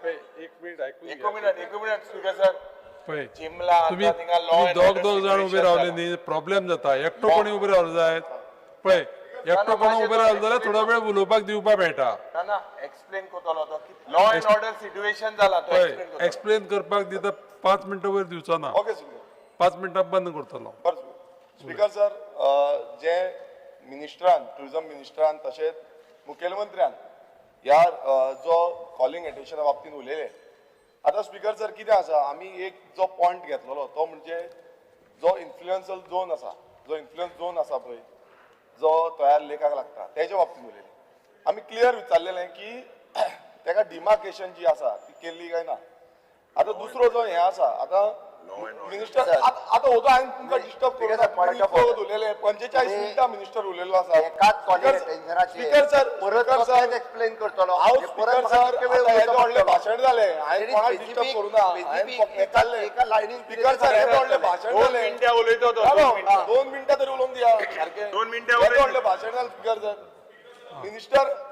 एक मिनिट ऐकून एक घ्या. मिनिट, एक मिनिट स्पीकर सर. पळय, चिमला तुम्ही आता थिंगा लॉ तुम्ही अँड दोग ऑर्डर दोग जाण उबे सिच्युएशन रावले जाला. न्ही, प्रॉब्लेम जाता. एकटो कोणी उबे रावले जायत. पळय, एकटो कोण उबे रावले जाल्यार थोडो वेळ उलोवपाक दिवपाक मेळटा. ना ना, एक्सप्लेन करतलो तो. लॉ अँड ऑर्डर सिच्युएशन जाला तो पळय, एक्सप्लेन करतलो. एक्सप्लेन करपाक दिता, 5 मिनटां वयर दिवचो ना. Okay speaker. 5 मिनटां बंद करतलो. बरें स्पीकर सर, जे मिनिस्टरान, टुरिझम मिनिस्टरान तशेंच मुखेलमंत्र्यान ह्या जो कॉलिंग एटेन्शना बाबतींत उलयले. आतां स्पीकर सर, कितें आसा, आमी एक जो पॉयंट घेतलेलो तो म्हणजे जो इन्फ्लुएन्सल झोन आसा, जो इन्फ्लुएन्स झोन आसा पळय, जो तयार लेकाक लागता, तेच्या बाबतींत उलयले. आमी क्लियर विचारलेलें की तेका डिमार्केशन जी आसा ती केल्ली काय ना. आतां दुसरो जो हें आसा, आतां मिनिस्टर, आतां हो हांवें तुमकां डिस्टर्ब करूं Speaker sir, point of order. उलयले, 45 तुम्ही मिनटां मिनिस्टर उलयल्लो आसा. एकाच कॉलिंग अटेन्शनाचेर स्पीकर सर, परत स्पीकर सर, तोच एक्सप्लेन करतलो. हांव म्हणजे परत स्पीकर म्हाका सर, कितके वेळ आतां हें उलोवचो व्हडलें पडटलो. भाशण जालें, हांवें Very कोणाक डिस्टर्ब specific- करूं ना. हांवें specific फक्त विचारलें. एका लायनीन स्पीकर सर, हें व्हडलें भाशण दोन जालें. मिनटां उलयतो तो. ना, दोन ना, मिनटां. 2 मिनटां तरी उलोवंक दिया सारकें. 2 मिनटां हें उलयता. व्हडलें भाशण जालें स्पीकर सर.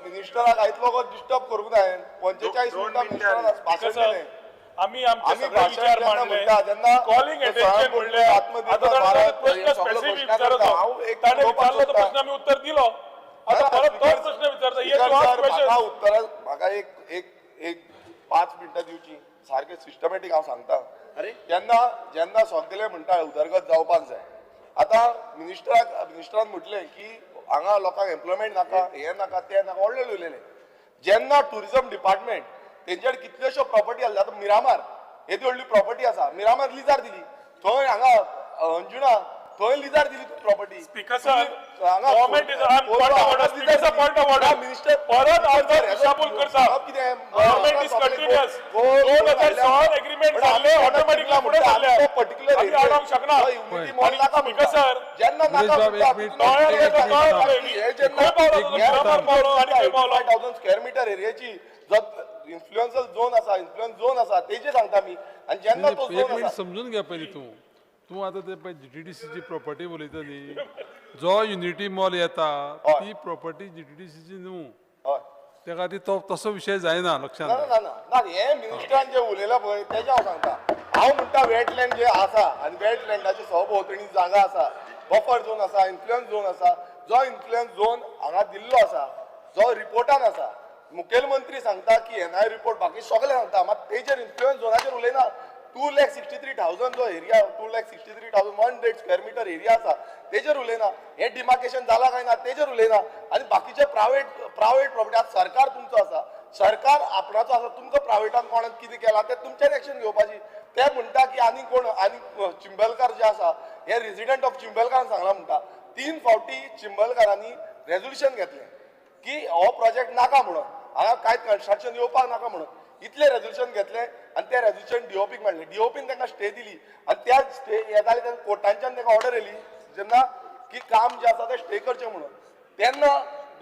मिनिस्टराक आयतलो डिस्टर्ब करूंक ना हांवें. 45 दोन मिनटां मिनटां. मिनिस्टरान भाशण सर, दिलें. आमी आमचे आमी सगळे भाशण विचार जेन्ना मांडले. म्हणटा तेन्ना कॉलिंग तो अटेन्शन स्वयंपूर्ण म्हणल्यार आत्मनिर्भर आतां ताणें भारत प्रश्न हे सगळो स्पेसिफीक घोशणा विचारलो. करता. हांव एक ताणें उलोवपाक विचारलो तो सोदता. प्रश्न आमी उत्तर दिलो. आतां परत तोच प्रश्न विचारता. हे स्पीकर तूं सर, क्वेश्चन. म्हाका उत्तरां, म्हाका एक एक एक 5 मिनटां दिवची. सारकें सिस्टमॅटीक हांव सांगता. जेन्ना जेन्ना सगळे म्हणटा उदरगत जावपाक जाय, आतां मिनिस्टरान म्हटलें की हांगा लोकांक एम्प्लॉयमेंट नाका, हें नाका, तें नाका, व्हडलें उलयलें. जेन्ना टुरिझम डिपार्टमेंट तेंच्याकडे कितल्योश्यो प्रॉपर्टी आसल्यो, आतां मिरामार येदी व्हडली प्रॉपर्टी आसा, मिरामार लिजार दिली थंय, हांगा अंजुणा थंय लिजार दिली property. Speaker sir, government is point of order. Speaker sir, point of order. Minister परत आमदार दिशाभूल करता. कितें? Government is continuous. 2016 agreement जाल्ले, automatically फुडें सरले. पर्टिक्युलर आमी आडावंक शकना. मॉल नाका स्पीकर सर, जेन्ना सुरेश नाका बाब, एक मिनिट. तोयार एक येता, मिनिट. तोयार हे जेन्ना खंय पावलो तो? मिरामार पावलो आनी खंय पावलो? 1000 स्क्वेअर मिटर एरियाची जो इन्फ्लुएन्सल झोन आसा, इन्फ्लुएन्स झोन आसा, तेजे सांगता मी. आनी जेन्ना तो एक झोन मिनिट आसा समजून घ्या पयलीं. तूं तूं आतां ते पळय जीटीडीसीची प्रॉपर्टी उलयता न्ही, जो युनिटी मॉल येता ती प्रॉपर्टी जीटीडीसीची न्हू. त्या खातीर तो तसो विशय जायना, लक्षात ना. दवर. ना ना ना, हे मिनिस्टरान जे उलयला पळय तेजें हांव सांगता. हांव म्हणटा वेटलँड जे आसा आनी वेटलँडाच्या सभोवतणी जागा आसा, बफर झोन आसा, इन्फ्लुएन्स झोन आसा, जो इन्फ्लुएन्स झोन हांगा दिल्लो आसा, जो रिपोर्टान आसा, मुखेलमंत्री सांगता की एनआय रिपोर्ट, बाकी सगळे सांगता, मात तेजेर इन्फ्लुएन्स झोनाचेर उलयना. 2,63,000 जो एरिया, 2,63,100 square meter area आसा, तेजेर उलयना. हें डिमार्केशन जाला काय ना तेजेर उलयना. आनी बाकीचे प्रायवेट प्रायवेट प्रॉपर्टी, आतां सरकार तुमचो आसा, सरकार आपणाचो आसा, तुमकां प्रायवेटान कोणाक कितें केलां तें तुमच्यान एक्शन घेवपाची. ते म्हणटा की आनी कोण आनी चिंबलकार जे आसा, हे रेजिडंट ऑफ चिंबलकारान सांगलां म्हणटा, तीन फावटी चिंबलकारांनी रेजोल्युशन घेतलें की हो प्रोजेक्ट नाका म्हणून, हांगा कांय कन्स्ट्रक्शन येवपाक नाका म्हणून. इतलें रेजोल्युशन घेतलें आनी तें रेजोल्युशन डीओपीक मांडलें. डीओपीन तांकां स्टे दिली आनी त्या स्टे हें जालें तेन्ना कोर्टांच्यान तांकां ऑर्डर येयली जेन्ना की काम जें आसा तें स्टे करचें म्हणून. तेन्ना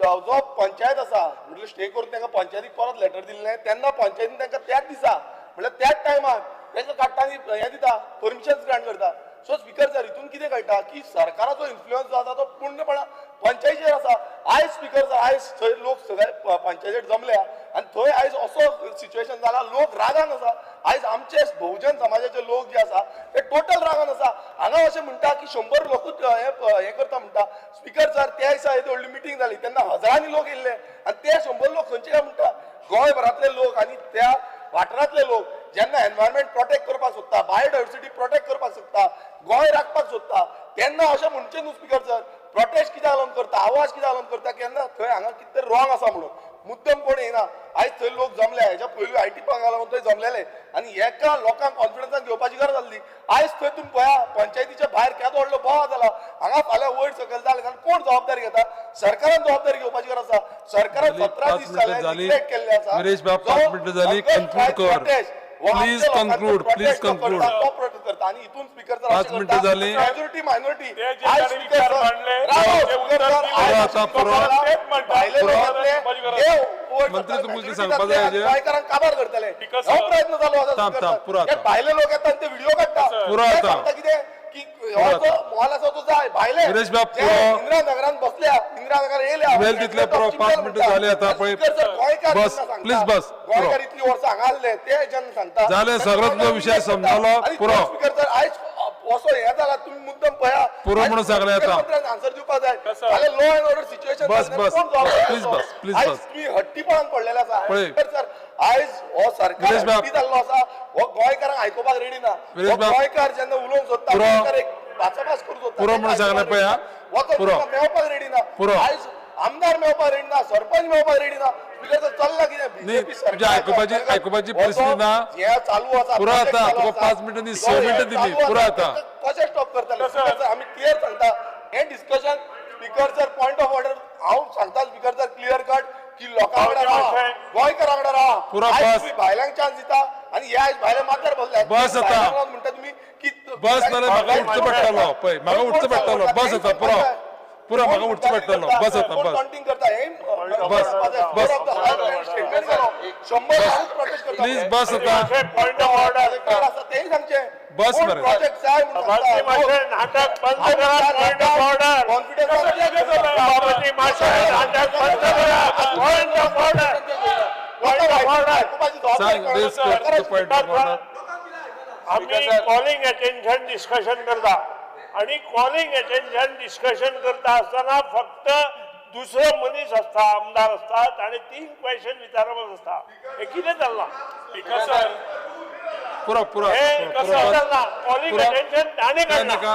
जो पंचायत आसा, म्हटल्यार स्टे करून तांकां पंचायतीक परत लेटर दिल्लें, तेन्ना पंचायतीन तांकां त्याच दिसा, म्हळ्यार त्याच टायमार तांकां काडटा आनी हें दिता, परमिशन ग्रांट करता. सो स्पीकर सर, हितून कितें कळटा की सरकाराचो इन्फ्लुयन्स जो आसा तो पूर्णपणान पंचायतीचेर आसा. आयज स्पीकर सर, आयज थंय लोक सगळे पंचायतीर जमल्या आनी थंय आयज असो सिच्युएशन जाला, लोक रागान आसा. आयज आमचे बहुजन समाजाचे लोक जे आसा ते टोटल रागान आसा. हांगा अशें म्हणटा की 100 लोकूच हे हे करता म्हणटा. स्पीकर सर, त्या दिसा येदी व्हडली मिटींग जाली तेन्ना हजारांनी लोक येयल्ले आनी ते 100 लोक खंयचे काय म्हणटा? गोंयभरांतले लोक आनी त्या वाठारांतले लोक जेन्ना एनवायरमेंट प्रोटेक्ट करपाक सोदता, बायोडायवर्सिटी प्रोटेक्ट करपाक सोदता, गोंय राखपाक सोदता, तेन्ना अशें म्हणचें न्हू स्पीकर सर. प्रोटेस्ट कित्याक लागून करता, आवाज कित्याक लागून करता? केन्ना थंय हांगा कितें तरी रॉंग आसा म्हणून. मुद्दम कोण येना. आयज थंय लोक जमले, हेच्या पयलू IT पार्का लागून थंय जमलेले आनी एका लोकांक कॉन्फिडन्सान घेवपाची गरज आसली. आयज थंय तुमी पळया, पंचायतीच्या भायर केदो व्हडलो बोवाळ जाला. हांगा फाल्यां वयर सकयल जालें जाल्यार कोण जबाबदारी घेता? सरकारान जबाबदारी घेवपाची गरज आसा. सरकारान जाली, 17 पाच दीस मिनिटं जाले झाली. निग्लेक्ट केल्ले आसा. विरेश बाब, जो 5 मिनिटं झाली. हंगर Conclude strike कर. protest हो Please आमच्या लोकांचो conclude, please protest तो conclude. करता, तो protest करता आणि इथून स्पीकर जर 5 मिनिटं झाली. मेजॉरिटी मायनॉरिटी ते जे तांणी विचार मांडले, जे उत्तर दिलें, पुरो आता, पुरो. तेच म्हणटा. भायले लोक पुरो. येतले, ते वयर मंत्री सरतले, तुमकां majority सांगपाक जातले जाय आनी जे? गोंयकारांक काबार करतले. Because हो प्रयत्न चालू आसा थांब, स्पीकर थांब, सर. पुरो आता. हे भायले लोक येतात आनी ते व्हिडिओ काडटा. पुरो ते आता. सांगता कितें की हो जो मॉल आसा तो जाय भायले विरेश बाब, जे पुरो. इंदिरा नगरान बसल्या, इंदिरा इंदिरा नगर येयल्या. उलयले तितले पुरो, 5 मिनटां जाली आतां पळय. बस, प्लीज बस, पुरो. गोंयकार इतली वर्सां हांगा आसले ते जेन्ना सांगता. जालें, सगळो तुजो विशय समजलो, पुरो. स्पीकर सर, आयज असो हें जाला, तुमी मुद्दम पळया. पुरो म्हणून सांगलें आतां. आन्सर दिवपा जाय. जाल्यार लॉ अँड ऑर्डर सिच्युएशन बस, बस, प्लीज बस, प्लीज बस. तुम्ही हट्टीपणान पडलेले आसा. पळय. स्पीकर सर, आयज हो सरकार विरेश बाब. हट्टी जाल्लो आसा. हो गोंयकारांक आयकुपाक रेडी ना. विरेश हो बाब. गोंयकार जेन्ना उलोवंक सोदता, पुरो. गोंयकार एक भासाभास करूंक सोदता, पुरो म्हणून सांगलें पळय, हा. वचोन पुरो. तुमकां मेळपाक रेडी ना. पुरो. आयज आमदार मेळपाक रेडी ना, सरपंच मेळपाक रेडी ना. स्पीकर सर, चल्ला कितें? न्ही, बीजेपी तुमच्या आयकुपाची परिस्थिती ना. हें चालू आसा, पुरो project आतां, चालू तुका आसा. 5 मिनटां न्ही, 6 हें मिनटां दिली, चालू पुरो आसा. आतां. कशें स्टॉप करतले स्पीकर सर? आमी क्लियर सांगता, हें discussion, speaker sir, point of order हांव सांगता स्पीकर सर, क्लियर कट की लोकां वांगडा रावा, गोंयकारां वांगडा रावा. पुरो, आयज बस. तुमी बायलांक चान्स दिता आनी हे आयज भायले माथ्यार बसले. बस आतां. बायलांक लागून म्हणटा तुमी की बस, नाल्यार म्हाका उठचें पडटलो पळय, म्हाका उठचें पडटलो. बस आतां, पुरो, पुरो, म्हाका उठचें पडटलो. बस आतां, बस. काउंटिंग करता हे. बस, बस. स्टेटमेंट केलो, 100 प्रोटेस्ट करता. प्लीज बस आतां. Point of order. आसा तेय सांगचें. बस कोण मरे. प्रोजेक्ट जाय म्हणून सभापती सांगता. माशे, नाटक बंद करा. Point of order. सभापती माशे, नाटक बंद करा. Point of order. Point of order. सांग बेस कर पॉइंट ऑफ ऑर्डर. आम्ही कॉलिंग अटेन्शन डिस्कशन करता आणि कॉलिंग अटेन्शन डिस्कशन करता आसतना फक्त दुसरो मनीस आसता, आमदार आसतात आणि 3 क्वेश्चन विचारप आसता. हे कितें चल्लां? सर, पुरो, पुरो, हे पुरो, कसं बस. चल्लां? कॉलिंग पुरो. अटेन्शन ताणें काय काडलां. नाका.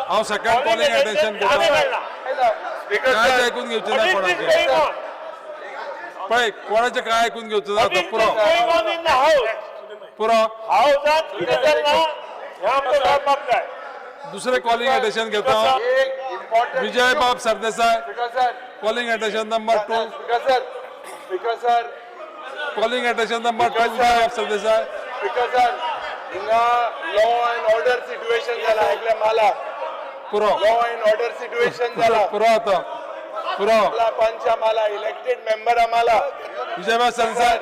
हांव सेकंड कॉलिंग अटेन्शन ताणें घेता. काडलां. स्पीकर कांयच सर, आयकून घेवचें ना What is this कोणाचें. going on? पळय, कोणाचें काय आयकून घेवचें ना What आतां. is पुरो, this going on in the house? पुरो. हाऊसात कितें चल्लां हें आमकां कळपाक जाय. दुसरें कॉलिंग अटेन्शन घेता. एक important Vijay Bab Sardesai, speaker sir, calling attention number 2. Speaker sir, speaker sir, calling attention number 2, Vijay Bab Sardesai. Speaker sir, हिंगा लॉ अँड ऑर्डर सिच्युएशन जाला एकल्या माला. पुरो, लॉ अँड ऑर्डर सिच्युएशन जाला. पुरो आतां, पुरो. माला पंच आम्हाला, इलेक्टेड मेंबर आम्हाला. विजय बाब सरदेसाय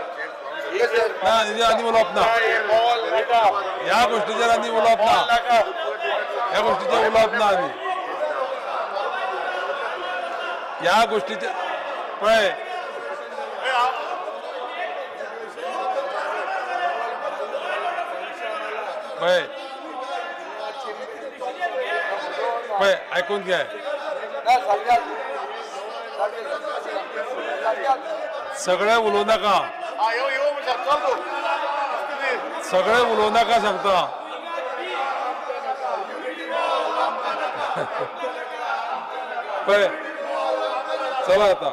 ना, हेजेर आनी उलोवप ना. मॉल नाका. ह्या गोष्टीचेर आनी उलोवप ना. मॉल नाका. ह्या गोष्टीचेर उलोवप ना आनी ह्या गोष्टीचे पळय. पळय, पळय, आयकून घे. सगळे उलोवं नाका, सगळे उलोवं नाका सांगता. पळय, चला आता,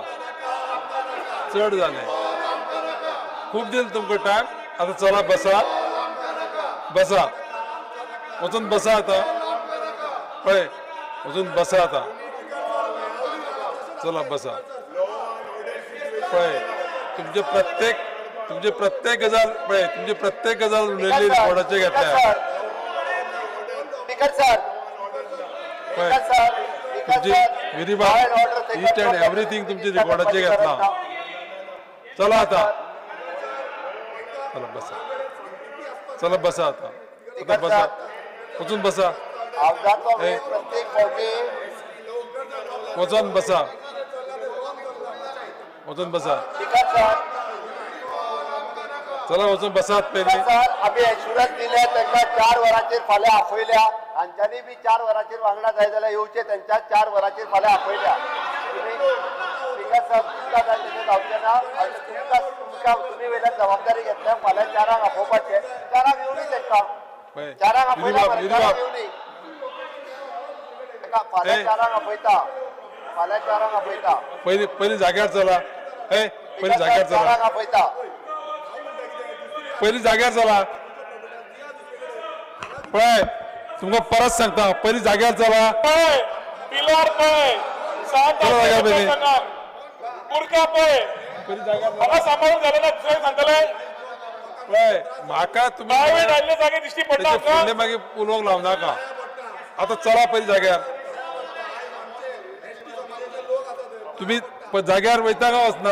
चड जालें, खूब दिल तुमकां टायम. आतां चला, बसा, बसा, वचून बसा आतां. पळय, वचून बसा आतां. चला बसा. पळय, तुमचे प्रत्येक गजाल पळय, तुमची प्रत्येक गजाल उलयल्ली रिकॉर्डाचेर घेतल्या. स्पीकर सर, पळय, सर, तुमची विधी इच अँड एव्हरीथिंग तुमची रिकॉर्डाचेर घेतला. चला आता, चला बसा, चला बसा आता, आता बसा, वचून बसा. हावजाचो ए. वेळ प्रत्येक फावटी. वचून बसा, वचून बसा. स्पीकर सर, चला, वचून बसात पयलीं. सर, आमी एश्युरन्स दिले तांकां, 4 वरांचेर फाल्यां आपयल्या. हांच्यांनी बी 4 वरांचेर वांगडा जाय जाल्यार येवचे. तेंच्या 4 वरांचेर फाल्यां आपयल्या. तुमी स्पीकर सर, तुमकां जाय तशें जावचें ना. आनी तुमकां तुमी वयल्यान जबाबदारी घेतल्या फाल्यां 4ांक आपोवपाचें. 4ांक येवनी तांकां. पळय, 4ांक आपयल्या विधी मरे, बाब, 4ांक येवनी तांकां. फाल्यां ए. 4ांक आपयता, फाल्यां 4ांक आपयता. पयलीं पयलीं जाग्यार चला. ए, पयलीं जाग्यार चला. 4ांक आपयता. पयलीं जाग्यार चला. पळय, तुमकां परत सांगता, पयलीं जाग्यार चला. पळय, पिलार पळय, सात चला जाग्यार पयलीं. बुरका पळय. पयलीं जाग्यार चला. म्हाका सांबाळून जालें ना, दुसऱ्यांक सांगतले. पळय, म्हाका तुमी प्रायव्हेट आयिल्ले जागे दिश्टी पडटा तेचे आमकां. फुडले मागीर उलोवंक लावं नाका. आतां चला पयलीं जाग्यार. तुमी जाग्यार वयता काय वचना?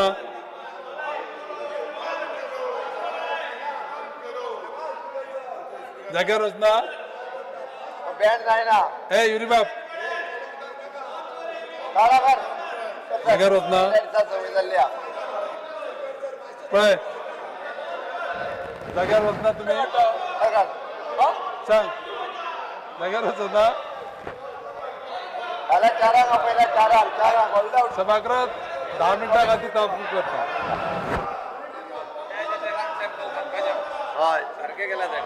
जाग्यार वचना? बँड जायना. ए युरी बाब. काळाकार. जाग्यार वचना? दिसा संवय जाल्ली आहा. पळय, जाग्यार वचना तुमी? बघा. सांग, जाग्यार वचना? फाल्यां चारांक आपयल्या, चारांक, चारांक. सभागृहात 10 मिनटां खातीर तहकूब करता. हय. सारखे केला जाय.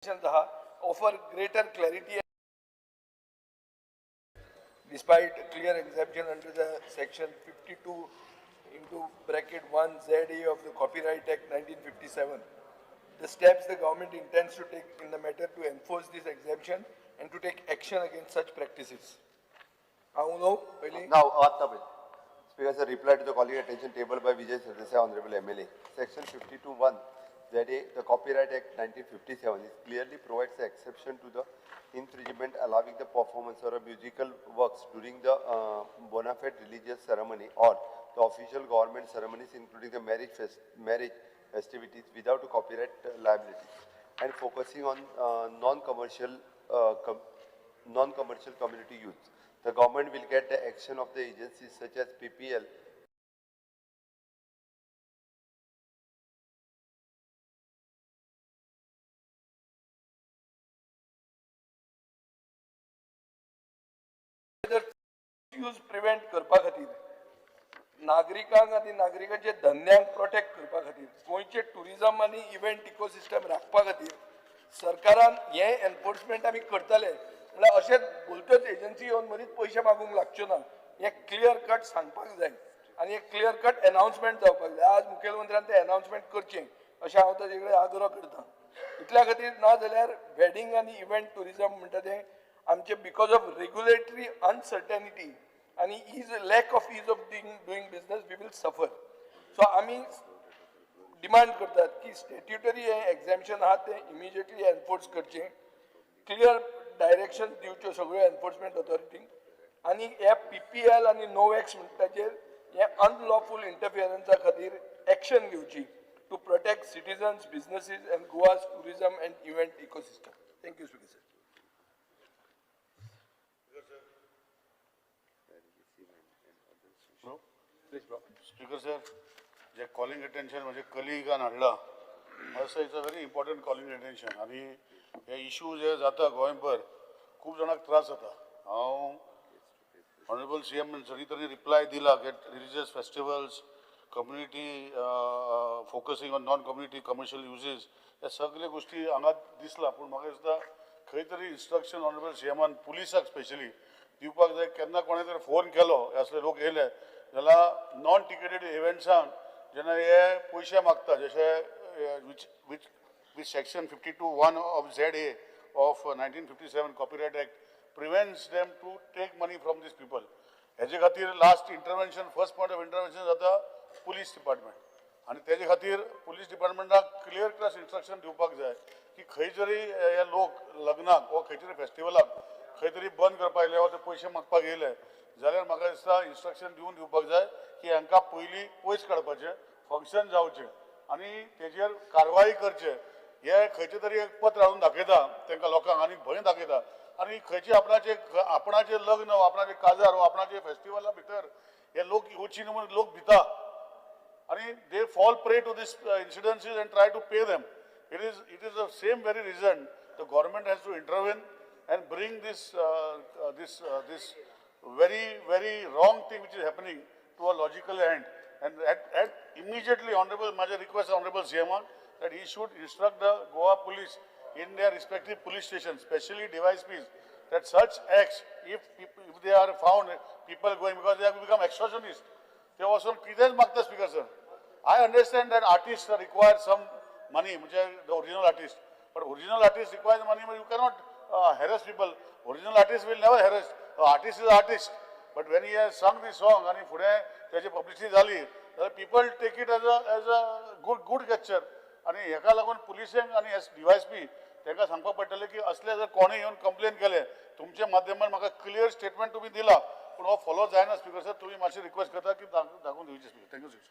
आहा, offer greater clarity despite clear exemption under the section 52 into bracket 1 ZA of the Copyright Act 1957. The steps the government intends to take in the matter to enforce this exemption and to take action against such practices. हांव उलोवं पयलीं? Now, आत्ता पळय. Speaker sir, reply to the calling attention table by Vijay Sardesai, Honorable MLA. Section 52(1) ZA, the Copyright Act 1957 is clearly provides the exception to the infringement allowing the performance or a musical works during the bona fide religious ceremony or the official government ceremonies, including the marriage festivities, without a copyright liability, and focusing on non-commercial community use. The government will get the action of the agencies such as PPL, use prevent करपा खातीर, नागरिकांक आनी नागरिकांचे धंद्यांक protect करपा खातीर, गोंयचे tourism आनी event ecosystem राखपा खातीर सरकारान हें एनफोर्समेंट आमी करतले. म्हणल्यार अशेंच भलत्योच एजन्सी येवन मदींच पयशे मागूंक लागच्यो ना, हें क्लियर कट सांगपाक जाय आनी एक क्लियर कट एनावन्समेंट जावपाक जाय. आज मुखेलमंत्र्यान तें एनावन्समेंट करचें अशें हांव ताजे कडेन आग्रो करतां. इतल्या खातीर ना जाल्यार वेडींग आनी इव्हेंट टुरिजम म्हणटा तें आमचें because of regulatory uncertainty आनी ease lack of ease of doing business we will suffer. So आमी डिमांड करतात की स्टॅट्युटरी हें एग्जॅम्पशन आहा तें इमिजिएटली एनफोर्स करचें, क्लियर डायरेक्शन दिवच्यो सगळ्यो एनफोर्समेंट ऑथॉरिटींक, आनी हे पीपीएल आनी नोवॅक्स म्हणटाचेर हे अनलॉफूल इंटरफियरन्सा खातीर एक्शन घेवची to protect citizens, businesses and Goa's tourism and event ecosystem. Thank you, Speaker sir. Speaker sir, J calling attention म्हणजे कलिगान हाडला, असो it's a very important calling attention. आनी हे इशू जे जाता गोंयभर खूब जाणांक त्रास जाता. हांव ऑनरेबल सी एम सगळी तरी रिप्लाय दिला की religious festivals, community focusing on non community commercial uses, ह्या सगळे गोश्टी हांगा दिसला. पूण म्हाका दिसता खंय तरी इन्स्ट्रक्शन ऑनरेबल सी एमान पुलिसाक स्पेशली दिवपाक जाय. केन्ना कोणें तरी फोन केलो असले लोक येयले जाल्यार नॉन टिकेटेड इव्हेंट्सान जेन्ना हे पयशे मागता, जशे which which which section 52(1) of ZA of 1957 Copyright Act prevents them to take money from these people. हेजे खातीर last intervention, first point of intervention जाता पुलीस डिपार्टमेंट. आनी तेजे खातीर पुलीस डिपार्टमेंटाक क्लियर क्लास इन्स्ट्रक्शन दिवपाक जाय की खंय जरी हे लोक लग्नाक वा खंय तरी फेस्टिवलाक खंय तरी बंद करपाक येयले वा ते पयशे मागपाक येयले जाल्यार म्हाका दिसता इन्स्ट्रक्शन दिवन दिवपाक जाय की हांकां पयलीं पयस काडपाचें, फंक्शन जावचें आनी तेजेर कारवाय करचे. हे खंयचे तरी एक पत्र हाडून दाखयता तांकां लोकांक आनी भंय दाखयता. आनी खंयचे आपणाचे आपणाचे लग्न वा आपणाचे काजार वा आपणाचे फेस्टिवला भितर हे लोक येवची न्हू म्हणून लोक भिता आनी they fall prey to this incidences and try to pay them. It is the same very reason the government has to intervene and bring this this this very very wrong thing which is happening to a logical end. And at immediately honorable, my request honorable CM that he should instruct the Goa police in their respective police stations, especially DYSPs, that such acts, if they are found, people going, because they have become extortionists, they also कितेंच मागता. Speaker sir, I understand that artists require some money, म्हणजे the original artist, but original artist requires money, but you cannot harass people. Original artist will never harass. Artist is artist, but when he has sung the song आनी फुडें तेजी publicity जाली जाल्यार people take it as a good gesture. आनी हेका लागून पुलिसेंक आनी S DySP तांकां सांगपाक पडटलें की असले जर कोणें येवन कंप्लेन केलें तुमच्या माध्यमान म्हाका क्लियर स्टेटमेंट तुमी दिला, पूण हो फॉलो जायना. स्पीकर सर, तुमी मातशी रिक्वेस्ट करता की दाखोवन दिवची. Speaker, thank you sir.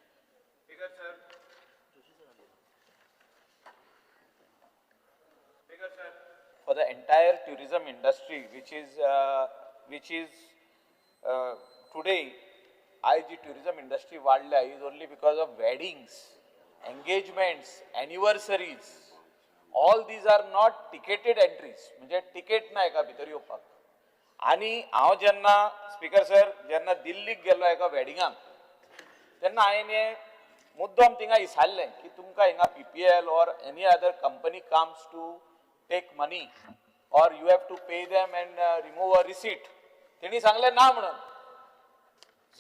For the entire tourism industry, which is today, आयज जी tourism industry वाडल्या is only because of weddings, engagements, anniversaries. All these are not ticketed entries. म्हणजे तिकेट ना एका भितर येवपाक. आनी हांव जेन्ना स्पीकर सर जेन्ना दिल्लीक गेलो एका वेडिंगाक तेन्ना हांवें हें मुद्दम थिंगा विचारलें की तुमकां हिंगा PPL or any other company comes to take money or you have to pay them and remove a receipt. तेणी सांगलें ना म्हणून.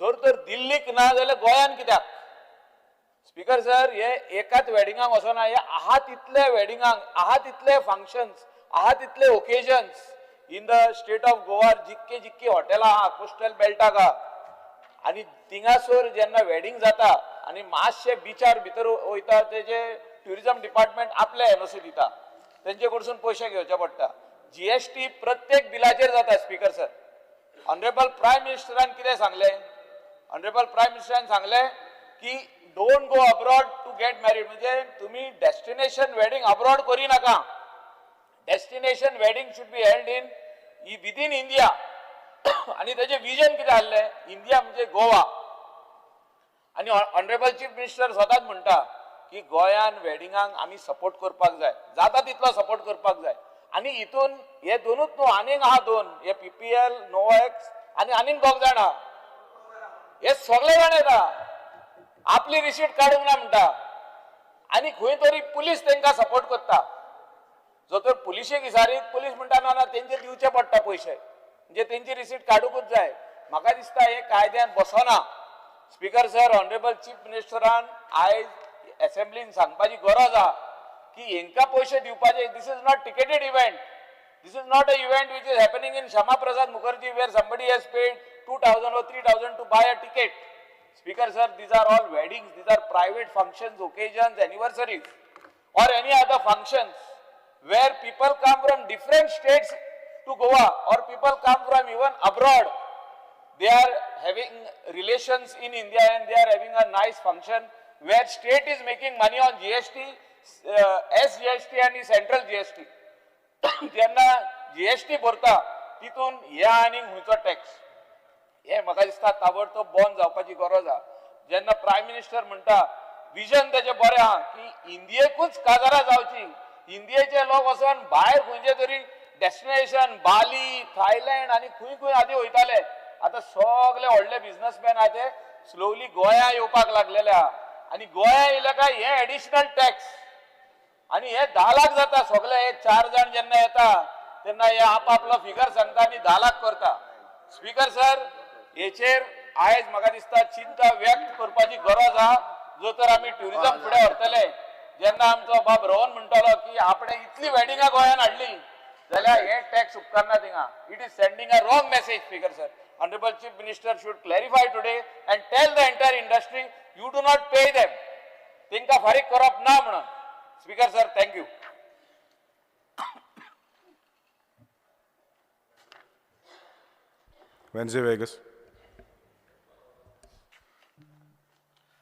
जर तर दिल्लीक ना जाल्यार गोंयान कित्याक? स्पीकर सर, हे एकाच वेडिंगाक वचना, हे आहा तितले वेडिंगांक, आहा तितले फंक्शन्स, आहा तितले occasions in the state of Goa, जितके जितकी हॉटेलां आहा कोस्टल बेल्टाक आहा आनी थिंगासर जेन्ना वेडिंग जाता आनी मातशे बिचार भितर वयता, तेजे ट्युरिजम डिपार्टमेंट आपले एनओसी दिता, तेंचे कडसून पयशे घेवचे पडटा. जीएसटी प्रत्येक बिलाचेर जाता. स्पीकर सर, ऑनरेबल प्रायम मिनिस्टरान कितें सांगलें? ऑनरेबल प्रायम मिनिस्टरान सांगलें की don't go abroad to get married, म्हणजे तुम्ही डेस्टिनेशन वेडिंग अब्रॉड करी नाका. Destination wedding should be held in within India. आणि त्याचे विजन कितें आहलें? इंडिया म्हणजे गोवा. आनी ऑनरेबल चीफ मिनिस्टर स्वताच म्हणटा की गोंयान वेडिंगांक आमी सपोर्ट करपाक जाय, जाता तितलो सपोर्ट करपाक जाय. आनी हितून हे दोनूच न्हू, आनीक आहा दोन, हे पीपीएल, नोएक्स आनी आनीक दोग जाण आहा. हे सगळे जाण येता, आपली रिसीट काडूंक ना म्हणटा आनी खंय तरी पुलीस तांकां सपोर्ट करता. जो तर पुलिशेक विचारीत, पुलीस म्हणटा ना ना, तेंचे दिवचे पडटा पयशे, म्हणजे तेंची रिसीट काडूंकूच जाय. म्हाका दिसता हे कायद्यान बसना. स्पीकर सर, ऑनरेबल चीफ मिनिस्टरान आयज एसेंब्लीन सांगपाची गरज आहा की हेंकां पयशे दिवपाचे. This is not ticketed event. This is not a event which is happening in Shyama Prasad Mukherjee where somebody has paid 2,000 or 3,000 to buy a ticket. Speaker sir, these are all weddings, these are private functions, occasions, anniversaries or any other functions where people come from different states to Goa or people come from even abroad. They are having relations in India and they are having a nice function where state is making money on GST, SGST and central GST. जेन्ना GST भरता तितून हे आनी खंयचो tax, हे म्हाका दिसता ताबडतोब बंद जावपाची गरज आहा. जेन्ना प्रायम मिनिस्टर म्हणटा, विजन तेजें बरें आहा की इंडियेकूच काजारां जावची, इंडियेचे लोक वचोन भायर खंयचे तरी डेस्टिनेशन बाली, थायलंड आनी खंय खंय आदी वयताले, आतां सगळे व्हडले बिजनसमॅन आहा ते स्लोवली गोंया येवपाक लागलेले आहा. आनी गोंया येयले काय हे एडिशनल टॅक्स आनी हे 10 लाख जाता सगळे. हे 4 जाण जेन्ना येता तेन्ना हे आपआपलो फिगर सांगता आनी 10 लाख करता. स्पीकर सर, हेचेर आयज म्हाका दिसता चिंता व्यक्त करपाची गरज आहा. जो तर आमी ट्युरिजम फुडें व्हरतले, जेन्ना आमचो बाब रोहन म्हणटलो की आपणे इतली वेडिंगां गोंयान हाडली जाल्यार हे टॅक्स उपकारना थिंगा. It is sending a wrong message. Speaker sir, honourable chief minister should clarify today and tell the entire industry you do not pay them, तेंकां फारीक करप ना म्हणून. Speaker sir, thank you. Venzy Vegas.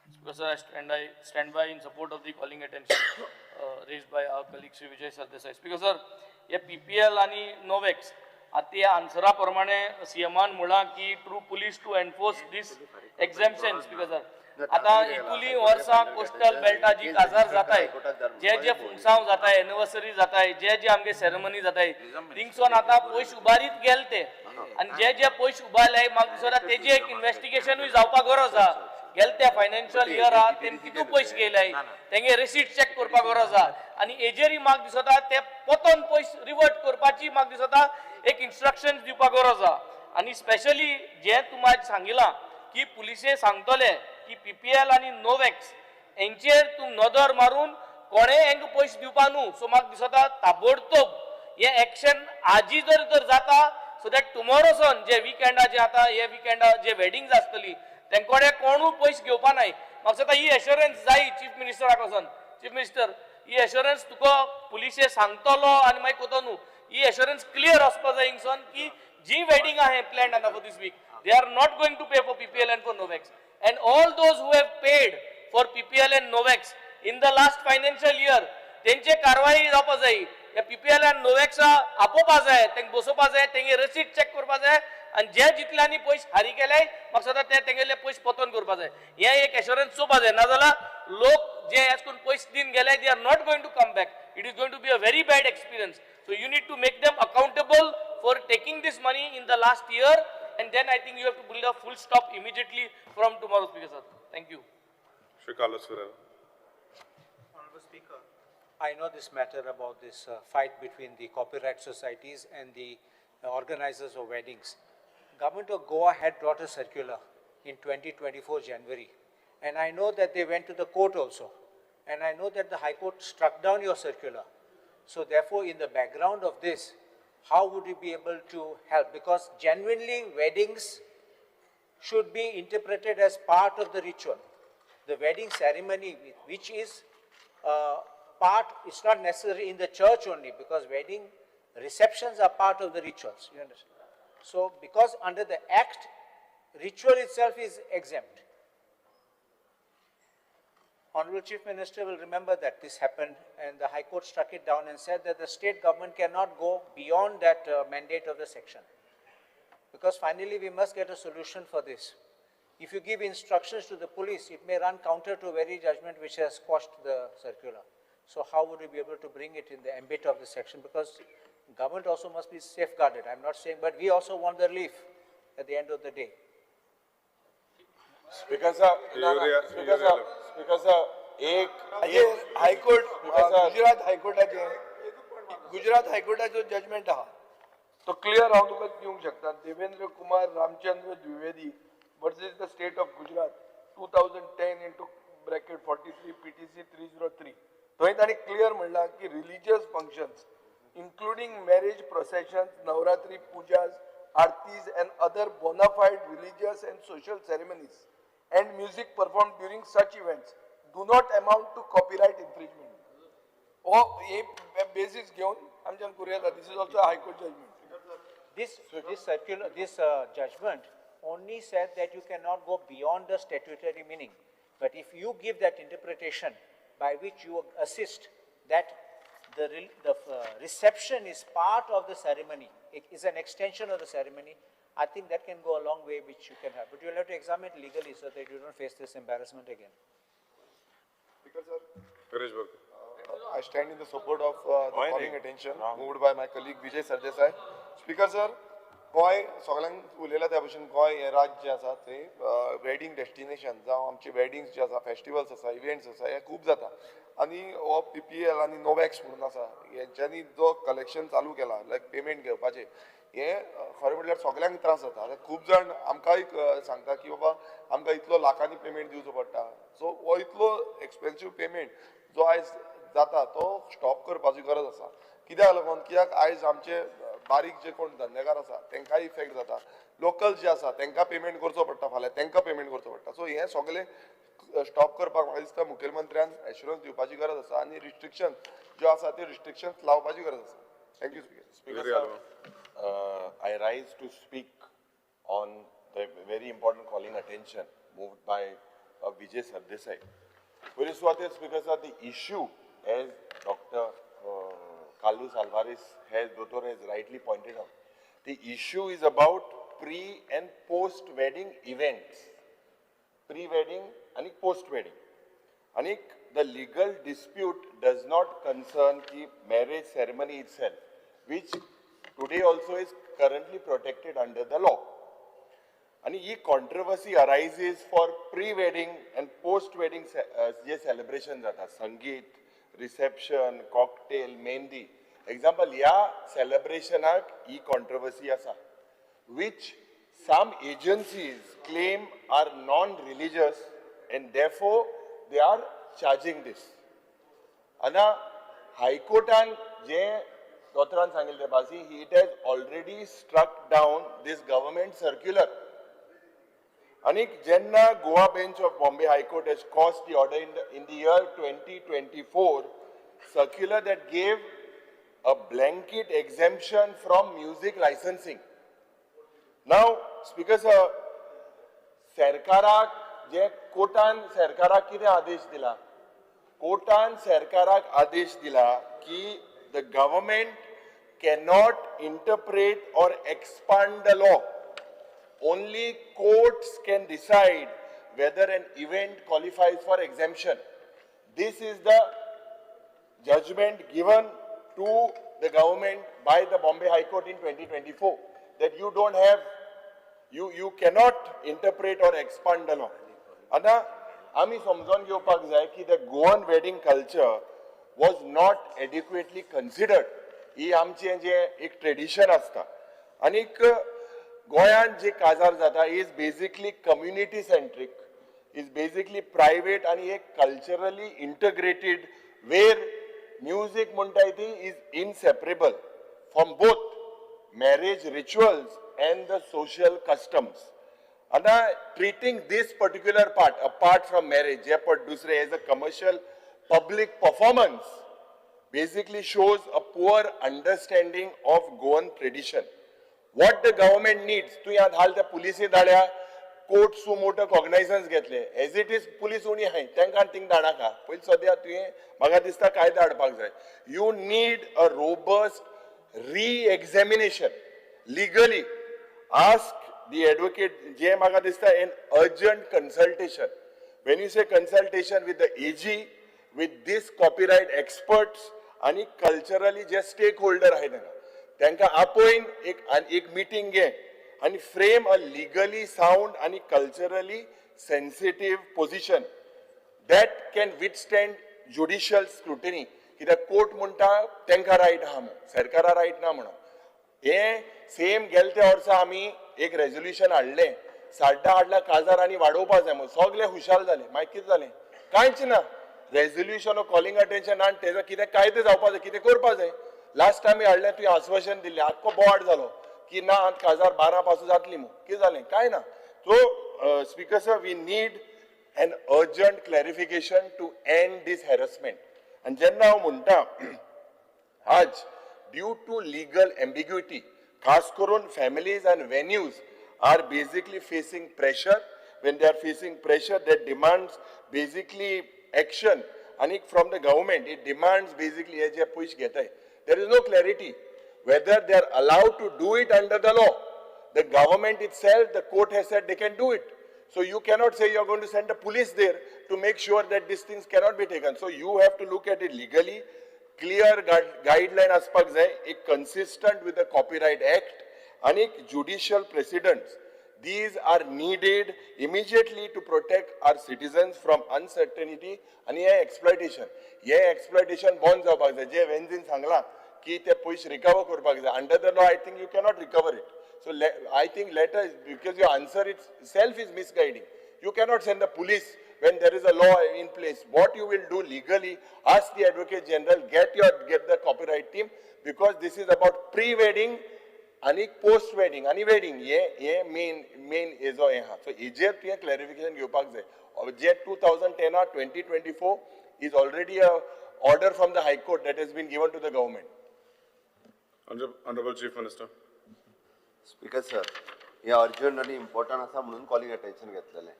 Speaker sir, I stand by in support of the calling attention raised by our colleague Shri Vijay Sardesai. Speaker sir, हे PPL आणि नोवेक्स आतां ह्या आन्सरा प्रमाणे सीएमान म्हळां की through police to enforce this exemption. Speaker sir, आतां इतुली वर्सां coastal बेल्टा जी काजार जाताय, जे जे फुंगसांव जाताय, एनिवर्सरी जाताय, जे जे आमगे सेरेमनी जाताय, थिंगसोन आतां पयशे उबारीत गेले ते आनी जे जे पयशे उबारले म्हाका दिसता तेजी एक इन्वेस्टिगेशनूय जावपाक गरज आहा. गेले त्या फायनान्शियल इयराक तेम कितू पयशे गेले तेंगे रिसीट चॅक करपाक गरज आहा आनी हेजेरय म्हाका दिसता ते पोतोन पयशे रिवर्ट करपाची म्हाका दिसता एक इन्स्ट्रक्शन दिवपाक गरज आहा. आनी स्पेशली जे तुमी आयज सांगिलां की पुलिसे सांगतले की पीपीएल आनी नोवेक्स हेंचेर तूं नदर मारून कोणें हेंकां पयशे दिवपा न्हू. सो म्हाका दिसता ताबडतोब हें एक्शन आजी जर तर जाता सो that tomorrow सन जे विकेंडा जे आतां हे विकेंडा जे वेडिंग्स आसतली तेंकोडे कोणूय पयशे घेवपा नाय. म्हाका दिसता ही एश्योरन्स जाय चीफ मिनिस्टराक वचोन. चीफ मिनिस्टर, ही एश्योरन्स तुका पुलिसे सांगतलो आनी मागीर कोतो न्हू, ही एश्योरन्स क्लियर वचपा जाय हिंगसून की जी वेडिंग आहा प्लॅन आतां for this week they are not going to pay for PPL and for Novex, and all those who have paid for PPL and Novex in the last financial year तेंचे कारवाई जावपा जाय. ह्या PPL आनी नोवेक्सा आपोवपा जाय, तेंका बसोवपा जाय, तेंगे रसीट चॅक करपा जाय आनी जे जितल्यांनी पयशे फारीक केले म्हाका दिसता ते तेंगेले पयशे पोतोन करपा जाय. हें एक एश्योरन्स चोवपा जाय, नाजाल्यार लोक जे एश करून पयशे दिवन गेले they are not going to come back. It is going to be a very bad experience. So you need to make them accountable for taking this money in the last year, and then I think you have to build a full stop immediately from tomorrow, Speaker sir. Thank you. Shri Carlos Ferreira. Honorable Speaker, I know this matter about this fight between the copyright societies and the organizers of weddings. Government of Goa had brought a circular in 2024 January. And I know that they went to the court also. And I know that the High Court struck down your circular. So therefore, in the background of this, how would you be able to help? Because genuinely, weddings should be interpreted as part of the ritual. The wedding ceremony, which is part, it's not necessary in the church only, because wedding receptions are part of the rituals, you understand? So, because under the Act, ritual itself is exempt. Honorable Chief Minister will remember that this happened and the High Court struck it down and said that the state government cannot go beyond that mandate of the section. Because finally we must get a solution for this. If you give instructions to the police, it may run counter to very judgment which has quashed the circular. So how would we be able to bring it in the ambit of the section? Because government also must be safeguarded. I'm not saying, but we also want the relief at the end of the day. Speaker sir, Speaker sir, Speaker sir, एक हाजेर high court, Gujarat हायकोर्टाचे, Gujarat हायकोर्टाचो judgement आहा, तो clear हांव तुका दिवंक शकता. Devendra Kumar Ramchandra Dwivedi versus the state of Gujarat, 2010 into bracket 43 PTC 303. थंय तांणी क्लियर म्हणलां की religious functions including marriage processions, Navratri pujas, aartis and other bonafide religious and social ceremonies and music performed during such events do not amount to copyright infringement. हो हे basis घेवन आमच्यान करूं येता. This is also high court judgment. This circular, this judgment only said that you cannot go beyond the statutory meaning. But if you give that interpretation by which you assist that the reception is part of the ceremony, it is an extension of the ceremony, I think that can go a long way which you can have. But you'll have to examine it legally so that you don't face this embarrassment again. Speaker sir, Paresh Borkar. I stand in the support of the calling attention moved by my colleague Vijay Sardesai. Speaker sir, Goa सगळ्यांक उलयला त्या भशेन गोंय हें राज्य आसा थंय wedding destination जावं आमचे वेडींग्स जे आसा, फेस्टिवल्स आसा, इव्हेंट्स आसा, हे खूब जाता. आनी हो पीपीएल आनी नोवॅक्स म्हणून आसा, हेंच्यांनी जो कलेक्शन चालू केला, लायक पेमेंट घेवपाचें, हें खरें म्हटल्यार सगळ्यांक त्रास जाता. आतां खूब जाण आमकांय सांगता की बाबा आमकां इतलो लाखांनी पेमेंट दिवचो पडटा. सो हो इतलो एक्सपेन्सीव पेमेंट जो आयज जाता तो स्टॉप करपाची गरज आसा. कित्याक लागून, कित्याक आयज आमचे बारीक जे कोण धंदेकार आसा तेंकांय इफेक्ट जाता, लोकल जे आसा तेंकां पेमेंट करचो पडटा, फाल्यां तेंकां पेमेंट करचो पडटा. सो हें सगळें स्टॉप करपाक म्हाका दिसता मुखेलमंत्र्यान एश्युरन्स दिवपाची गरज आसा आनी रिस्ट्रिक्शन ज्यो आसा त्यो रिस्ट्रिक्शन्स लावपाची गरज आसा. Thank you speaker. Speaker sir, I rise to speak on the very important calling attention moved by Vijay Sardesai. पयली सुवातेर Speaker sir, the issue as Doctor Carlos Alvarez has, Doctor has rightly pointed out, the issue is about pre and post wedding events, pre-wedding and post-wedding. And the legal dispute does not concern the marriage ceremony itself, which today also is currently protected under the law. And this controversy arises for pre-wedding and post-wedding J celebrations जाता, संगीत, reception, cocktail, mehndi. Example, ह्या सेलिब्रेशनाक ही controversy आसा, which some agencies claim are non-religious and therefore they are charging this. आतां हायकोर्टान जे दोतोरान सांगिल्लें भाजी, it has already struck down this government circular. आनी जेन्ना Goa bench of Bombay High Court has quashed the order in the year 2024 circular that gave a blanket exemption from music licensing. Now, Speaker sir, सरकाराक जे कोर्टान सरकाराक कितें आदेश दिला, कोर्टान सरकाराक आदेश दिला की the government cannot interpret or expand the law. Only courts can decide whether an event qualifies for exemption. This is the judgment given to the government by the Bombay High Court in 2024, that you don't have, you cannot interpret or expand the law. आतां आमी समजून घेवपाक जाय की the Goan wedding culture was not adequately considered. ही आमचें जें एक tradition आसता आनीक गोंयांत जी काजार जाता is basically community centric, is basically private आनी एक कल्चरली इंटग्रेटेड वेर म्युजीक म्हणटाय ती is inseparable from both marriage rituals and the social customs. आतां treating this particular part apart from marriage जे पट दुसरे as a commercial public performance basically shows a poor understanding of Goan tradition. What the government needs, तूं ह्या धाल त्या पुलिसी धाड्या, court सु मोटो कॉग्नायझन्स घेतले, एज it is police उणी आहाय, तांकां थिंग धाडाका पयलीं. सद्या तुवें म्हाका दिसता कायदो हाडपाक जाय. You need a robust re-examination legally. Ask the advocate जे म्हाका दिसता an urgent consultation. When you say consultation with the AG, with this copyright experts आनी कल्चरली जे स्टेक होल्डर आहाय तांकां तांकां आपोवन एक आनी एक मिटींग घे आनी फ्रेम अ लिगली सावंड आनी culturally sensitive position that can withstand judicial scrutiny. कित्याक कोर्ट म्हणटा तांकां रायट आहा म्हणून, सरकारा रायट ना म्हणून. हे सेम गेले त्या वर्सा आमी एक रेजोल्युशन हाडलें, 8.5 लाख काजार आनी वाडोवपा जाय म्हणून. सगळे खुशाल जाले. मागीर कितें जालें? कांयच ना. रेजोल्युशन कॉलिंग अटेन्शन आनी तेजो कितें कायदे जावपा जाय, कितें करपा जाय. लास्ट टायम हाडलें, तुवें आश्वासन दिल्लें, आख्खो बोवाळ जालो की ना, आतां काजार 12 पासून जातली म्हूण. कितें जालें? कांय ना. So Speaker sir, we need an urgent clarification to end this harassment. आनी जेन्ना हांव म्हणटा आज ड्यू टू लिगल एम्बिग्युटी, खास करून families and venues are basically facing pressure. When they are facing pressure that demands basically action आणि from the government, it demands basically हे जे पयशे घेताय, there is no clarity whether they are allowed to do it under the law. The government itself, the court has said they can do it. So you cannot say you are going to send the police there to make sure that these things cannot be taken. So you have to look at it legally, clear guideline आसपाक जाय, एक consistent with the Copyright Act आणि judicial precedents. These are needed immediately to protect our citizens from uncertainty आणि हे exploitation. हे exploitation बंद जावपाक जाय. जे वेन्झीन सांगलां की ते पयशे रिकवर करपाक जाय. Under the law, I think you cannot recover it. So I think letter, because your answer itself is misguiding. You cannot send the police when there is a law in place. What you will do legally, ask the Advocate General, get the copyright team, because this is about pre-wedding आणि post wedding आणि wedding. हे हे main main हेजो हें आहा. So हेजेर तुवें clarification घेवपाक जाय. जे 2010 2024 is already a order from the High Court that has been given to the government. Honorable Chief Minister. Speaker sir, हे अर्जंट आनी इम्पॉर्टंट आसा म्हणून कॉलिंग अटेन्शन घेतलेलें.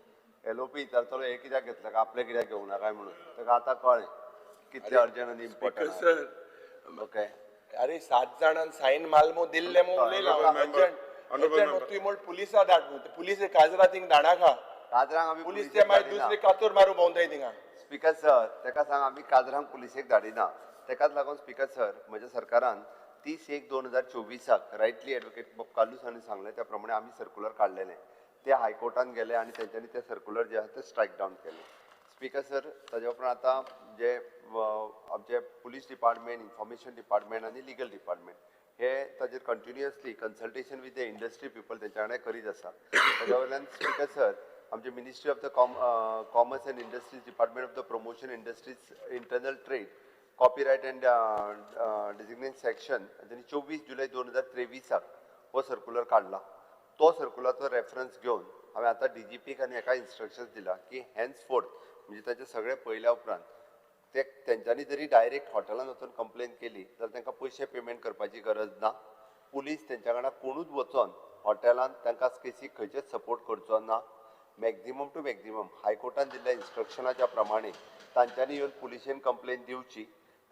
एलओपी विचारतलो, हे कित्याक घेतलें काय, आपलें कित्याक घेवना काय म्हणून. ताका आतां कळ्ळें कितलें अर्जंट आनी इम्पॉर्टंट. सर. ओके. अरे, सात जाणांन सायन माल दिल्ले म्हूण उलयला. Honorable member. Urgent. Honorable urgent. member. तुवें म्हण पुलिसा धाड म्हूण, पुलीस काजरा थिंग धाडाका. काजरांक आमी पुलीस ते पुलिसेक मागीर धाडिना. दुसरे कातोर मारू भोंवताय थिंगा. स्पीकर सर, ताका सांग, आमी काजरांक पुलिसेक धाडिना. ताकाच लागून स्पीकर सर, म्हज्या सरकारान 30/1/2024 रायटली एडवोकेट कार्लूस हांणी सांगलें त्या प्रमाणे आमी सर्कुलर काडलेलें. ते हायकोर्टान गेले आनी तेंच्यांनी ते सर्कुलर जे आसा ते स्ट्रायक डावन केले. स्पीकर सर, ताज्या उपरांत आतां जे आमचे पुलीस डिपार्टमेंट, इन्फॉर्मेशन डिपार्टमेंट आनी लिगल डिपार्टमेंट हे ताजेर continuously consultation with the industry people तेंच्या कडेन करीत आसा. ताज्या वयल्यान स्पीकर सर, आमचे Ministry of the Commerce and Industries, Department of the Promotion Industries, Internal Trade, Copyright and Designated Section तेणी 24 जुलय 2023 हो सर्कुलर काडला. तो सर्कुलराचो रेफरन्स घेवन हांवें आतां डीजीपीक आनी हेका इन्स्ट्रक्शन्स दिला की हेन्स फोर्थ, म्हणजे ताचे सगळे पळयल्या उपरांत ते तेंच्यांनी जरी डायरेक्ट हॉटेलान वचून कंप्लेन केली जाल्यार तांकां पयशे पेमेंट करपाची गरज ना. पुलीस तेंच्या वांगडा कोणूच वचोन हॉटेलान तांकां केसीक खंयचेच सपोर्ट करचो ना. मॅक्झिमम टू मॅक्झिमम हायकोर्टान दिल्ल्या इन्स्ट्रक्शनाच्या प्रमाणे तांच्यांनी येवन पुलिशेन कंप्लेन दिवची.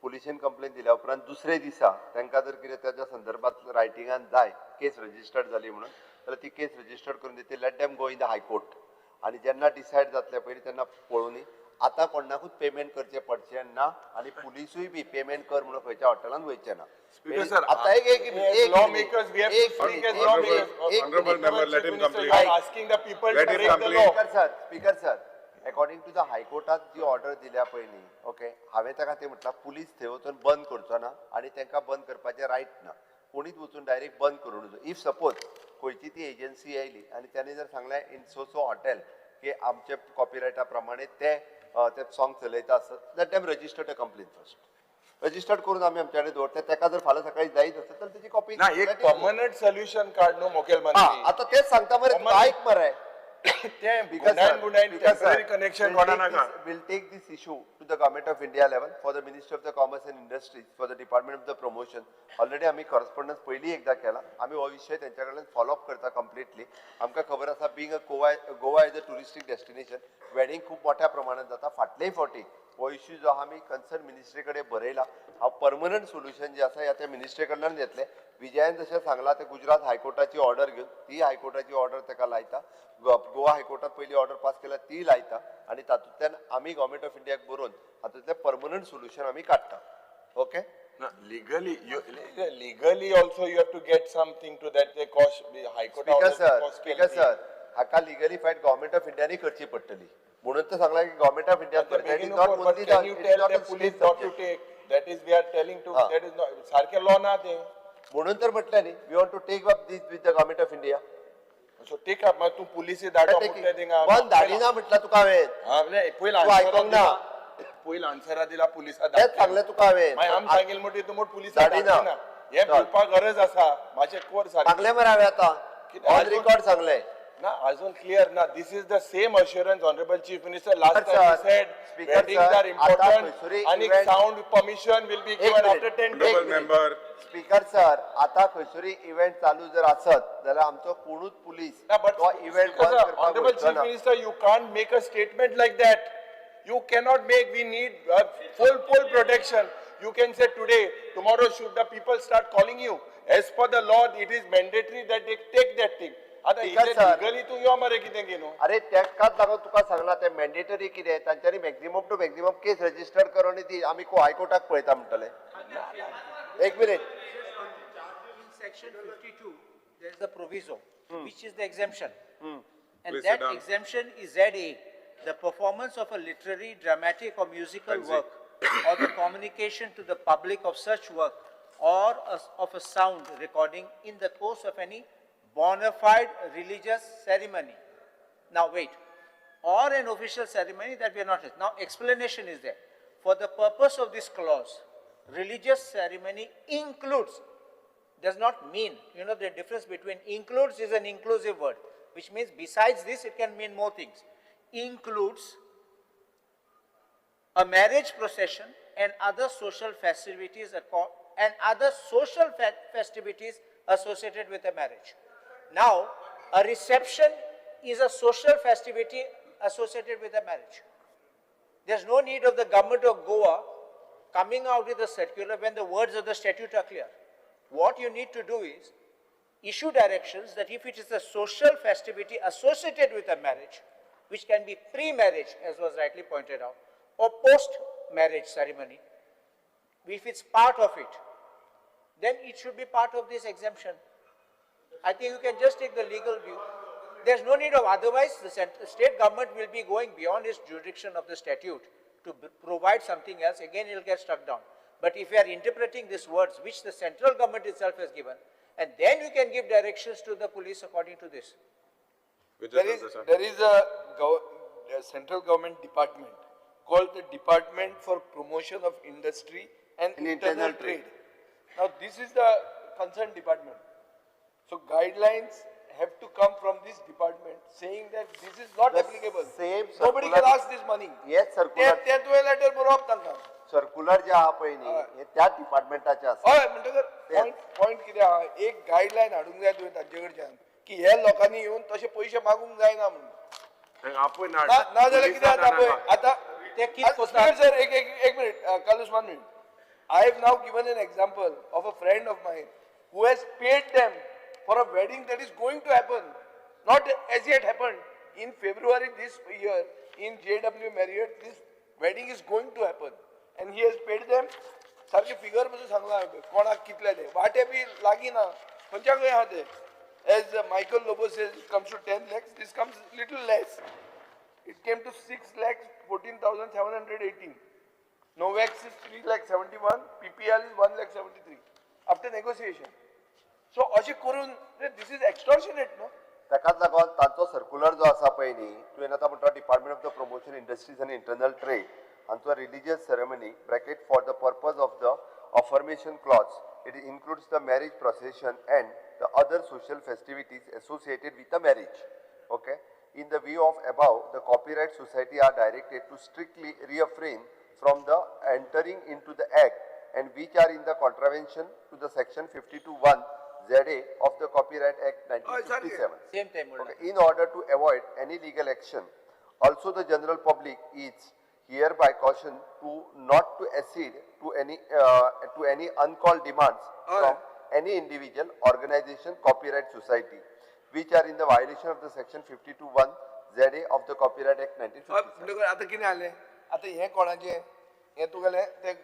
पुलिशेन कंप्लेन दिल्या उपरांत दुसरे दिसा तांकां जर कितें ताच्या संदर्भात रायटिंगान जाय, केस रजिस्टर्ड जाली म्हणून, जाल्यार ती केस रजिस्टर्ड करून दितली. Let them go in the High Court आनी जेन्ना डिसायड जातलें पयलीं तेन्ना पळोवनी. आतां कोणाकूच पेमेंट करचें पडचें ना आनी पुलिसूय बी पेमेंट कर म्हणून खंयच्या हॉटेलान वयचें ना. Speaker sir, आतां एक एक as lawmakers, we have to speak as lawmakers. एक Honorable member, let him Minister, complete. you are asking the people Let to him break the complete. Law. Speaker sir, Speaker sir, According to the हायकोर्टात जी order दिल्या पळय न्ही, okay, हांवें ताका तें म्हटलां, police थंय वचून बंद करचो ना आनी तांकां बंद करपाचें रायट ना. कोणीच वचून डायरेक्ट बंद करूं नजो. If suppose खंयची ती एजन्सी आयली आनी तांणी जर सांगलें इन सो सो हॉटेल की आमचे कॉपिरायटा प्रमाणे ते ते सॉंग चलयता आसत, let them register the complain first. Registered करून आमी आमच्या कडेन दवरता. ताका जर फाल्यां सकाळी जायच आसत जाल्यार तेजी कॉपी. ना, एक परमनंट सोल्युशन काड न्हू मुखेलमंत्री. आतां तेच सांगता मरे तुका, आयक मरे. तें गुंडायन गुंडायन टेम्पररी कनेक्शन कोणा नाका. We'll take this issue to the Government of India level, for the Ministry of the Commerce and Industries, for the Department of the Promotion. Already आमी correspondence पयलीं एकदां केला. आमी हो विशय तेंच्या कडल्यान फॉलो अप करता कंप्लिटली. आमकां खबर आसा, being a Goa, Goa is a touristic destination, wedding खूब मोठ्या प्रमाणात जाता. फाटलेय फावटी हो इश्यू जो आहा आमी कन्सर्न मिनिस्ट्री कडेन बरयला. हांव परमनंट सोल्युशन जें आसा ह्या त्या मिनिस्ट्री कडल्यान येतलें. विजयान जशें सांगलां, ते गुजरात हायकोर्टाची ऑर्डर घेवन, ती हायकोर्टाची ऑर्डर ताका लायता. गोवा हायकोर्टात पयली ऑर्डर पास केल्या ती लायता आनी तातूंतल्यान आमी गव्हर्मेंट ऑफ इंडियाक बरोवन हातूंतलें परमनंट सोल्युशन आमी काडटा. ओके. ना, legally also you have to get something to that. ते cost high court speaker sir, speaker sir, हाका legally fight government of इंडियानी करची पडटली. म्हणून तर सांगला की government of India police not to take, that is we are telling to, that is not सारकें लॉ ना तें. म्हणून तर म्हटलें न्ही, we want to take up this with the government of India. So take up, मागीर तूं पुलिसी धाडप म्हटलें थिंगा. बंद धाडिना म्हटलां तुका हांवें. पयलीं तूं आयकोंक ना. पयलीं आन्सरा दिला पुलिसा. तेंच सांगलें तुका हांवें. मागीर आमी सांगील म्हणटी तूं म्हण पुलिसा धाडिना. धाडिना. हें भिवपाक गरज आसा मातशें कोर सारकें. सांगलें मरे हांवें आतां, ऑन रिकॉर्ड सांगलें. ना, अजून क्लियर ना. This is the same assurance honourable chief minister last time he said, weddings are important आनी sound permission will be given after 10 days. Member speaker sir, आता खंयसरूय इव्हेंट चालू जर आसत जाल्यार आमचो कोणूच पुलीस तो इव्हेंट बंद करपाक honourable वचचो chief ना. Minister, you can't make a statement like that. You cannot make. We need full protection. You can say today, tomorrow should the people start calling you. As per the law, it is mandatory that they take that thing. आता Speaker इथे sir. legally तूं यो मरे कितें की न्हू. अरे तेकाच लागून तुका सांगला, ते मॅन्डेटरी कितें तांच्यांनी maximum to maximum case register करून ती आमी हायकोर्टाक पळयता म्हणटले. एक minute. In section 52, there is a proviso, which is the exemption. And Please that sit down. exemption is ZA, the performance of a literary, dramatic or musical Fancy. work or the communication to the public of such work or of a sound recording in the course of any bona fide religious ceremony. Now wait, or an official ceremony that we are not. Now explanation is there. For the purpose of this clause, religious ceremony includes, does not mean, you know the difference between includes is an inclusive word, which means besides this it can mean more things. Includes a marriage procession and other social festivities and other social festivities associated with a marriage. Now, a reception is a social festivity associated with a marriage. There's no need of the government of Goa coming out with a circular when the words of the statute are clear. What you need to do is issue directions that if it is a social festivity associated with a marriage, which can be pre-marriage, as was rightly pointed out, or post-marriage ceremony, if it's part of it, then it should be part of this exemption. I think you can just take the legal view. There's no need of otherwise, the state government will be going beyond its jurisdiction of the statute to provide something else. Again, it will get struck down. But if you are interpreting these words, which the central government itself has given, and then you can give directions to the police according to this. There is a central government department called the Department for Promotion of Industry and Internal Trade. Now, this is the concerned department. So, guidelines have to come from this department saying that this is not The applicable. same Nobody circular- can ask this money. Yes, circular. ते तुवें letter बरोवप तांकां. Circular जे आहा पळय न्ही, हे त्याच डिपार्टमेंटाचे आसा. हय, म्हणटकर पॉयंट कितें आहा, एक गायडलायन हाडूंक जाय तुवें तांचे कडच्यान की हे लोकांनी येवन तशे पयशे मागूंक जायना म्हणून. आपय ना. ना जाल्यार कितें जाता पळय आतां. ते कितें करतात? स्पीकर सर, एक एक एक minute, Carlos, one minute. I have now given an example of a friend of mine who has paid them for a wedding that is going to happen, not as yet happened, in February this year in JW Marriott. This wedding is going to happen and he has paid them. सारखे figure पसून सांगला हांवें कोणाक कितले ते वाटे बी लागीं ना, खंयच्या खंय आहा ते. As Michael Lobo says, it comes to 10 lakhs, this comes little less. It came to 6,14,718. Novex is 3,71,000, PPL is 1,73,000 after negotiation. So अशें करून this is extortionate न्हू. ताकाच लागून तांचो सर्क्युलर जो आसा पळय न्ही, तुवें आतां म्हणटा department of the promotion industries आनी इंटरनल ट्रेड हांचो religious ceremony bracket for the purpose of the affirmation clause it includes the marriage procession and the other social festivities associated with the marriage. Okay, in the view of above the copyright society are directed to strictly refrain from the entering into the act and which are in the contravention to the section 52(1) ZA of the Copyright Act 1957. Same time. Okay, in order to avoid any legal action, also the general public is hereby cautioned to not to accede to any uncalled demands from any individual, organization, copyright society, which are in the violation of the section 52(1) ZA of the Copyright Act 1957. म्हणटकच आतां कितें जालें, आतां हें कोणाचें, हें तुगेलें तें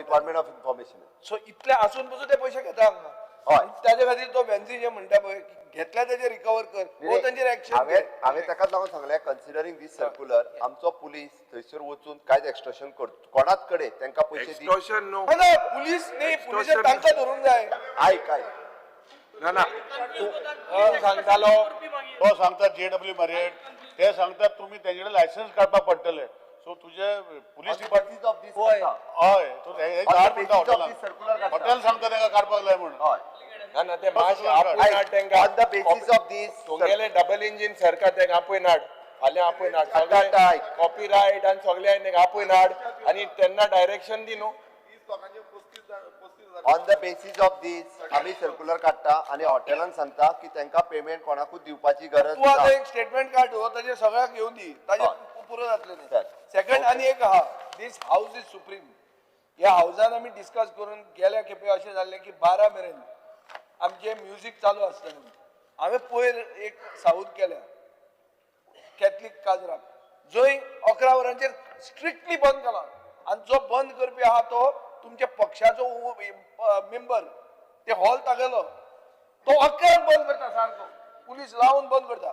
Department of Information. सो इतलें आसून पसून ते पयशे घेता हांगा. हय. ताजे खातीर तो वेन्झी जे म्हणटा पळय घेतल्या तेजेर रिकवर कर, हो तांचेर एक्शन. हांवें ताकाच लागून सांगलें, कन्सिडरींग दीस सर्क्युलर आमचो पुलीस थंयसर वचून कांयच एक्स्ट्रेशन कर कोणाच कडेन तांकां पयशे दी. ना पुलीस न्ही, पुलिसान तांकां धरूंक जाय. आयक आयक ना ना तो सांगतालो, तो सांगता JW Marriott, ते सांगतात तुमी तेंचे कडेन लायसन्स काडपाक पडटलें. सो तुजे पुलीस डिपार्टमेंट हय, धाड म्हणटा हॉटेलान, हॉटेल सांगता तांकां काडपाक जाय म्हूण. ना ना ते मातशें आपूय नाड तांकां. On the basis of this तुमगेलें डबल इंजीन सरकार तांकां आपूय नाड, फाल्यां आपूय नाड, सगळे कॉपीरायट आनी सगळे तांकां आपूय नाड आनी तेन्ना डायरेक्शन दी न्हू. On the basis of this आमी सर्क्युलर काडटा आनी हॉटेलान सांगता की तांकां पेमेंट कोणाकूच दिवपाची गरज तूं आतां ना. एक स्टेटमेंट काड, हो ताजेर सगळ्याक घेवन दी, ताजेर पुरो जातलें. सेकंड आनी एक आहा, दीस हावज is supreme. ह्या हावजान आमी डिस्कस करून गेल्या खेपे अशें जाल्लें की 12 मेरेन आमचें म्युजीक चालू आसतलें. हांवें पयर एक साऊद केल्या कॅथलीक काजराक, जंय 11 वरांचेर स्ट्रिक्टली बंद केला आनी जो बंद करपी आहा तो तुमच्या पक्षाचो मेंबर, ते हॉल तागेलो, तो 11 बंद करता, सारको पुलीस लावन बंद करता.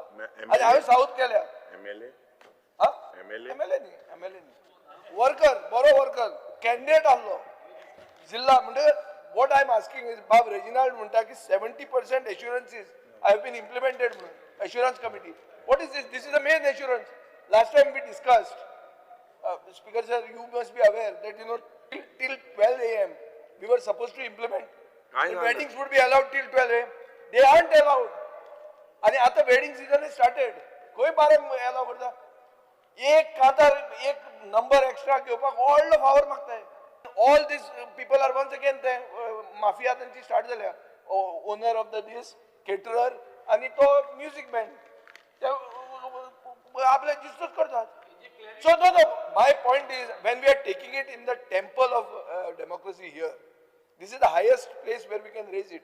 आनी हांवें साऊद केल्या. एमएलए एमएलए न्ही, एमएलए न्ही, वर्कर, बरो वर्कर कॅन्डिडेट आहलो जिल्ला. म्हणजे what I am asking is, बाब रेजिनाल्ड म्हणटा की 70% assurances I have been implemented म्हणून assurance committee. What is this? This is the main assurance. Last time we discussed, Speaker sir, you must be aware that you know till 12 AM we were suppose to implement. Weddings would be allowed till 12 AM. They aren't allowed. आनी आतां wedding season is started, खंय बारांक allow करता? एक कांतार एक number extra घेवपाक व्हडलो फावर मागताय. All these people are once again ते माफिया तांची स्टार्ट जाल्या, owner of the this caterer आनी तो म्युजीक बँड, ते आपले जिस्तूच करतात. So no no, my point is when we are taking it in the temple of democracy here, this is the highest place where we can raise it.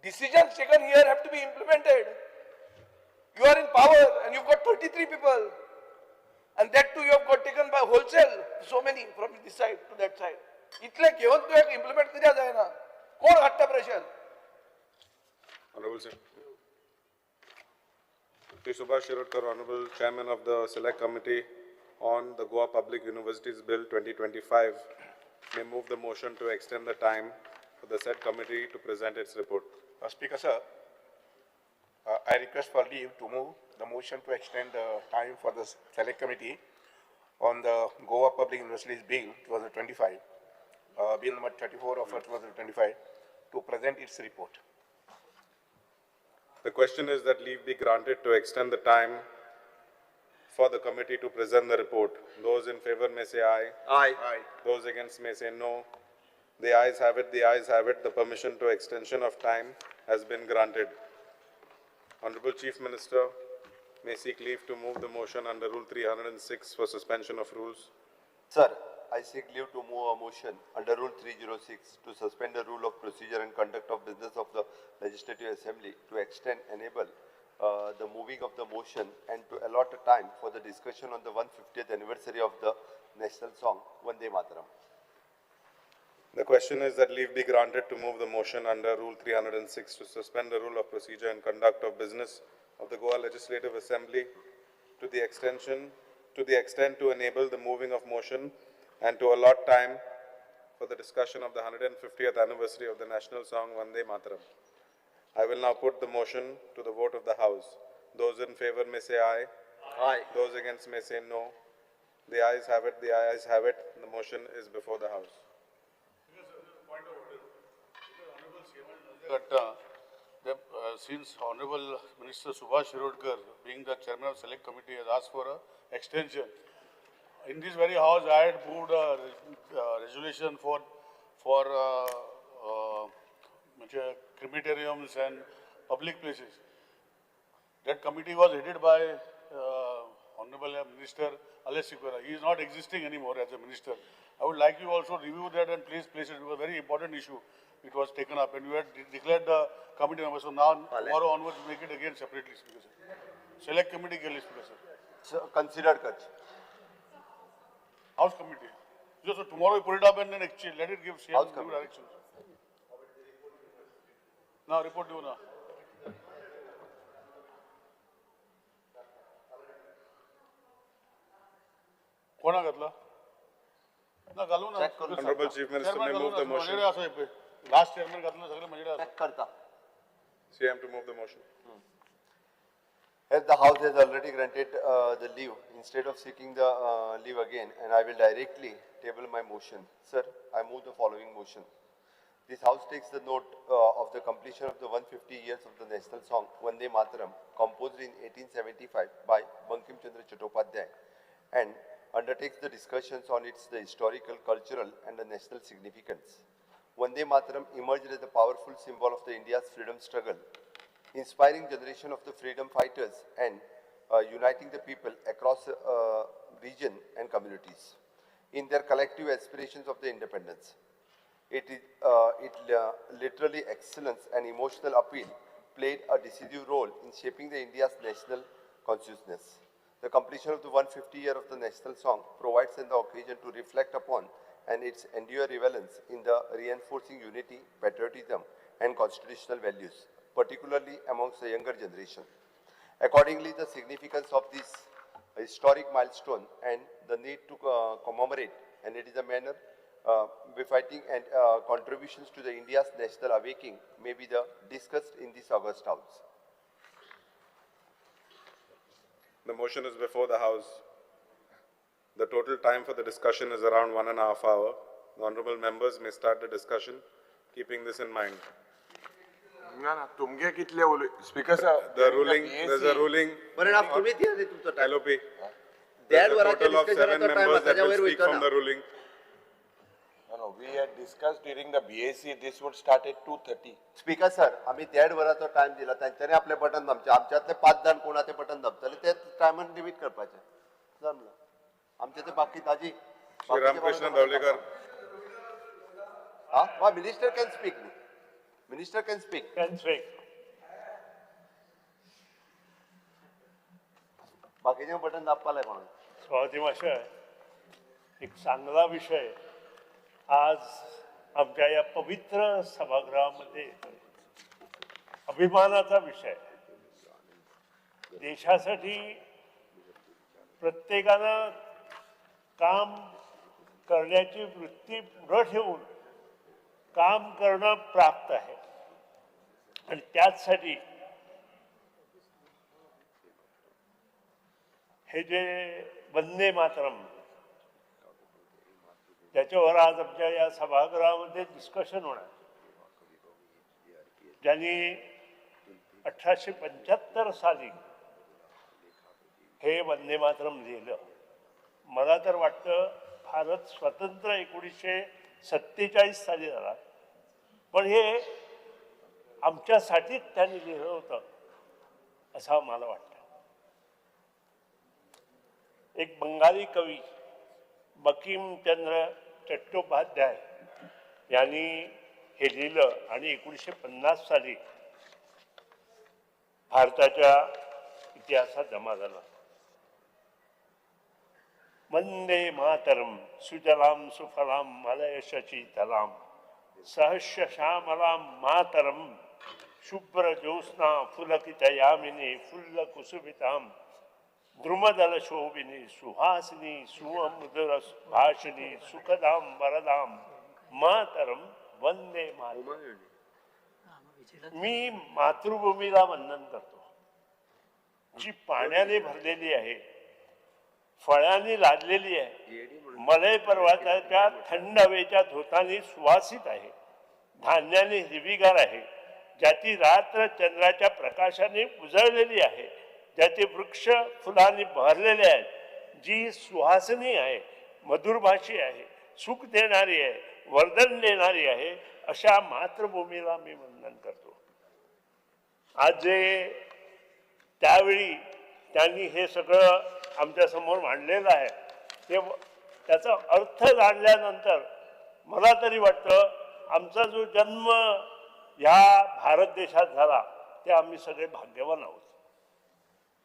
Decisions taken here have to be implemented. You are in power and you've got 33 people. And that too you have got taken by wholesale, so many from this side to that side. इतले घेवन तुवें implement कित्याक जायना? कोण हाडटा pressure? Honorable sir. Shri Subhash Shirodkar, Honorable Chairman of the Select Committee on the Goa Public Universities Bill 2025, may move the motion to extend the time for the said committee to present its report. Speaker sir, I request for leave to move the motion to extend the time for the Select Committee on the Goa Public Universities Bill 2025, Bill number 34 of 2025, to present its report. The question is that leave be granted to extend the time for the committee to present the report. Those in favor may say aye. Aye. Aye. Those against may say no. The ayes have it, the ayes have it. The permission to extension of time has been granted. Honorable Chief Minister may seek leave to move the motion under Rule 306 for suspension of rules. Sir, I seek leave to move a motion under Rule 306 to suspend the rule of procedure and conduct of business of the Legislative Assembly to extend, enable the moving of the motion and to allot a time for the discussion on the 150th anniversary of the national song, Vande Mataram. The question is that leave be granted to move the motion under Rule 306 to suspend the rule of procedure and conduct of business of the Goa Legislative Assembly to the extension to the extent to enable the moving of motion and to allot time for the discussion of the 150th anniversary of the national song Vande Mataram. I will now put the motion to the vote of the House. Those in favor may say aye. Aye. Those against may say no. The ayes have it, the ayes have it. The motion is before the House. But since Honorable Minister Subhash Shirodkar, being the chairman of Select Committee, has asked for an extension. In this very house, I had moved a resolution for crematoriums and public places. That committee was headed by Honorable Minister Alex Sequeira. He is not existing anymore as a minister. I would like you also review that and please place it. It was a very important issue. It was taken up and you had declared the committee member. So now, tomorrow onwards, make it again separately, Speaker sir. Select committee, Speaker sir. So, considered, Kutch. House committee. So tomorrow we put it up and then exchange. Let it give same new directions. Now, report you now. कोणा घातला ना घालू ना. Honorable Chief Minister may move the motion. Last chairman घातलं सगळे म्हणजे check करता. CM to move the motion. As the House has already granted the leave, instead of seeking the leave again, and I will directly table my motion. Sir, I move the following motion. This House takes the note of the completion of the 150 years of the national song Vande Mataram, composed in 1875 by Bankim Chandra Chattopadhyay, and undertakes the discussions on its the historical, cultural, and the national significance. Vande Mataram emerged as a powerful symbol of the India's freedom struggle, inspiring generation of the freedom fighters and uniting the people across region and communities in their collective aspirations of the independence. It is literally excellence and emotional appeal played a decisive role in shaping the India's national consciousness. The completion of the 150 year of the national song provides an occasion to reflect upon and its enduring relevance in the reinforcing unity, patriotism, and constitutional values, particularly amongst the younger generation. Accordingly, the significance of this historic milestone and the need to commemorate, and it is a manner befitting and contributions to the India's national awakening may be the discussed in this august House. The motion is before the House. The total time for the discussion is around 1.5 hours. The honorable members may start the discussion, keeping this in mind. तुमगे कितले उलय Speaker sir, the ruling, there's a ruling. LOP. There's a total of 7 members that will speak from the ruling. No, we had discussed during the BAC, this would start at 2:30. Speaker sir, आम्ही 1.5 वराचो time दिला, तांच्यांनी आपले button दामचे, आमच्यातले 5 जाण कोण ते button दामतले, ते टायमान limit करपाचे. जमलं. आमचे ते बाकी ताजी. श्री रामकृष्ण धवलेकर. हा, minister can speak. Minister can speak. Can speak. बाकीचे बटन दाबपाक लाय कोणाक. स्वाती माशय, एक चांगला विषय आज आमच्या या पवित्र सभागृहामध्ये येतोय. अभिमानाचा विषय. देशासाठी प्रत्येकानं काम करण्याची वृत्ती पुढं ठेवून काम करणं प्राप्त आहे आणि त्याचसाठी हे जे वंदे मातरम त्याच्यावर आज आमच्या या सभागृहामध्ये डिस्कशन होणार, ज्यांनी 1875 साली हे वंदे मातरम लिहिलं. मला तर वाटतं भारत स्वतंत्र 1947 साली झाला, पण हे आमच्यासाठीच त्यांनी लिहिलं होतं असं मला वाटतं. एक बंगाली कवी बंकिमचंद्र चट्टोपाध्याय यांनी हे लिहिलं आणि 1950 साली भारताच्या इतिहासात जमा झाला. वंदे मातरम सुजलाम सुफलाम मलयशची तलाम सहस्य श्यामलाम मातरम शुभ्र ज्योत्स्ना फुलकित यामिनी फुल्ल कुसुमिताम द्रुमदल शोभिनी सुहासिनी सुअमुदर भाषिणी सुखदाम वरदाम मातरम वंदे मातरम. मी मातृभूमीला वंदन करतो, जी पाण्याने भरलेली आहे, फळांनी लादलेली आहे, मलय पर्वताच्या थंड हवेच्या धोताने सुवासित आहे, धान्याने हिरवीगार आहे, ज्याची रात्र चंद्राच्या प्रकाशाने उजळलेली आहे, ज्याचे वृक्ष फुलांनी बहरलेले आहेत, जी सुहासनी आहे, मधुरभाषी आहे, सुख देणारी आहे, वर्धन देणारी आहे, अशा मातृभूमीला मी वंदन करतो. आज जे त्यावेळी त्यांनी हे सगळं आमच्यासमोर मांडलेलं आहे ते त्याचा अर्थ जाणल्यानंतर मला तरी वाटतं आमचा जो जन्म ह्या भारत देशात झाला ते आम्ही सगळे भाग्यवान आहोत.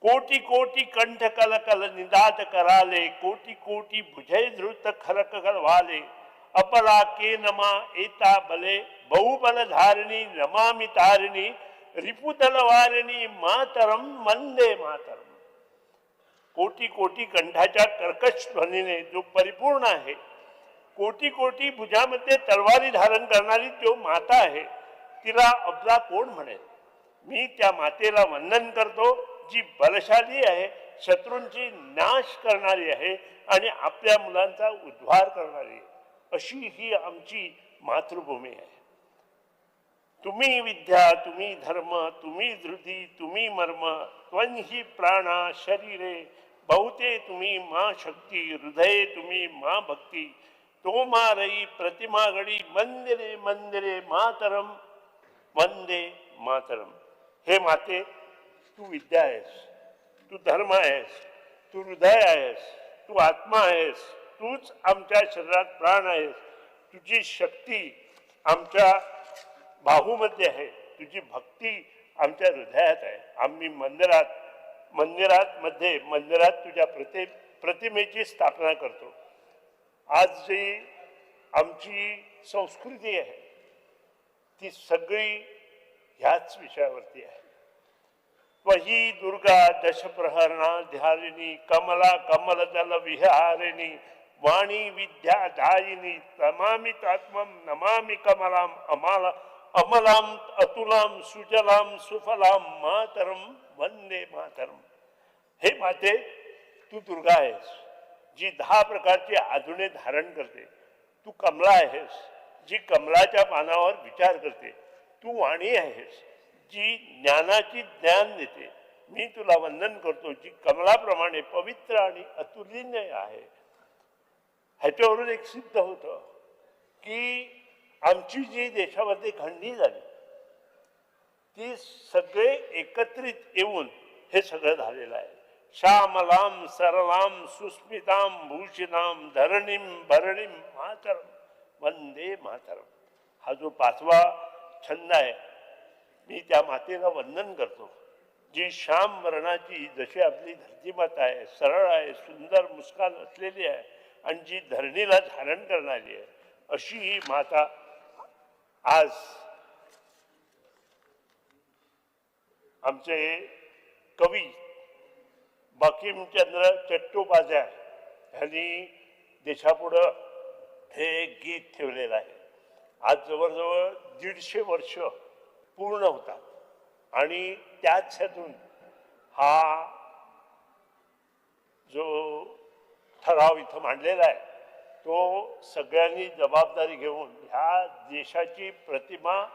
कोटी कोटी कंठ कलकल निदात कराले, कोटी कोटी भुजय धृत खरक वाले, अपरा के नमा एता बले, बहुबल धारिणी नमामि तारिणी, रिपुदल वारिणी मातरम वंदे मातरम. कोटी कोटी कंठाच्या कर्कश ध्वनीने जो परिपूर्ण आहे, कोटी कोटी भुजामध्ये तलवारी धारण करणारी जो माता आहे तिला अबला कोण म्हणेल. मी त्या मातेला वंदन करतो जी बलशाली आहे, शत्रूंची नाश करणारी आहे आणि आपल्या मुलांचा उद्धार करणारी आहे. अशी ही आमची मातृभूमी आहे. तुम्ही विद्या, तुम्ही धर्म, तुम्ही धृती, तुम्ही मर्म, त्वं हि प्राणा शरीरे बहुते तुम्ही मा शक्ती, हृदये तुम्ही मा भक्ती, तो मा रई प्रतिमा गडी मंदिरे मंदिरे मातरम वंदे मातरम. हे माते, तू विद्या आहेस, तू धर्म आहेस, तू हृदय आहेस, तू आत्मा आहेस, तूच आमच्या शरीरात प्राण आहेस, तुझी शक्ती आमच्या बाहूमध्ये आहे, तुझी भक्ती आमच्या हृदयात आहे. आम्ही मंदिरात मंदिरात मध्ये मंदिरात तुझ्या प्रतिमेची स्थापना करतो. आज जी आमची संस्कृती आहे ती सगळी ह्याच विषयावरती आहे. वही दुर्गा दशप्रहरणा ध्यारिणी, कमला कमलदल विहारिणी, वाणी विद्या दायिनी, तमामि तात्मम नमामि कमलाम अमाला अमलाम अतुलाम सुजलाम सुफलाम मातरम वंदे मातरम. हे माते, तू दुर्गा आहेस जी 10 प्रकारची आधुने धारण करते. तू कमला आहेस जी कमलाच्या पानावर विचार करते. तू वाणी आहेस जी ज्ञानाची ज्ञान देते. मी तुला वंदन करतो जी कमलाप्रमाणे पवित्र आणि अतुलनीय आहे. ह्याच्यावरून एक सिद्ध होतं की आमची जी देशामध्ये खंडणी झाली ती सगळे एकत्रित येऊन हे सगळं झालेलं आहे. श्यामलाम सरलाम सुस्मिताम भूषिताम धरणीम भरणीम मातरम वंदे मातरम. हा जो 5वा छंद आहे, मी त्या मातेला वंदन करतो जी श्याम वर्णाची, जशी आपली धरती माता आहे, सरळ आहे, सुंदर मुस्कान असलेली आहे आणि जी धरणीला धारण करणारी आहे, अशी ही माता आज आमचे कवी बंकिमचंद्र चट्टोपाध्याय यांनी देशापुढं हे गीत ठेवलेलं आहे. आज जवळजवळ 150 वर्ष पूर्ण होतात आणि त्याच ह्यातून हा जो ठराव इथं मांडलेला आहे तो सगळ्यांनी जबाबदारी घेऊन ह्या देशाची प्रतिमा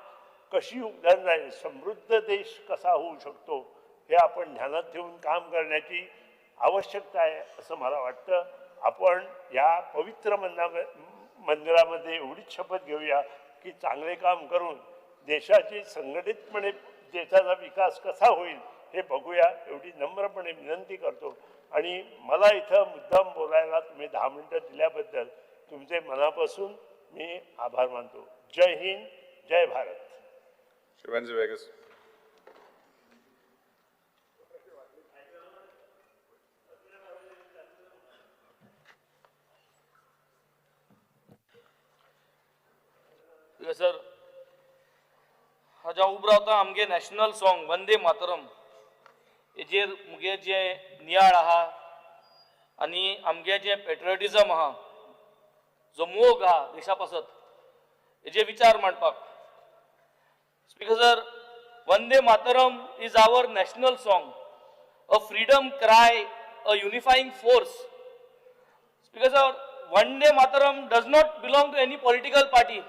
कशी उधाण राहील, समृद्ध देश कसा होऊ शकतो हे आपण ध्यानात ठेवून काम करण्याची आवश्यकता आहे असं मला वाटतं. आपण या पवित्र मंदिरामध्ये एवढीच शपथ घेऊया की चांगले काम करून देशाची संघटितपणे देशाचा विकास कसा होईल हे बघूया, एवढी नम्रपणे विनंती करतो. आणि मला इथं मुद्दाम बोलायला तुम्ही 10 मिनटं दिल्याबद्दल तुमचे मनापासून मी आभार मानतो. जय हिंद, जय भारत. Shri Vegas. Sir, हाज्या उपरांत आमगे नॅशनल सॉंग वंदे मातरम हेजेर मुगे जे नियाळ आहा आनी आमगे जें पेट्रियोटिजम आहा, जो मोग आहा देशा पासत, हेजे विचार मांडपाक. Speaker sir, Vande Mataram is our national song, a freedom cry, a unifying force. Speaker sir, Vande Mataram does not belong to any political party.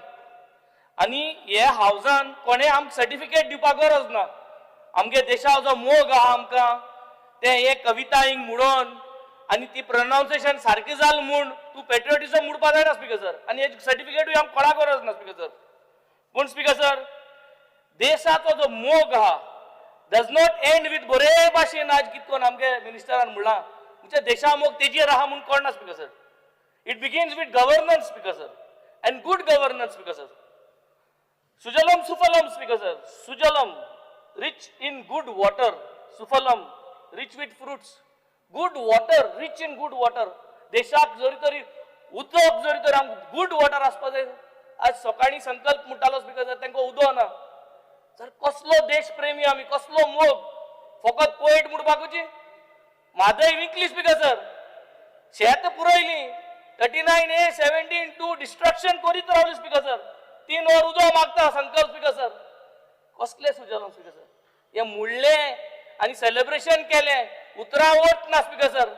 आनी हे हावजान कोणें आमकां सर्टिफिकेट दिवपाक गरज ना. आमगे देशा जो मोग आहा आमकां, ते हे कविता हिंग म्हणून आनी ती प्रोनावन्सिएशन सारकी जाल म्हूण तूं पेट्रियोटिजम म्हणपा जायना स्पीकर सर. आनी हे सर्टिफिकेटूय आमकां कोणाक गरज ना स्पीकर सर. पूण स्पीकर सर, देशाचो जो मोग आहा डज not and with बरे भाशेन आज कितकोन आमगे मिनिस्टरान म्हणलां, म्हणजे देशा मोग तेजेर आहा म्हूण कळना speaker sir. It begins with governance, speaker sir, and good governance, speaker sir. Sujalam Sufalam, speaker sir. Sujalam, rich in good water. Sufalam, rich with fruits. Good water, rich in good water. देशाक जरी तरी उदक जरी तर आमकां good water आसपा जाय. आज सकाळीं संकल्प म्हणटालो स्पीकर सर, तांकां उदक ना. सर, कसलो देश प्रेमी आमी, कसलो मोग? फकत पोएट म्हणपाकूची? म्हादय विकली स्पीकर सर, शेत पुरयली, 39A 17(2) destruction करीत रावली स्पीकर सर. 3 वर उदक मागता संकल्प स्पीकर सर. कसले सुजलाम स्पीकर सर? हे म्हणलें आनी सेलिब्रेशन केलें, उतरां वत ना स्पीकर सर.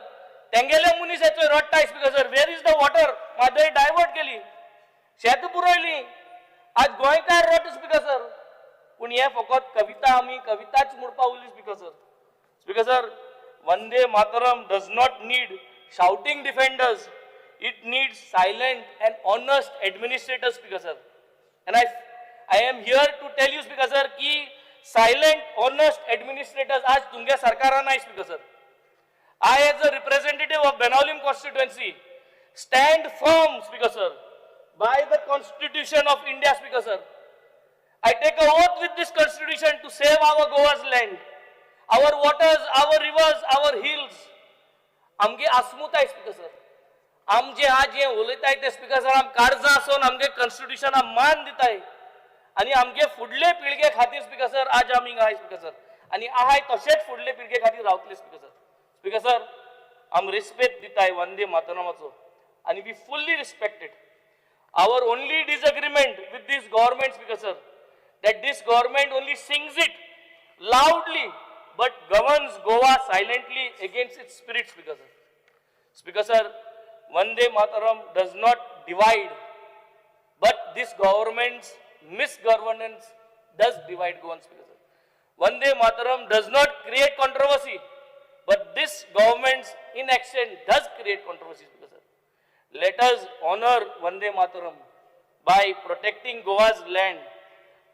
तेंगेले मनीस येतोय रडटाय speaker sir, where is the water? Mhadei divert केली, शेत पुरयली, आज गोंयकार रडटा स्पीकर सर. पूण हे फकत कविता, आमी कविताच म्हणपा उरली speaker sir. Speaker sir, Vande Mataram does not need shouting defenders. It needs silent and honest administrators, Speaker sir. And I am here to tell you, Speaker sir, की silent, honest administrators आज तुमच्या सरकारान नाही, Speaker sir. I, as a representative of Benaulim constituency, stand firm, Speaker sir, by the Constitution of India, Speaker sir. I take a oath with this Constitution to save our Goa's land, our waters, our rivers, our hills. आमगे आस्मुताय speaker sir. आमचे आज जे उलयताय ते speaker sir, आम काळजां आसून आमगे कॉन्स्टिट्युशनाक मान दिताय आनी आमगे फुडले पिळगे खातीर स्पीकर सर, आज आमी हिंगा आहाय स्पीकर सर, आनी आहाय तशेंच फुडले पिळगे खातीर रावतले स्पीकर सर. स्पीकर सर, आम रिस्पेक्ट दिताय वंदे मातरमाचो आनी we fully respect it. Our only disagreement with this government, Speaker sir, that this government only sings it loudly but governs Goa silently against its spirit, Speaker sir. Speaker sir, Vande Mataram does not divide, but this government's misgovernance does divide Goan, Speaker sir. Vande Mataram does not create controversy, but this government's inaction does create controversy, Speaker sir. Let us honor Vande Mataram by protecting Goa's land,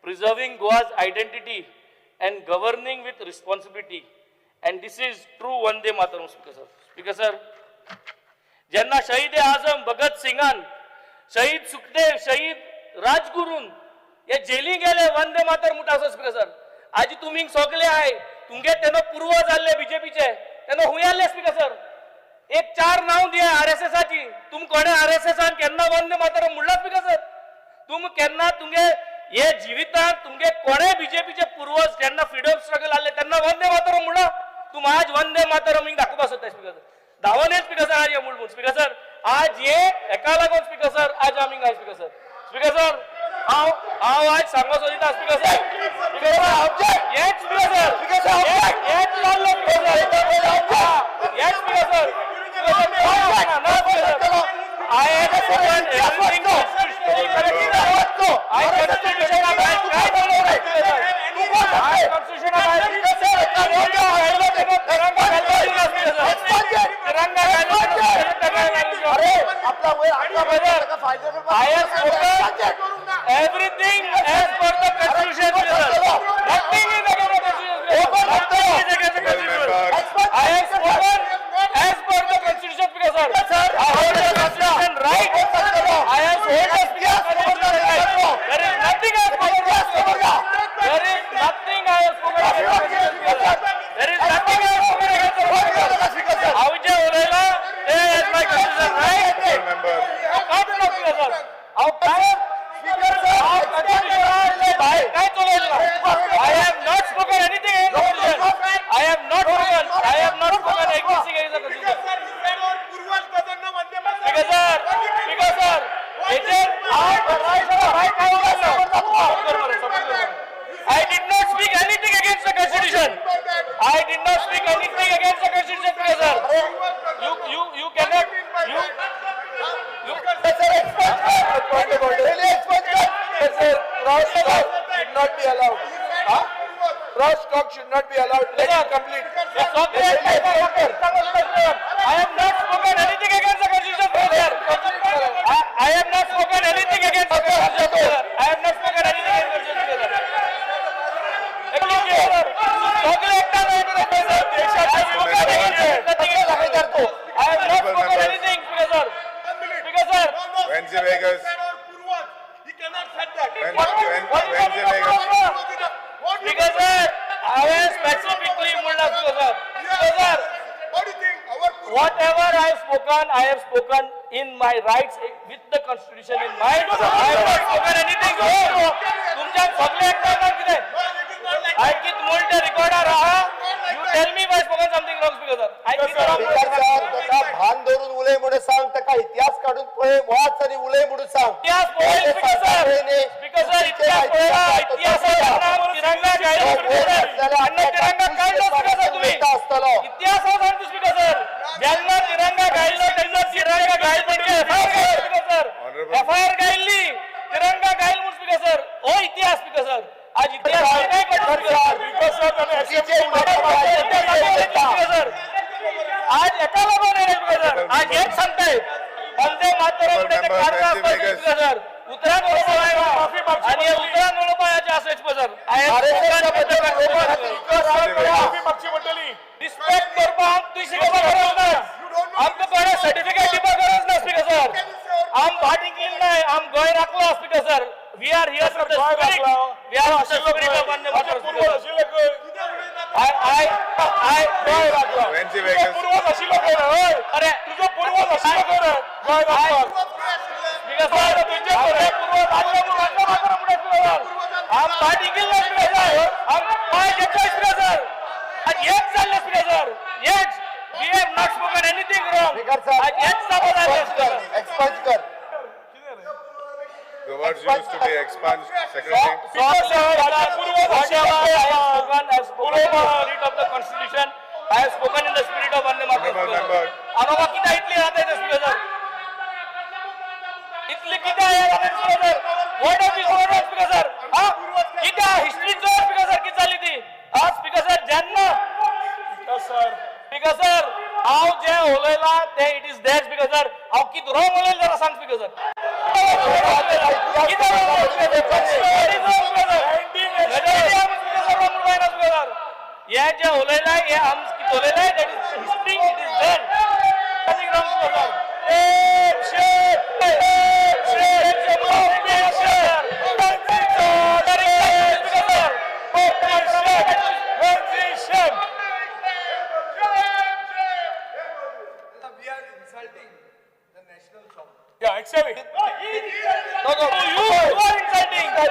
preserving Goa's identity, and governing with responsibility. And this is true Vande Mataram, Speaker sir. Speaker sir, जेन्ना शहीद आझम भगत सिंगान, शहीद सुखदेव, शहीद राजगुरून हे jelly गेले, वंदे मातर म्हणटा आसा speaker sir. आजी तुमी सगळे आहाय, तुमगे तेन्ना पूर्वज आहले बीजेपीचे, तेन्ना हुंय आहले स्पीकर सर? एक चार नांव दिया आरएसएसाची. तुम कोणे आरएसएसान केन्ना वंदे मातरम म्हणलां स्पीकर सर? तुम केन्ना तुमगे हे जिवितांत तुमगे कोणे बीजेपीचे पूर्वज जेन्ना फ्रिडम स्ट्रगल आहले तेन्ना वंदे मातरम म्हणलां? तुम आज वंदे मातरम हिंग दाखोवपा सोदता स्पीकर सर. धांवन येत स्पीकर सर आज हे म्हूण. स्पीकर सर, आज हे हेका लागून स्पीकर सर, आज आमी हिंगा स्पीकर सर. स्पीकर सर, हांव आज सांगो सोदिता स्पीकर सर, स्पीकर सर, हेच स्पीकर सर, हेच चल्लो स्पीकर सर, हेच स्पीकर सर. ना speaker sir, I have spoken everything constitutionally correct. I constitution I constitution तिरंगा. अरे, आपला वेळ, आपला वेळ ताका फायदो करपाक. I have spoken everything as per the constitution. Nothing is against the constitution. Nothing is against the constitution. I have spoken as per the constitution, Speaker sir. I hold the constitution right. I have hold the constitution right. There is nothing I have spoken. There is nothing I have spoken against the constitution, Speaker sir. There is nothing I have spoken against the constitution. हांव जें उलयलां तें as my constitution right. Member. कांयच ना speaker sir. हांव कांय हांव constitution भायर. anything against the constitution. Speaker sir, Speaker sir, हेचेर हांव I did not speak anything against the constitution. I did not speak anything against the constitution, Speaker sir. You cannot, you sir, expunge कर. Point of order. Really expunge कर. Sir, cross talk should not be allowed. हा? Cross talk should not be allowed. Let him complete. I have not spoken anything against the constitution, Speaker sir. I have not spoken anything against the constitution, Speaker sir. I have not spoken anything against the constitution, Speaker sir. सगळे एकटा नाही करत, Speaker sir. I have spoken against nothing else. दाखयतार तूं. I have not spoken anything, Speaker sir. Speaker sir. Venzi Vegas. Venzi Vegas. Speaker sir, हांवें specifically म्हणलां, Speaker sir. Speaker sir, whatever I have spoken, I have spoken in my rights with the constitution in mind. I have not spoken anything wrong. तुमच्यान सगळे एकटा कितें? I कित म्हणटा ते रिकॉर्डार आहा. You tell me if I spoken something wrong, Speaker sir. I कित wrong. Speaker sir, ताका भान धरून उलय म्हणून सांग, ताका इतिहास काडून पळय, वाच आनी उलय म्हणून सांग. इतिहास पळय, Speaker sir. Speaker sir, इतिहास पळयला. इतिहासात तिरंगा गायलो, Speaker sir. तेन्ना तिरंगा काडलो, Speaker sir, तुम्ही. आसतलो. इतिहास सांगतो, स्पीकर सर. जेन्ना तिरंगा गायलो तेन्ना तिरंगा गायल म्हणजे एफआयआर गायल, स्पीकर सर. एफआयआर गायल्ली, तिरंगा गायल म्हूण, स्पीकर सर. हो इतिहास, स्पीकर सर. आज इतिहास काय काडलो, स्पीकर सर? चुकीचें उलोवप स्पीकर सर, आज एका लागून येयलें, स्पीकर सर. आज हेच सांगताय, वंदे मातरम म्हणटा ते काडता आसता, स्पीकर सर. उतरान उलोवपा आनी हे उतरान उलोवपा हाचें आसा, स्पीकर सर. RSS बद्दल उलोवपा खातीर रिस्पेक्ट करपाक तुवें शिकोवपा गरज ना. आमकां कोणा सर्टिफिकेट दिवपा गरज ना, स्पीकर सर. आम भाट इंगलीन नाय, आम गोंय राखलो, speaker sir. We are here for the spirit, we are for the spirit of Vande Mataram, speaker sir. I Venzi Vegas. अरे तुझो पूर्वज आशिल्लो खंय गोंय राखपाक? स्पीकर सर, तुमचे पूर्वज आसले म्हूण वंदे मातरम म्हणटा, स्पीकर सर. आम भाट इंगलीन ना, स्पीकर सर. आम पांय घेतलो, स्पीकर सर. आज हेच जाल्लें, स्पीकर सर. हेच. We have not spoken anything wrong. Speaker sir, आज हेच जापो जाल्लें, स्पीकर सर. एक्सपंज कर. The words used to be expunged, Secretary. Whatever I have spoken, I have spoken in the spirit of the constitution. I have spoken in the spirit of Vande Mataram. Honorable member. आम्हाला किती इतली जाता येते, speaker sir? इतली किती जाता, speaker sir? What of this word, speaker sir? हा किती हिस्ट्री जो, स्पीकर सर, किती झाली ती? हा स्पीकर सर, जेन्ना स्पीकर सर हांव जें उलयलां तें it is that, speaker sir. हांव कितें रॉंग उलयलें जाल्यार सांग, स्पीकर सर. कितें wrong, speaker sir? What is wrong, speaker sir? हे जे उलयलां, हे आम कितें उलयलां, that is history, it is there, nothing wrong, speaker sir. We are insulting the national song. Yeah, actually. No, no, you are insulting. This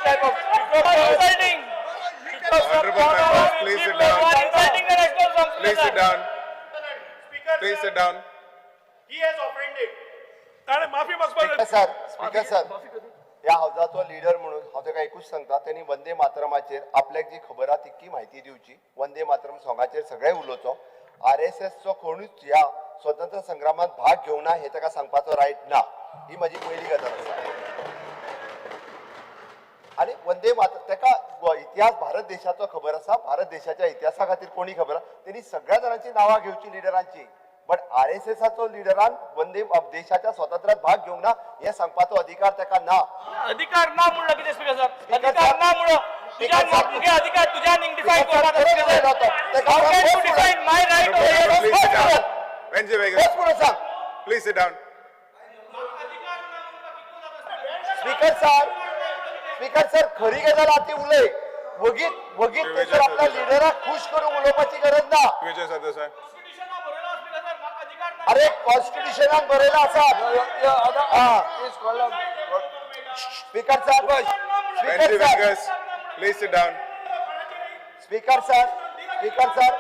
type of, you are insulting. Honorable members, please sit You down. are insulting the national song. Please sit down. Please sit down. ताणें माफी मागपाक speaker sir, speaker sir, ह्या हावजाचो leader म्हणून हांव ताका एकूच सांगता, तेणी वंदे मातरमाचेर आपल्याक जी खबर आहा तितकी म्हायती दिवची. वंदे मातरम सोंगाचेर सगळे उलोवचो. आरएसएसचो कोणूच ह्या स्वतंत्र संग्रामात भाग घेवना हे ताका सांगपाचो रायट ना. ही म्हजी पयली गजाल आसा. आनी वंदे मातर ताका इतिहास भारत देशाचो खबर आसा. भारत देशाच्या इतिहासा खातीर कोणी खबर आसा, तेणी सगळ्या जाणांची नांवां घेवची लिडरांची, बट आरएसएसाचो लिडरान वंदे देशाच्या स्वातंत्र्यात भाग घेवंक ना हे सांगपाचो अधिकार ताका ना. अधिकार ना म्हणलं कितें, स्पीकर सर? अधिकार ना म्हणून तुझ्यान मुगे अधिकार तुझ्यान डिफाइन करपाक, speaker sir? How can you define my right over here? Please sit down. Venzi Vegas. बस म्हणून सांग. Please sit down. Speaker sir, speaker sir, खरी गजाल आहा ती उलय. वगीत वगीत थंयसर आपल्या लिडराक खुश करूंक उलोवपाची गरज ना. Vijay Sardesai. अरे, कॉन्स्टिट्युशनान बरयलां आसा. Speaker sir, speaker Venzi sir, Vegas. Please sit down. Speaker sir, speaker sir,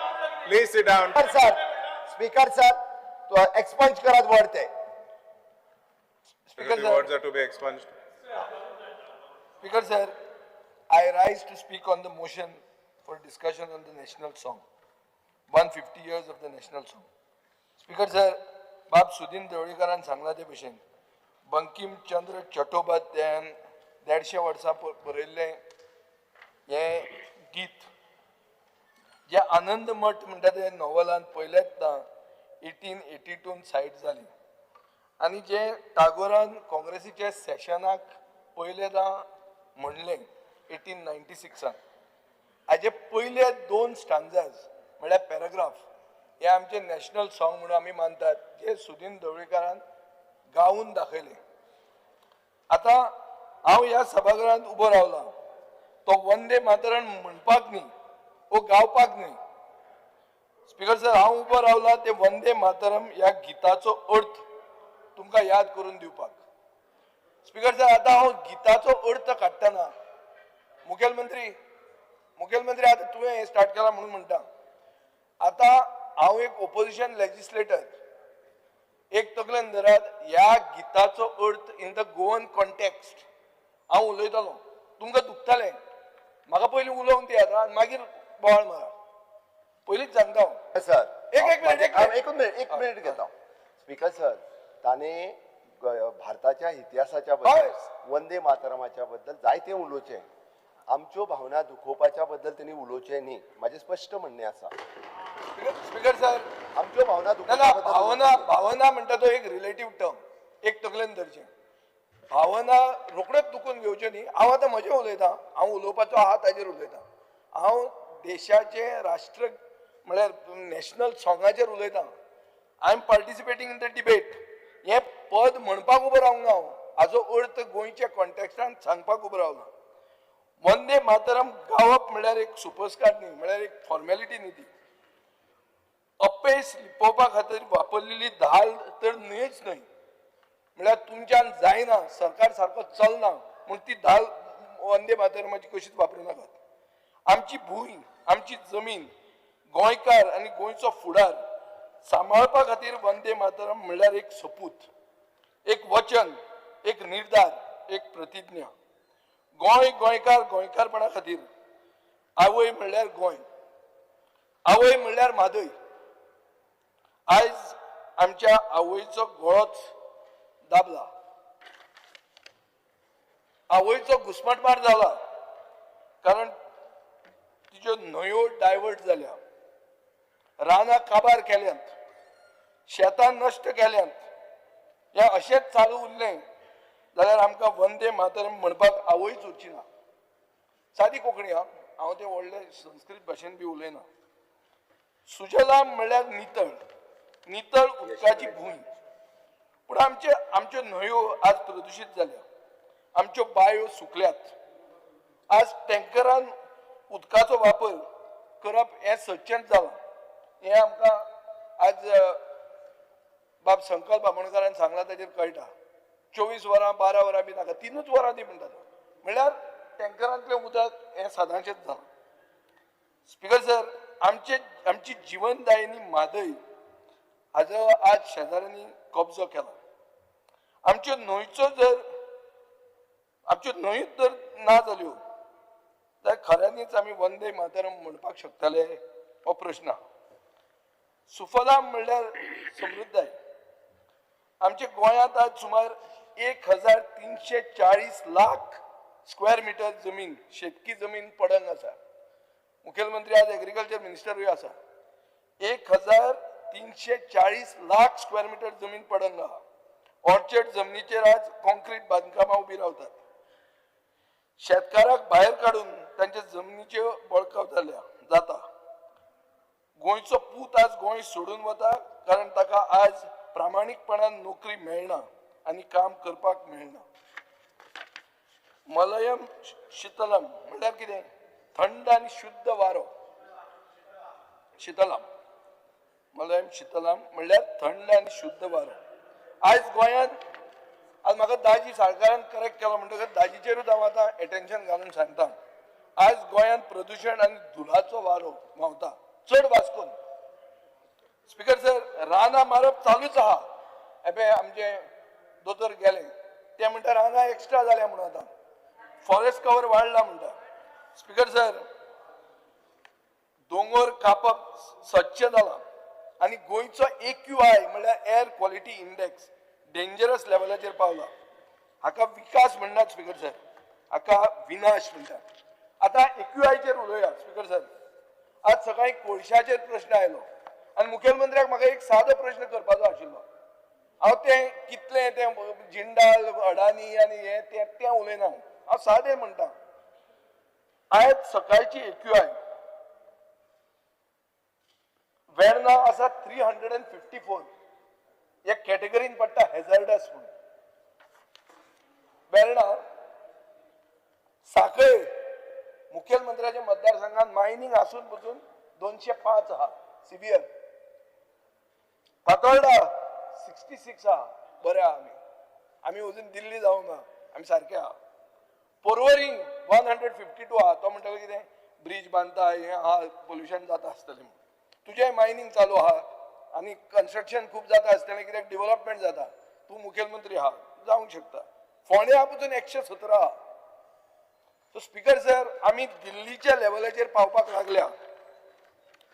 Please sit down. Speaker sir. Speaker sir, expunge करात वर्ड ते. Speaker The sir, words are to be expunged. Speaker sir, I rise to speak on the motion for discussion on the national song, 150 years of the national song. Speaker sir, बाब सुदीन देवळीकारान सांगला ते भशेन बंकीम चंद्र चट्टोपाध्यायान 150 वर्सां बरयल्लें हें गीत जें आनंद मठ म्हणटा तें नॉव्हलान पयलेंच 1882 सायट जाली आनी जें टागोरान काँग्रेसीच्या सेशनाक पयलेंदा म्हणलें 1896 हाजे पयले 2 स्टांजाज म्हळ्यार पॅराग्राफ हे आमचे नॅशनल सॉंग म्हणून आमी मानतात, जे सुदीन ढवळीकारान गावून दाखयले. आतां हांव ह्या सभाघरांत उबो रावला तो वंदे मातरम म्हणपाक न्ही वो गावपाक न्ही. स्पीकर सर, हांव उबो रावला ते वंदे मातरम ह्या गिताचो अर्थ तुमकां याद करून दिवपाक. स्पीकर सर, आतां हांव गिताचो अर्थ काडटना मुखेलमंत्री आतां तुवें हें स्टार्ट केलां म्हणून म्हणटा, आतां हांव एक ओपोजिशन लेजिस्लेटर, एक तकलेन धरात ह्या गिताचो अर्थ इन the Goan context हांव उलयतलो, तुमकां दुखतलें. म्हाका पयलीं उलोवंक दियात आनी मागीर बोवाळ मारा, पयलींच सांगता हांव. सर, एक मिनिट, एक मिनिट. एक मिनिट घेता. स्पीकर सर, ताणें भारताच्या इतिहासाच्या बद्दल, वंदे मातरमाच्या बद्दल जायतें उलोवचें, आमच्यो भावना दुखोवपाच्या बद्दल तेणी उलोवचें न्ही, म्हाजें स्पश्ट म्हणणें आसा. स्पीकर सर, आमच्यो भावना ना, भावना भावना म्हणटा तो एक रिलेटीव टर्म, एक तकलेन धरचें. भावना रोखड्योच दुखून घेवच्यो न्ही. हांव आतां म्हजें उलयतां, हांव उलोवपाचो आहा ताजेर उलयतां. हांव देशाचें राष्ट्र म्हळ्यार नॅशनल सॉंगाचेर उलयतां. I am participating in the debate. हें पद म्हणपाक उबो रावंक ना हांव, हाजो अर्थ गोंयच्या कॉन्टेक्स्टान सांगपाक उबो रावला. वंदे मातरम गावप म्हळ्यार एक सुपरस्कार न्ही, म्हळ्यार एक फॉर्मेलिटी न्ही ती. अपेस लिपोवपा खातीर वापरलेली धाल तर न्हयच न्हय, म्हळ्यार तुमच्यान जायना, सरकार सारको चलना म्हूण ती धाल वंदे मातरमाची कशीच वापरूं नाकात. आमची भूंय, आमची जमीन, गोंयकार आनी गोंयचो फुडार सांबाळपा खातीर वंदे मातरम म्हणल्यार एक सपूत, एक वचन, एक निर्धार, एक प्रतिज्ञा. गोंय, गोंयकार, गोंयकारपणा खातीर आवय म्हणल्यार गोंय, आवय म्हणल्यार म्हादय. आयज आमच्या आवयचो गळोच दाबला, आवयचो घुस्मटमार जाला, कारण तिच्यो न्हंयो डायवर्ट जाल्या, रानां काबार केल्यांत, शेतां नश्ट केल्यांत. हें अशेंच चालू उरलें जाल्यार आमकां वंदे मातरम म्हणपाक आवयच उरची ना. सादी कोंकणी हा, हांव ते व्हडले संस्कृत भाशेन बी उलयना. सुजलाम म्हणल्यार नितळ, नितळ उदकाची भूंय. पूण आमच्यो न्हंयो आज प्रदुशीत जाल्या, आमच्यो बायो सुकल्यात. आज टँकरान उदकाचो वापर करप हें सदचेंच जालां. हें आमकां आज बाब संकल्प बामणकारान सांगलां ताचेर कळटा. 24 वरां 12 वरां बी नाका, 3 वरां दी म्हणटात, म्हणल्यार टँकरांतलें उदक हें सदांचेंच जालां. स्पीकर सर, आमची जिवनदायिनी म्हादय हाजो आज शेजाऱ्यांनी कब्जो केला. आमच्यो न्हंयचो जर आमच्यो न्हंयूच जर ना जाल्यो जाल्यार खऱ्यांनीच आमी वंदे मातरम म्हणपाक शकतले हो प्रश्न आहा. सुफलाम म्हणल्यार समृद्धाय. आमच्या गोंयांत आज सुमार 1340 लाख स्क्वेअर मिटर जमीन, शेतकी जमीन पडंग आसा. मुखेलमंत्री आज एग्रीकल्चर मिनिस्टरूय आसा. 1340 लाख स्क्वेअर मिटर जमीन पडंग आहा. ऑर्चर्ड जमनीचेर आज कॉन्क्रीट बांदकामां उबी रावतात. शेतकाराक भायर काडून तांच्या जमनीच्यो बळकाव जाता. गोंयचो पूत आज गोंय सोडून वता, कारण ताका आज प्रामाणीकपणान नोकरी मेळना आनी काम करपाक मेळना. मलयम शीतलम म्हणल्यार कितें? थंड आनी शुद्ध वारो. शीतलम, मलयम शीतलम म्हणल्यार थंड आनी शुद्ध वारो. आयज गोंयांत आज म्हाका दाजी साळकारान करेक्ट केलो म्हणटकच दाजीचेरूच हांव आतां एटेन्शन घालून सांगता. आज गोंयांत प्रदुशण आनी धुलाचो वारो व्हांवता, चड वास्कोन. स्पीकर सर, रानां मारप चालूच आहा. हे आमचे दोतोर गेले ते म्हणटा रानां एक्स्ट्रा जाल्या म्हणून, आतां फॉरेस्ट कवर वाडला म्हणटा. स्पीकर सर, दोंगर कापप सदचें जालां आनी गोंयचो AQI म्हणल्यार एअर क्वॉलिटी इंडेक्स डेंजरस लेवलाचेर पावला. हाका विकास म्हणनात स्पीकर सर, हाका विनाश म्हणटात. आतां AQIचेर उलोवया. स्पीकर सर, आज सकाळी कोळशाचेर प्रश्न आयलो आनी मुखेलमंत्र्याक म्हाका एक सादो प्रश्न करपाचो आशिल्लो. हांव तें कितलें तें जिंदाल अडानी आनी हें तें तें उलयना, हांव सादें म्हणटा. आयज सकाळची AQI Verna आसा 354, ह्या कॅटेगरीन पडटा हॅझर्डस म्हणून. वेर्णा, साखळे मुखेलमंत्र्याच्या मतदारसंघात मायनिंग आसून पसून 205 आहा सिवियर. फातोर्डा 66 आहा, बरें आहा. आमी आमी अजून दिल्ली जावंक ना, आमी सारके आहा. पोरवरी 152 आहा. तो म्हणटालो कितें ब्रीज बांदता हें आहा, पोल्युशन जाता आसतलें म्हणून. तुजें मायनिंग चालू आहा आनी कन्स्ट्रक्शन खूब जाता आसतलें, कित्याक डिवलपमेंट जाता, तूं मुखेलमंत्री आहा, जावंक शकता. फोंड्या पसून 117 आहा. सो स्पीकर सर, आमी दिल्लीच्या लेवलाचेर पावपाक लागल्या.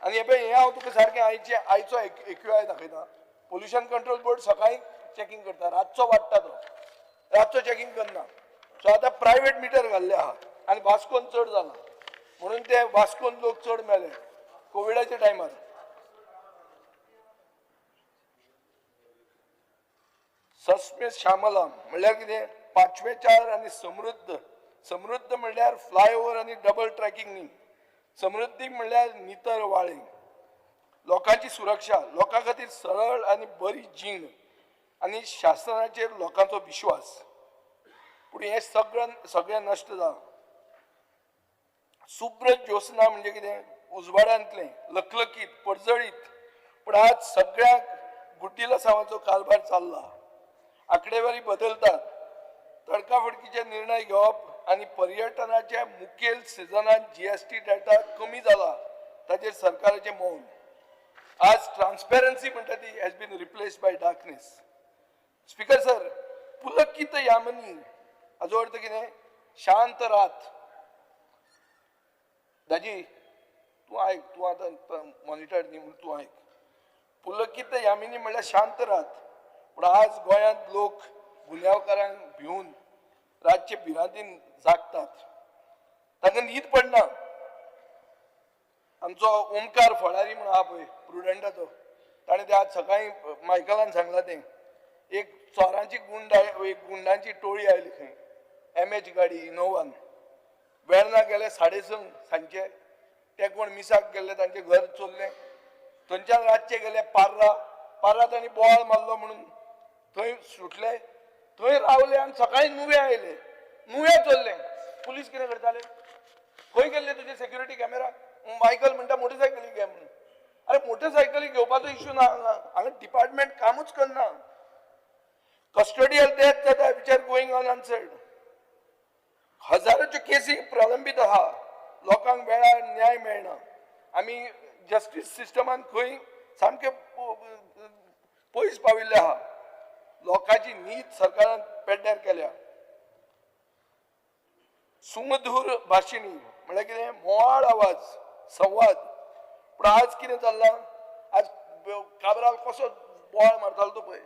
आनी हे पळय, हें हांव तुका सारकें आयचे आयचो AQI दाखयता. पोल्युशन कंट्रोल बोर्ड सकाळी चॅकिंग करता, रातचो वाडटा तो, रातचो चॅकिंग करना. सो आतां प्रायवेट मिटर घाल्ले आहा आनी वास्कोन चड जाला म्हणून ते वास्कोन लोक चड मेले कोविडाच्या टायमार. सस्म्य श्यामला म्हणल्यार कितें, पांचवेचार आनी समृद्ध. समृद्ध म्हणल्यार फ्लायओवर आनी डबल ट्रॅकिंग न्ही. समृद्धी म्हणल्यार नितळ वाळे, लोकांची सुरक्षा, लोकां खातीर सरळ आनी बरी जीण आनी शासनाचेर लोकांचो विश्वास. पूण हें सगळें सगळें नश्ट जालां. शुभ्र ज्योत्स्ना म्हणजे कितें, उजवाडांतलें लखलखीत परजळीत. पूण आज सगळ्याक गुड्डीलसांवाचो कारभार चल्ला. आंकडेवारी बदलतात, तडकाफडकीचे निर्णय घेवप आनी पर्यटनाच्या मुखेल सिजनांत GST data कमी जाला ताचेर सरकाराचें मौन. आज ट्रान्सपेरन्सी म्हणटा ती has been replaced by darkness. Speaker sir, Pulkit Yamini हाजो अर्थ कितें, शांत रात. दाजी तूं आयक, तूं आतां मॉनिटर न्ही म्हणून तूं आयक. पुलकीत यामिनी म्हणल्यार शांत रात. पूण आज गोंयांत लोक गुन्यांवकारांक भिवन रातचे भिरांतीन जागतात, तांकां न्हीद पडना. आमचो ओमकार फळारी म्हणून आहा पळय प्रुडंटाचो, ताणें ते आज सकाळीं मायकलान सांगलां तें, एक चोरांची गुंड, एक गुंडांची टोळी आयली खंय, MH गाडी इनोवान. वेर्ना गेले 6:30 सांजचे, ते कोण मिसाक गेल्ले तांचें घर चोरलें. थंयच्यान रातचे गेले पार्रा, पार्रा तांणी बोवाळ मारलो म्हणून थंय सुटले, थंय रावले आनी सकाळीं नुवें आयले, नुवें चोरलें. पुलीस कितें करताले, खंय गेल्ले तुजे सेक्युरिटी कॅमेरा? मायकल म्हणटा मोटरसायकली घे म्हणून. अरे मोटरसायकली घेवपाचो इश्यू ना हांगा, हांगा डिपार्टमेंट कामूच करना. कस्टोडियल डेथ जाता which are going unanswered. हजाराच्यो केसी प्रलंबीत आहा, लोकांक वेळार न्याय मेळना. आमी जस्टीस सिस्टमान खंय सामके पयस पाविल्ले आहा. लोकांची न्हीद सरकारान पेड्ड्यार केल्या. सुमधूर भाशिणी म्हणल्यार कितें, मोवाळ आवाज, संवाद. पूण आज कितें चल्लां, आज काब्राल कसो बोवाळ मारतालो तो पळय,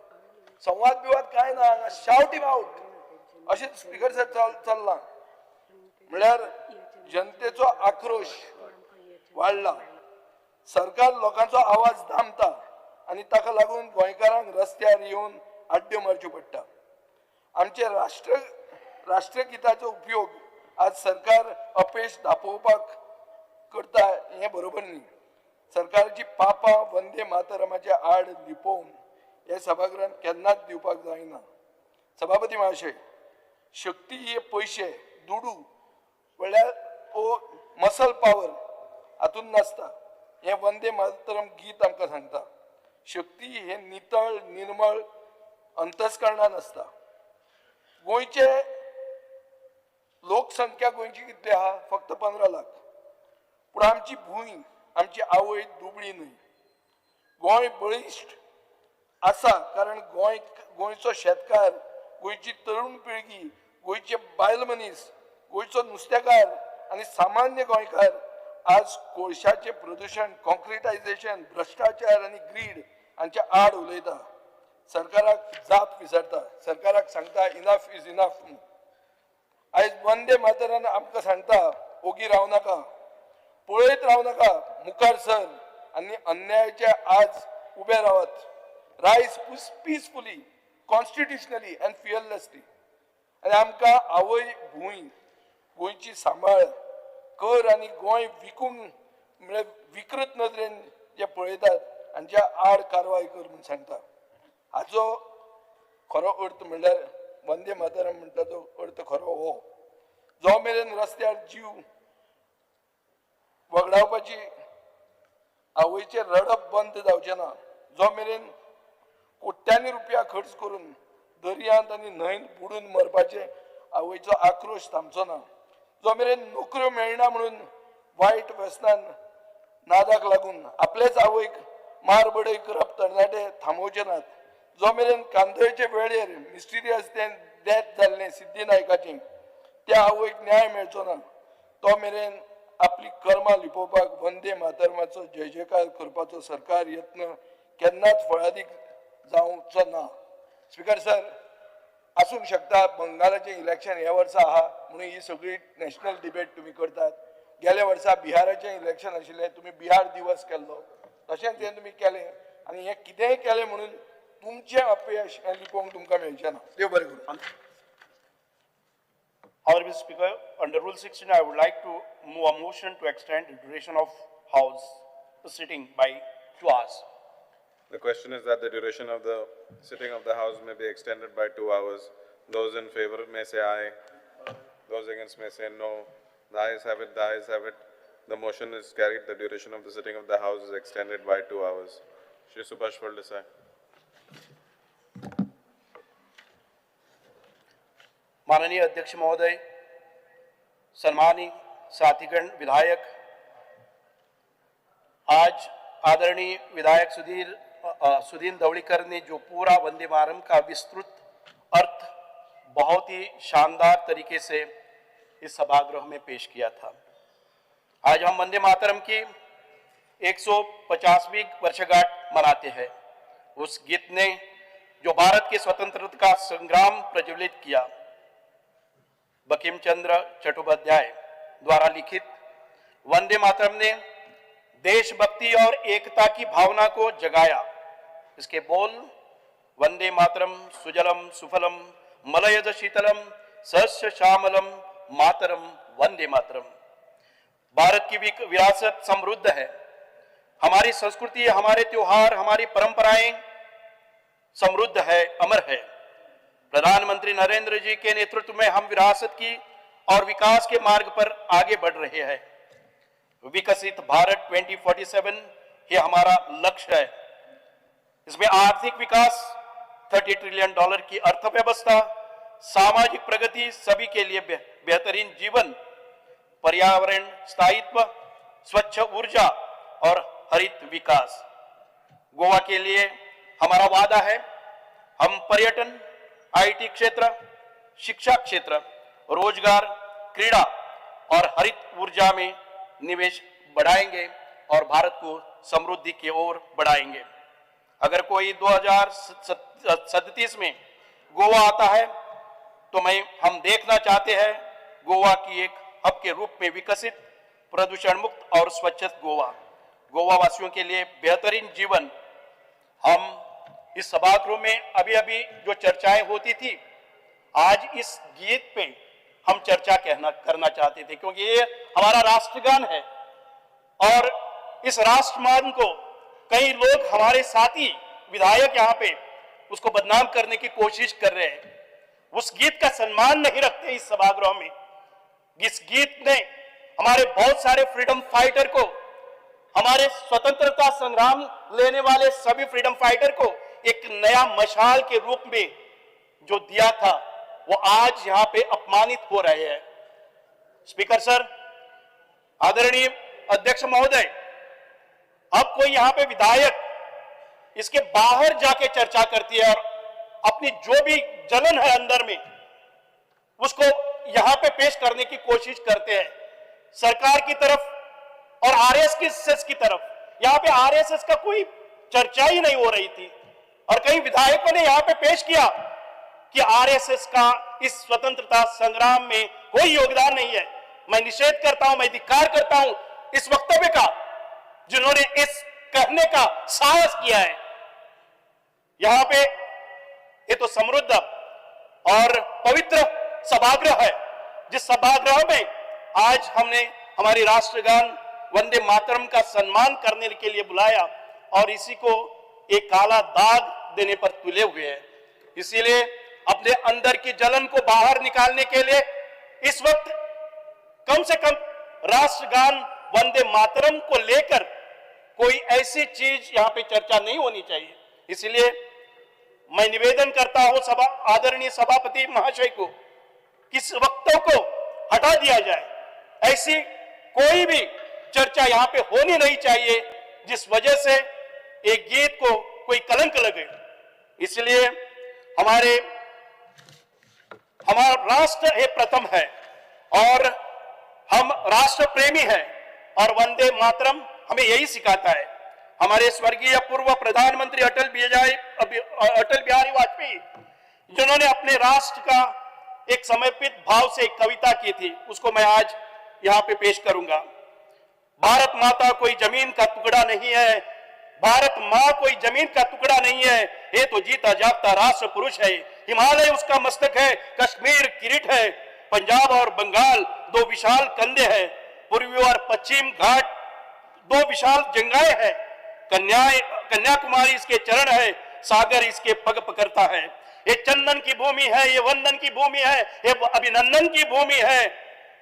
संवाद बिवाद कांय ना हांगा, शावट हिम आवट अशें स्पिकर सर चल्लां. म्हणल्यार जनतेचो आक्रोश वाडला, सरकार लोकांचो आवाज दामता आनी ताका लागून गोंयकारांक रस्त्यार येवन आड्ड्यो मारच्यो पडटा. आमचे राष्ट्रगिताचो उपयोग आज सरकार अपेश दाखोवपाक करता हें बरोबर न्ही. सरकारची पापां वंदे मातरमाच्या आड लिपोवन हे सभागृहान केन्नाच दिवपाक जायना. सभापती महाशय, शक्ती हे पयशे दुडू म्हणल्यार ओ मसल पावर हातून नासता. हें वंदे मातरम गीत आमकां सांगता. शक्ती हे नितळ निर्मळ अंतस्करणान आसता. गोंयचे लोकसंख्या गोंयची कितली आहा, फक्त 15 लाख. पूण आमची भूंय, आमची आवय दुबळी न्हय. गोंय बळिश्ट आसा, कारण गोंयचो शेतकार, गोंयची तरुण पिळगी, गोंयचे बायल मनीस, गोंयचो नुस्तेकार आनी सामान्य गोंयकार आज कोळशाचें प्रदुशण, कॉन्क्रिटायझेशन, भ्रश्टाचार आनी ग्रीड हांच्या आड उलयता. सरकाराक जाप विचारता, सरकाराक सांगता इनफ is enough. आयज वंदे मातरान आमकां सांगता ओगी राव नाका, पळयत राव नाका, मुखार सर आनी अन्यायाच्या आज उबे रावात. Rise peacefully, constitutionally and fearlessly. आनी आमकां आवय भूंय गोंयची सांबाळ कर आनी गोंय विकूंक म्हळ्यार विकृत नदरेन जे पळयतात हांच्या आड कारवाय कर म्हूण सांगता. हाचो खरो अर्थ म्हणल्यार वंदे मातरम म्हणटा तो अर्थ खरो हो. जो मेरेन रस्त्यार जीव वगडावपाची आवयचें रडप बंद जावचें ना, जो मेरेन कोट्यांनी रुपया खर्च करून दर्यांत आनी न्हंयत बुडून मरपाचें आवयचो आक्रोश थांबचो ना, जो मेरेन नोकऱ्यो मेळना म्हणून वायट व्यसनान नादाक लागून आपलेच आवयक मार बडय करप तरणाटे थांबोवचे नात, जो मेरेन कांदळचे वेळेर मिस्टिरियस तें डेथ जाल्लें सिद्धी नायकाचें त्या आवयक न्याय मेळचो ना, तो मेरेन आपली कर्मां लिपोवपाक वंदे मातरमाचो जय जयकार करपाचो सरकार यत्न केन्नाच फळादीक जावचो ना. स्पीकर सर, आसूंक शकता बंगालाचें इलेक्शन ह्या वर्सा आहा म्हणून ही सगळी नॅशनल डिबेट तुमी करतात. गेल्या वर्सा बिहाराचें इलेक्शन आशिल्लें, तुमी बिहार दिवस केल्लो, तशेंच हें तुमी केलें आनी हें कितेंय केलें म्हणून तुमचें अपयश हें लिपोवंक तुमकां मेळचें ना. देव बरें करूं. Honorable Speaker, under Rule 16, I would like to move a motion to extend the duration of House sitting by 2 hours. The question is that the duration of the sitting of the House may be extended by 2 hours. Those in favor may say aye. Those against may say no. The ayes have it, the ayes have it. The motion is carried. The duration of the sitting of the House is extended by 2 hours. Shri Subhash Phaldesai. माननीय अध्यक्ष महोदय, सम्मानीय साथीगण विधायक, आज आदरणीय विधायक सुधीर ढवळीकर ने जो पूरा वंदे मातरम का विस्तृत अर्थ बहुत ही शानदार तरीके से इस सभागृह में पेश किया था। आज हम वंदे मातरम की 150वीं वर्षगांठ मनाते हैं। उस गीत ने जो भारत के स्वतंत्रता का संग्राम प्रज्वलित किया, बंकिम चंद्र चट्टोपाध्याय द्वारा लिखित वंदे मातरम ने देशभक्ति और एकता की भावना को जगाया। इसके बोल वंदे मातरम सुजलम सुफलम मलयज शीतलम सस्य श्यामलम मातरम वंदे मातरम। भारत की विरासत समृद्ध है। हमारी संस्कृति, हमारे त्योहार, हमारी परंपराएं समृद्ध है, अमर है। प्रधानमंत्री नरेंद्र जी के नेतृत्व में हम विरासत की और विकास के मार्ग पर आगे बढ़ रहे हैं। विकसित भारत 2047 ये हमारा लक्ष्य है। इसमें आर्थिक विकास, 30 ट्रिलियन डॉलर की अर्थव्यवस्था, सामाजिक प्रगति, सभी के लिए बेहतरीन जीवन, पर्यावरण स्थायित्व, स्वच्छ ऊर्जा और हरित विकास। गोवा के लिए हमारा वादा है, हम पर्यटन, IT क्षेत्र, शिक्षा क्षेत्र, रोजगार, क्रीड़ा और हरित ऊर्जा में निवेश बढ़ाएंगे और भारत को समृद्धि की ओर बढ़ाएंगे। अगर कोई 2037 में गोवा आता है तो हम देखना चाहते हैं गोवा की एक हब के रूप में विकसित, प्रदूषण मुक्त और स्वच्छ गोवा, गोवा वासियों के लिए बेहतरीन जीवन। हम इस सभागृह में अभी अभी जो चर्चाएं होती थी, आज इस गीत पे हम चर्चा करना चाहते थे, क्योंकि ये हमारा राष्ट्रगान है और इस राष्ट्रगान को कई लोग, हमारे साथी विधायक यहाँ पे उसको बदनाम करने की कोशिश कर रहे हैं। उस गीत का सम्मान नहीं रखते इस सभागृह में। इस गीत ने हमारे बहुत सारे फ्रीडम फाइटर को, हमारे स्वतंत्रता संग्राम लेने वाले सभी फ्रीडम फाइटर को एक नया मशाल के रूप में जो दिया था, वो आज यहां पे अपमानित हो रहे हैं। स्पीकर सर, आदरणीय अध्यक्ष महोदय, अब कोई यहां पे विधायक इसके बाहर जाके चर्चा करती है और अपनी जो भी जलन है अंदर में उसको यहां पे पेश करने की कोशिश करते हैं, सरकार की तरफ और आरएसएस की तरफ। यहां पे आरएसएस का कोई चर्चा ही नहीं हो रही थी और कई विधायकों ने यहां पे पेश किया कि आरएसएस का इस स्वतंत्रता संग्राम में कोई योगदान नहीं है। मैं निषेध करता हूं, मैं धिक्कार करता हूं इस वक्तव्य का जिन्होंने इस कहने का साहस किया है। यहां पे ये तो समृद्ध और पवित्र सभागृह है, जिस सभागृह में आज हमने हमारी राष्ट्रगान वंदे मातरम का सम्मान करने के लिए बुलाया और इसी को एक काला दाग देने पर तुले हुए हैं। इसीलिए अपने अंदर की जलन को बाहर निकालने के लिए इस वक्त कम से कम राष्ट्रगान वंदे मातरम को लेकर कोई ऐसी चीज यहां पे चर्चा नहीं होनी चाहिए। इसलिए मैं निवेदन करता हूं सभा आदरणीय सभापति महाशय को कि इस वक्तव्य को हटा दिया जाए। ऐसी कोई भी चर्चा यहां पे होनी नहीं चाहिए जिस वजह से एक गीत को कोई कलंक लगे। इसलिए हमारा राष्ट्र ये प्रथम है और हम राष्ट्र प्रेमी हैं और वंदे मातरम हमें यही सिखाता है। हमारे स्वर्गीय पूर्व प्रधानमंत्री अटल बिहारी वाजपेयी, जिन्होंने अपने राष्ट्र का एक समर्पित भाव से एक कविता की थी, उसको मैं आज यहां पे पेश करूंगा। भारत माता कोई जमीन का टुकड़ा नहीं है, भारत मां कोई जमीन का टुकड़ा नहीं है, ये तो जीता जागता राष्ट्र पुरुष है। हिमालय उसका मस्तक है, कश्मीर किरीट है, पंजाब और बंगाल दो विशाल कंधे हैं, पूर्वी और पश्चिम घाट दो विशाल जंगाएं हैं, कन्याकुमारी इसके चरण है, सागर इसके पग पकड़ता है। ये चंदन की भूमि है, ये वंदन की भूमि है, ये अभिनंदन की भूमि है,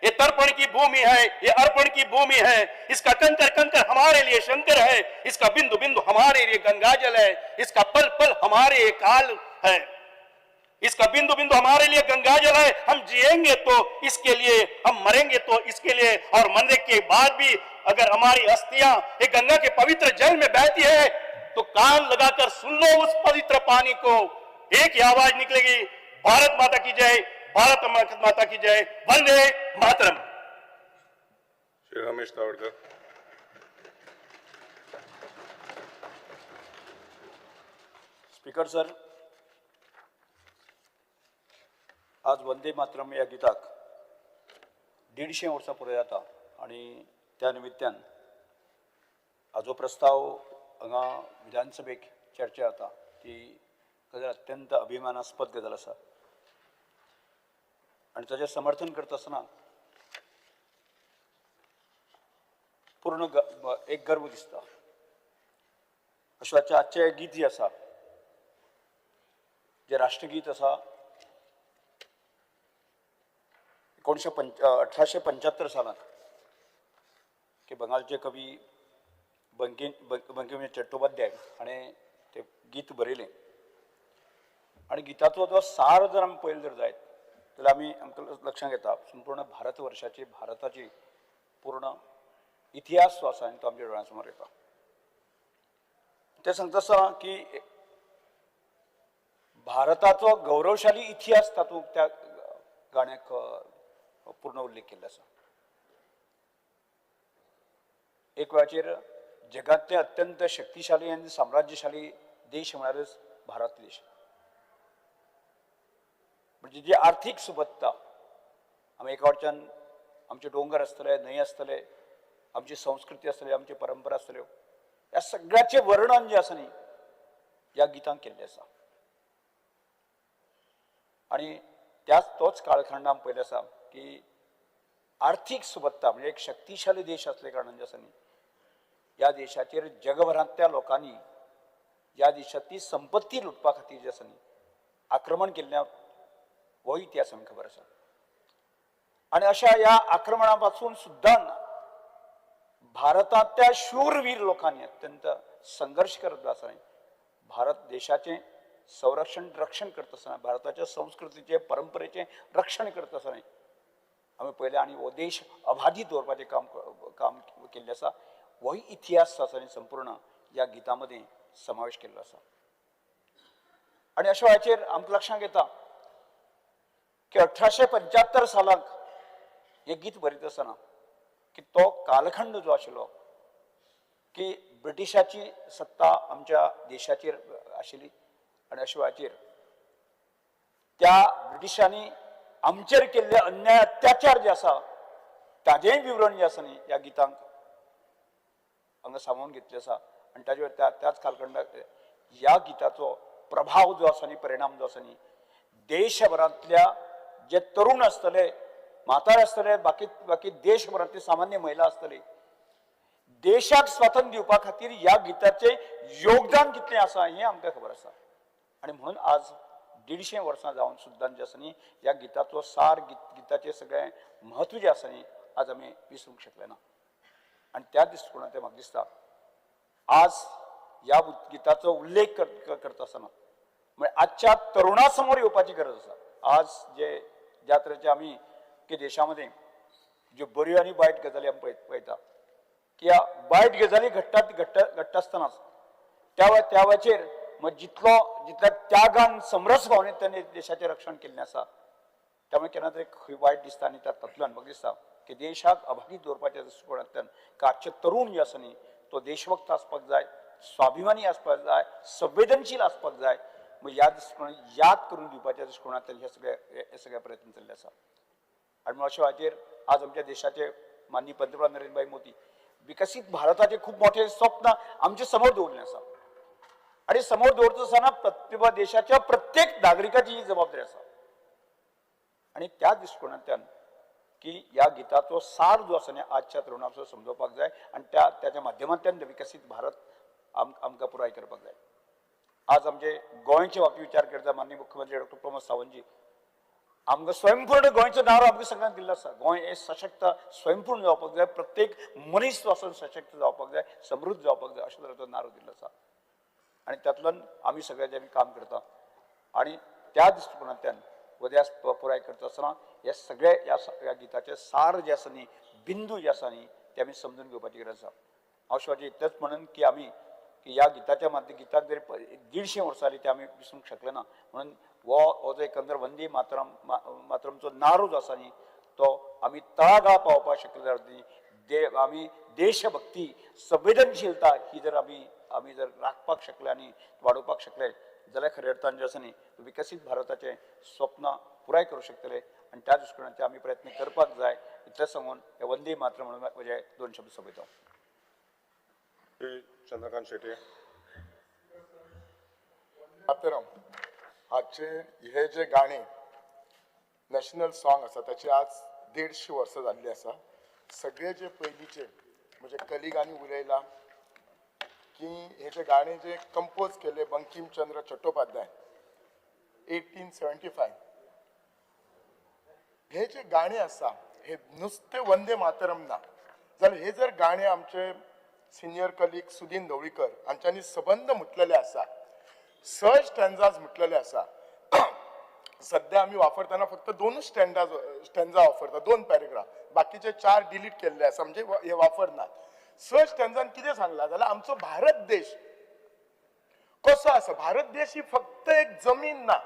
ये तर्पण की भूमि है, ये अर्पण की भूमि है। इसका कंकर कंकर हमारे लिए शंकर है, इसका बिंदु बिंदु हमारे लिए गंगाजल है, इसका पल पल हमारे लिए काल है, इसका बिंदु बिंदु हमारे लिए गंगाजल है। हम जिएंगे तो इसके लिए, हम मरेंगे तो इसके लिए, और मरने के बाद भी अगर हमारी अस्थियां एक गंगा के पवित्र जल में बहती है तो कान लगाकर सुन लो उस पवित्र पानी को, एक ही आवाज निकलेगी, भारत माता की जय, भारत माता की जय, Vande Mataram. Shri Ramesh Tawadkar. Speaker sir, आज वंदे मातरम ह्या गिताक 150 वर्सां पुराय जाता आनी त्या निमित्तान हाजो प्रस्ताव हांगा विधानसभेक चर्चा जाता ती गजाल अत्यंत अभिमानास्पद गजाल आसा आनी ताजें समर्थन करता आसतना पूर्ण एक गर्व दिसता। अशें आजचें गीत जें आसा, जें राष्ट्रगीत आसा, 1875 सालांत की बंगालचे कवी बंकिम चट्टोपाध्याय हाणें तें गीत बरयलें आनी गिताचो जो सार जर आमी पळयलो जर जायत जाल्यार आमी आमकां लक्षांत येता संपूर्ण भारतवर्षाची भारताची पूर्ण इतिहास जो आसा आनी तो आमच्या दोळ्यां समोर येता। तें सांगता आसतना की भारताचो गौरवशाली इतिहास तातूंत त्या गाण्याक पूर्ण उल्लेख केल्लो आसा। एक वेळाचेर जगांतले अत्यंत शक्तिशाली आनी साम्राज्यशाली देश म्हळ्यारच भारत देश, म्हणजे जी आर्थीक सुबत्ता आमी एका वटच्यान आमचे दोंगर आसतले, न्हंय आसतले, आमची संस्कृती आसतली, आमची परंपरा आसतल्यो, ह्या सगळ्याचें वर्णन जें आसा न्ही ह्या गितांत केल्लें आसा। आनी त्याच तोच काळखंड आमी पळयलो आसा की आर्थीक सुबत्ता म्हणजे एक शक्तिशाली देश आसले कारणान जें आसा न्ही ह्या देशाचेर जगभरांतल्या लोकांनी ह्या देशांतली संपत्ती लुटपा खातीर जें आसा न्ही आक्रमण केल्ल्या हो इतिहास आमकां खबर आसा। आनी अशा ह्या आक्रमणा पासून सुद्दां भारतांतल्या शूरवीर लोकांनी अत्यंत संघर्श करत आसा न्ही भारत देशाचें संरक्षण रक्षण करता आसतना भारताच्या संस्कृतीचें परंपरेचें रक्षण करता आसतना आमी पळयलें आनी हो देश अबाधीत दवरपाचें काम केल्लें आसा। होय इतिहास आसा न्ही संपूर्ण ह्या गितां मदीं समावेश केल्लो आसा. आनी अशा वेळाचेर आमकां लक्षांत येता की 1875 सालाक हें गीत बरयता आसतना की तो कालखंड जो आशिल्लो की ब्रिटिशाची सत्ता आमच्या देशाचेर आशिल्ली आनी अशा वेळाचेर त्या ब्रिटिशांनी आमचेर केल्ले अन्याय अत्याचार जे आसा ताजेंय विवरण जें आसा न्ही ह्या गितांक हांगा सामावून घेतलें आसा. आनी ताजे त्याच कालखंडाक ह्या गिताचो प्रभाव जो आसा न्ही, परिणाम जो आसा न्ही, देशभरांतल्या जे तरुण आसतले, म्हातारे आसतले, बाकी बाकी देशभरांतली सामान्य महिला आसतली, देशाक स्वातंत्र्य दिवपा खातीर ह्या गिताचें योगदान कितलें आसा हें आमकां खबर आसा. आनी म्हणून आज 150 वर्सां जावन सुद्दां जें आसा न्ही ह्या गिताचो सार, गिताचें सगळें म्हत्व जें आसा न्ही आज आमी विसरूंक शकले ना. आनी त्या दृश्टिकोणांतल्यान म्हाका दिसता आज ह्या गिताचो उल्लेख करता आसतना म्हणजे आजच्या तरुणा समोर येवपाची गरज आसा. आज जे ज्या तरेचे आमी की देशामध्ये ज्यो बऱ्यो आनी वायट गजाली आमी पळयता की ह्या वायट गजाली घडटात घडटा आसतनाच त्या वेळाचेर मग जितल्या त्यागान समरस भावनेन त्यांनी देशाचें रक्षण केल्लें आसा, त्यामुळे केन्ना तरी खंय वायट दिसता. आनी तातूंतल्यान म्हाका दिसता की देशाक अबाधीत दवरपाच्या दृश्टिकोणांतल्यान आजचे तरुण जे आसा न्ही तो देशभक्त आसपाक जाय, स्वाभिमानी आसपाक जाय, संवेदनशील आसपाक जाय. मग ह्या दृश्टिकोणान याद करून दिवपाच्या दृश्टिकोणांतल्यान हे सगळे प्रयत्न चल्ले आसा. आनी म्हणून अशा हाचेर आज आमच्या देशाचे माननीय पंतप्रधान नरेंद्रभाई मोदी विकसीत भारताचे खूब मोठे स्वप्न आमचे समोर दवरलें आसा. आनी समोर दवरता आसतना प्रतिभा देशाच्या प्रत्येक नागरिकाची ही जबाबदारी आसा. आनी त्या दृश्टिकोणांतल्यान की ह्या गिताचो सार जो आसा न्ही आजच्या तरुणांचो समजोवपाक जाय आनी त्याच्या माध्यमांतल्यान विकसीत भारत आमकां पुराय करपाक जाय. आज आमचे गोंयचे बाबतींत विचार करता माननीय मुख्यमंत्री डॉक्टर प्रमोद सावंतजी, आमकां स्वयंपूर्ण गोंयचो नारो आमकां सगळ्यांक दिल्लो आसा. गोंय हें सशक्त स्वयंपूर्ण जावपाक जाय, प्रत्येक मनीस जो आसा सशक्त जावपाक जाय, समृद्ध जावपाक जाय अशें तरेचो नारो दिल्लो आसा. आनी तातूंतल्यान आमी सगळे काम करता आनी त्या दृश्टिकोणांतल्यान उद्यास पुराय करता आसतना हे सगळे ह्या गिताचे सार जे आसा न्ही, बिंदू जे आसा न्ही ते आमी समजून घेवपाची गरज आसा. हांव शिवाजी इतलेंच म्हणून की आमी की ह्या गिताच्या माध्यम गिताक जरी 150 वर्सां जालीं ते आमी विसरूंक शकले ना. म्हणून हो जो एकंदर वंदे मातरमचो नारो जो आसा न्ही तो आमी तळागाळ पावोवपाक शकले जाल्यार आमी देशभक्ती, संवेदनशीलता ही जर आमी जर राखपाक शकले आनी वाडोवपाक शकले जाल्यार खऱ्या अर्थान जें आसा न्ही विकसीत भारताचें स्वप्न पुराय करूं शकतले. आनी त्या दृश्टिकोणांतल्यान आमी प्रयत्न करपाक जाय. इतलें सांगून हे वंदे मातरम म्हणून म्हजे 2 शब्द सोंपयता. चंद्रकांत शेट्ये. मातरम हाचे हे जे गाणे नॅशनल सॉंग आसा ताची आज 150 वर्सां जाल्ली आसा. सगळे जे पयलींचे म्हणजे कलिगांनी उलयला की हे जे गाणे जे कंपोज केले बंकिमचंद्र चट्टोपाध्याय 1875, हे जे गाणे आसा हे नुस्ते वंदे मातरम ना जाल्यार हे जर गाणे आमचे सिनियर कलीग सुदीन ढवळीकर हांच्यांनी सबंद म्हटलेले आसा, 6 स्टँजाज म्हटलेले आसा. सध्या आमी वापरतना फक्त 2 स्टँजा वापरता, 2 पॅरेग्राफ, बाकीचे 4 डिलीट केल्ले आसा, म्हणजे हे वापरनात. 6 स्टँजान कितें सांगलां जाल्यार आमचो भारत देश कसो आसा, भारत देश ही फक्त एक जमीन ना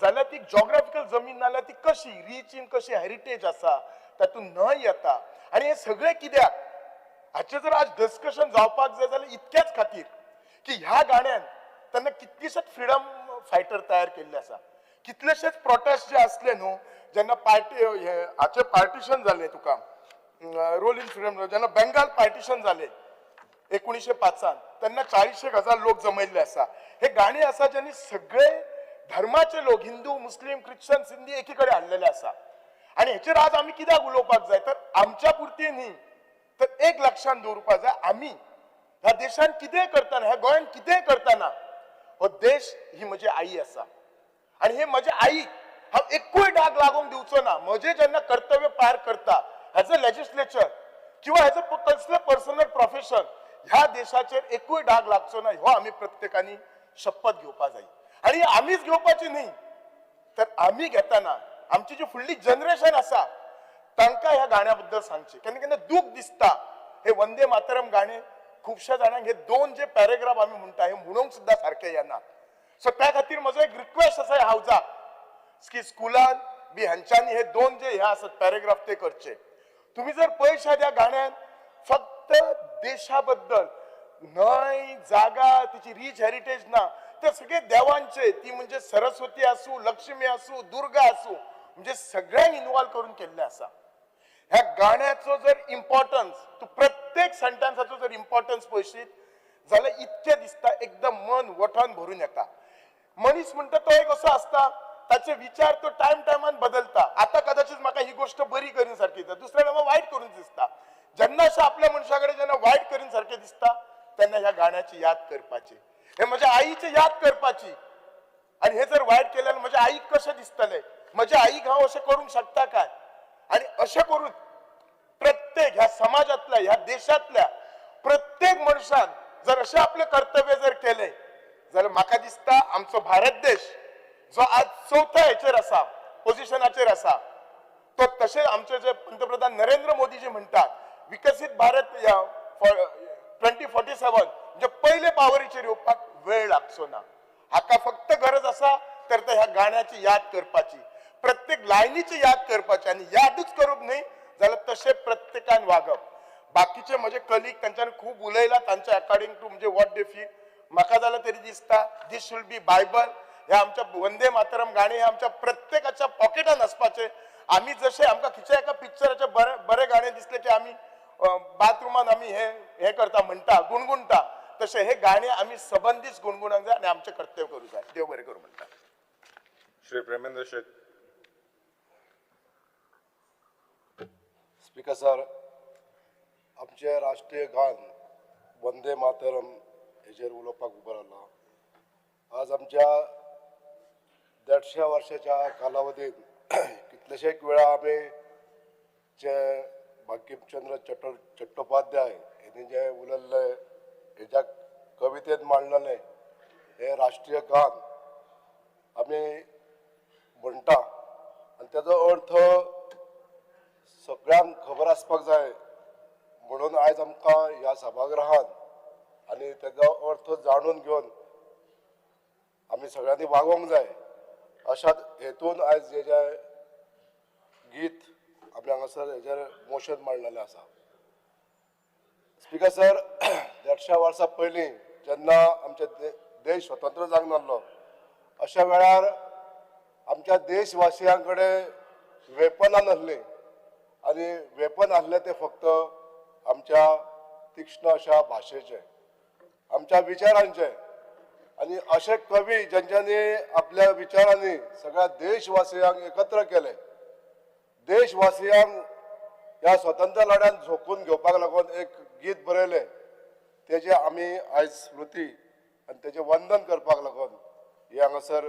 जाल्यार ती जॉग्राफिकल जमीन ना जाल्यार ती कशी रीच इन कशी हेरिटेज आसा, तातूंत न्हंय येता आनी हे सगळें कित्याक हाचें जर आज डिस्कशन जावपाक जाय जाल्यार इतक्याच खातीर की ह्या गाण्यान तेन्ना कितलेशेच फ्रिडम फायटर तयार केल्ले आसा, कितलेशेच प्रोटेस्ट जे आसले न्हू जेन्ना पार्टी हाचें पार्टिशन जालें तुका रोल इन फ्रिडम, जेन्ना बेंगाल पार्टिशन जालें 1905 तेन्ना 40,000 लोक जमयल्ले आसा. हे गाणी आसा ज्यांनी सगळे धर्माचे लोक हिंदू, मुस्लीम, क्रिश्चन, सिंधी एकी कडेन हाडलेले आसा. आनी हेचेर आज आमी कित्याक उलोवपाक जाय तर आमच्या पुरती न्ही तर एक लक्षांत दवरपाक जाय आमी ह्या देशान कितें करतना, ह्या गोंयान कितें करतना हो देश ही म्हजी आई आसा आनी हे म्हजे आईक हांव एकूय डाग लागूंक दिवचो ना. म्हजें जेन्ना कर्तव्य पार करता एज अ लेजिस्लेचर किंवा एज अ कसलें पर्सनल प्रोफेशन ह्या देशाचेर एकूय डाग लागचो ना हो आमी प्रत्येकानी शपथ घेवपाक जाय. आनी आमीच घेवपाची न्ही तर आमी घेतना आमची जी फुडली जनरेशन आसा तांकां ह्या गाण्या बद्दल सांगचें. केन्ना केन्ना दूख दिसता हे वंदे मातरम गाणें खुबश्या जाणांक हे दोन जे पॅरेग्राफ आमी म्हणटा हे म्हणूंक सुद्दां सारकें येना. सो त्या खातीर म्हजो एक रिक्वेस्ट आसा ह्या हावजाक की स्कुलान बी हांच्यांनी हे दोन जे हे आसत पॅरेग्राफ ते करचे. तुम्ही जर पळयशात ह्या गाण्यान फक्त देशा बद्दल न्हंय, जागा, तिची रीच हेरिटेज ना, ते सगळे देवांचे, ती म्हणजे सरस्वती आसूं, लक्ष्मी आसूं, दुर्गा आसूं, म्हणजे सगळ्यांक इन्वॉल्व करून केल्लें आसा. ह्या गाण्याचो जर इम्पॉर्टन्स तूं प्रत्येक सेंटन्साचो जर इम्पॉर्टन्स पळयशीत जाल्यार इतकें दिसता एकदम मन वठान भरून येता. मनीस म्हणटा तो एक असो आसता, ताचे विचार तो टायम टायमान बदलता. आतां कदाचित म्हाका ही गोश्ट बरी करीन सारकी दिसता, दुसऱ्या टायमार वायट करून दिसता. जेन्ना अशें आपल्या मनशा कडेन जेन्ना वायट करीन सारकें दिसता तेन्ना ह्या गाण्याची याद करपाची, हे म्हज्या आईची याद करपाची. आनी हे जर वायट केलें जाल्यार म्हज्या आईक कशें दिसतलें, म्हज्या आईक हांव अशें करूंक शकता काय? आनी अशें करून प्रत्येक ह्या समाजांतल्या, ह्या देशांतल्या प्रत्येक मनशान जर अशें आपलें कर्तव्य जर केलें जाल्यार म्हाका दिसता आमचो भारत देश जो आज चवथ्या हेचेर आसा, पोजिशनाचेर आसा, तो तशें आमचे जे पंतप्रधान नरेंद्र मोदी जे म्हणटात विकसीत भारत 2047 म्हणजे पयले पावरीचेर येवपाक वेळ लागचो ना. हाका फक्त गरज आसा तर ते ह्या गाण्याची याद करपाची, प्रत्येक लायनीची याद करपाची. आनी यादूच करूंक न्हय जाल्यार तशें प्रत्येकान वागप. बाकीचे म्हजे कलीग तांच्यान खूब उलयला, तांच्या अकॉर्डिंग टू म्हणजे what they feel. म्हाका जाल्यार तरी दिसता दीस should be Bible. हे आमच्या वंदे मातरम गाणें हे आमच्या प्रत्येकाच्या पॉकेटान आसपाचें. आमी जशें आमकां खंयच्या एका पिक्चराचें बरें बरें गाणें दिसलें की आमी बाथरुमान आमी हे हे करता, म्हणटा, गुणगुणटा, तशें हे गाणें आमी सबंदीच गुणगुणूंक जाय आनी आमचें कर्तव्य करूंक जाय. देव बरें करूं म्हणटा. श्री प्रेमेंद्र शेट. स्पीकर सर, आमचें राष्ट्रीय गान वंदे मातरम हेजेर उलोवपाक उबो रावला. आज आमच्या 150 वर्साच्या कालावधीत कितलेशेच वेळा आमी जे बंकिमचंद्र चट्टोपाध्याय हेणी जे उलयल्ले, हेज्या कवितेंत मांडलेलें हें राष्ट्रीय गान आमी म्हणटा आनी तेजो अर्थ सगळ्यांक खबर आसपाक जाय म्हणून आयज आमकां ह्या सभागृहान आनी तेजो अर्थ जाणून घेवन आमी सगळ्यांनी वागोवंक जाय अशा हेतून आयज हे जे गीत आमी हांगासर हेजेर मोशन मांडलेलें आसा. स्पीकर सर, 150 वर्सां पयलीं जेन्ना आमचे देश स्वतंत्र जावंक नासलो अशा वेळार आमच्या देशवासियां कडेन वेपनां नासलीं आनी वेपन आसलें तें फक्त आमच्या तीक्ष्ण अशा भाशेचें, आमच्या विचारांचें. आनी अशे कवी ज्यांच्यानी आपल्या विचारांनी सगळ्या देशवासियांक एकत्र केले, देशवासियांक ह्या स्वतंत्र लढ्यान झोकून घेवपाक लागून एक गीत बरयलें, तेजें आमी आयज स्मृती आनी तेजें वंदन करपाक लागून हें हांगासर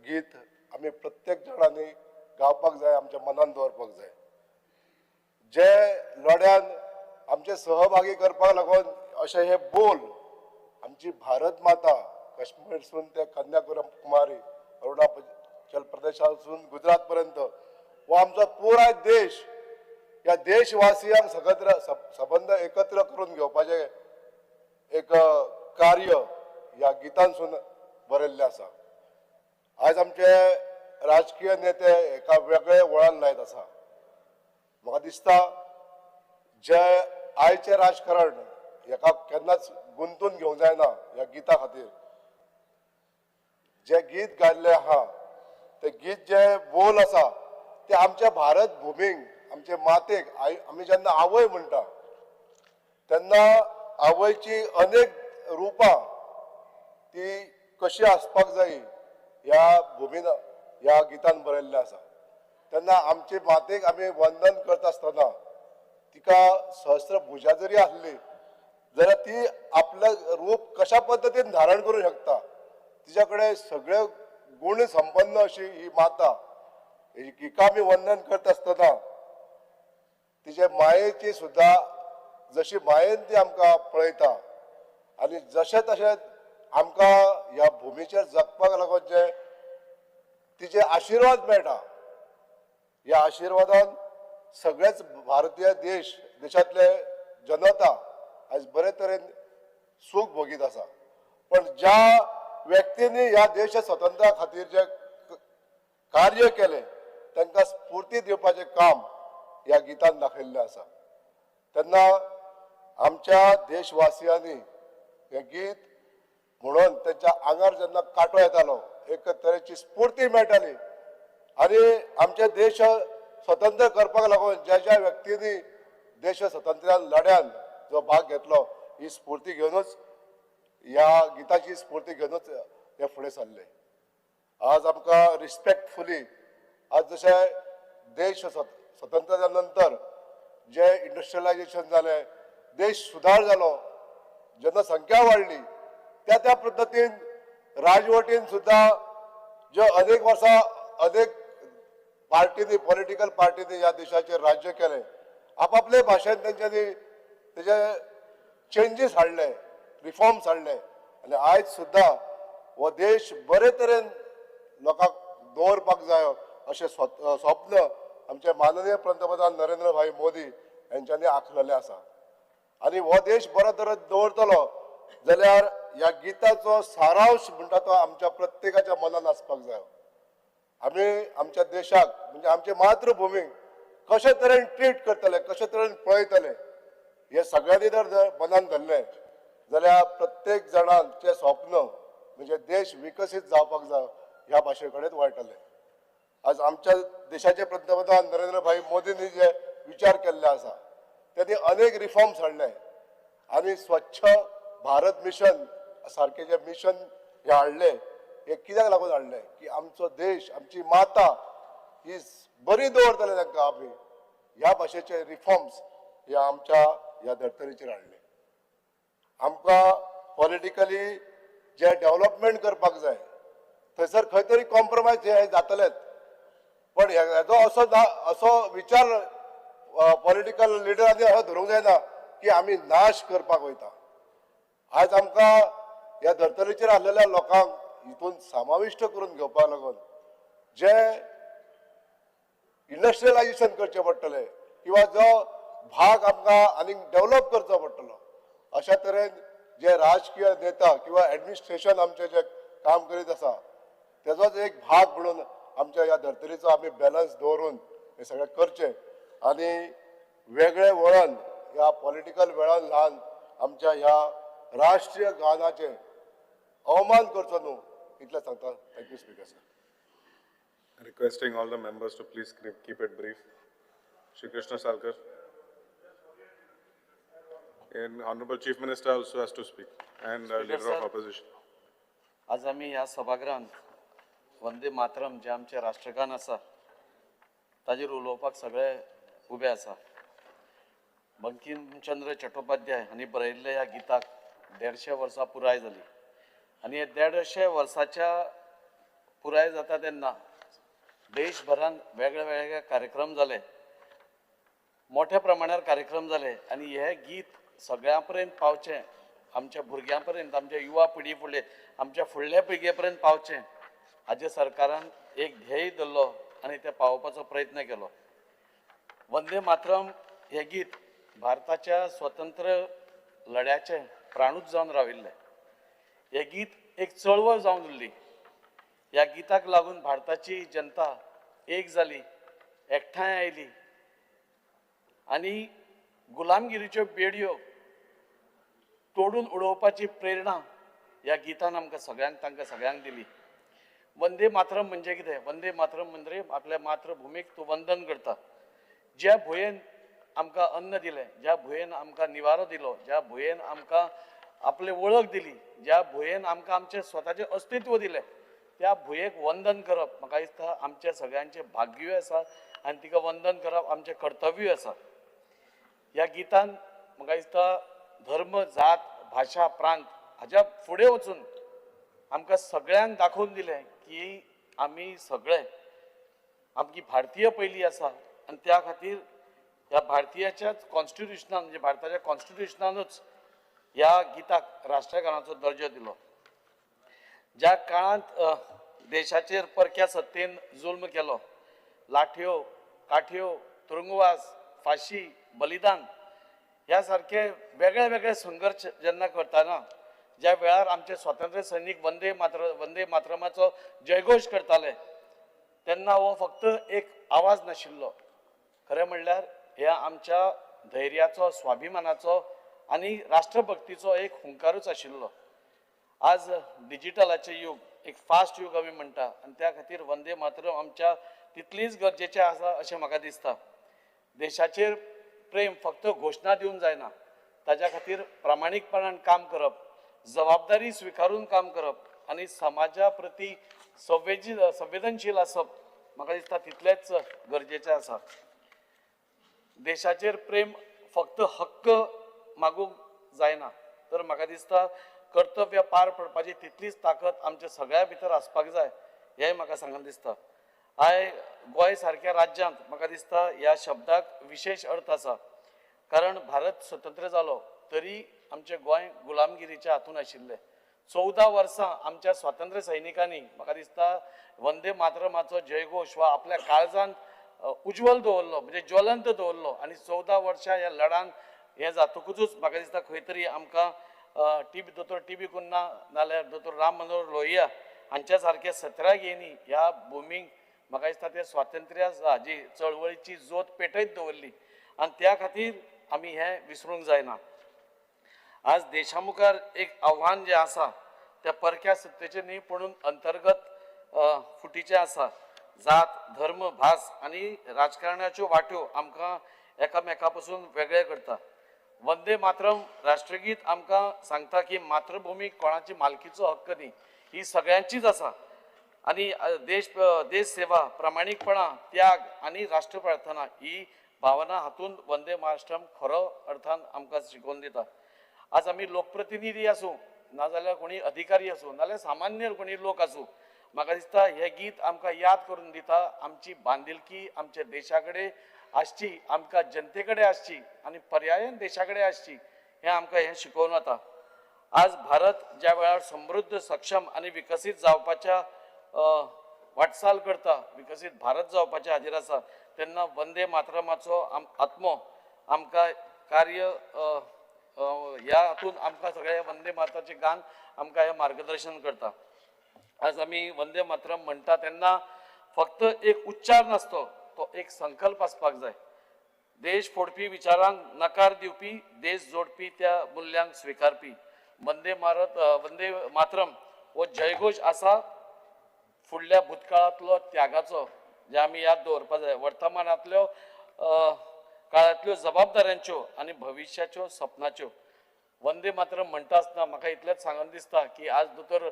गीत आमी प्रत्येक जाणांनी गावपाक जाय, आमच्या मनान दवरपाक जाय. जे लढ्यान आमचे सहभागी करपाक लागून अशे हे बोल आमची भारत माता काश्मीरसून ते कन्याकुमारी, अरुणाचल प्रदेशासून गुजरात पर्यंत वो आमचो पुराय देश, ह्या देशवासियांक सगत्र सबंद एकत्र करून घेवपाचें एक कार्य ह्या गितांसून बरयल्लें आसा. आयज आमचे राजकीय नेते एका वेगळे वळण लायत आसा. म्हाका दिसता जे आयचें राजकारण हेका केन्नाच गुंतून घेवंक जायना. ह्या गिता खातीर जे गीत गायल्लें आहा ते गीत जे बोल आसा ते आमच्या भारत भुमीक, आमचे मातेक, आमी जेन्ना आवय म्हणटा तेन्ना आवयची अनेक रुपां ती कशी आसपाक जाय ह्या भुमीन ह्या गितान बरयल्लें आसा. तेन्ना आमचे मातेक आमी वंदन करता आसतना तिका सहस्र भुजा जरी आसली जाल्यार ती आपलें रूप कशा पद्दतीन धारण करूं शकता, तिच्या कडेन सगळे गुण संपन्न अशी ही माता, हिका आमी वंदन करता आसतना तिचे मायेची सुद्दां जशी मायेन ती आमकां पळयता आनी जशें तशें आमकां ह्या भुमीचेर जगपाक लागून जे तिचे आशिर्वाद मेळटा, ह्या आशिर्वादान सगळेच भारतीय देशांतले जनता आयज बरे तरेन सूख भोगीत आसा. पण ज्या व्यक्तींनी ह्या देश स्वतंत्र्या खातीर जे कार्य केलें तांकां स्फूर्ती दिवपाचें काम ह्या गितान दाखयल्लें आसा. तेन्ना आमच्या देशवासियांनी हें गीत म्हणून तेंच्या आंगार जेन्ना कांटो येतालो एक तरेची स्फूर्ती मेळटाली आनी आमचे देश स्वतंत्र करपाक लागून ज्या ज्या व्यक्तींनी देश स्वतंत्र्यान लढ्यान जो भाग घेतलो ही स्फूर्ती घेवनूच ह्या गिताची स्फूर्ती घेवनूच हे फुडें सरले. आज आमकां रिस्पेक्टफुली आज जशें देश स्वतंत्र जाल्या नंतर जे इंडस्ट्रियलायजेशन जालें, देश सुदार जालो, जनसंख्या वाडली, त्या त्या पद्दतीन राजवटीन सुद्दां ज्यो अनेक वर्सां अनेक पार्टींनी पॉलिटिकल पार्टींनी ह्या देशाचेर राज्य केलें, आपापले भाशेन तेंच्यांनी तेजे चेंजीस हाडले, रिफॉर्म्स हाडले आनी आयज सुद्दां हो देश बरे तरेन लोकांक दवरपाक जायो अशें स्वप्न आमचे माननीय पंतप्रधान नरेंद्र भाई मोदी हेंच्यांनी आखलेलें आसा. आनी हो देश बरो तरेन दवरतलो जाल्यार ह्या गिताचो सारांश म्हणटा तो आमच्या प्रत्येकाच्या मनान आसपाक जायो. आमी आमच्या देशाक म्हणजे आमचे मातृभुमीक कशे तरेन ट्रीट करतले, कशे तरेन पळयतले हे सगळ्यांनी जर मनान धरलें जाल्यार प्रत्येक जाणांचें स्वप्न म्हणजे देश विकसीत जावपाक जाय ह्या भाशे कडेन वळटले. आज आमच्या देशाचे पंतप्रधान नरेंद्र भाई मोदींनी जे विचार केल्ले आसा तेणी अनेक रिफॉर्म्स हाडले आनी स्वच्छ भारत मिशन सारके जे मिशन हे हाडले हे कित्याक लागून हाडले की आमचो देश आमची माता ही बरी दवरतले तांकां आमी ह्या भाशेचे रिफॉर्म्स हे आमच्या ह्या धर्तरेचेर हाडले. आमकां पॉलिटिकली जे डेव्हलपमेंट करपाक जाय थंयसर खंय तरी कॉम्प्रोमायज हे जातलेच, पण हेजो असो असो विचार पॉलिटिकल लिडरांनी असो धरूंक जायना की आमी नाश करपाक वयता. आयज आमकां ह्या धर्तरेचेर आसलेल्या लोकांक हितून समाविश्ट करून घेवपाक लागून जे इंडस्ट्रियलायजेशन करचें पडटलें किंवा जो भाग आमकां आनीक डेव्हलप करचो पडटलो अशा तरेन जे राजकीय नेता किंवा एडमिनिस्ट्रेशन आमचें जे काम करीत आसा तेजोच एक भाग म्हणून आमच्या ह्या धर्तरेचो आमी बॅलन्स दवरून हें सगळें करचें आनी वेगळें वळण ह्या पॉलिटिकल वळण ल्हान आमच्या ह्या राष्ट्रीय गानाचें अवमान करचो न्हू इतलें सांगता. Thank you speaker sir. Requesting all the members to please keep it brief. Shri Krishna Salkar. And Honorable Chief Minister also has to speak and Leader of Opposition. आज आमी ह्या सभागृहांत वंदे मातरम जें आमचें राष्ट्रगान आसा ताजेर उलोवपाक सगळे उबे आसा. बंकिमचंद्र चट्टोपाध्याय हांणी बरयल्ल्या ह्या गिताक 150 वर्सां पुराय जाली आनी हे 150 वर्साच्या पुराय जाता तेन्ना देशभरान वेगळे वेगळे कार्यक्रम जाले, मोठ्या प्रमाणार कार्यक्रम जाले आनी हे गीत सगळ्यां पर्यंत पावचें, आमच्या भुरग्यां पर्यंत, आमच्या युवा पिढी फुडले, आमच्या फुडल्या पिळगे पर्यंत पावचें हाजे सरकारान एक ध्येय धरलो आनी ते पावोवपाचो प्रयत्न केलो. वंदे मातरम हें गीत भारताच्या स्वतंत्र लढ्याचें प्राणूच जावन राविल्लें. हें गीत एक चळवळ जावन उरली. ह्या गिताक लागून भारताची जनता एक जाली, एकठांय आयली आनी गुलामगिरीच्यो बेडयो तोडून उडोवपाची प्रेरणा ह्या गितान आमकां सगळ्यांक, तांकां सगळ्यांक दिली. वंदे मातरम म्हणजे कितें? वंदे मातरम म्हणजे आपल्या मातृभुमीक तूं वंदन करता. ज्या भुंयेन आमकां अन्न दिलें, ज्या भुंयेन आमकां निवारो दिलो, ज्या भुंयेन आमकां आपली वळख दिली, ज्या भुंयेन आमकां आमचें स्वताचें अस्तित्व दिलें, त्या भुंयेक वंदन करप म्हाका दिसता आमच्या सगळ्यांचें भाग्यूय आसा आनी तिका वंदन करप आमचें कर्तव्यूय आसा. ह्या गितान म्हाका दिसता धर्म, जात, भाशा, प्रांत हाज्या फुडें वचून आमकां सगळ्यांक दाखोवन दिलें की आमी सगळे आमची भारतीय पयली आसा आनी त्या खातीर ह्या भारतीयाच्याच कॉन्स्टिट्युशनान म्हणजे भारताच्या कॉन्स्टिट्युशनानूच ह्या गिताक राष्ट्रगानाचो दर्जो दिलो. ज्या काळांत देशाचेर परक्या सत्तेन जुल्म केलो, लाठयो, काठयो, तुरुंगवास, फाशी, बलिदान ह्या सारके वेगळे वेगळे संघर्श जेन्ना करतना ज्या वेळार आमचे स्वातंत्र्य सैनीक वंदे मातरमाचो जयघोश करताले तेन्ना हो फक्त एक आवाज नाशिल्लो. खरें म्हणल्यार ह्या आमच्या धैर्याचो, स्वाभिमानाचो आनी राष्ट्रभक्तीचो एक हुंकारूच आशिल्लो. आज डिजिटलाचें युग, एक फास्ट युग आमी म्हणटा आनी त्या खातीर वंदे मातरम आमच्या तितलीच गरजेचें आसा अशें म्हाका दिसता. देशाचेर प्रेम फक्त घोशणा दिवन जायना, ताज्या खातीर प्रामाणीकपणान काम करप, जबाबदारी स्विकारून काम करप आनी समाजा प्रती संवेदनशील आसप म्हाका दिसता तितलेंच गरजेचें आसा. देशाचेर प्रेम फक्त हक्क मागूंक जायना, तर म्हाका दिसता कर्तव्य पार पडपाची तितलीच ताकद आमच्या सगळ्या भितर आसपाक जाय हेंय म्हाका सांगन दिसता. I Goa सारक्या राज्यांत म्हाका दिसता ह्या शब्दाक विशेश अर्थ आसा, कारण भारत स्वतंत्र जालो तरी आमचें गोंय गुलामगिरीच्या हातून आशिल्लें. 14 वर्सां आमच्या स्वातंत्र्य सैनिकांनी म्हाका दिसता वंदे मातरमाचो जयघोश वा आपल्या काळजांत उज्ज्वल दवरलो, म्हणजे ज्वलंत दवरलो आनी 14 वर्सां ह्या लढान हें जातकूच म्हाका दिसता खंय तरी आमकां दोतोर टी बी कुन्हा नाल्यार दोतोर राम मनोहर लोहिया हांच्या सारक्या 17 घेनी ह्या भुमीक म्हाका दिसता ते स्वातंत्र्य हाजी चळवळीची जोत पेटयत दवरली आनी त्या खातीर आमी हें विसरूंक जायना. आज देशा मुखार एक आव्हान जें आसा त्या परक्या सत्तेचें न्ही पुणून अंतर्गत फुटीचें आसा. जात, धर्म, भास आनी राजकारणाच्यो वाट्यो आमकां एकामेका पसून वेगळे करता. वंदे मातरम राष्ट्रगीत आमकां सांगता की मातृभूमी कोणाची मालकीचो हक्क न्ही, ही सगळ्यांचीच आसा आनी देश सेवा, प्रामाणीकपणा, त्याग आनी राष्ट्रप्रार्थना ही भावना हातूंत वंदे मातरम खरो अर्थान आमकां शिकोवन दिता. आज आमी लोकप्रतिनिधी आसूं नाजाल्यार कोणी अधिकारी आसूं नाजाल्यार सामान्य कोणी लोक आसूं, म्हाका दिसता हें गीत आमकां याद करून दिता आमची बांदिलकी आमच्या देशा कडेन आसची, आमकां जनते कडेन आसची आनी पर्यायन देशा कडेन आसची हें आमकां हें शिकोवन वता. आज भारत ज्या वेळार समृद्ध, सक्षम आनी विकसीत जावपाच्या वाटचाल करता, विकसीत भारत जावपाच्या हाजेर आसा तेन्ना वंदे मातरमाचो आत्मो आमकां कार्य ह्या हातून आमकां सगळें वंदे मातराचें गान आमकां हें मार्गदर्शन करता. आज आमी वंदे मातरम म्हणटा तेन्ना फक्त एक उच्चार नासतो, तो एक संकल्प आसपाक जाय. देश फोडपी विचारांक नकार दिवपी, देश जोडपी त्या मुल्यांक स्विकारपी वंदे मातरम हो जयघोश आसा फुडल्या भूतकाळांतलो त्यागाचो, जे आमी याद दवरपा जाय, वर्तमानांतल्यो काळांतल्यो जबाबदाऱ्यांच्यो आनी भविश्याच्यो सपनाच्यो. वंदे मातरम म्हणटा आसतना म्हाका इतलेंच सांगन दिसता की आज दोतोर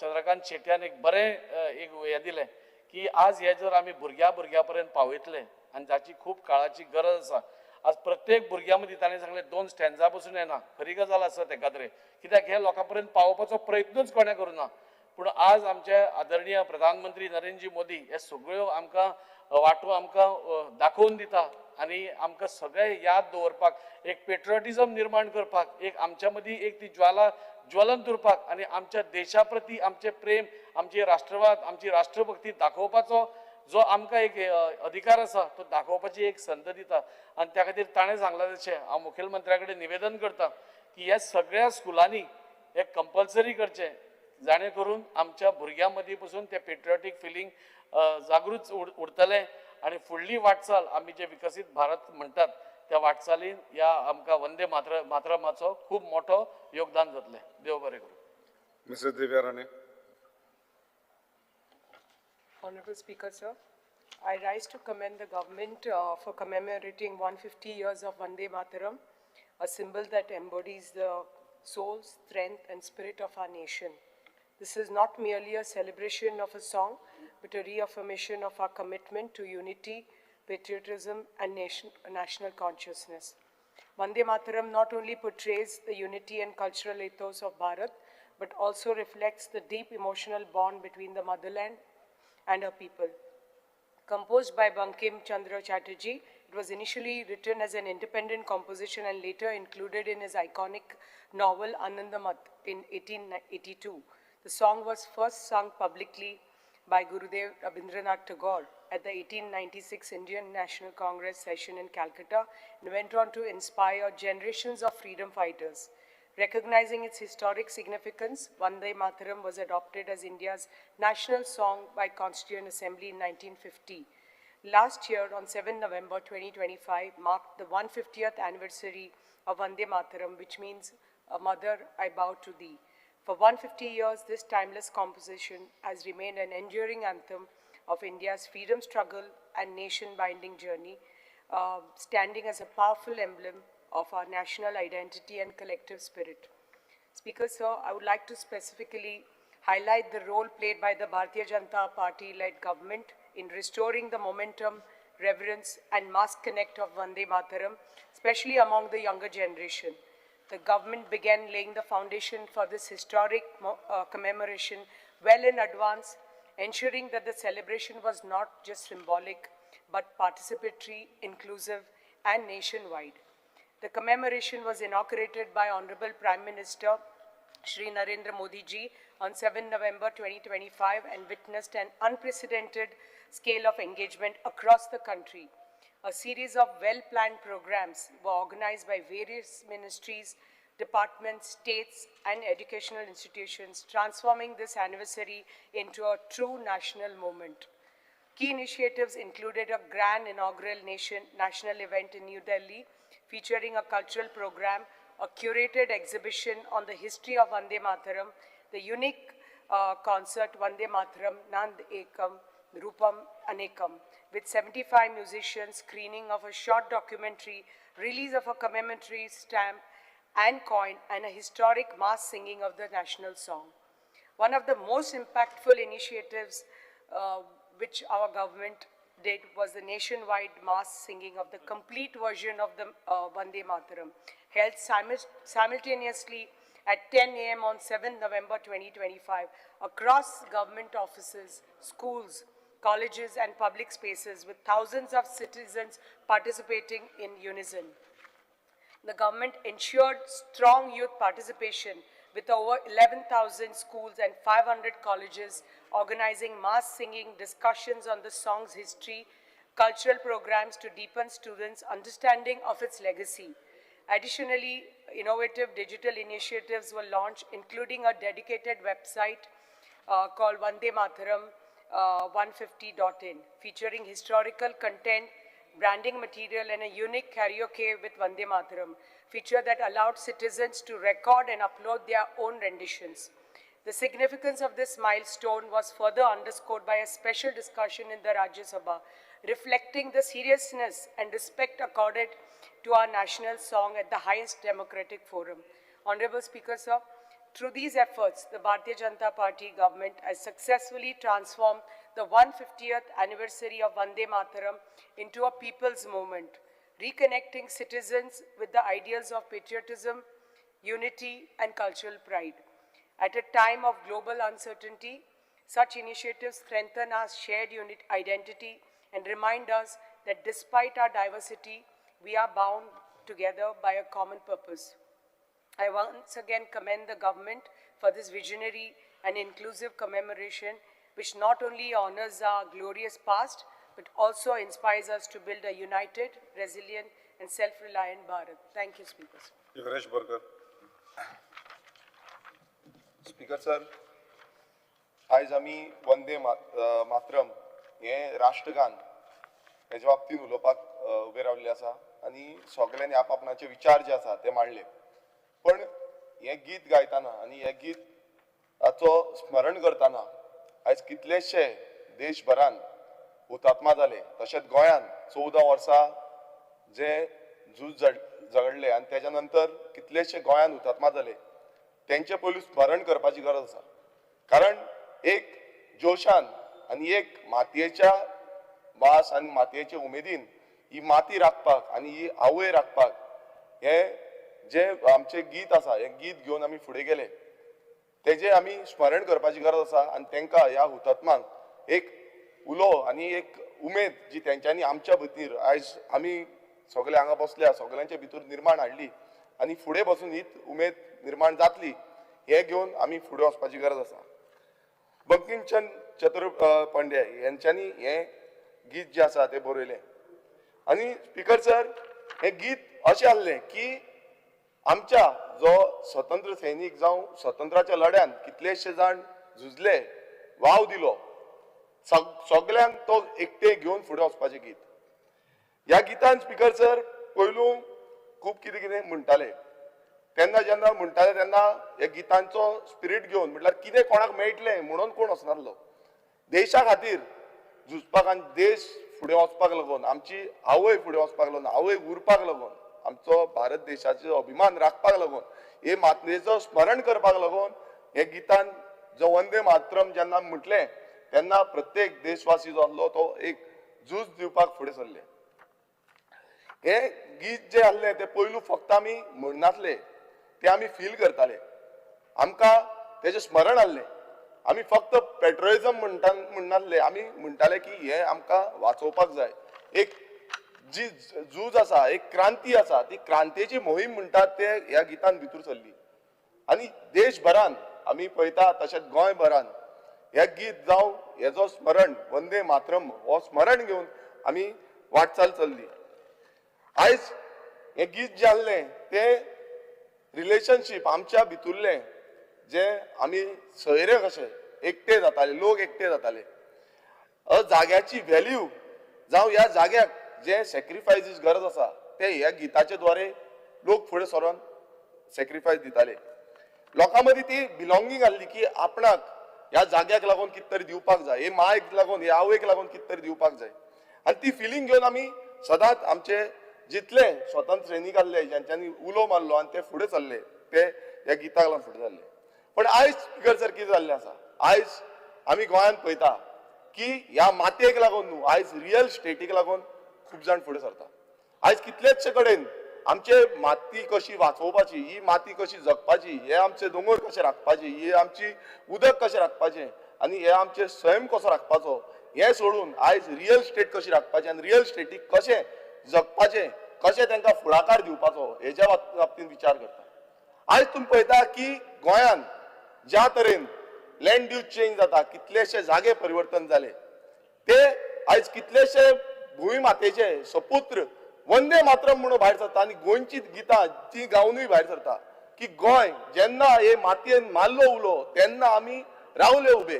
चंद्रकांत शेट्यान एक बरें एक हें दिलें की आज हे जर आमी भुरग्या भुरग्या पर्यंत पावयतले आनी जाची खूब काळाची गरज आसा. आज प्रत्येक भुरग्या मदीं ताणें सांगलें 2 स्टँजा पसून येना, खरी गजाल आसा तेकाद्रे, कित्याक हे लोकां पर्यंत पावोवपाचो प्रयत्नूच कोणें करूं ना. पूण आज आमचे आदरणीय प्रधानमंत्री नरेंद्र मोदी हे सगळ्यो आमकां वाटो आमकां दाखोवन दिता आनी आमकां सगळें याद दवरपाक, एक पेट्रियोटिजम निर्माण करपाक, एक आमच्या मदीं एक ती ज्वाला ज्वलंत उरपाक आनी आमच्या देशा प्रती आमचें प्रेम, आमची राष्ट्रवाद, आमची राष्ट्रभक्ती दाखोवपाचो जो आमकां एक अधिकार आसा तो दाखोवपाची एक संद दिता. आनी त्या खातीर ताणें सांगलां तशें हांव मुखेलमंत्र्या कडेन निवेदन करता की ह्या सगळ्या स्कुलांनी हें कंपल्सरी करचें, जाणें करून आमच्या भुरग्यां मदीं पसून तें पेट्रियोटीक फिलींग जागृत उरतलें आनी फुडली वाटचाल आमी जे विकसीत भारत म्हणटात त्या वाटचालीन ह्या आमकां वंदे मातरमाचो खूब मोठो योगदान जातलें. देव बरें करूं. Mrs. Divya Rane. Honorable Speaker, sir, I rise to commend the government for commemorating 150 years of Vande Mataram, a symbol that embodies the soul, strength and spirit of our nation. This is not merely a celebration of a song, but a reaffirmation of our commitment to unity, patriotism, and national consciousness. Vande Mataram not only portrays the unity and cultural ethos of Bharat, but also reflects the deep emotional bond between the motherland and her people. Composed by Bankim Chandra Chatterjee, it was initially written as an independent composition and later included in his iconic novel Anandamath in 1882. The song was first sung publicly by Gurudev Rabindranath Tagore at the 1896 Indian National Congress session in Calcutta and went on to inspire generations of freedom fighters. Recognizing its historic significance, Vande Mataram was adopted as India's national song by Constituent Assembly in 1950. Last year, on 7 November 2025, marked the 150th anniversary of Vande Mataram, which means, "Mother, I bow to thee." For 150 years, this timeless composition has remained an enduring anthem of India's freedom struggle and nation-binding journey, standing as a powerful emblem of our national identity and collective spirit. Speaker, sir, I would like to specifically highlight the role played by the Bharatiya Janata Party-led government in restoring the momentum, reverence, and mass connect of Vande Mataram, especially among the younger generation. The government began laying the foundation for this historic commemoration well in advance, ensuring that the celebration was not just symbolic, but participatory, inclusive, and nationwide. The commemoration was inaugurated by Honorable Prime Minister Shri Narendra Modi ji on 7 November 2025 and witnessed an unprecedented scale of engagement across the country. A series of well-planned programs were organized by various ministries, departments, states, and educational institutions, transforming this anniversary into a true national moment. Key initiatives included a grand inaugural national event in New Delhi, featuring a cultural program, a curated exhibition on the history of Vande Mataram, the unique concert Vande Mataram Nand Ekam Rupam Anekam, with 75 musicians, screening of a short documentary, release of a commemorative stamp and coin, and a historic mass singing of the national song. One of the most impactful initiatives which our government did was the nationwide mass singing of the complete version of the Vande Mataram, held simultaneously at 10 a.m. on 7 November 2025 across government offices, schools, colleges, and public spaces, with thousands of citizens participating in unison. The government ensured strong youth participation with over 11,000 schools and 500 colleges organizing mass singing, discussions on the song's history, cultural programs to deepen students' understanding of its legacy. Additionally, innovative digital initiatives were launched, including a dedicated website called Vande Mataram 150.in, featuring historical content, branding material, and a unique karaoke with Vande Mataram feature that allowed citizens to record and upload their own renditions. The significance of this milestone was further underscored by a special discussion in the Rajya Sabha, reflecting the seriousness and respect accorded to our national song at the highest democratic forum. Honorable Speaker, sir, through these efforts, the Bharatiya Janata Party government has successfully transformed the 150th anniversary of Vande Mataram into a people's movement, reconnecting citizens with the ideals of patriotism, unity, and cultural pride. At a time of global uncertainty, such initiatives strengthen our shared unit identity and remind us that despite our diversity, we are bound together by a common purpose. I once again commend the government for this visionary and inclusive commemoration, which not only honors our glorious past, but also inspires us to build a united, resilient, and self-reliant Bharat. Thank you, Speaker. Viresh Borkar. Speaker sir, आयज आमी वंदे मातरम हें राष्ट्रगान हेजे बाबतींत उलोवपाक उबे रावल्ले आसा आनी सगल्यांनी आप आपणाचे विचार जे आसा ते मांडले. पण हें गीत गायतना आनी हें गीताचो स्मरण करतना आयज कितलेशे देशभरान हुतात्मा जाले, तशेंच गोंयान 14 वर्सां जे झूज झगडले आनी तेच्या नंतर कितलेशे गोंयान हुतात्मा जाले, तेंचे पयलू स्मरण करपाची गरज आसा. कारण एक जोशान आनी एक मातयेच्या वास आनी मातयेचे उमेदीन ही माती राखपाक आनी ही आवय राखपाक हे जे आमचें गीत आसा, हें गीत घेवन आमी फुडें गेले, तेजें आमी स्मरण करपाची गरज आसा. आनी तेंकां ह्या हुतात्मांक एक उलो आनी एक उमेद जी तेंच्यांनी आमच्या भितर आयज आमी सगळे हांगा बसल्या सगळ्यांच्या भितर निर्माण हाडली आनी फुडें बसून हीच उमेद निर्माण जातली हें घेवन आमी फुडें वचपाची गरज आसा. बंकिमचंद चतुर्पांडे हेंच्यांनी हें गीत जें आसा तें बरयलें आनी स्पीकर सर हें गीत अशें आहलें की आमच्या जो स्वतंत्र सैनीक जावं स्वतंत्राच्या लढ्यान कितलेशे जाण झुजले, वाव दिलो, सगल्यांक तो एकटे घेवन फुडें वचपाचें गीत. ह्या गितान स्पीकर सर पयलू खूब कितें कितें म्हणटाले. तेन्ना जेन्ना म्हणटाले तेन्ना ह्या गितांचो स्पिरीट घेवन म्हटल्यार कितें कोणाक मेळटलें म्हणून कोण वचनासलो. देशा खातीर झुजपाक आनी देश फुडें वचपाक लागून, आमची आवय फुडें वचपाक लागून, आवय उरपाक लागून, आमचो भारत देशाचो अभिमान राखपाक लागून, हे मातयेचो स्मरण करपाक लागून हे गितान जो वंदे मातरम जेन्ना म्हटलें तेन्ना प्रत्येक देशवासी जो आसलो तो एक झूज दिवपाक फुडें सरले. हे गीत जें आसलें तें पयलू फक्त आमी म्हणनासले, ते आमी फील करताले, आमकां तेजें स्मरण आसलें. आमी फक्त पेट्रोइजम म्हणनासले, आमी म्हणटाले की हे आमकां वाचोवपाक जाय. एक जी झूज आसा, एक क्रांती आसा, ती क्रांतीची मोहीम म्हणटात ते ह्या गितान भितर सरली. आनी देशभरान आमी पळयता तशेंच गोंयभरान हे गीत जावं हेजो स्मरण वंदे मातरम हो स्मरण घेवन आमी वाटचाल चल्ली. आयज हें गीत जें आसलें तें रिलेशनशीप आमच्या भितुरलें जे आमी सोयरे कशे एकटे जाताले, लोक एकटे जाताले, जाग्याची व्हॅल्यू जावं ह्या जाग्याक जे सॅक्रिफायसीस गरज आसा ते ह्या गिताचे द्वारे लोक फुडें सरोन सॅक्रिफायस दिताले. लोकां मदीं ती बिलोंगींग आसली की आपणाक ह्या जाग्याक लागून कितें तरी दिवपाक जाय, हे मायक लागून, हे आवयक लागून कितें तरी दिवपाक जाय. आनी ती फिलींग घेवन आमी सदांच आमचे जितले स्वतंत्र सैनीक आसले ज्यांच्यांनी उलो मारलो आनी ते फुडें सरले ते ह्या गिताक लागून फुडें सरले. पण आयज स्पीकर सर कितें जाल्लें आसा, आयज आमी गोंयांत पळयता की ह्या मातयेक लागून न्हू, आयज रियल स्टेटीक लागून खूब जाण फुडें सरता. आयज कितलेचशे कडेन आमचे माती कशी वाचोवपाची, ही माती कशी जगपाची, हे आमचे दोंगर कशे राखपाचे, हे आमची उदक कशें राखपाचें आनी हे आमचे सैम कसो राखपाचो हें सोडून आयज रियल स्टेट कशी राखपाची आनी रियल स्टेटीक कशें जगपाचें, कशें तांकां फुडाकार दिवपाचो हेज्या बाबतींत विचार करता. आयज तुमी पळयता की गोंयांत ज्या तरेन लँड यूज चेंज जाता, कितलेशे जागे परिवर्तन जाले, ते आयज कितलेशे भूंय मातेचे सपुत्र वंदे मातरम म्हणून भायर सरता आनी गोंयची गितां ती गावनूय भायर सरता की गोंय जेन्ना हे मातयेन मारलो उलो तेन्ना आमी रावले उबे.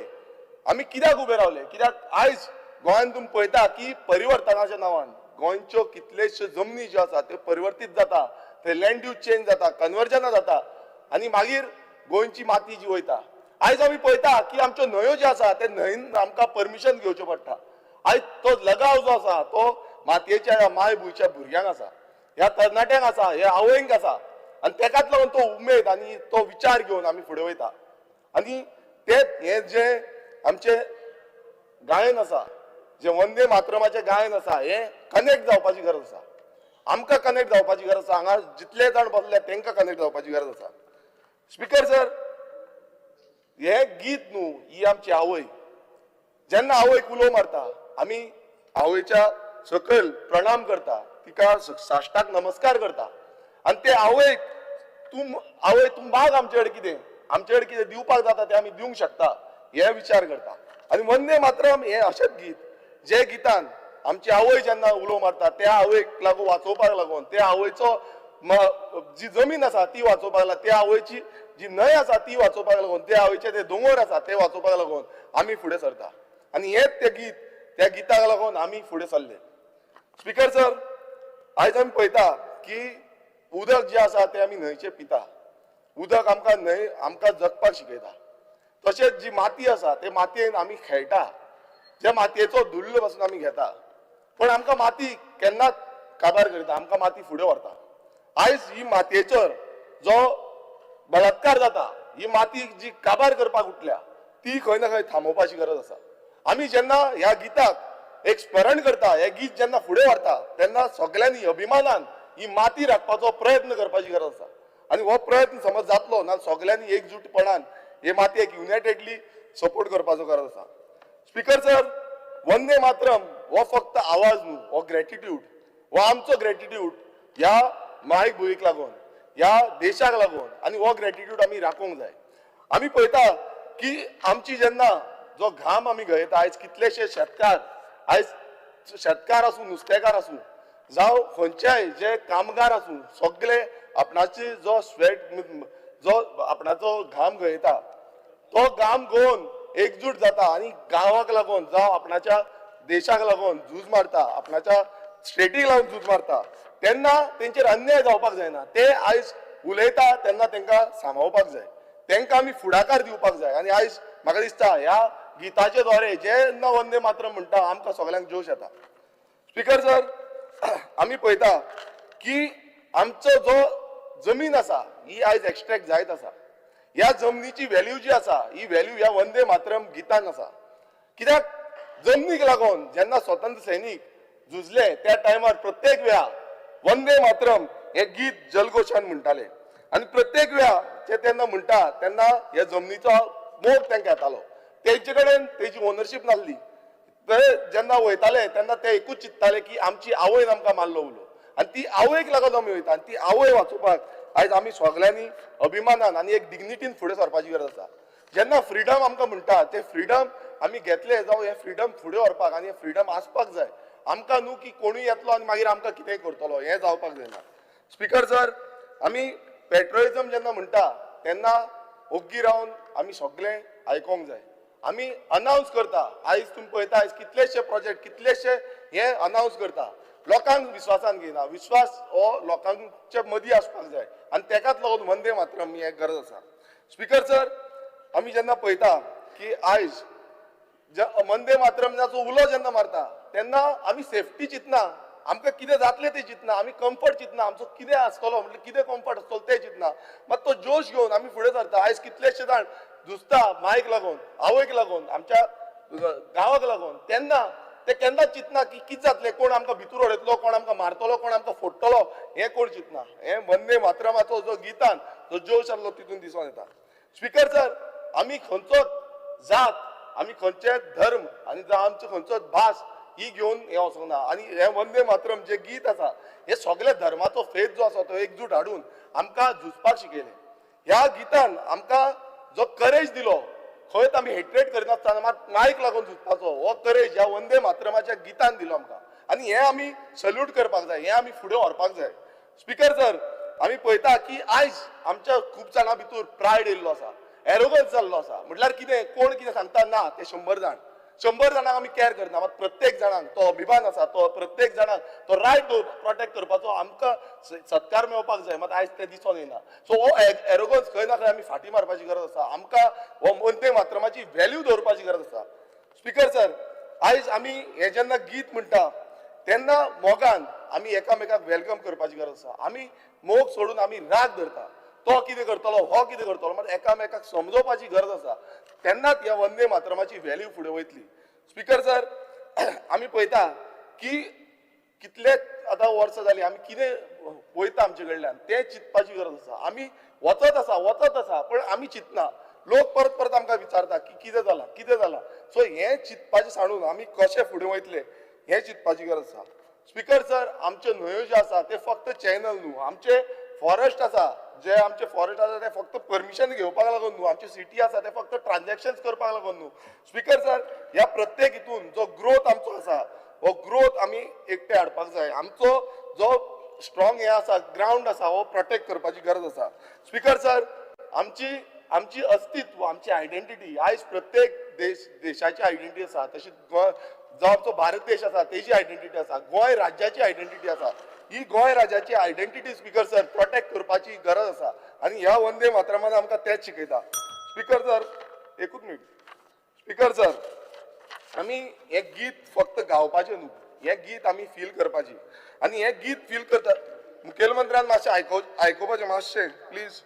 आमी कित्याक उबे रावले? कित्याक आयज गोंयांत तुमी पळयता की परिवर्तनाच्या नांवान गोंयच्यो कितलेश्यो जमनी ज्यो आसा त्यो परिवर्तीत जाता, थंय लँड यूज चेंज जाता, कन्वर्जनां जाता आनी मागीर गोंयची माती जी वयता. आयज आमी पळयता की आमच्यो न्हंयो ज्यो आसा ते न्हंयन आमकां परमिशन घेवचें पडटा. आयज तो लगाव जो आसा तो मातयेच्या ह्या मायभुंयच्या भुरग्यांक आसा, ह्या तरणाट्यांक आसा, ह्या आवयंक आसा आनी तेकाच लागून तो उमेद आनी तो विचार घेवन आमी फुडें वयता. आनी ते हें जें आमचें गायन आसा, जें वंदे मातरमाचें गायन आसा, हें कनेक्ट जावपाची गरज आसा. आमकां कनेक्ट जावपाची गरज आसा, हांगा जितले जाण बसले तांकां कनेक्ट जावपाची गरज आसा. स्पीकर सर, हें गीत न्हू, ही आमची आवय. जेन्ना आवयक उलो मारता आमी आवयच्या सकयल प्रणाम करता, तिका साश्टाक नमस्कार करता आनी ते आवयक तूं आवय तूं माग आमचे कडेन कितें, आमचे कडेन कितें दिवपाक जाता तें आमी दिवंक शकता हे विचार करता. आनी वंदे मातरम हें अशेंच गीत जे गितान आमची आवय जेन्ना उलो मारता त्या आवयक लागून वाचोवपाक लागून, त्या आवयचो जी जमीन आसा ती वाचोवपाक लागून, त्या आवयची जी न्हंय आसा ती वाचोवपाक लागून, त्या आवयचे ते दोंगर आसा ते वाचोवपाक लागून आमी फुडें सरता. आनी हेंच तें गीत, त्या गिताक लागून आमी फुडें सरले. स्पीकर सर, आयज आमी पळयता की उदक जें आसा तें आमी न्हंयचें पिता, उदक आमकां न्हंय आमकां जगपाक शिकयता. तशेंच जी माती आसा ते मातयेन आमी खेळटा, जे मातयेचो धुल्ल पासून आमी घेता, पण आमकां माती केन्नाच काबार करिना, आमकां माती फुडें व्हरता. आयज ही मातयेचेर जो बलात्कार जाता, ही माती जी काबार करपाक उठल्या ती खंय ना खंय थांबोवपाची गरज आसा. आमी जेन्ना ह्या गिताक एक स्मरण करता, हें गीत जेन्ना फुडें व्हरता तेन्ना सगल्यांनी अभिमानान ही माती राखपाचो प्रयत्न करपाची गरज आसा. आनी हो प्रयत्न समज जातलो ना सगल्यांनी एकजूटपणान हे मातयेक युनायटेडली सपोर्ट करपाचो गरज आसा. स्पीकर सर, वंदे मातरम हो फक्त आवाज न्हू, हो ग्रेटिट्यूड, हो आमचो ग्रेटिट्यूड ह्या मायभुंयेक लागून, ह्या देशाक लागून, आनी हो ग्रेटिट्यूड आमी राखूंक जाय. आमी पळयता की आमची जेन्ना जो घाम आमी गळयता, आयज कितलेशे शेतकार, आयज शेतकार आसूं नुस्तेकार आसूं, जावं खंयच्याय जे कामगार आसूं, सगळे आपणाची जो स्वेट, जो आपणाचो घाम गळयता तो घाम गळोवन एकजूट जाता आनी गांवाक लागून जावं आपणाच्या देशाक लागून झूज मारता, आपणाच्या स्टेटीक लागून झूज मारता, तेन्ना तेंचेर अन्याय जावपाक जायना. ते आयज उलयता तेन्ना तेंकां सांबाळपाक जाय, तेंकां आमी फुडाकार दिवपाक जाय. आनी आयज म्हाका दिसता ह्या गिताचे द्वारे जेन्ना वंदे मातरम म्हणटा आमकां सगल्यांक जोश येता. स्पीकर सर, आमी पळयता की आमचो जो जमीन आसा ही आयज एक्स्ट्रेक्ट जायत आसा. ह्या जमनीची व्हॅल्यू जी आसा ही व्हॅल्यू ह्या वंदे मातरम गितान आसा. कित्याक जमनीक लागून जेन्ना स्वतंत्र सैनीक झुजले त्या टायमार प्रत्येक वेळा वंदे मातरम हे गीत जलघोशान म्हणटाले आनी प्रत्येक वेळा ते तेन्ना म्हणटा तेन्ना ह्या जमनीचो मोग तांकां येतालो. तेंचे कडेन तेजी ओनरशीप नासली. ते जेन्ना वयताले तेन्ना ते एकूच चिंत्ताले की आमची आवयन आमकां मारलो उलो आनी ती आवयक लागून आमी वयता आनी ती आवय वाचोवपाक आयज आमी सगल्यांनी अभिमानान आनी एक डिग्निटीन फुडें सरपाची गरज आसा. जेन्ना फ्रिडम आमकां म्हणटा ते फ्रिडम आमी घेतले जावं हे फ्रिडम फुडें व्हरपाक आनी हे फ्रिडम आसपाक जाय. आमकां न्हू की कोणूय येतलो आनी मागीर आमकां कितेंय करतलो, हें जावपाक जायना. स्पीकर सर, आमी पेट्रोइजम जेन्ना म्हणटा तेन्ना ओग्गी रावन आमी सगळें आयकोंक जाय. आमी अनावन्स करता, आयज तुमी पळयता आयज कितलेशे प्रोजेक्ट कितलेशे हे अनावन्स करता, लोकांक विस्वासान घेयना. विस्वास हो लोकांच्या मदीं आसपाक जाय आनी तेकाच लागून वंदे मातरम ही एक गरज आसा. स्पीकर सर, आमी जेन्ना पळयता की आयज वंदे मातरमाचो उलो जेन्ना मारता तेन्ना आमी सेफ्टी चिंतना, आमकां कितें जातलें तें चिंतना, आमी कम्फर्ट चिंतना, आमचो कितें आसतलो म्हटल्यार कितें कम्फर्ट आसतलो तें चिंतना, मात तो जोश घेवन आमी फुडें सरता. आयज कितलेशे जाण झुजता मायक लागून, आवयक लागून, आमच्या गांवाक लागून, तेन्ना ते केन्ना चिंतना की कितें जातलें, कोण आमकां भितूर उडयतलो, कोण आमकां मारतलो, कोण आमकां फोडटलो, हें कोण चिंतना. हें वंदे मातरमाचो जो गितान जो जोश आसलो तितून दिसून येता. स्पीकर सर, आमी खंयचो जात, आमी खंयचे धर्म आनी जावं आमचो खंयचो भास ही घेवन हें वचूंक ना. आनी हें वंदे मातरम जें गीत आसा हें सगळ्या धर्माचो फेथ जो आसा तो एकजूट हाडून आमकां झुजपाक शिकयलें. ह्या गितान आमकां जो करेज दिलो, खंयच आमी हेट्रेट करिनासतना मात मायक लागून झुजपाचो हो करेज ह्या वंदे मातरमाच्या गितान दिलो आमकां आनी हें आमी सल्यूट करपाक जाय, हें आमी फुडें व्हरपाक जाय. स्पीकर सर, आमी पळयता की आयज आमच्या खूब जाणां भितर प्रायड येयल्लो आसा, एरोगन्स जाल्लो आसा. म्हटल्यार कितें, कोण कितें सांगता ना ते 100 जाण, 100 जाणांक आमी कॅर करना, मात प्रत्येक जाणांक तो अभिमान आसा, तो प्रत्येक जाणांक तो रायट प्रोटेक्ट करपाचो आमकां सत्कार मेळपाक जाय, मात आयज ते दिसून येना. सो हो एरोगन्स खंय ना खंय आमी फाटीं मारपाची गरज आसा. आमकां हो वंदे मातरमाची व्हॅल्यू दवरपाची गरज आसा. स्पीकर सर, आयज आमी हें जेन्ना गीत म्हणटा तेन्ना मोगान आमी एकामेकाक welcome करपाची गरज आसा. आमी मोग सोडून आमी राग धरता, तो कितें करतलो, हो कितें करतलो, मात एकामेकाक समजोवपाची गरज आसा, तेन्नाच ह्या वंदे मातरमाची व्हॅल्यू फुडें वयतली. स्पीकर सर, आमी पळयता की कितले आतां वर्सां जालीं आमी कितें वयता आमचे कडल्यान तें चिंतपाची गरज आसा. आमी वचत आसा, वचत आसा, पण आमी चिंतना. लोक परत परत आमकां विचारता की कितें जालां, कितें जालां. सो हें चिंतपाचें सांडून आमी कशें फुडें वयतले हें चिंतपाची गरज आसा. स्पीकर सर, आमच्यो न्हंयो ज्यो आसा ते फक्त चॅनल न्हू, आमचे फॉरेस्ट आसा, जे आमचे फॉरेस्ट आसा ते फक्त परमिशन घेवपाक लागून न्हू, आमची सिटी आसा ते फक्त ट्रान्जॅक्शन्स करपाक लागून न्हू. स्पीकर सर, ह्या प्रत्येक हितून जो ग्रोथ आमचो आसा हो ग्रोथ आमी एकटे हाडपाक जाय. आमचो जो स्ट्रॉंग हे आसा ग्रावंड आसा हो प्रोटेक्ट करपाची गरज आसा. स्पीकर सर, आमची आमची अस्तित्व, आमची आयडेंटिटी आयज प्रत्येक देशाची आयडेंटिटी आसा, तशी गोंय जो आमचो भारत देश आसा तेजी आयडेंटिटी आसा, गोंय राज्याची आयडेंटिटी आसा. ही गोंय राज्याची आयडेंटिटी स्पीकर सर प्रोटेक्ट करपाची गरज आसा आनी ह्या वंदे मातरमान आमकां तेंच शिकयता. स्पीकर सर, एकूच मिनट. स्पीकर सर, आमी हें गीत फक्त गावपाचें न्हू, हें गीत आमी फील करपाची आनी हें गीत फील करता मुखेलमंत्र्यान मातशें आयकुपाचें मातशें प्लीज.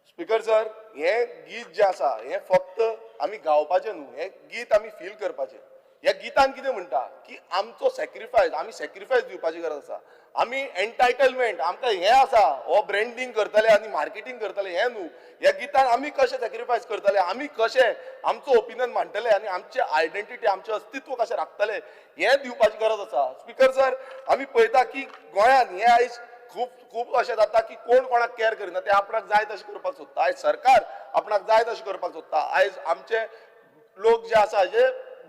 स्पीकर सर, हें गीत जें आसा हें फक्त आमी गावपाचें न्हू, हें गीत आमी फील करपाचें. ह्या गितान कितें म्हणटा की आमचो सॅक्रिफायस, आमी सॅक्रिफायस दिवपाची गरज आसा. आमी एन्टायटलमेंट आमकां हें आसा, हो ब्रँडींग करतले आनी मार्केटींग करतले हें न्हू. ह्या गितान आमी कशें सॅक्रिफायस करतले, आमी कशें आमचो ओपिनियन मांडटले आनी आमचें आयडेंटिटी, आमचें अस्तित्व कशें राखतले हें दिवपाची गरज आसा. स्पीकर सर, आमी पळयता की गोंयांत हें आयज खूब खूब अशें जाता की कोण कोणाक कॅर करिना, ते आपणाक जाय तशें करपाक सोदता. आयज सरकार आपणाक जाय तशें करपाक सोदता. आयज आमचे लोक जे आसा जे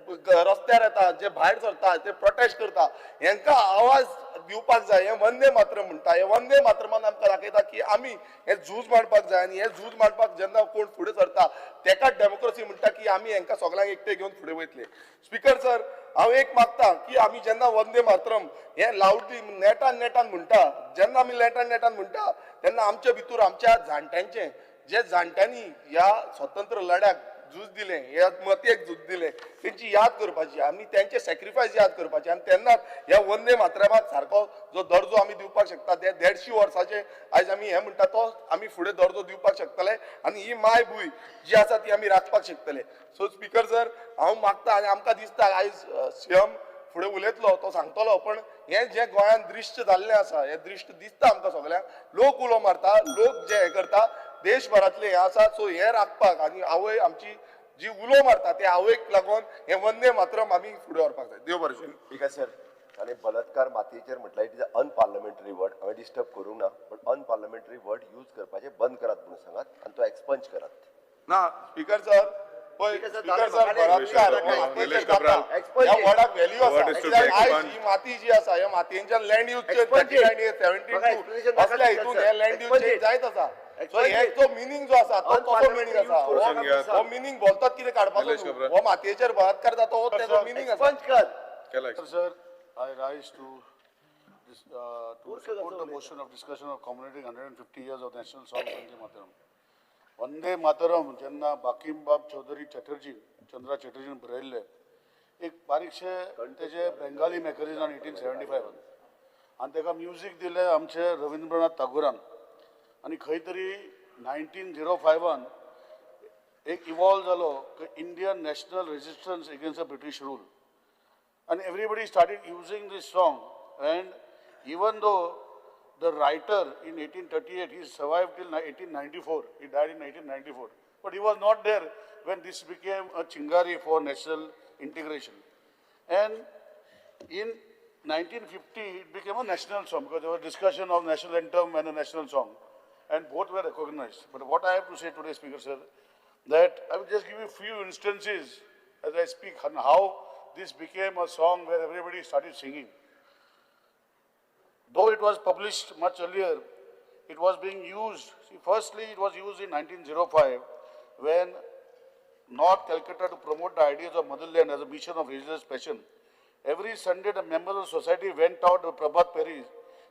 रस्त्यार येता, जे भायर सरता, जे प्रोटेस्ट करता, हेंकां आवाज दिवपाक जाय. हें वंदे मातरम म्हणटा, हें वंदे मातरमान आमकां दाखयता की आमी हें झूज मांडपाक जाय आनी हें झूज मांडपाक जेन्ना कोण फुडें सरता तेकाच डेमोक्रेसी म्हणटा की आमी हेंकां सगळ्यांक एकटे घेवन फुडें वयतले. स्पीकर सर, हांव एक मागता की आमी जेन्ना वंदे मातरम हें लावडली नेटान नेटान म्हणटा, जेन्ना आमी नेटान नेटान म्हणटा तेन्ना आमचे भितूर आमच्या जाणट्यांचें, जे जाणट्यांनी ह्या स्वतंत्र लढ्याक झूज दिलें, ह्या मतेक झूज दिलें, तेंची याद करपाची, आमी तेंचे सॅक्रिफायस याद करपाचे आनी तेन्नाच ह्या वंदे मातरमाक सारको जो दर्जो आमी दिवपाक शकता, ते 150 वर्साचे आयज आमी हें म्हणटा तो आमी फुडें दर्जो दिवपाक शकतले आनी ही मायभूंय जी आसा ती आमी राखपाक शकतले. सो स्पीकर सर, हांव मागता आनी आमकां दिसता आयज सीएम फुडें उलयतलो तो सांगतलो, पण हें जें गोंयांत दृश्य जाल्लें आसा, हें दृश्य दिसता आमकां सगळ्यांक, लोक उलो मारता, लोक जे हें करता, देशभरांतले हें आसा. सो हें राखपाक आनी आवय आमची जी उलो मारता ते आवयक लागून हें वंदे मातरम आमी फुडें व्हरपाक जाय. देव बरें. स्पीकर सर, आनी बलात्कार मातयेचेर म्हटल्यार it is a unparliamentary word. हांवें डिस्टर्ब करूंक ना, पण अनपार्लमेंटरी वर्ड यूज करपाचें बंद करात म्हणून सांगात आनी तो एक्सपंज करात. ना स्पीकर सर, पळय स्पीकर सर, बलात्कार ह्या वर्डाक व्हॅल्यू आसा. आयज ही माती जी आसा, ह्या मातयेंच्यान लँड यूज 39, 72 असल्या हितून हे लँड यूज चेंज जायत आसा. सो हे जो मिनींग जो आसा तो कसो मिनींग आसा, हो मिनींग बोलतात कितें काडपाचो, हो मातयेचेर बलात्कार जाता हो तेजो मिनींग आसा. Sir, I rise to support the motion of discussion of commemorating 150 years of national song Vande Mataram. Vande Mataram जेन्ना बाकीमबाब चौधरी चटर्जी, चंद्रा चटर्जीन बरयल्लें एक बारीकशें तेजे बेंगाली मॅगझिनान 1875 आनी तेका म्युजीक दिलें आमचे रविंद्रनाथ टागोरान आनी खंय तरी 1905 एक इवॉल्व जालो Indian national resistance against the British rule and everybody started using this song. And even though the writer in 1838, he survived till 1894, he died in 1894, but he was not there when this became a chingari for national integration. And in 1950, it became a national song because there was discussion of national anthem and a national song, and both were recognized. But what I have to say today, Speaker sir, that I will just give you a few instances as I speak on how this became a song where everybody started singing. Though it was published much earlier, it was being used. See, firstly, it was used in 1905 when North Calcutta, to promote the ideas of motherland as a mission of religious passion. Every Sunday, the members of society went out to Prabhat Peri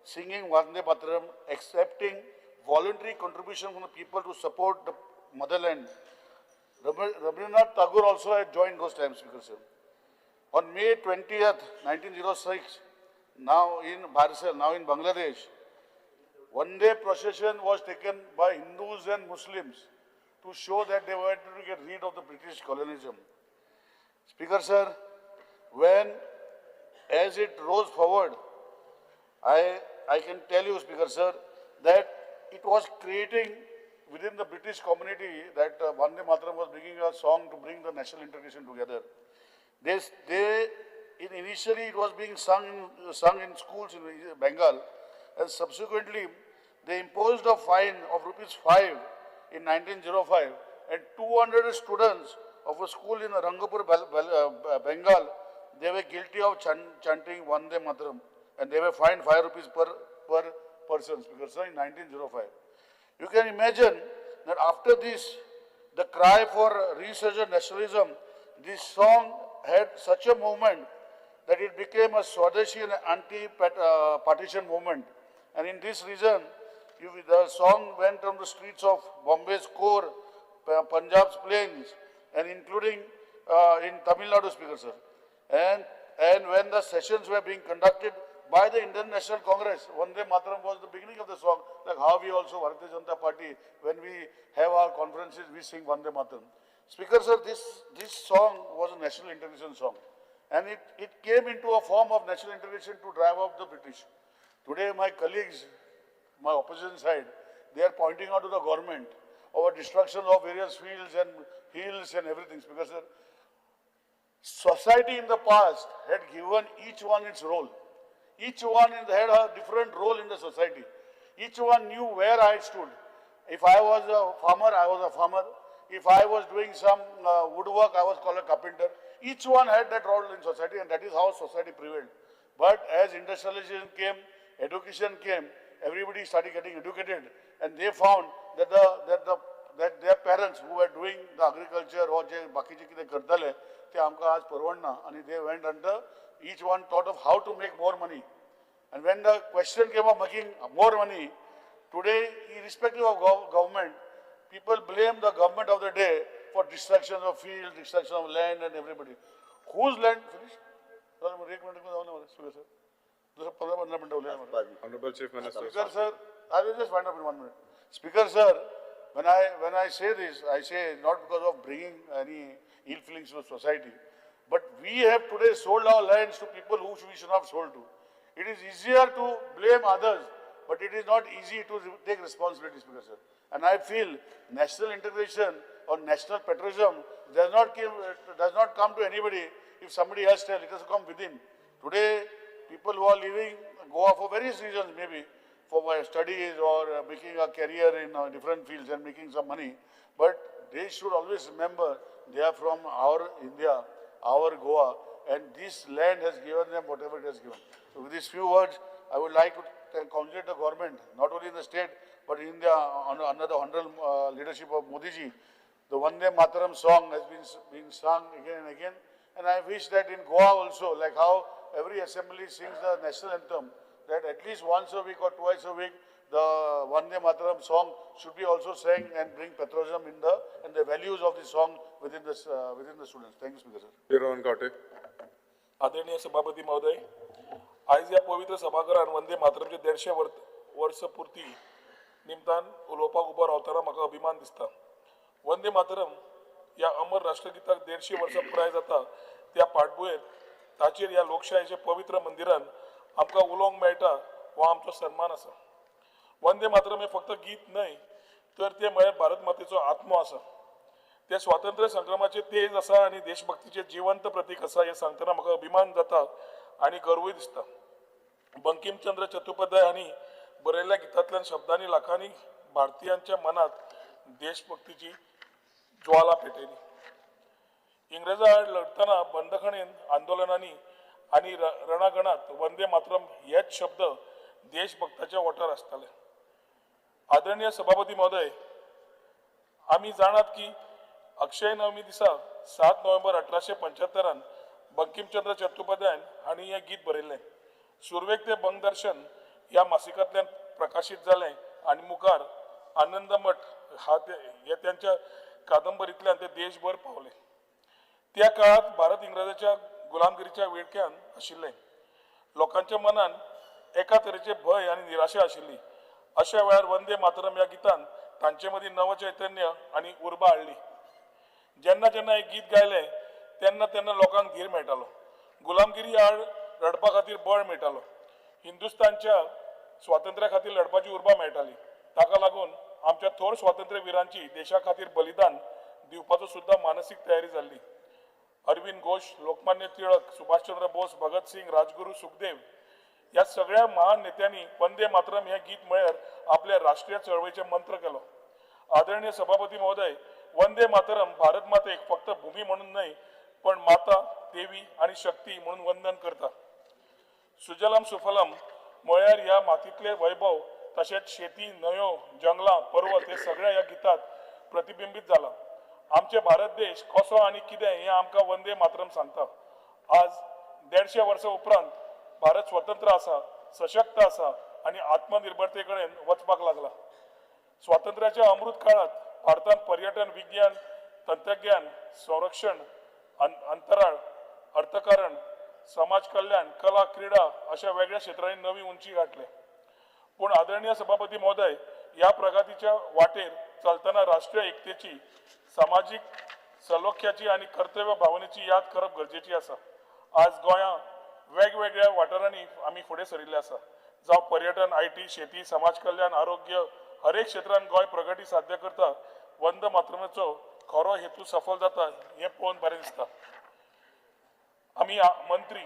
singing Vande Mataram, accepting voluntary contribution from the people to support the motherland. Rabindranath Tagore also had joined those times, Speaker sir. On May 20th, 1906, now in Barisal, now in Bangladesh, one day procession was taken by Hindus and Muslims to show that they wanted to get rid of the British colonialism. Speaker sir, when, as it rose forward, I can tell you, Speaker sir, that it was creating within the British community that Vande Mataram was bringing a song to bring the national integration together. Initially it was being sung in schools in Bengal, and subsequently they imposed a fine of ₹5 in 1905, and 200 students of a school in Rangapur, Bengal, they were guilty of chanting Vande Mataram, and they were fined ₹5 per person, because in 1905. You can imagine that after this, the cry for resurgent nationalism, this song had such a movement that it became a Swadeshi and anti-partition movement. And in this reason, the song went on the streets of Bombay's core, Punjab's plains, and including in Tamil Nadu, Speaker sir. And when the sessions were being conducted by the Indian National Congress, Vande Mataram was the beginning of the song, like how we also, Bharatiya Janata Party, when we have our conferences, we sing Vande Mataram. Speaker sir, this song was a national integration song. And it came into a form of national integration to drive off the British. Today, my colleagues, my opposition side, they are pointing out to the government over destruction of various fields and hills and everything. Because sir, society in the past had given each one its role. Each one had a different role in the society. Each one knew where I stood. If I was a farmer, I was a farmer. If I was doing some woodwork, I was called a carpenter. Each one had that role in society, and that is how society prevailed. But as industrialization came, education came, everybody started getting educated, and they found that that their parents who were doing the agriculture or जे बाकीचे कितें करताले ते आमकां आज परवडना, आनी they went under, each one thought of how to make more money. And when the question came of making more money, today, irrespective of government, people blame the government of the day for destruction of field, destruction of land and everybody. Whose land? Finish? Honorable Chief Minister. Speaker sir, I will just wind up in 1 minute. Speaker sir, when I say this, I say not because of bringing any ill feelings to society, but we have today sold our lands to people who we should not have sold to. It is easier to blame others, but it is not easy to take responsibility, Speaker sir. And I feel national integration or national patriotism does not come to anybody if somebody else tells. It has come within. Today, people who are leaving Goa for various reasons, maybe for studies or making a career in different fields and making some money, but they should always remember they are from our India, our Goa, and this land has given them whatever it has given. So with these few words, I would like to congratulate the government, not only in the state, but in India, under the honorable leadership of Modi ji. The Vande Mataram song has been sung again and again, and I wish that in Goa also, like how every assembly sings the national anthem, that at least once a week or twice a week, the Vande Mataram song should be also sang and bring patriotism in the and the values of the song within the students. Thank you, Speaker sir. Rohan Khaunte. आदरणीय सभापती महोदय, आयज ह्या पवित्र सभाघरान वंदे मातरमचे 150 वर्स पूर्ती निमतान उलोवपाक उबो रावतना म्हाका अभिमान दिसता. वंदे मातरम ह्या अमर राष्ट्रगीताक 150 वर्सां पुराय जाता त्या फाटभुंयेर ताचेर ह्या लोकशायेच्या पवित्र मंदिरान आमकां उलोवंक मेळटा हो आमचो सन्मान आसा. वंदे मातरम हें फक्त गीत न्हय तर तें म्हळ्यार भारत मातेचो आत्मो आसा. ते स्वातंत्र्य संग्रामाचे तेज आसा आनी देशभक्तीचें जिवंत प्रतीक आसा हें सांगतना म्हाका अभिमान जाता आनी गर्वूय दिसता. बंकिमचंद्र चट्टोपाध्याय हांणी बरयल्ल्या गितांतल्यान शब्दांनी लाखांनी भारतीयांच्या मनात देशभक्तीची ज्वाला पेटयली. इंग्रजा आड लढतना बंदखणीन आंदोलनांनी आनी रणांगणात वंदे मातरम हेच शब्द देशभक्ताच्या ओंठार आसताले. आदरणीय सभापती महोदय, आमी जाणात की अक्षय नवमी दिसा 7 नोव्हेंबर 1875 बंकिमचंद्र चट्टोपाध्याय हांणी हें गीत बरयल्लें. सुरवेक तें बंगदर्शन ह्या मासिकांतल्यान प्रकाशीत जालें आनी मुखार आनंदमठ हा हे त्यांच्या कादंबरींतल्यान ते देशभर पावले. त्या काळात भारत इंग्रजाच्या गुलामगिरीच्या विळख्यान आशिल्लें. लोकांच्या मनान एका तरेचे भंय आनी निराशा आशिल्ली. अशा वेळार वंदे मातरम ह्या गितान तांचे मदीं नवचैतन्य आनी उर्बा हाडली. जेन्ना जेन्ना हें गीत गायलें तेन्ना तेन्ना लोकांक धीर मेळटालो. गुलामगिरी आड लढपा खातीर बळ मेळटालो. हिंदुस्तानच्या स्वातंत्र्या खातीर लढपाची उर्बा मेळटाली. ताका लागून आमच्या थोर स्वातंत्र्य वीरांची देशा खातीर बलिदान दिवपाचो सुद्दां मानसीक तयारी जाल्ली. अरविंद घोष, लोकमान्य टिळक, सुभाषचंद्र बोस, भगत सिंग, राजगुरू, सुखदेव ह्या सगळ्या महान नेत्यांनी वंदे मातरम हें गीत म्हळ्यार आपल्या राष्ट्रीय चळवळीचें मंत्र केलो. आदरणीय सभापती महोदय, वंदे मातरम भारत मातेक फक्त भूमी म्हणून न्हय पण माता, देवी आनी शक्ती म्हणून वंदन करता. सुजलम सुफलम म्हळ्यार ह्या मातीतले वैभव तशेंच शेती, न्हंयो, जंगलां, पर्वत हे सगळ्या ह्या गितात प्रतिबिंबीत जाला. आमचे भारत देश कसो आनी कितें हें आमकां वंदे मातरम सांगता. आज 150 वर्सां उपरांत भारत स्वतंत्र आसा, सशक्त आसा आनी आत्मनिर्भरते कडेन वचपाक लागला. स्वातंत्र्याच्या अमृत काळात भारतान पर्यटन, विज्ञान, तंत्रज्ञान, संरक्षण, अंतराळ, अर्थकारण, समाज कल्याण, कला, क्रीडा अशा वेगळ्या क्षेत्रांनी नवी उंची गाठले. पूण आदरणीय सभापती महोदय, ह्या प्रगतीच्या वाटेर चलतना राष्ट्रीय एकतेची, सामाजीक सलोख्याची आनी कर्तव्य भावनेची याद करप गरजेची आसा. आज गोंया वेगवेगळ्या वाठारांनी आमी फुडें सरिल्ले आसा. जावं पर्यटन, IT, शेती, समाज कल्याण, आरोग्य, हरेक क्षेत्रांत गोंय प्रगती साध्य करता. वंदे मातरमाचो खरो हेतू सफल जाता हें पळोवन बरें दिसता. आमी मंत्री,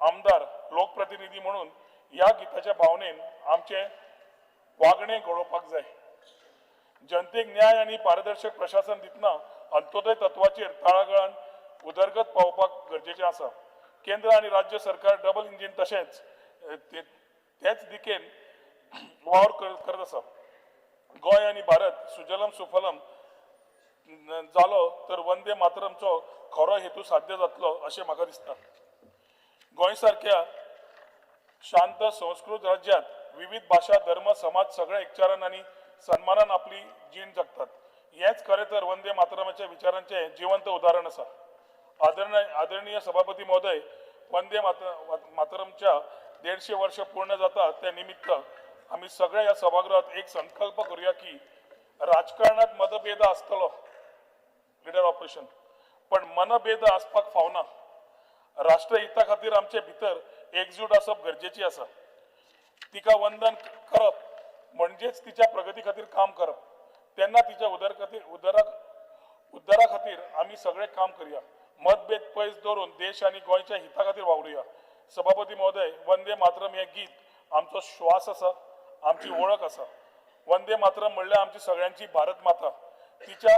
आमदार, लोकप्रतिनिधी म्हणून ह्या गिताच्या भावनेन आमचें वागणें घडोवपाक जाय. जनतेक न्याय आनी पारदर्शक प्रशासन दितना अंत्योदय तत्वाचेर तळागाळान उदरगत पावोवपाक गरजेचें आसा. केंद्र आनी राज्य सरकार डबल इंजीन तशेंच तेच दिकेन वावर करत आसा. गोंय आनी भारत सुजलम सुफलम जालो तर वंदे मातरमचो खरो हेतू साध्य जातलो अशें म्हाका दिसता. गोंय सारक्या शांत संस्कृत राज्यांत विविध भाशा, धर्म, समाज सगळ्या एकचारान आनी सन्मानान आपली जीण जगतात. हेंच खरें तर वंदे मातरमाच्या विचारांचें जिवंत उदाहरण आसा. आदरणीय सभापती महोदय, वंदे मातरमच्या 150 वर्ष पूर्ण जाता त्या निमित्त आमी सगळे ह्या सभागृहात एक संकल्प करूया की राजकारणात मतभेद आसतलो, लिडर ऑपरेशन, पण मनभेद आसपाक फावना. राष्ट्रहिता खातीर आमचे भितर एकजूट आसप गरजेची आसा. तिका वंदन करप म्हणजेच तिच्या प्रगती खातीर काम करप. तेन्ना तिच्या उद्धारा खातीर आमी सगळे काम करूया. मतभेद पयस दवरून देश आनी गोंयच्या हिता खातीर वावरुया. सभापती महोदय, वंदे मातरम हें गीत आमचो श्वास आसा, आमची वळख आसा. वंदे मातरम म्हणल्यार आमची सगळ्यांची भारत माता. तिच्या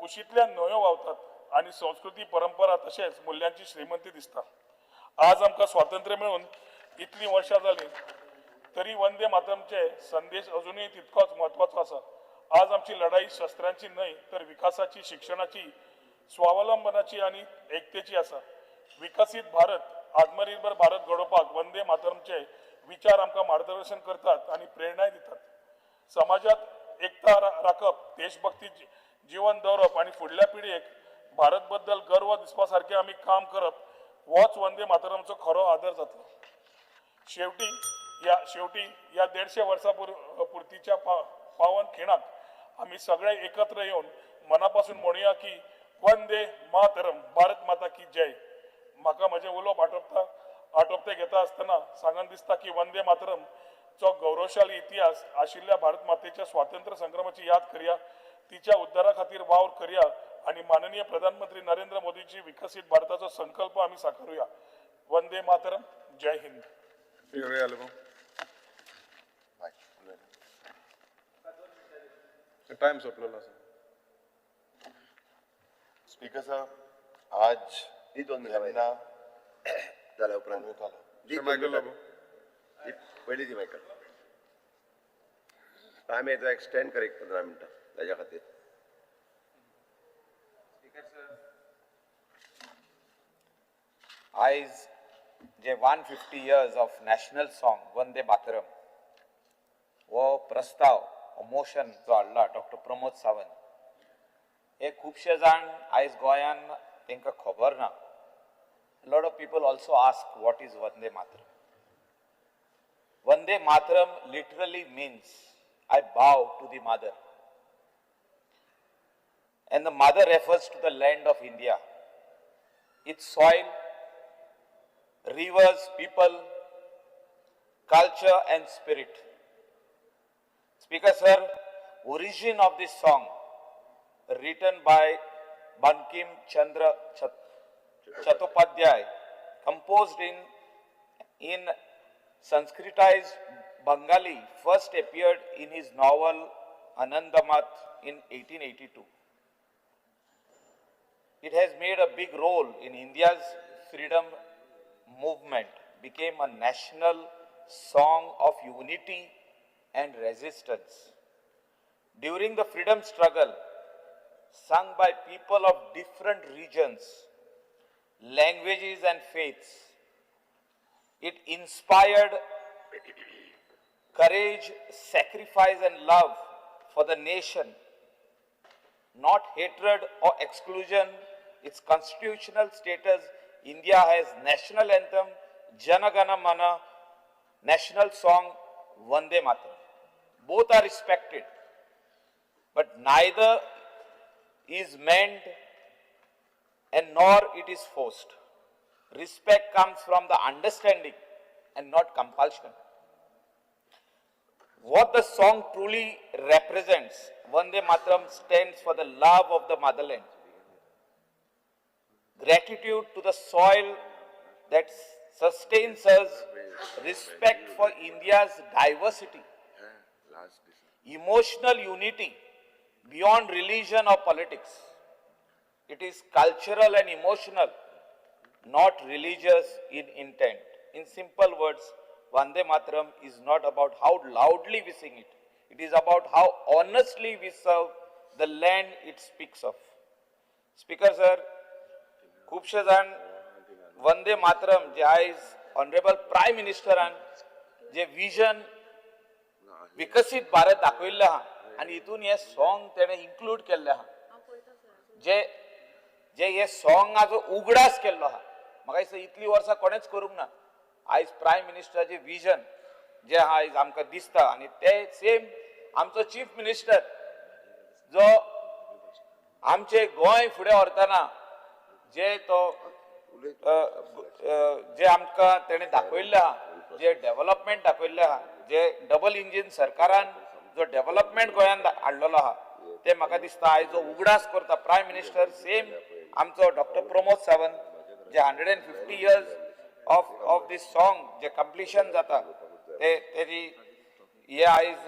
कुशींतल्यान न्हंयो व्हांवतात आनी संस्कृती, परंपरा तशेंच मुल्यांची श्रीमंती दिसता. आज आमकां स्वातंत्र्य मेळून इतलीं वर्सां जालीं तरी वंदे मातरमचे संदेश अजुनूय तितकोच म्हत्वाचो आसा. आज आमची लढाई शस्त्रांची न्हय तर विकासाची, शिक्षणाची, स्वावलंबनाची आनी एकतेची आसा. विकसीत भारत, आत्मनिर्भर भारत घडोवपाक वंदे मातरमचे विचार आमकां मार्गदर्शन करतात आनी प्रेरणाय दितात. समाजात एकता राखप, देशभक्ती जिवन दवरप आनी फुडल्या पिळगेक भारत बद्दल गर्व दिसपा सारकें आमी काम करप होच वंदे मातरमचो खरो आदर जातलो. शेवटी ह्या 150 वर्सां पुर्तीच्या पावन खिणाक आमी सगळे एकत्र येवन मनापासून म्हणुया की वंदे मातरम, भारत माता की जय. म्हाका म्हजें उलोवप आटोपते घेता आसतना सांगन दिसता की वंदे मातरम चो गौरवशाली इतिहास आशिल्ल्या भारत मातेच्या स्वातंत्र्य संग्रामाची याद करया, तिच्या उद्धारा खातीर वावर करया आनी माननीय प्रधानमंत्री नरेंद्र मोदीची विकसीत भारताचो संकल्प आमी साकारुया. वंदे मातरम, जय हिंद. टाइम सोंपलेलो आसा. स्पीकर साहब, आज ही 2 मिनटां जाल्या उपरांत पयलीं दी मायकल. टायम येतो एक्सटेंड कर एक 15 मिनटां ताज्या खातीर. आयज जे 150 years of national song Vande Mataram हो प्रस्ताव, मोशन जो हाडला डॉक्टर प्रमोद सावंत, हे खुबशे जाण आयज गोंयान तांकां खबर ना. Lot of people also ask what is Vande Mataram. Vande Mataram literally means I bow to the mother, and the mother refers to the land of India, its soil, rivers, people, culture and spirit. Speaker sir, origin of this song written by Bankim Chandra Chattopadhyay, composed in Sanskritized Bengali, first appeared in his novel Anandamath in 1882. It has made a big role in India's freedom movement, became a national song of unity and resistance. During the freedom struggle, sung by people of different regions, languages and faiths, it inspired courage, sacrifice and love for the nation, not hatred or exclusion. Its constitutional status, India has national anthem, Jana Gana Mana, national song, Vande Mataram. Both are respected, but neither is meant and nor it is forced. Respect comes from the understanding and not compulsion. What the song truly represents, Vande Mataram stands for the love of the motherland, gratitude to the soil that sustains us, respect for India's diversity, emotional unity Beyond religion or politics. It is cultural and emotional, not religious in intent. In simple words, Vande Mataram is not about how loudly we sing it. It is about how honestly we serve the land it speaks of. Speaker sir, खुबशे जाण वंदे मातरम जे आयज honourable prime मिनिस्टरान जे vision विकसीत भारत दाखयल्लें आहा आनी हितून हें song तेणें इन्क्लूड केल्लें आहा, जे जे हे सॉंगाचो उगडास केल्लो आहा. म्हाका दिसता इतलीं वर्सां कोणेंच करूंक ना. आयज प्रायम मिनिस्टराचें विजन जें आहा आयज आमकां दिसता आनी ते सेम आमचो चीफ मिनिस्टर जो आमचें गोंय फुडें व्हरतना जे तो जे आमकां तेणें दाखयल्लें आहा, जे डेवलपमेंट दाखयल्लें आहा, जे डबल इंजीन सरकारान जो डेवलपमेंट गोंयांत हाडलेलो आहा, ते म्हाका दिसता आयज जो उगडास करता प्रायम मिनिस्टर सेम आमचो doctor Pramod Sawant J 150 years of this song J completion जाता ते तेजी हे आयज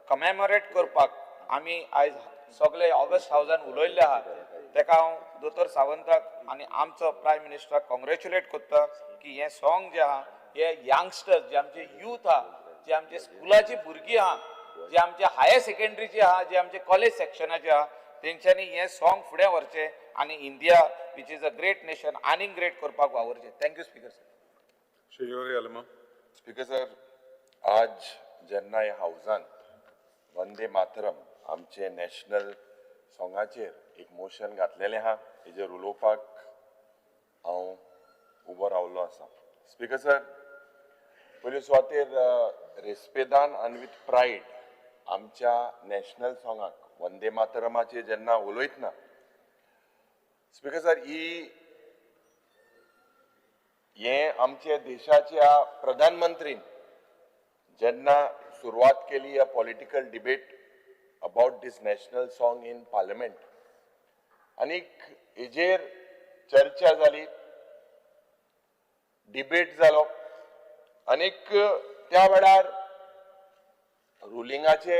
कमेमोरेट करपाक आमी आयज सगळे ऑगस्ट हावजान उलयल्ले आहा. तेका हांव दोतोर सावंताक आनी आमचो प्रायम मिनिस्टराक कॉंग्रेच्युलेट करता की हें सॉंग जें आहा हे यंगस्टर्स जे आमचे यूथ आहा, जे आमचे स्कुलाची भुरगीं आहा, जे आमचे हायर सेकेंडरीचे आहा, जे आमचे कॉलेज सेक्शनाचे आहा, तेंच्यांनी हें सॉंग फुडें व्हरचें आनी India which is a great nation आनीक ग्रेट करपाक वावरचें. Thank you speaker sir. Shri Yuri Alemao. Speaker sir, आज जेन्ना ह्या हावजांत वंदे मातरम आमचे नॅशनल सॉंगाचेर एक मोशन घातलेलें आहा, हेजेर उलोवपाक हांव उबो रावलो आसा. स्पीकर सर, पयले सुवातेर रेस्पेदान आनी विथ प्रायड आमच्या नॅशनल सॉंगाक वंदे मातरमाचेर जेन्ना उलयतना स्पीकर सर, ही हें आमच्या देशाच्या प्रधानमंत्रीन जेन्ना सुरवात केली ह्या political debate about this national song in parliament आनीक हेजेर चर्चा जाली, डिबेट जालो आनीक त्या वेळार रुलिंगाचे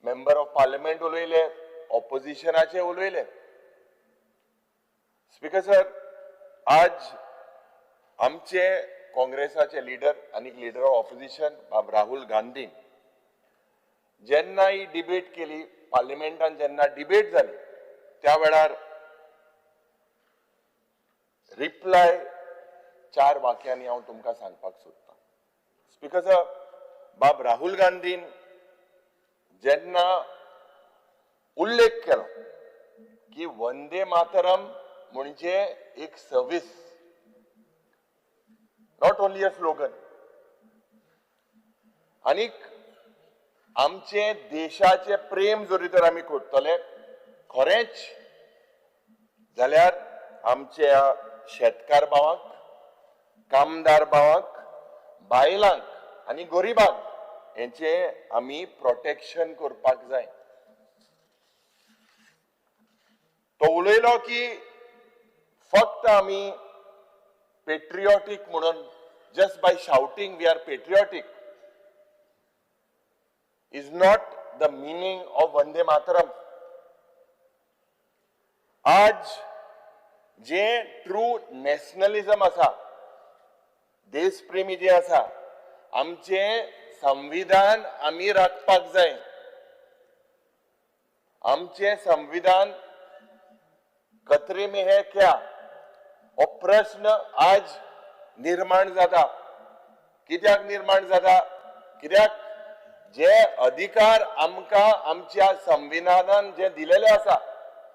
मेंबर ऑफ पार्लमेंट उलयले, ऑपोजिशनाचे उलयले. स्पीकर सर, आज आमचे काँग्रेसाचे लिडर आनी लिडर ऑफ ऑपोजिशन बाब राहुल गांधी जेन्ना ही डिबेट केली पार्लमेंटान, जेन्ना डिबेट जाली त्या वेळार रिप्लाय 4 वाक्यांनी हांव तुमकां सांगपाक सोदतां. स्पीकर सर, बाब राहुल गांधीन जेन्ना उल्लेख केलो की वंदे मातरम म्हणजे एक service, not only a slogan, आनीक आमचे देशाचे प्रेम जरी तर आमी करतले खरेंच जाल्यार आमच्या शेतकार भावांक, कामदार भावांक, बायलांक आनी गरिबांक हेंचे आमी प्रोटेक्शन करपाक जाय. तो उलयलो की फक्त आमी पेट्रियोटीक म्हणून just by shouting we are patriotic is not the meaning of Vande Mataram. आज जे ट्रू नॅशनलिझम आसा, देशप्रेमी जे आसा, आमचे संविधान आमी राखपाक जाय. आमचे संविधान खतरे में है क्या, हो प्रश्न आज निर्माण जाता. कित्याक निर्माण जाता? कित्याक जे अधिकार आमकां आमच्या संविधानान जे दिलेले आसा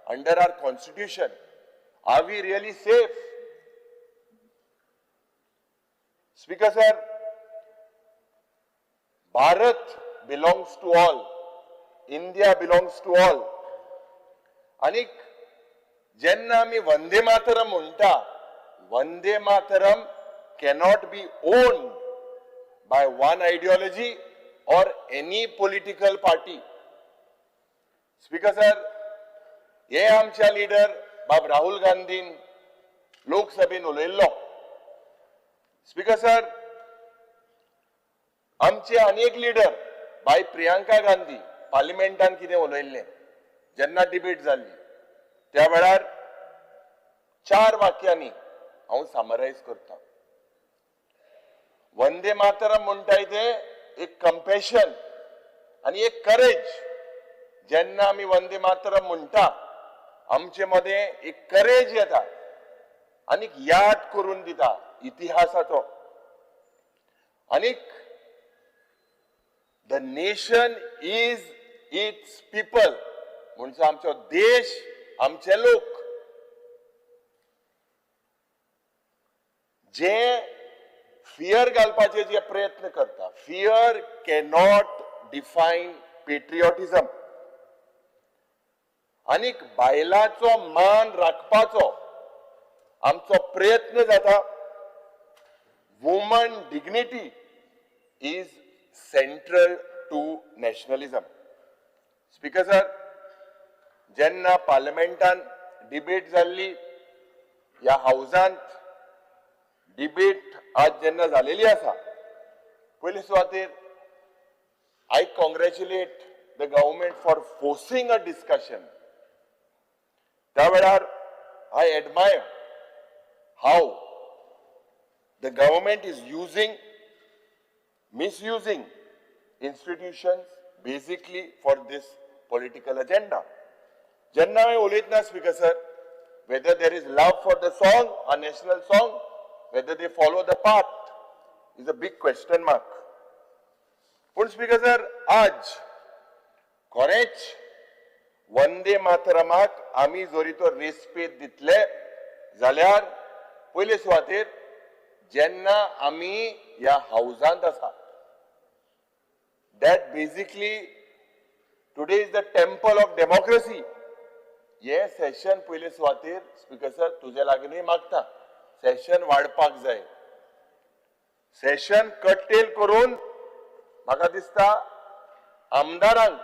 under our constitution, are we really safe? Speaker sir, Bharat belongs to all, India belongs to all. आनीक जेन्ना आमी वंदे मातरम म्हणटा, Vande Mataram cannot be owned by one ideology or any political party. Speaker sir, हे आमच्या leader बाब राहुल गांधीन लोकसभेन उलयल्लो. Speaker sir, आमचे अनेक लिडर बाय प्रियांका गांधी पार्लिमेंटान कितें उलयल्लें जेन्ना डिबेट जाल्ली त्या वेळार 4 वाक्यांनी हांव समरायज करता. वंदे मातरम म्हणटाय ते एक कंपॅशन आनी एक करेज. जेन्ना आमी वंदे मातरम म्हणटा आमचे मदें एक करेज येता आनी याद करून दिता इतिहासाचो. आनीक the nation is its people म्हणजे आमचो देश, आमचे लोक जे फियर घालपाचे जे प्रयत्न करता. Fear cannot define patriotism. आनीक बायलाचो मान राखपाचो आमचो प्रयत्न जाता. Woman dignity is central to nationalism. Speaker sir, जेन्ना पार्लमेंटान डिबेट जाल्ली, ह्या हावजांत डिबेट आज जेन्ना जालेली आसा, पयले सुवातेर I congratulate the government for forcing a discussion. त्या वेळार I admire how the government is using, misusing institutions basically for this political agenda. जेन्ना हांवें उलयतना speaker sir, whether there is love for the song, a national song, whether they follow the path is a big question mark. पूण speaker sir, आज खरेंच वंदे मातरमाक आमी जरी तो respect दितले जाल्यार पयले सुवातेर जेन्ना आमी ह्या हावजांत आसा, that basically today is the temple of democracy. हे सेशन पयले सुवातेर स्पीकर सर तुजे लागीं मागता, सेशन वाडपाक जाय. सेशन कट्टेल करून म्हाका दिसता आमदारांक,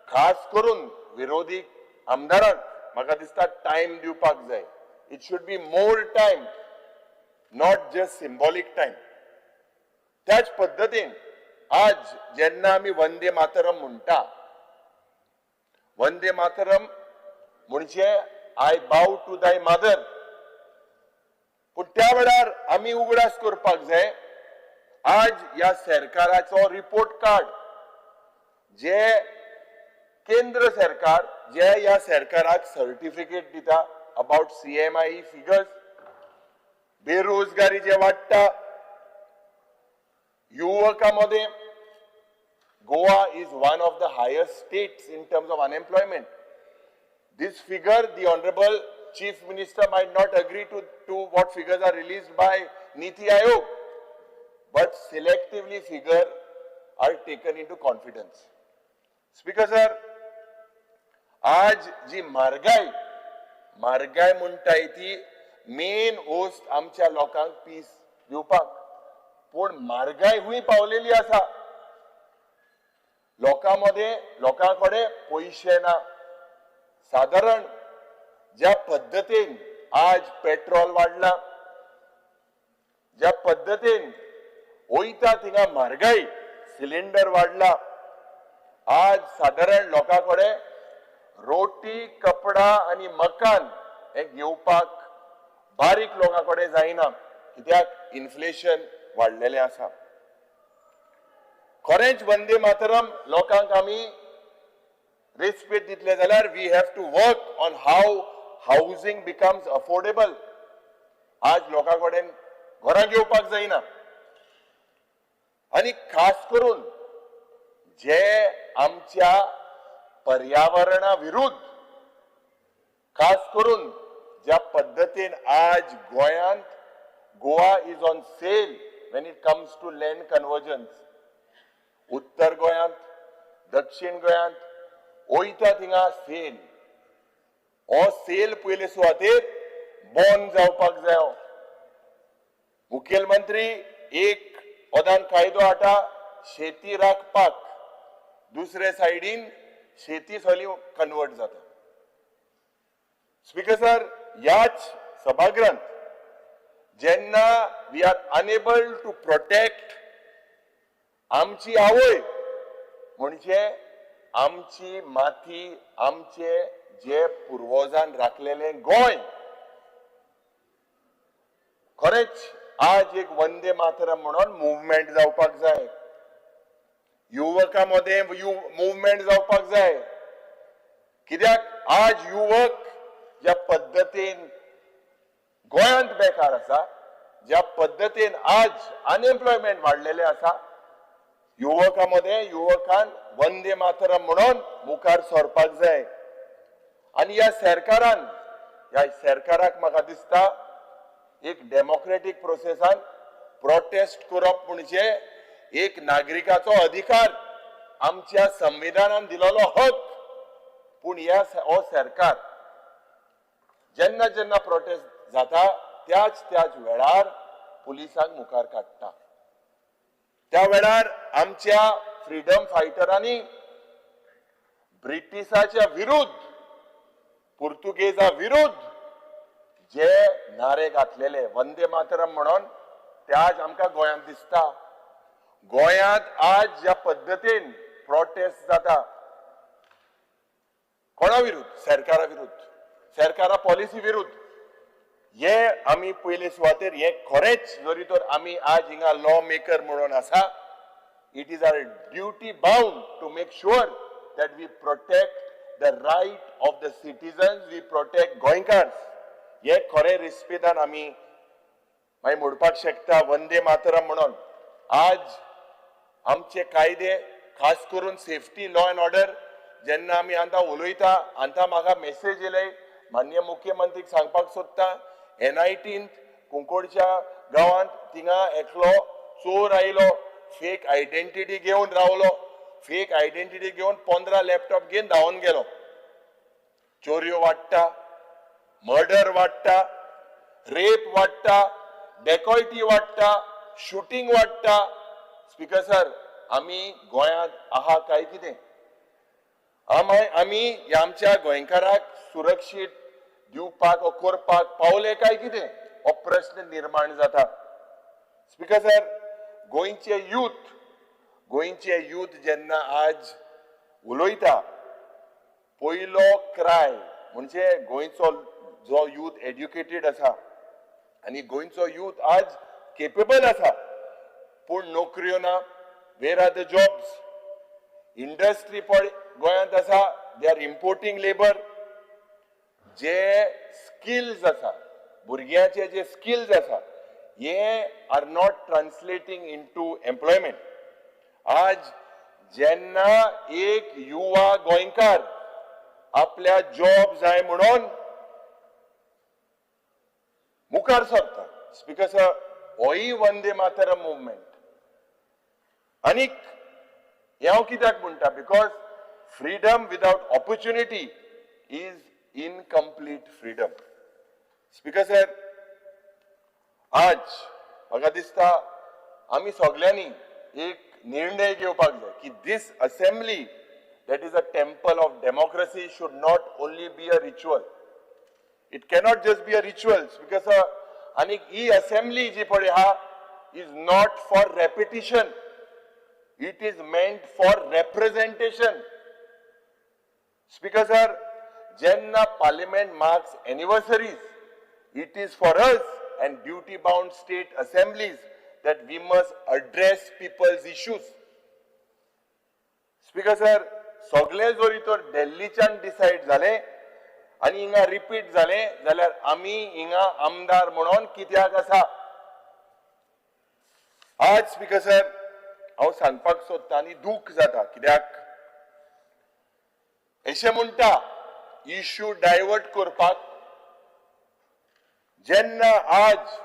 खास करून विरोधी आमदारांक म्हाका दिसता टायम दिवपाक जाय. It should be more time, not just symbolic time. त्याच पद्दतीन आज जेन्ना आमी वंदे मातरम म्हणटा, वंदे मातरम म्हणजे I bow to thy mother. पूण त्या वेळार आमी उगडास करपाक जाय, आज ह्या सरकाराचो रिपोर्ट कार्ड जे केंद्र सरकार जे ह्या सरकाराक सर्टिफिकेट दिता अबाउट CMIE figures, बेरोजगारी जे वाडटा, युवकां मदें Goa is one of the highest states in terms of unemployment. This figure, the Honorable Chief Minister might not agree to what figures are released by Niti Aayog, but selectively figure are taken into confidence. Speaker sir, आज जी म्हारगाय, म्हारगाय म्हणटाय ती main वस्त आमच्या लोकांक piece दिवपाक, पूण म्हारगाय हुंय पावलेली आसा, लोकां मदें लोकां कडेन पयशे ना. सादारण ज्या पद्दतीन आज पेट्रोल वाडला, ज्या पद्दतीन वयता थिंगा म्हारगाय, सिलिंडर वाडला, आज सादारण लोकां कडेन रोटी, कपडा आनी मकान हें घेवपाक बारीक लोकां कडेन जायना, कित्याक इन्फ्लेशन वाडलेलें आसा. खरेंच वंदे मातरम लोकांक आमी रेस्पेद दितले जाल्यार we have to work on how housing becomes affordable. आज लोकां कडेन घरां घेवपाक जायना, आनी खास करून जे आमच्या पर्यावरणा विरुद्ध, खास करून ज्या पद्दतीन आज गोंयांत Goa is on sale when it comes to land conversions, उत्तर गोंयांत, दक्षिण गोंयांत वयता थिंगा सेल, हो सेल पयले सुवातेर बंद जावपाक जाय. मुखेलमंत्री एक ओदान कायदो हाडटा शेती राखपाक, दुसरे सायडीन शेती सगळी कन्वर्ट जाता. स्पीकर सर, ह्याच सभागृहांत जेन्ना we are unable to protect आमची आवय म्हणजे आमची माती, आमचे जे पुर्वजान राखलेले गोंय खरेंच आज एक वंदे मातरम म्हणून मुवमेंट जावपाक जाय, युवकां मदें मुवमेंट जावपाक जाय. कित्याक आज युवक ज्या पद्दतीन गोंयांत बेकार आसा, ज्या पद्दतीन आज अनएम्प्लॉयमेंट वाडलेले आसा, युवकां मदें युवकान वंदे मातरम म्हणून मुखार सरपाक जाय. आनी ह्या सरकारान, ह्या सरकाराक म्हाका दिसता एक डेमोक्रेटीक प्रोसेसान प्रोटेस्ट करप म्हणजे एक नागरिकाचो अधिकार, आमच्या संविधानान दिलेलो हक. पूण ह्या हो सरकार जेन्ना जेन्ना प्रोटेस्ट जाता त्याच त्याच वेळार पुलिसांक मुखार काडटा. त्या वेळार आमच्या फ्रिडम फायटरांनी ब्रिटिशाच्या विरुद्ध, पुर्तुगेजा विरुद्ध जे नारे घातलेले वंदे मातरम म्हणून, ते आज आमकां गोंयांत दिसता. गोंयांत आज ज्या पद्दतीन प्रोटेस्ट जाता कोणा विरुद्ध? सरकारा विरुद्ध, सरकारा पॉलिसी विरुद्ध. हे आमी पयले सुवातेर हे खरेंच जरी तर आमी आज हिंगा लॉ मेकर म्हणून आसा, it is our duty bound to make sure that we protect the right of the citizens, we protect गोंयकार्स. हे खरें रिस्पेदान आमी मागीर म्हणपाक शकता वंदे मातरम म्हणून. आज आमचे कायदे, खास करून सेफ्टी, लॉ अँड ऑर्डर, जेन्ना आमी आतां उलयता, आतां म्हाका मेसेज येयले, माननीय मुख्यमंत्रीक सांगपाक सोदता, एनआयटींत कुंकोडच्या गांवांत थिंगा एकलो चोर आयलो, फेक आयडेंटिटी घेवन रावलो, फेक आयडेंटिटी घेवन 15 लॅपटॉप घेवन धांवन गेलो. चोरयो वाडटा, मर्डर वाडटा, रेप वाडटा, डेकॉयटी वाडटा, शुटींग वाडटा. स्पीकर सर, आमी गोंयांत आहा काय कितें? आमी आमच्या गोंयकाराक सुरक्षीत दिवपाक करपाक पावले काय कितें, हो प्रश्न निर्माण जाता. स्पीकर सर, गोंयचे यूथ, गोंयचे यूथ जेन्ना आज उलयता, पयलो क्राय म्हणजे गोंयचो जो यूथ एड्युकेटेड आसा आनी गोंयचो यूथ आज केपेबल आसा, पूण नोकऱ्यो ना. Where are the jobs? Industry पळय गोंयांत आसा, they are importing labour. J skills आसा भुरग्यांचे, जे स्किल्स आसा, हे are not translating into employment. आज जेन्ना एक युवा गोंयकार आपल्या जॉब जाय म्हणून मुखार सरता, स्पीकर सर, होय वंदे मातरम मुवमेंट. आनीक हें हांव कित्याक म्हणटा, because freedom without opportunity is incomplete freedom. Speaker sir, आज म्हाका दिसता आमी सगल्यांनी एक निर्णय घेवपाक जाय की this assembly that is a temple of democracy should not only be a ritual. It cannot just be a ritual because आनी ही असेंब्ली जी पळय आहा is not for repetition, it is meant for representation. Speaker sir, जेन्ना parliament marks anniversaries, it is for us and duty bound state assemblies that we must address people's issues. Speaker sir, सगळे जरी तर दिल्लीच्यान decide जाले आनी हिंगा repeat जाले जाल्यार आमी हिंगा आमदार म्हणून कित्याक आसा? आज स्पीकर सर, हांव सांगपाक सोदता आनी दूख जाता, कित्याक अशें म्हणटा इश्यू डायवर्ट करपाक. जेन्ना आज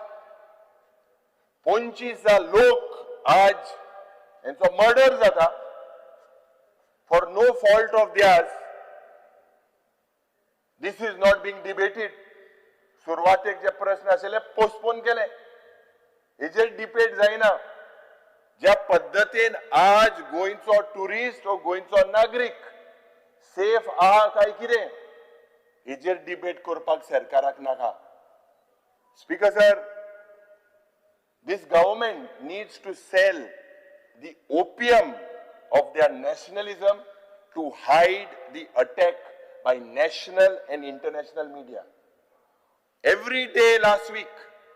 25 लोक आज हेंचो मर्डर जाता for no fault of theirs, this is not being debated. सुरवातेक जे प्रश्न आशिल्ले पोस्टपोन केले, हेजेर डिबेट जायना. ज्या पद्दतीन आज गोंयचो टुरिस्ट हो गोंयचो नागरीक सेफ आहा काय कितें, हेजेर डिबेट करपाक सरकाराक नाका. Speaker sir, this government needs to sell the opium of their nationalism. to hide the attack by national and international media. Every day last week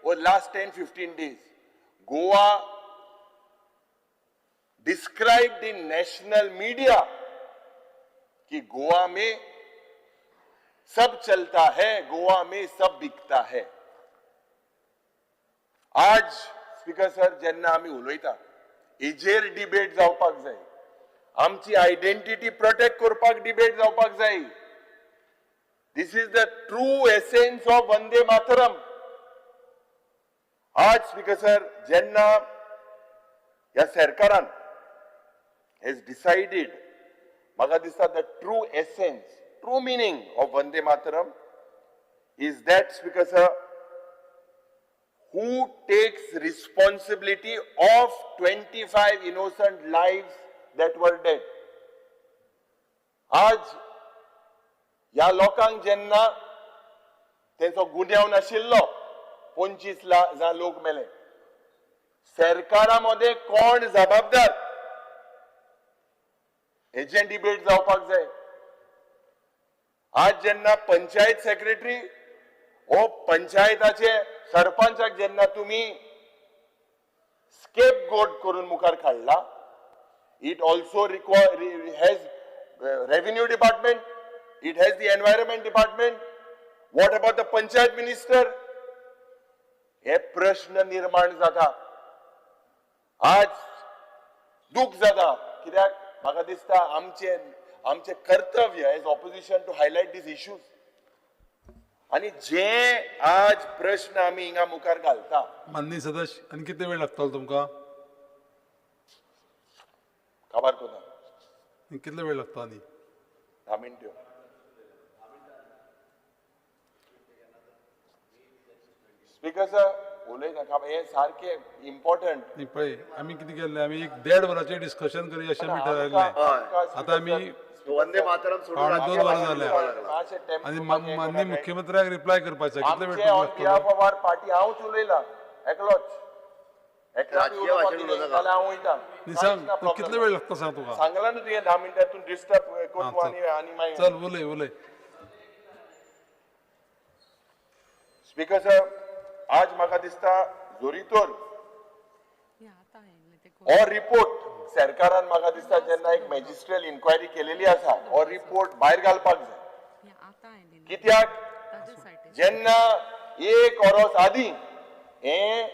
or last 10-15 days, Goa described in national media कि गोवा में सब चलता है, गोवा में सब बिकता है. आज speaker sir, जेन्ना आमी उलयता हेजेर डिबेट जावपाक जाय, आमची आयडेंटिटी प्रोटेक्ट करपाक डिबेट जावपाक जाय. This is the true essence of Vande Mataram. आज स्पीकर सर, जेन्ना ह्या सरकारान हेज डिसायडीड, म्हाका दिसता the true essence, true meaning of Vande Mataram is that, Speaker sir, who takes responsibility of 25 innocent lives that were dead? आज ह्या लोकांक जेन्ना तेंचो गुन्यांव नाशिल्लो, 25 जाण लोक मेले, सरकारा मदें कोण जबाबदार हेजें डिबेट जावपाक जाय. आज जेन्ना पंचायत सेक्रेटरी हो पंचायताचे सरपंचाक जेन्ना तुमी स्केप गोट करून मुखार काडला, it also require has revenue department, it has the environment department. What about the panchayat minister? हे प्रश्न निर्माण जाता. आज दुःख जाता कित्याक म्हाका दिसता आमचे आमचे कर्तव्य as opposition to highlight these issues. आणि जे आज प्रश्न आमी हिंगा मुखार घालता. माननीय सदस्य, आनी कितले वेळ लागतलो तुमकां? काबार कोना. आनी कितलो वेळ लागता आनी? 10 मिनट्यो. स्पीकर सर, उलयता हे सारकें इम्पॉर्टंट. न्ही, पळय आमी कितें केल्लें, आमी एक देड वराचें डिस्कशन करूया अशें आमी ठरयल्लें. आतां आमी वंदे मातरम सोडून 1.75 वरां जाल्या आनी माननीय मुख्यमंत्र्याक रिप्लाय करपाचें. कितले वेळ आमचे ऑन तुमकां बिहाफ लागतलो? ऑफ our party हांवूच उलयला एकलोच. एकलो राजकीय भाशेन उलोवं नाका. जाल्यार हांव वयता. न्ही, सांग तूं कितले वेळ लागता सांग तुका. सांगला न्हू तुवें, 10 मिनटां तूं डिस्टर्ब करतू चल. आनी आनी मागीर चल, उलय उलय. स्पीकर सर, आज म्हाका दिसता जोरीतोर हो रिपोर्ट सरकारान म्हाका दिसता जेन्ना एक मॅजिस्ट्रियल इन्क्वायरी केलेली आसा, हो रिपोर्ट भायर घालपाक जाय. कित्याक जेन्ना एक वरोस आदीं हें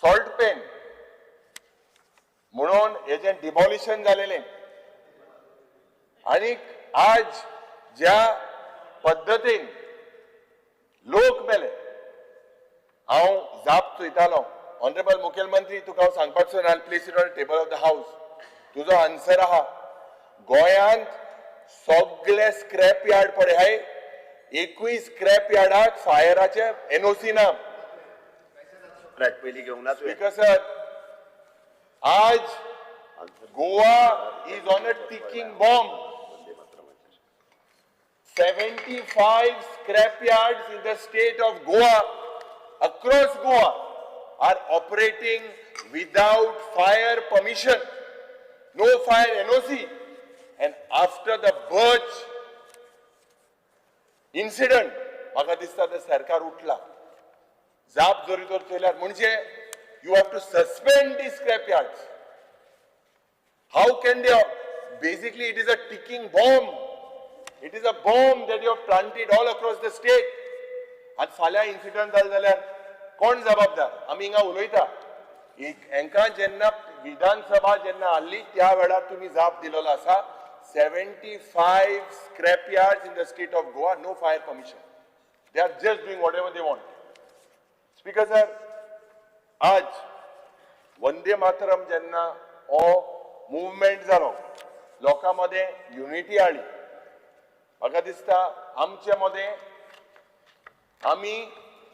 सॉल्ट पेन म्हणून हेजें डिमॉलिशन जालेलें आनी आज ज्या पद्दतीन लोक मेले, हांव जाप चोयतालो. ऑनरेबल मुखेलमंत्री, तुका हांव सांगपाक सोदना, place it on table of the house. तुजो आन्सर आहा, गोंयांत सगळे स्क्रॅप यार्ड पळय हाय, एकूय स्क्रॅप यार्डाक फायराचे एनओसी ना. पयलीं घेवंक ना तुवें. स्पीकर सर, आज Goa is on a ticking bomb. 75 scrap yards in the state of Goa, across Goa, are operating without fire permission, no fire NOC. And after the Birch incident, म्हाका दिसता ते सरकार उठला. जाप जरी तर चोयल्यार म्हणजे you have to suspend the scrap yards. How can they? Basically, it is a ticking bomb. It is a bomb that you have planted all across the state. आनी फाल्यां इन्सिडंट जालें जाल्यार कोण जबाबदार? आमी हिंगा उलयता. हेंकां जेन्ना विधानसभा जेन्ना आहली त्या वेळार तुमी जाप दिलेलो आसा, 75 scrap yards in the state of Goa, no fire permission. They are just doing whatever they want. Speaker sir, आज वंदे मातरम जेन्ना हो मुवमेंट जालो, लोकां मदें युनिटी हाडली. म्हाका दिसता आमचे मदें आमी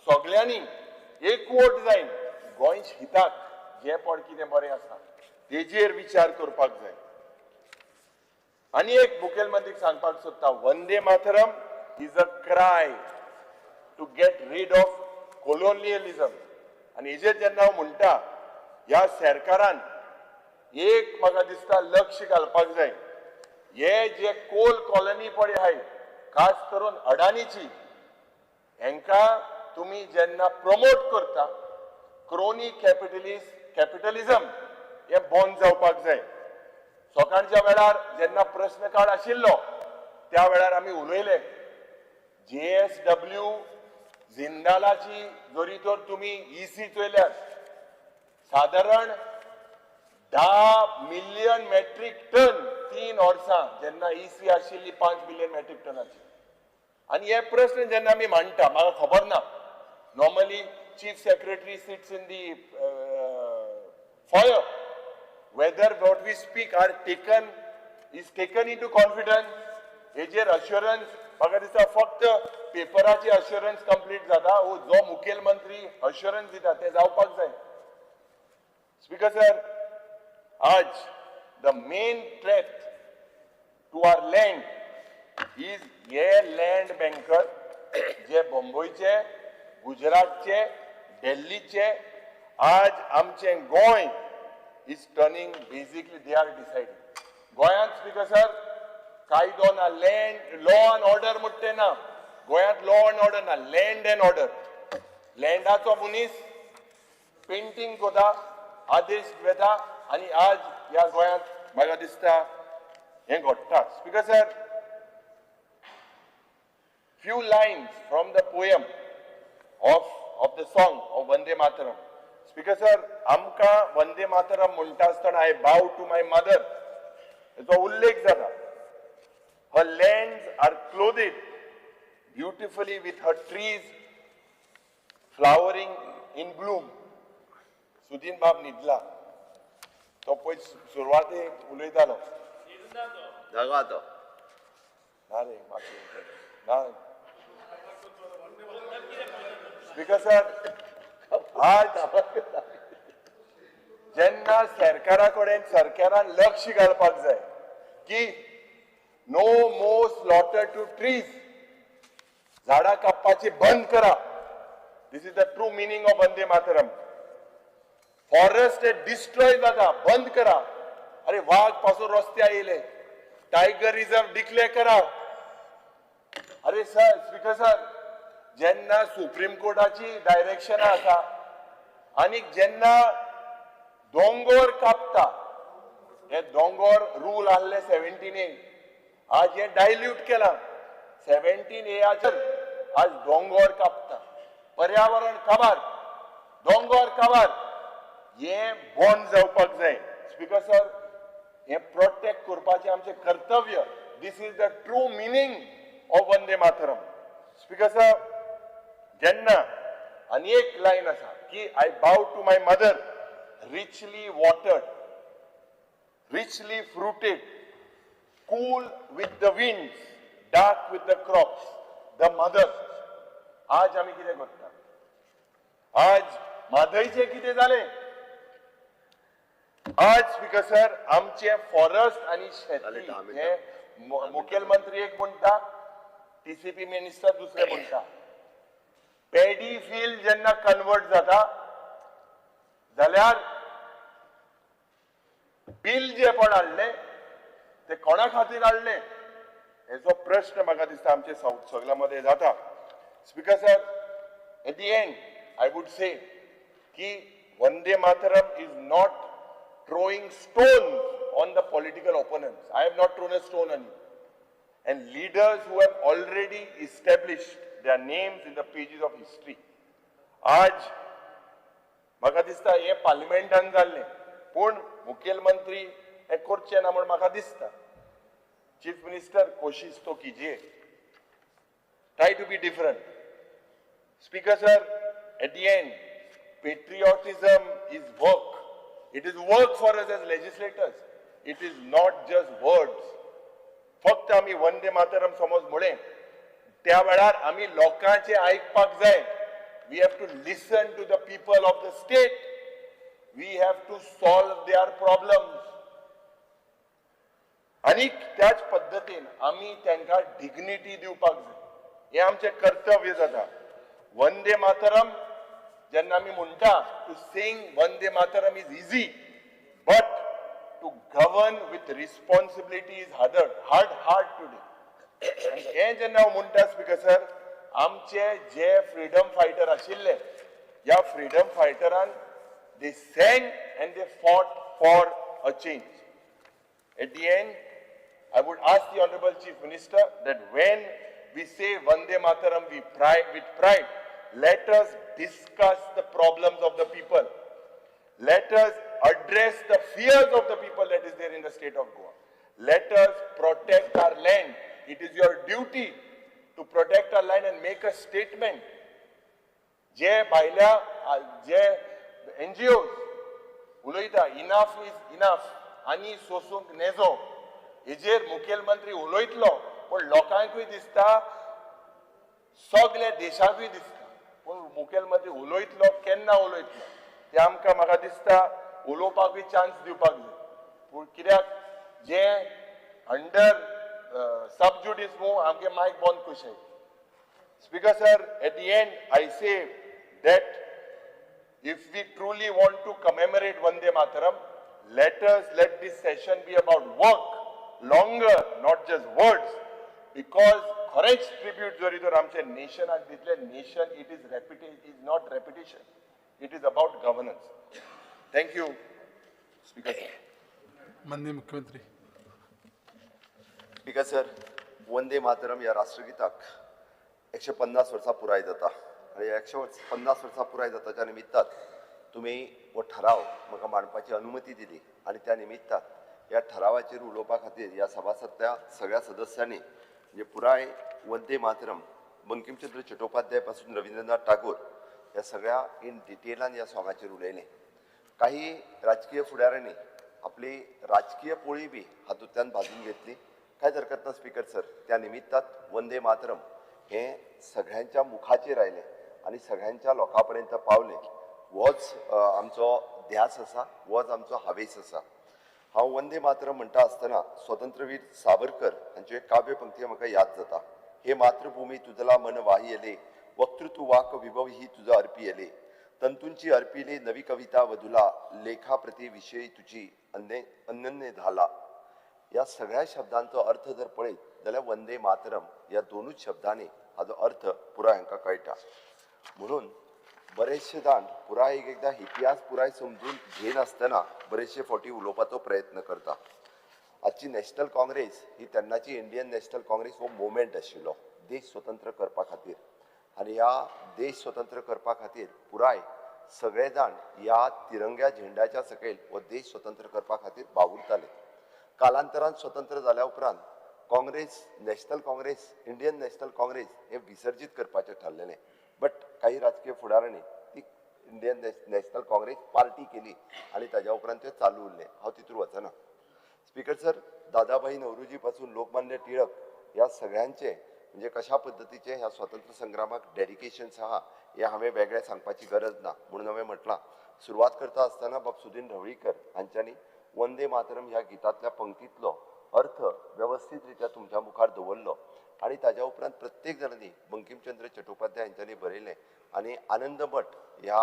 सगल्यांनी एकवट जायन गोंयच्या हिताक जें पण कितें बरें आसा तेजेर विचार करपाक जाय. आनी एक मुखेलमंत्रीक सांगपाक सोदता, Vande Mataram is a cry to get rid of colonialism. आनी हेजेर जेन्ना हांव म्हणटा, ह्या सरकारान एक म्हाका दिसता लक्ष घालपाक जाय. हे जे कोल कॉलनी पळय आहाय, खास करून अडानीची, हेंकां तुमी जेन्ना प्रमोट करता, क्रोनी कॅपिटलिझम हे बंद जावपाक जाय. सकाळच्या वेळार जेन्ना प्रश्न काळ आशिल्लो त्या वेळार आमी उलयले, JSW जिंदालाची जरी तर तुमी EC चोयल्यार सादारण 10 मिलियन मेट्रीक टन 3 वर्सां, जेन्ना EC आशिल्ली 5 मिलियन मेट्रीक टनाची. आनी हे प्रश्न जेन्ना आमी मांडटा, म्हाका खबर ना, normally chief secretary sits in the foyer, whether what we speak are taken is taken into confidence, हेजेर अश्युरन्स म्हाका दिसता फक्त पेपराची अश्युरन्स कंप्लीट जाता. वो जो मुखेलमंत्री अश्युरन्स दिता ते जावपाक जाय. स्पीकर सर, आज the main threat to our land is हे लँड बँकर जे बॉम्बयचे, गुजरातचे, दिल्लीचे, आज आमचे Goem is turning, basically they are deciding. गोंयांत स्पीकर सर कायदो ना, लँड लॉ अँड ऑर्डर म्हणटे ना, गोंयांत लॉ अँड ऑर्डर ना, लँड अँड ऑर्डर. लँडाचो मनीस पेंटींग करता, आदेश घेता आनी आज ह्या गोंयांत म्हाका दिसता हें घडटा. Speaker sir, few lines from the poem of the song of Vande Mataram. Speaker sir, आमकां वंदे मातरम म्हणटा आसतना I bow to my mother हेचो उल्लेख जाता. Her lands are clothed beautifully with her trees flowering in bloom. Sudin बाब न्हिदला, तो पळय सुरवातेक उलयतालो. जागो तो ना रे, ना. स्पीकर सर, आज जेन्ना सरकारा कडेन सरकारान लक्ष घालपाक जाय की no more slaughter to trees, झाडां कापपाची बंद करा. This is the true meaning of Vande Mataram. Forest destroy जाता, बंद करा. अरे वाघ पासून रस्त्यार येयले, टायगर रिझर्व डिक्लेअर करा. अरे सर, स्पीकर सर, जेन्ना सुप्रीम कोर्टाची डायरेक्शनां आसा आनी जेन्ना दोंगोर कापता, हे दोंगोर रूल आहले 17A, आज हे डायल्यूट केला. 17Aचेर आज दोंगोर कापता, पर्यावरण काबार, दोंगोर काबार, हे बंद जावपाक जाय. स्पीकर सर, हे प्रोटेक्ट करपाचें आमचें कर्तव्य. This is the true meaning of Vande Mataram. Speaker sir, जेन्ना आनी एक लायन आसा की I bow to my mother, richly watered, richly fruited, cool with the winds, dark with the crops, the mother. आज आमी कितें करता? आज म्हादयचें कितें जालें? आज स्पीकर सर, आमचे फॉरेस्ट आनी शेती हे मुखेलमंत्री एक म्हणटा, टीसीपी मिनिस्टर दुसरे म्हणटा. पेडी फील्ड जेन्ना कन्वर्ट जाता जाल्यार बील जे पण हाडले ते कोणा खातीर हाडले हेचो प्रश्न म्हाका दिसता आमचे सगळ्या मदें जाता. Speaker sir, at the end I would say की Vande Mataram is not throwing stones on the political opponents. I have not thrown a stone on you. And leaders who have already established their names in the pages of history. आज म्हाका दिसता हें पार्लिमेंटान जाल्लें, पूण मुखेलमंत्री हें करचें ना म्हूण म्हाका दिसता. चीफ मिनिस्टर कोशिश तो कीजिए, try to be different. Speaker sir, at the end, patriotism is work. It is work for us as legislators. It is not just words. फक्त आमी वंदे मातरम समज म्हळें त्या वेळार आमी लोकांचे आयकपाक जाय. We have to listen to the people of the state. We have to solve their problems. आनी त्याच पद्दतीन आमी तांकां डिग्निटी दिवपाक जाय. हें आमचें कर्तव्य जाता. वंदे मातरम जेन्ना आमी म्हणटा, to sing Vande Mataram is easy, but To govern with responsibility is harder, hard hard today. आनी हें जेन्ना हांव म्हणटा स्पीकर सर, आमचे जे फ्रिडम फायटर आशिल्ले, ह्या freedom फायटरान they sang and they fought for a change. At the end, I would ask the Honorable Chief Minister that when we say Vande Mataram, we pride, with pride, let us discuss the problems of the people. Let us address the fears of the people that is there in the state of Goa. Let us protect our land. It is your duty to protect our land and make a statement. जे भायल्या जे NGO उलयता, enough is enough आनी सोसूंक नेजो, हेजेर मुखेलमंत्री उलयतलो, पूण लोकांकूय दिसता, सगल्या देशाकूय दिसता, पूण मुखेलमंत्री उलयतलो केन्ना उलयतलो ते आमकां म्हाका दिसता उलोवपाकूय चान्स दिवपाक जाय. पूण कित्याक जे अंडर सब ज्युडीस मूव आमगे मायक बंद कशें. Speaker sir, at the end I say that if we truly want to commemorate Vande Mataram, let us let this session be about work longer, not just words, because खरेंच tribute जरी तर आमचे नेशनाक दितले, nation it is is not repetition, it is about governance. Thank you, Speaker sir. माननीय मुख्यमंत्री. Speaker sir, Vande Mataram ह्या राष्ट्रगीताक 150 वर्सां पुराय जाता आनी 150 वर्सां पुराय जाताच्या निमित्तान तुमी हो ठराव म्हाका मांडपाची अनुमती दिली आनी त्या निमित्तान ह्या ठरावाचेर उलोवपा खातीर ह्या सभासदांतल्या सगळ्या सदस्यांनी म्हणजे पुराय वंदे मातरम बंकिमचंद्र चटोपाध्याय पासून रवींद्रनाथ टागोर ह्या सगळ्या इन डिटेलान ह्या सॉंगाचेर उलयलें. काही राजकीय फुडाऱ्यांनी आपली राजकीय पोळी बी हातूंतल्यान भाजून घेतली, कांयच हरकत ना स्पीकर सर. त्या निमित्तान वंदे मातरम हें सगळ्यांच्या मुखाचेर आयलें आनी सगळ्यांच्या लोकां पर्यंत पावलें. होच आमचो ध्यास आसा, होच आमचो हावेस आसा. हांव वंदे मातरम म्हणटा आसतना स्वतंत्रवीर सावरकर हांच्यो एक काव्य पंक्ती म्हाका याद जाता. हे मातृभूमी तुझला मन वाहियले, वक्तृत्व वाक विभव ही तुझा अर्पियले, तंतूंची अर्पिले नवी कविता वधुला, लेखा प्रती विषयी तुझी अनन्य झाला. ह्या सगळ्या शब्दांचो अर्थ जर पळयत जाल्यार वंदे मातरम ह्या दोनूच शब्दांनी हाजो अर्थ पुराय हांकां कळटा. म्हणून बरेचशे जाण पुराय एक एकदां इतिहास पुराय समजून घेनासतना बरेचशे फावटी उलोवपाचो प्रयत्न करता. आजची नॅशनल काँग्रेस ही तेन्नाची इंडियन नॅशनल काँग्रेस हो मुवमेंट आशिल्लो देश स्वतंत्र करपा खातीर आनी ह्या देश स्वतंत्र करपा खातीर पुराय सगळे जाण ह्या तिरंग्या झेंड्याच्या सकयल हो देश स्वतंत्र करपा खातीर वावुरताले. कालांतरान स्वतंत्र जाल्या उपरांत Congress, National Congress, Indian National Congress हे विसर्जीत करपाचें ठरलेलें, बट काही राजकीय फुडारांनी ती इंडियन नॅशनल काँग्रेस पार्टी केली आनी ताज्या उपरांत तें चालू उरलें. हांव तितूर वचना. स्पीकर सर, दादाभाई नवरोजी पासून लोकमान्य टिळक ह्या सगळ्यांचे म्हणजे कशा पद्दतीचे ह्या स्वतंत्र संग्रामाक डेडिकेशन्स आहा हें हांवें वेगळें सांगपाची गरज ना. म्हणून हांवें म्हटलां सुरवात करता आसतना बाब सुदीन ढवळीकर हांच्यांनी वंदे मातरम ह्या गितांतल्या पंक्तींतलो अर्थ वेवस्थीत रित्या तुमच्या मुखार दवरलो आनी ताज्या उपरांत प्रत्येक जाणांनी बंकिमचंद्र चटोपाध्याय हांच्यांनी बरयलें आनी आनंद मठ ह्या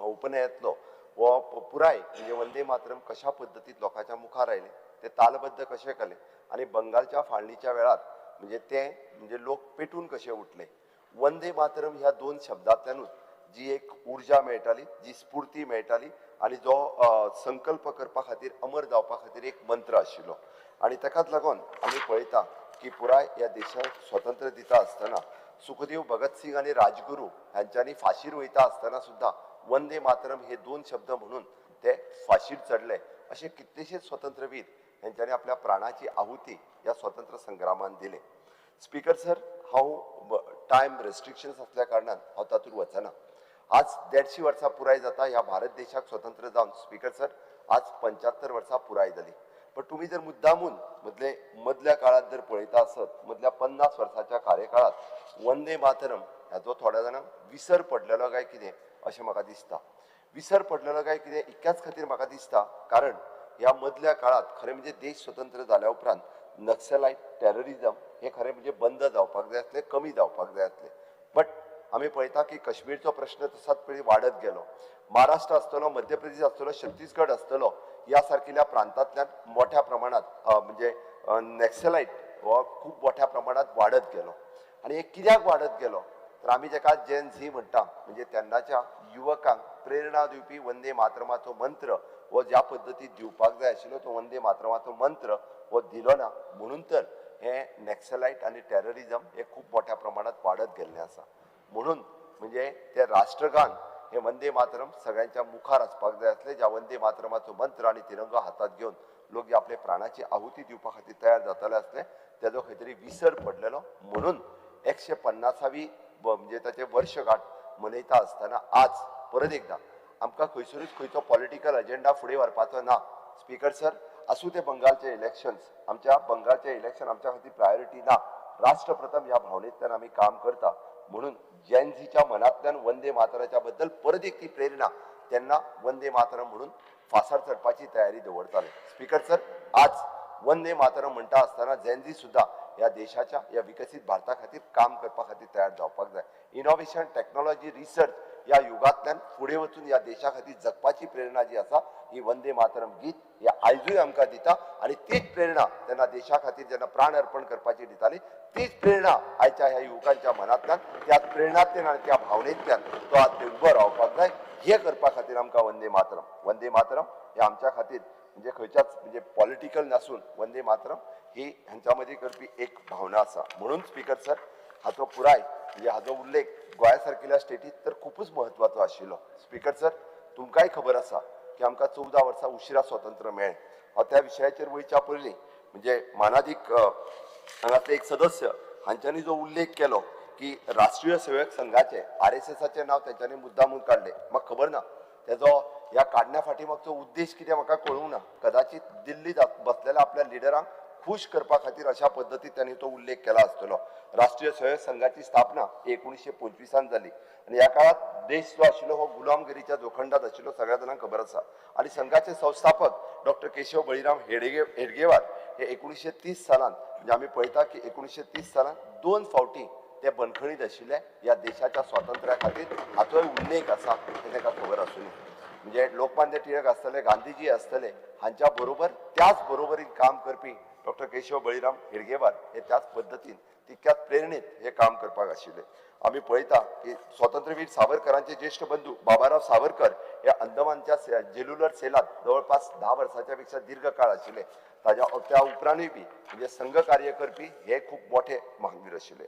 उपनयांतलो हो पुराय म्हणजे वंदे मातरम कशा पद्दतीन लोकांच्या मुखार आयलें, ते तालबद्ध कशें केलें आनी बंगालच्या फाळणीच्या वेळार म्हणजे ते म्हणजे लोक पेटून कशे उठले. वंदे मातरम ह्या दोन शब्दांतल्यानूच जी एक उर्जा मेळटाली, जी स्फूर्ती मेळटाली आनी जो संकल्प करपा खातीर, अमर जावपा खातीर एक मंत्र आशिल्लो. आनी ताकाच लागून आमी पळयता की पुराय ह्या देशाक स्वतंत्र दिता आसतना सुखदेव भगतसिंग आनी राजगुरू हांच्यांनी फाशीर वयता आसतना सुद्दां वंदे मातरम हे दोन शब्द म्हणून ते फाशीर चडले. अशे कितलेशेच स्वतंत्रवीर हेंच्यांनी आपल्या प्राणाची आहुती ह्या स्वतंत्र संग्रामान दिले. स्पीकर सर, हांव टायम रेस्ट्रिक्शन्स आसल्या कारणान हांव तातूंत वचना. आज 150 वर्सां पुराय जाता ह्या भारत देशाक स्वतंत्र जावन. स्पीकर सर, आज 75 वर्सां पुराय जाली. पण तुमी जर मुद्दामून मदल्या काळांत जर पळयता आसत, मदल्या 50 वर्सांच्या कार्यकाळांत वंदे मातरम हाचो थोड्या जाणांक विसर पडलेलो काय कितें अशें म्हाका दिसता. विसर पडलेलो काय कितें इतक्याच खातीर म्हाका दिसता, कारण ह्या मदल्या काळांत खरें म्हणजे देश स्वतंत्र जाल्या उपरांत नक्सलायट टेररिजम हे खरें म्हणजे बंद जावपाक जाय आसलें, कमी जावपाक जाय आसलें. बट आमी पळयता की काश्मीरचो प्रश्न तसाच पळय वाडत गेलो. महाराष्ट्र आसतलो, मध्य प्रदेश आसतलो, छत्तीसगड आसतलो, ह्या सारकिल्या प्रांतांतल्यान मोठ्या प्रमाणात म्हणजे नॅक्सलायट हो खूब मोठ्या प्रमाणात वाडत गेलो. आनी हे कित्याक वाडत गेलो तर आमी जेका जेन झी म्हणटा म्हणजे तेन्नाच्या युवकांक प्रेरणा दिवपी वंदे मातरमाचो मंत्र हो ज्या पद्दतीन दिवपाक जाय आशिल्लो तो वंदे मातरमाचो मंत्र हो दिलो ना, म्हणून तर हे नॅक्सलायट आनी टेररिजम हे खूब मोठ्या प्रमाणात वाडत गेल्लें आसा. म्हणून म्हणजे ते राष्ट्रगान हे वंदे मातरम सगळ्यांच्या मुखार आसपाक जाय आसलें, ज्या वंदे मातरमाचो मंत्र आनी तिरंगो हातात घेवन लोक जे आपले प्राणाची आहुती दिवपा खातीर तयार जाताले आसले तेजो खंय तरी विसर पडलेलो. म्हणून 150वी म्हणजे ताचे वर्षगाठ मनयता आसतना आज परत एकदा आमकां खंयसरूच खंयचो पॉलिटिकल एजेंडा फुडें व्हरपाचो ना. स्पीकर सर, आसूं ते बंगालचे इलेक्शन्स, आमच्या बंगालचे इलेक्शन आमच्या खातीर प्रायोरिटी ना, राष्ट्रप्रथम ह्या भावनेंतल्यान आमी काम करता. म्हणून जेनझीच्या मनांतल्यान वंदे मातराच्या बद्दल परत एक ती प्रेरणा तेन्ना वंदे मातरम म्हणून फासार चडपाची तयारी दवरताले. स्पीकर सर, आज वंदे मातरम म्हणटा आसतना जेनझी सुद्दां ह्या देशाच्या ह्या विकसीत भारता खातीर काम करपा खातीर तयार जावपाक जाय. इनोवेशन, टेक्नॉलॉजी, रिसर्च ह्या युगांतल्यान फुडें वचून ह्या देशा खातीर जगपाची प्रेरणा जी आसा ही वंदे मातरम गीत हे आयजूय आमकां दिता. आनी तीच प्रेरणा तेन्ना देशा खातीर जेन्ना प्राण अर्पण करपाची दिताली तीच प्रेरणा आयच्या ह्या युवकांच्या मनांतल्यान, त्या प्रेरणांतल्यान आनी त्या भावनेंतल्यान तो आज उबो रावपाक जाय. हे करपा खातीर आमकां वंदे मातरम, वंदे मातरम हे आमच्या खातीर म्हणजे खंयच्याच म्हणजे पॉलिटिकल नासून वंदे मातरम ही ह्यांच्या मदीं करपी एक भावना आसा. म्हणून स्पीकर सर, हाचो पुराय म्हणजे हाचो उल्लेख गोंया सारकिल्या स्टेटीत तर खुबूच म्हत्वाचो आशिल्लो. स्पीकर सर, तुमकांय खबर आसा की आमकां 14 वर्सां उशिरा स्वतंत्र मेळ्ळें. हांव त्या विशयाचेर वयच्या पयलीं म्हणजे मानादीक हांगासले एक सदस्य हांच्यांनी जो उल्लेख केलो की राष्ट्रीय सेवक संघाचे RSSाचें नांव तेंच्यांनी मुद्दामून काडलें, म्हाका खबर ना तेजो ह्या काडण्या फाटी मागचो उद्देश कितें म्हाका कळूंक ना. कदाचित दिल्लीत बसलेल्या आपल्या लिडरांक खुश करपा खातीर अशा पद्दतीन त्यांनी तो उल्लेख केला आसतलो. राष्ट्रीय स्वयंसेवक संघाची स्थापना 1925 जाली आनी ह्या काळात देश जो आशिल्लो हो गुलामगिरीच्या जोखंडात आशिल्लो, सगळ्या जाणांक खबर आसा. आनी संघाचे संस्थापक डॉक्टर केशव बळीराम हेडगेवार हे 1930 सालान म्हणजे आमी पळयता की 1930 सालान 2 फावटी ते बंदखणीत आशिल्ले ह्या देशाच्या स्वातंत्र्या खातीर. हाचोय उल्लेख आसा हें ताका खबर आसूं. म्हणजे लोकमान्य टिळक आसतले, गांधीजी आसतले, हांच्या बरोबर त्याच बरोबरीन काम करपी डॉक्टर केशव बळीराम हेडगेवार हे त्याच पद्दतीन तितक्याच प्रेरणेत हे काम करपाक आशिल्ले. आमी पळयता की स्वातंत्र्यवीर सावरकरांचे ज्येष्ठ बंधू बाबाराव सावरकर हे अंदमानच्या जेलुलर सेलात जवळपास 10 वर्साच्या पेक्षा दीर्घ काळ आशिल्ले. ताज्या त्या उपरांतूय बी म्हणजे संघ कार्य करपी हे खूब मोठे महावीर आशिल्ले.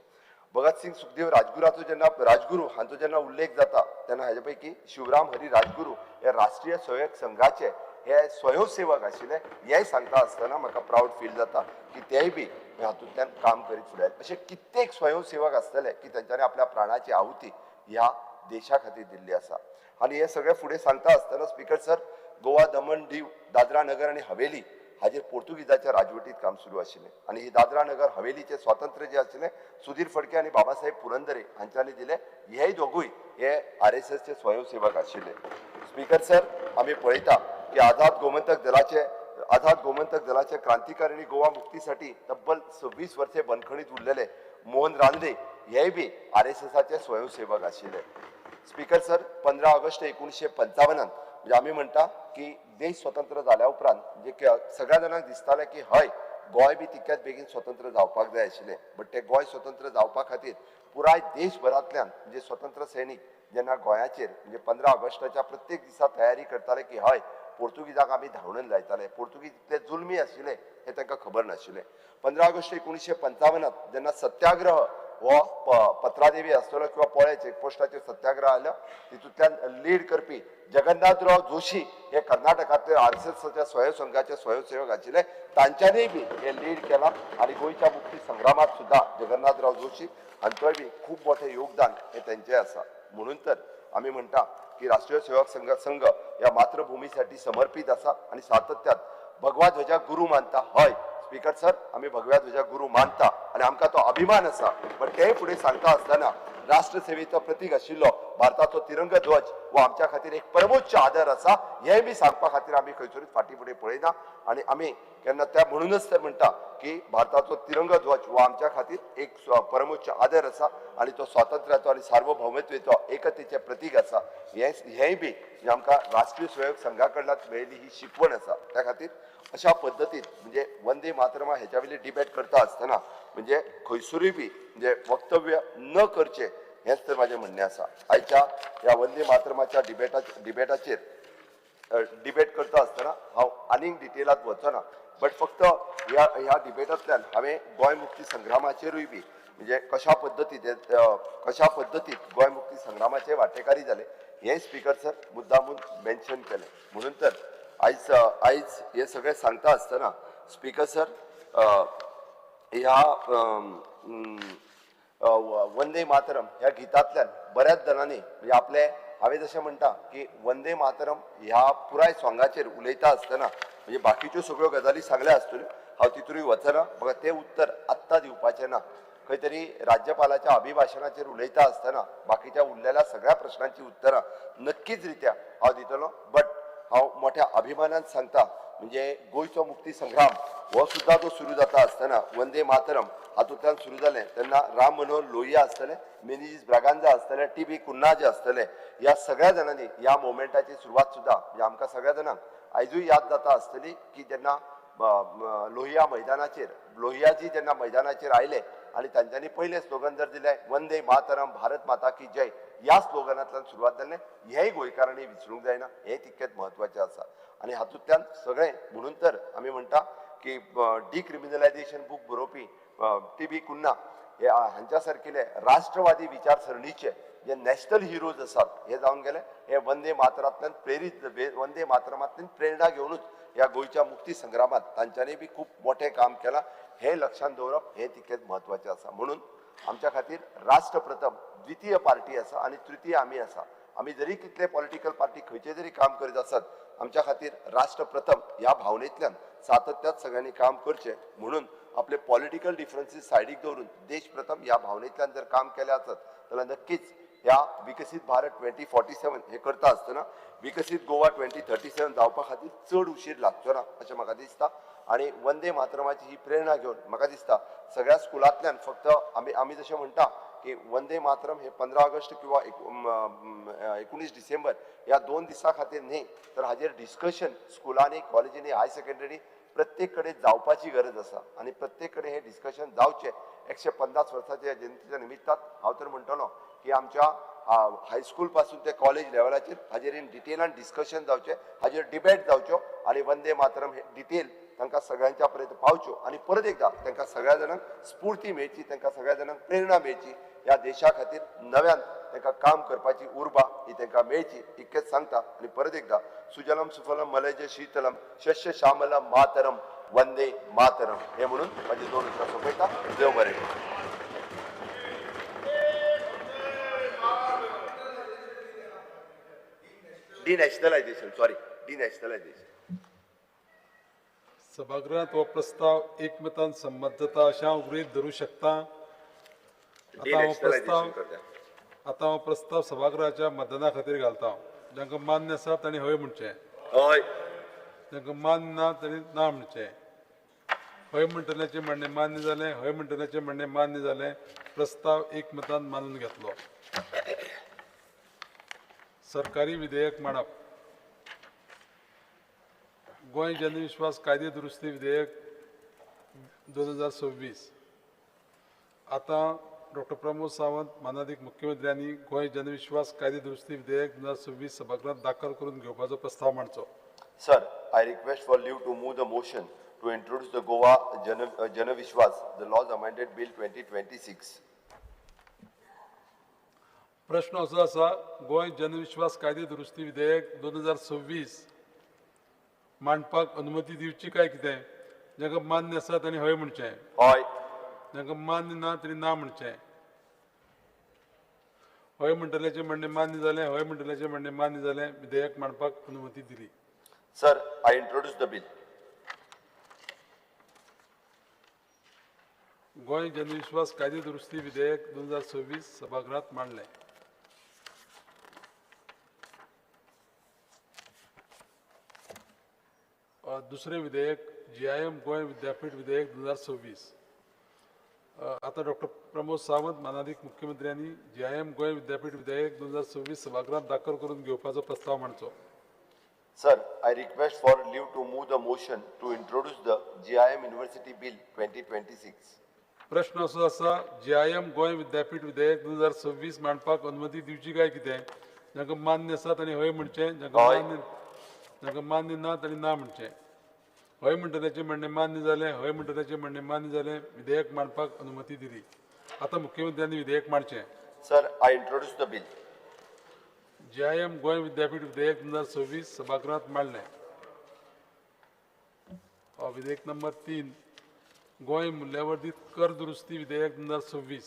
भगतसिंग, सुखदेव, राजगुराचो जेन्ना राजगुरू हांचो जेन्ना उल्लेख जाता तेन्ना हाजे पैकी शिवराम हरी राजगुरू हे राष्ट्रीय स्वयंसेवक संघाचे हे स्वयंसेवक आशिल्ले. हेंय सांगता आसतना म्हाका प्रावड फील जाता की तेय बी हातूंतल्यान काम करीत फुडें. अशे कित्येक स्वयंसेवक आसतले की तेंच्यांनी आपल्या प्राणाची आहुती ह्या देशा खातीर दिल्ली आसा. आनी हे सगळें फुडें सांगता आसतना स्पीकर सर, गोवा, दमण, दीव, दादरा नगर आनी हवेली हाजेर पोर्तुगीजाच्या राजवटीत काम सुरू आशिल्लें. आनी ही दादरा नगर हवेलीचें स्वातंत्र्य जें आशिल्लें सुधीर फडके आनी बाबासाहेब पुरंदरे हांच्यांनी दिलें. हेय दोगूय हे RSSचे स्वयंसेवक आशिल्ले. स्पीकर सर, आमी पळयता की आझाद गोमंतक दलाचे क्रांतिकारिणी गोवा मुक्तीसाठी तब्बल 26 वर्षे बंदखणीत उरलेले मोहन रानडे हेय बी RSSाचे स्वयंसेवक आशिल्ले. स्पीकर सर, 15 ऑगस्ट 1955 म्हणजे आमी म्हणटा की देश स्वतंत्र जाल्या उपरांत म्हणजे सगळ्या जाणांक दिसतालें की हय गोंय बी तितक्याच बेगीन स्वतंत्र जावपाक जाय आशिल्लें. बट ते गोंय स्वतंत्र जावपा खातीर पुराय देशभरांतल्यान म्हणजे स्वतंत्र सैनीक जेन्ना गोंयाचेर म्हणजे 15 ऑगस्टाच्या प्रत्येक दिसा तयारी करताले की हय पोर्तुगीजाक आमी धांवडून लायताले. पोर्तुगीज इतले जुलमी आशिल्ले हें तांकां खबर नाशिल्लें. 15 ऑगस्ट 1955 जेन्ना सत्याग्रह हो पत्रादेवी आसतलो किंवा पोळ्या चेकपोस्टाचेर सत्याग्रह आलो तितूंतल्यान लीड करपी जगन्नाथराव जोशी हे कर्नाटकांतले RSSच्या स्वयंसंघाचे स्वयंसेवक आशिल्ले, तांच्यांनीय बी हे लीड केला आनी गोंयच्या मुक्ती संग्रामात सुद्दां जगन्नाथराव जोशी हांचोय बी खूब मोठें योगदान हें तेंचें आसा. म्हणून तर आमी म्हणटा की राष्ट्रीय सेवक संघ ह्या मातृभूमीसाठी समर्पित आसा आनी सातत्यात भगवा ध्वजा गुरू मानता. हय स्पीकर सर, आमी भगव्या ध्वजा गुरू मानता आनी आमकां तो अभिमान आसा. बट तेय फुडें सांगता आसतना राष्ट्रसेवेचो प्रतीक आशिल्लो भारताचो तिरंगा ध्वज हो आमच्या खातीर एक परमोच्च आदर आसा हें बी सांगपा खातीर आमी खंयसरूच फाटीं फुडें पळयना आनी आमी केन्ना त्या म्हणूनच ते म्हणटा की भारताचो तिरंगा ध्वज हो आमच्या खातीर एक परमोच्च आदर आसा आनी तो स्वातंत्र्याचो आनी सार्वभौमत्वाचो एकतेचें प्रतीक आसा. हेंय बी आमकां राष्ट्रीय स्वयंसेवक संघा कडल्यान मेळिल्ली ही शिकवण आसा. त्या खातीर अशा पद्दतीन म्हणजे वंदे मातरमा हेच्या वयली डिबेट करता आसतना म्हणजे खंयसरूय बी म्हणजे वक्तव्य न करचें हेंच तर म्हाजें म्हणणें आसा. आयच्या ह्या वंदे मातरमाच्या डिबेटाचेर डिबेट करता आसतना हांव आनीक डिटेलांत वचना, बट फक्त ह्या डिबेटांतल्यान हांवें गोंय मुक्ती संग्रामाचेरूय बी म्हणजे कशा पद्दतीन गोंय मुक्ती संग्रामाचे वांटेकारी जाले हें स्पीकर सर मुद्दामून मेन्शन केलें. म्हणून तर आयज आयज हें सगळें सांगता आसतना स्पीकर सर ह्या वंदे मातरम ह्या गितांतल्यान बऱ्याच जाणांनी म्हणजे आपले हांवें जशें म्हणटा की वंदे मातरम ह्या पुराय सोंगाचेर उलयता आसतना म्हणजे बाकीच्यो सगळ्यो गजाली सांगल्या आसतल्यो, हांव तितूय वचना, म्हाका तें उत्तर आत्तां दिवपाचें ना. खंय तरी राज्यपालाच्या अभिभाशणाचेर उलयता आसतना बाकीच्या उरलेल्या सगळ्या प्रश्नांची उत्तरां नक्कीच रित्या हांव दितलो, बट हांव मोठ्या अभिमानान सांगता म्हणजे गोंयचो मुक्ती संग्राम हो सुद्दां जो सुरू जाता आसतना वंदे मातरम हातूंतल्यान सुरू जालें तेन्ना राम मनोहर लोहिया आसतले, मिनेझीस ब्रागांजा आसतले, टी.बी. कुन्हा जे आसतले, ह्या सगळ्या जाणांनी ह्या मुवमेंटाची सुरवात सुद्दां म्हणजे आमकां सगळ्या जाणांक आयजूय याद जाता आसतली की जेन्ना लोहिया मैदानाचेर लोहियाजी जेन्ना मैदानाचेर आयले आनी तांच्यांनी पयलें स्लोगन जर दिलें वंदे मातरम भारत माता की जय, ह्या स्लोगनांतल्यान सुरवात जालें. हेंय गोंयकारांनी विसरूंक जायना, हें तितकेंच म्हत्वाचें आसा. आनी हातूंतल्यान सगळें म्हणून तर आमी म्हणटा की डिक्रिमिनलायझेशन बूक बरोवपी टी.बी. कुन्हा हे हांच्या सारकिले राष्ट्रवादी विचारसरणीचे जे नॅशनल हिरोज आसात हे जावन गेले. हे वंदे मातरांतल्यान प्रेरीत वंदे मातरमांतल्यान प्रेरणा घेवनूच ह्या गोंयच्या मुक्ती संग्रामांत तांच्यांनी बी खूब मोठें काम केलां हें लक्षांत दवरप हें तितकेंच म्हत्वाचें आसा. म्हणून आमच्या खातीर राष्ट्र प्रथम द्वितीय पार्टी आसा आनी तृतीय आमी आसा. आमी जरी कितले पॉलिटिकल पार्टी खंयचे जरी काम करीत आसत आमच्या खातीर राष्ट्र प्रथम ह्या भावनेंतल्यान सातत्यात सगळ्यांनी काम करचें. म्हणून आपले पॉलिटिकल डिफरन्सीस सायडीक दवरून देश प्रथम ह्या भावनेंतल्यान जर काम केलें आसत जाल्यार नक्कीच ह्या विकसीत भारत 2047 हे करता आसतना विकसीत गोवा 2037 जावपा खातीर चड उशीर लागचो ना अशें म्हाका दिसता. आनी वंदे मातरमाची ही प्रेरणा घेवन म्हाका दिसता सगळ्या स्कुलांतल्यान फक्त आमी आमी जशें म्हणटा की वंदे मातरम हे 15 ऑगस्ट किंवा 19 डिसेंबर ह्या 2 दिसां खातीर न्ही तर हाजेर डिस्कशन स्कुलांनी कॉलेजींनी हायर सेकंडरी प्रत्येक कडेन जावपाची गरज आसा आनी प्रत्येक कडेन हें डिस्कशन जावचें. 150 वर्साच्या जयंतीच्या निमित्तान हांव तर म्हणटलो की आमच्या हायस्कूल पासून ते कॉलेज लेवलाचेर हाजेर इन डिटेलान डिस्कशन जावचें, हाजेर डिबेट जावच्यो आनी वंदे मातरम हे डिटेल तांकां सगळ्यांच्या पर्यंत पावच्यो आनी परत एकदां तांकां सगळ्या जाणांक स्फूर्ती मेळची, तांकां सगळ्या जाणांक प्रेरणा मेळची, ह्या देशा खातीर नव्यान तांकां काम करपाची उर्बा ही तांकां मेळची इतकेंच सांगता. आनी परत एकदां सुजलम सुफलम मलयज शीतलम शस्य श्यामलम मातरम वंदे मातरम हे म्हणून माझे 2 उतरां सोंपयता. देव बरें करूं. Denationalisation, sorry, denationalisation. सभागृहात हो प्रस्ताव एकमतान संमत जाता अशें हांव गृहीत धरूं शकता. आतां हो प्रस्ताव सभागृहाच्या मतदाना खातीर घालता. जांकां मान्य आसा तांणी हय म्हणचें, हय. जांकां मान्य ना तांणी ना म्हणचें. हय म्हणटल्याचें म्हणणें मान्य जालें, हय म्हणटल्याचें म्हणणें मान्य जालें. प्रस्ताव एकमतान मानून घेतलो. सरकारी विधेयक मांडप. गोंय जनविश्वास कायदे दुरुस्ती विधेयक 2026. आतां डॉक्टर प्रमोद सावंत मानादीक मुख्यमंत्र्यांनी गोंय जनविश्वास कायदे दुरुस्ती विधेयक 2026 सभागृहात दाखल करून घेवपाचो प्रस्ताव मांडचो. Sir, I request for leave to move the motion to introduce the Goa Janvishwas the laws amended bill 2026. प्रश्न असो आसा, गोंय जनविश्वास कायदे दुरुस्ती विधेयक 2026 मांडपाक अनुमती दिवची काय कितें? जांकां मान्य आसा तांणी हय म्हणचें, हय. जांकां मान्य ना तांणी ना म्हणचें. हय म्हणटल्याचें म्हणणें मान्य जालें, हय म्हणटल्याचें म्हणणें मान्य जालें. विधेयक मांडपाक अनुमती दिली. Sir, I introduce the bill. Goa जनविश्वास कायदे दुरुस्ती विधेयक 2026 सभागृहात मांडलें. दुसरें विधेयक GIM Goa विद्यापीठ विधेयक 2026. आतां डॉक्टर प्रमोद सावंत मानादीक मुख्यमंत्र्यांनी GIM Goa विद्यापीठ विधेयक 2026 सभागृहात दाखल करून घेवपाचो प्रस्ताव मांडचो. Sir, I request for leave to move the motion to introduce the GIM University Bill 2026. प्रश्न असो आसा, GIM Goa विद्यापीठ विधेयक 2026 मांडपाक अनुमती दिवची काय कितें? जांकां मान्य आसा तांणी हय म्हणचें, जांकां मान्य ना तांणी ना म्हणचें. हय म्हणटल्याचें म्हणणें मान्य जालें, हय म्हणटल्याचें म्हणणें मान्य जालें, विधेयक मांडपाक अनुमती दिली. आतां मुख्यमंत्र्यांनी विधेयक मांडचें. Sir, I introduce the bill. GIM Goa विद्यापीठ विधेयक 2026 सभागृहात मांडलें. विधेयक नंबर 3 गोंय मूल्यवर्धीत कर दुरुस्ती विधेयक 2026.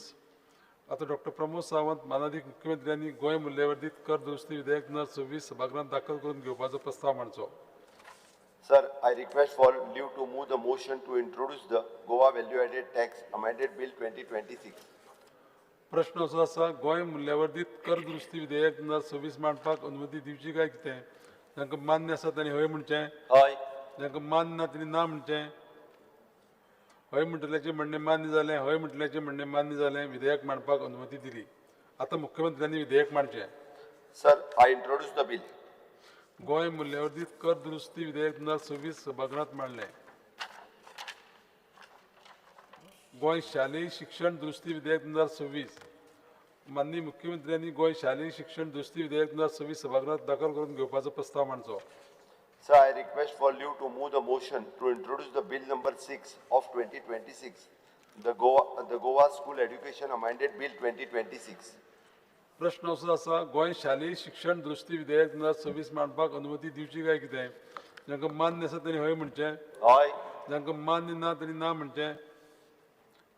आतां डॉक्टर प्रमोद सावंत मानादीक मुख्यमंत्र्यांनी गोंय मूल्यवर्धीत कर दुरुस्ती विधेयक 2026 सभागृहात दाखल करून घेवपाचो प्रस्ताव मांडचो. Sir, I request for leave to move the motion to introduce the Goa Value Added Tax Amended Bill 2026. प्रश्न असो आसा, गोंय मूल्यवर्धीत कर दुरुस्ती विधेयक 2026 मांडपाक अनुमती दिवची काय कितें? जांकां मान्य आसा तांणी हय म्हणचें, हय. जांकां मान्य ना तांणी ना म्हणचें. हय म्हणटल्याचें म्हणणें मान्य जालें, हय म्हणटल्याचें म्हणणें मान्य जालें, विधेयक मांडपाक अनुमती दिली. आतां मुख्यमंत्र्यांनी विधेयक मांडचें. Sir, I introduce the bill. Goa मूल्यवर्धीत कर दुरुस्ती विधेयक 2026 सभागृहात मांडलें. गोंय शालेय शिक्षण दुरुस्ती विधेयक 2026. माननीय मुख्यमंत्र्यांनी गोंय शालेय शिक्षण दुरुस्ती विधेयक 2026 सभागृहात दाखल करून घेवपाचो प्रस्ताव मांडचो. Sir, I request for leave to move the motion to introduce the bill number 6 of 2026, the Goa School Education Amended Bill 2026. प्रश्न असो आसा, गोंय शालेय शिक्षण दुरुस्ती विधेयक 2026 मांडपाक अनुमती दिवची काय कितें? जांकां मान्य आसा तांणी हय म्हणचें, हय. जांकां मान्य ना तांणी ना म्हणचें.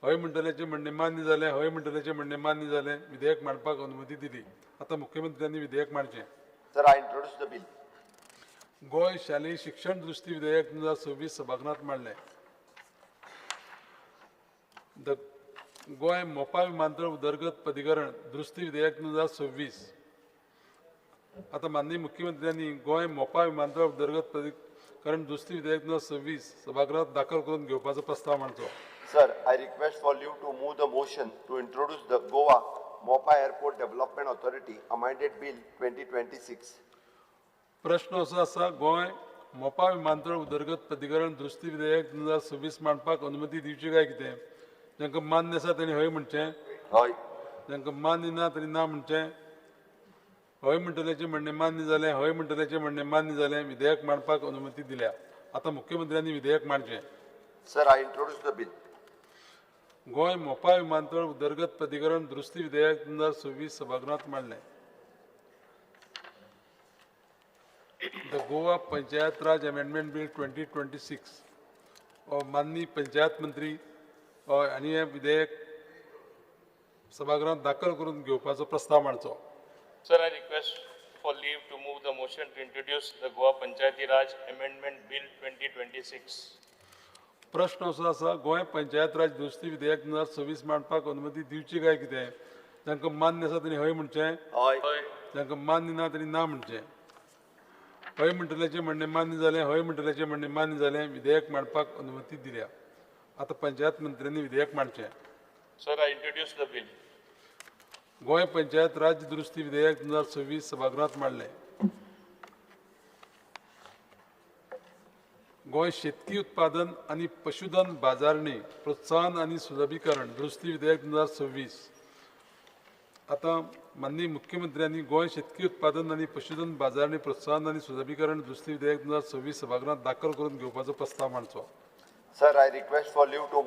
हय म्हणटल्याचें म्हणणें मान्य जालें, हय म्हणटल्याचें म्हणणें मान्य जालें, विधेयक मांडपाक अनुमती दिली. आतां मुख्यमंत्र्यांनी विधेयक मांडचें. Sir, I introduce the bill. Goa शालेय शिक्षण दुरुस्ती विधेयक 2026 सभागृहात मांडलें. The Goa Mopa विमानतळ उदरगत प्राधिकरण दुरुस्ती विधेयक 2026. आतां माननीय मुख्यमंत्र्यांनी गोंय मोपा विमानतळ उदरगत प्राधिकरण दुरुस्ती विधेयक 2026 सभागृहात दाखल करून घेवपाचो प्रस्ताव मांडचो. Sir, I request for leave to move the motion to introduce the Goa Mopa Airport Development Authority Amended Bill 2026. प्रश्न असो आसा, गोंय मोपा विमानतळ उदरगत प्राधिकरण दुरुस्ती विधेयक 2026 मांडपाक अनुमती दिवची काय कितें? जांकां मान्य आसा तांणी हय म्हणचें, हय. जांकां मान्य ना तांणी ना म्हणचें. हय म्हणटल्याचें म्हणणें मान्य जालें, हय म्हणटल्याचें म्हणणें मान्य जालें, विधेयक मांडपाक अनुमती दिल्या. आतां मुख्यमंत्र्यांनी विधेयक मांडचें. Sir, I introduce the bill. Goa Mopa विमानतळ उदरगत प्राधिकरण दुरुस्ती विधेयक 2026 सभागृहात मांडलें. The Goa Panchayat Raj Amendment Bill 2026. माननीय पंचायत मंत्री आनी हें विधेयक सभागृहात दाखल करून घेवपाचो प्रस्ताव मांडचो. Sir, I request for leave to move the motion to introduce the Goa Panchayati Raj Amendment Bill 2026. प्रश्न असो आसा, गोंय पंचायत राज दुरुस्ती विधेयक 2026 मांडपाक अनुमती दिवची काय कितें? जांकां मान्य आसा तांणी हय म्हणचें, हय. जांकां मान्य ना तांणी ना म्हणचें. हय म्हणटल्याचें म्हणणें मान्य जालें, हय म्हणटल्याचें म्हणणें मान्य जालें, विधेयक मांडपाक अनुमती दिल्या. आतां पंचायत मंत्र्यांनी विधेयक मांडचें. Sir, I introduce the bill. Goa panchayat राज्य दुरुस्ती विधेयक 2026 सभागृहात मांडलें. गोंय शेतकी उत्पादन आनी पशुधन बाजारणी प्रोत्साहन आनी सुलभीकरण दुरुस्ती विधेयक 2026. आतां माननीय मुख्यमंत्र्यांनी गोंय शेतकी उत्पादन आनी पशुधन बाजारणी प्रोत्साहन आनी सुलभीकरण दुरुस्ती विधेयक 2026 सभागृहात दाखल करून घेवपाचो प्रस्ताव मांडचो. Sir, I request for leave to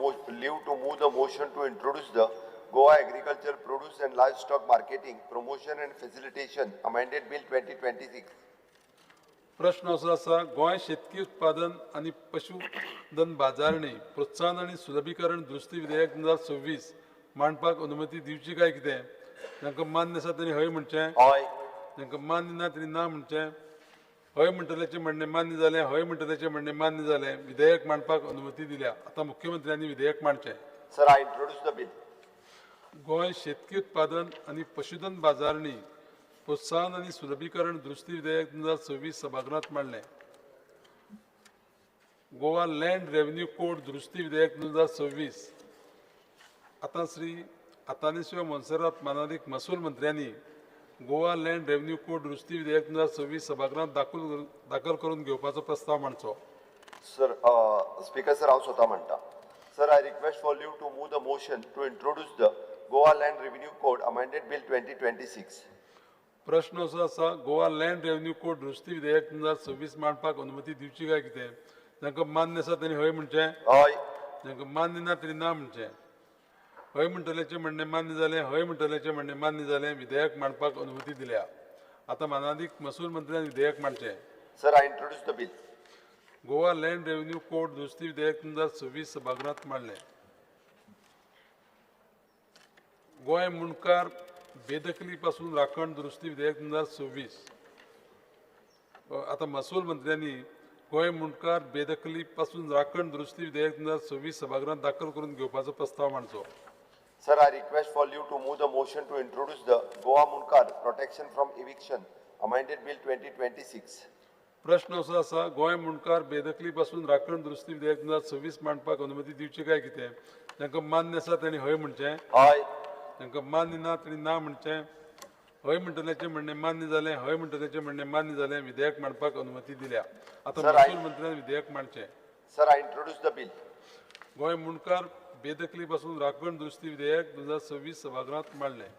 move the motion to introduce the Goa Agriculture Produce and Livestock Marketing Promotion and Facilitation Amended Bill 2026. प्रश्न असो आसा, गोंय शेतकी उत्पादन आनी पशुधन बाजारणी प्रोत्साहन आनी सुलभीकरण दुरुस्ती विधेयक 2026 मांडपाक अनुमती दिवची काय कितें? जांकां मान्य आसा तांणी हय म्हणचें, हय. जांकां मान्य ना तांणी ना म्हणचें. हय म्हणटल्याचें म्हणणें मान्य जालें, हय म्हणटल्याचें म्हणणें मान्य जालें, विधेयक मांडपाक अनुमती दिल्या. आतां मुख्यमंत्र्यांनी विधेयक मांडचें. Sir, I introduce the bill. Goa शेतकी उत्पादन आनी पशुधन बाजारणी प्रोत्साहन आनी सुलभीकरण दुरुस्ती विधेयक 2026 सभागृहात मांडलें. गोवा लँड रेव्हेन्यू कोड दुरुस्ती विधेयक 2026 आतां श्री आतानेशिव मोन्सेरात मानादीक महसूल मंत्र्यांनी गोवा लँड रेव्हेन्यू कोड दुरुस्ती विधेयक 2026 सभागृहात दाखल करून घेवपाचो प्रस्ताव मांडचो. सर, स्पीकर सर, हांव स्वता म्हणटा. Sir, I request for leave to move the motion to introduce the Goa Land Revenue Code Amended Bill 2026. प्रश्न असो आसा, गोवा लँड रेव्हेन्यू कोड दुरुस्ती विधेयक 2026 मांडपाक अनुमती दिवची काय कितें? जांकां मान्य आसा तेणी हय म्हणचें, हय. जांकां मान्य ना तेणी ना म्हणचें. हय म्हणटल्याचें म्हणणें मान्य जालें, हय म्हणटल्याचें म्हणणें मान्य जालें. विधेयक मांडपाक अनुमती दिल्या. आतां मानादीक महसूल मंत्र्यान विधेयक मांडचें. Sir, I introduce the bill. Goa Land Revenue Code दुरुस्ती विधेयक 2026 सभागृहात मांडलें. गोंय मुंडकार बेदखली पासून राखण दुरुस्ती विधेयक 2026 आतां महसूल मंत्र्यांनी गोंय मुंडकार बेदखली पासून राखण दुरुस्ती विधेयक 2026 सभागृहात दाखल करून घेवपाचो प्रस्ताव मांडचो. Sir, I request for leave to move the motion to introduce the Goa Mundkar Protection from Eviction Amended Bill 2026. प्रश्न असो आसा, गोंय मुंडकार बेदखली पासून राखण दुरुस्ती विधेयक 2026 मांडपाक अनुमती दिवची काय कितें? जांकां मान्य आसा तेणी हय म्हणचें, हय. जांकां मान्य ना तेणी ना म्हणचें. हय म्हणटल्याचें म्हणणें मान्य जालें, हय म्हणटल्याचें म्हणणें मान्य जालें. विधेयक मांडपाक अनुमती दिल्या. आतां महसूल मंत्र्यान विधेयक मांडचें. Sir, I introduce the bill. Goa Mundkar बेदखली पासून राखण दुरुस्ती विधेयक 2026 सभागृहात मांडलें.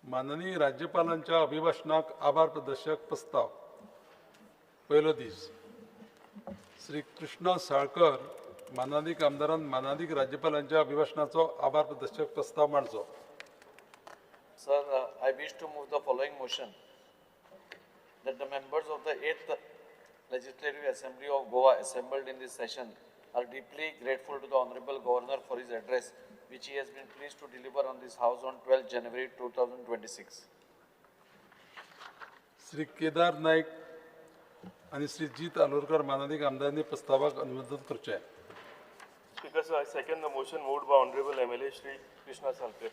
माननीय राज्यपालांच्या अभिभाशणाक आभार प्रदर्शक प्रस्ताव. पयलो दीस. श्री कृष्णा साळकर मानादीक आमदारान मानादीक राज्यपालांच्या अभिभाशणाचो आभार प्रदर्शक प्रस्ताव मांडचो. Sir, I wish to move the following motion that the members of the 8th Legislative Assembly of Goa assembled in this session are deeply grateful to the Honorable Governor for his address, which he has been pleased to deliver on this House on 12 January 2026. Shri Kedar Naik आनी श्री जीत आलोरकर मानादीक आमदारांनी प्रस्तावाक अनुमोदन करचें. Speaker sir, I second the motion moved by Honorable MLA Shri Krishna Salkar.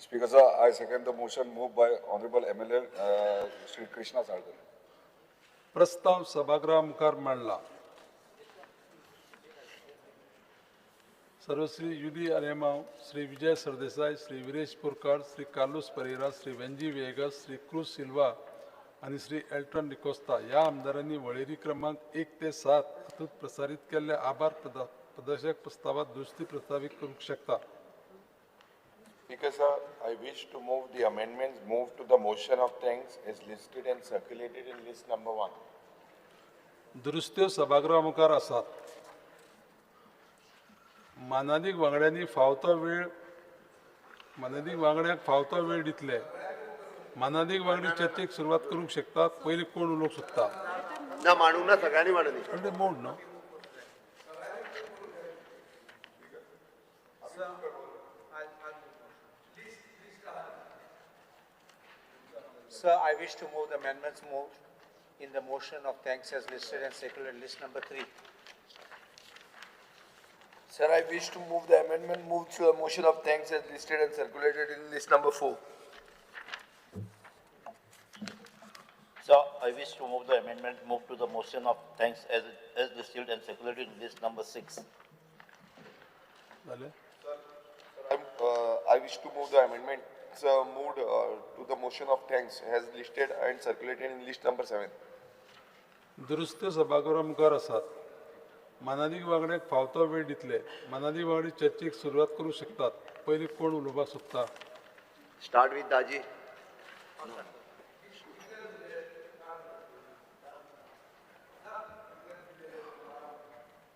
Speaker sir, I second the motion moved by Honorable MLA Shri Krishna Salkar. प्रस्ताव सभागृहा मुखार मांडला. सर्वश्री युली Alemao, Shri Vijay Sardesai, Shri Viresh Borkar, Shri Carlos Pereira, Shri Venzy vagus, Shri cruise Silva आनी Shri Elton D'Costa ह्या आमदारांनी वळेरी क्रमांक 1 ते 7 हातूंत प्रसारीत केल्ल्या आभार प्रदर्शक प्रस्तावात दुरुस्ती प्रस्तावीत करूंक शकता. Speaker sir, I wish to move the amendments moved to the motion of thanks as listed and circulated in list number 1. दुरुस्त्यो सभागृहा मुखार आसात. मानादीक वांगड्यांनी फावतो वेळ मानादीक वांगड्यांक फावतो वेळ दितले. मानादीक वांगडी चर्चेक सुरवात करूंक शकतात. पयलीं कोण उलोवंक सोदता? ना, मांडूंक ना, सगळ्यांनी मांडूंक. पण ते मोड न्हू. Sir, I wish to move the amendments moved in the motion of thanks as listed and circulated list number 3. Sir, I wish to move the amendment moved to the motion of thanks as listed and circulated in list number 4. Sir, I wish to move the amendment moved to the motion of thanks as listed and circulated in list number 6. Sir, I wish to move the amendment moved to the motion of thanks as listed and circulated in list number 7. दुरुस्त्यो सभागृहा मुखार आसात. मानादीक वांगड्यांक फावतो वेळ दितले. मानादीक वांगडी चर्चेक सुरवात करूंक शकतात. पयलीं कोण उलोवपाक सोदता? Start with Daji.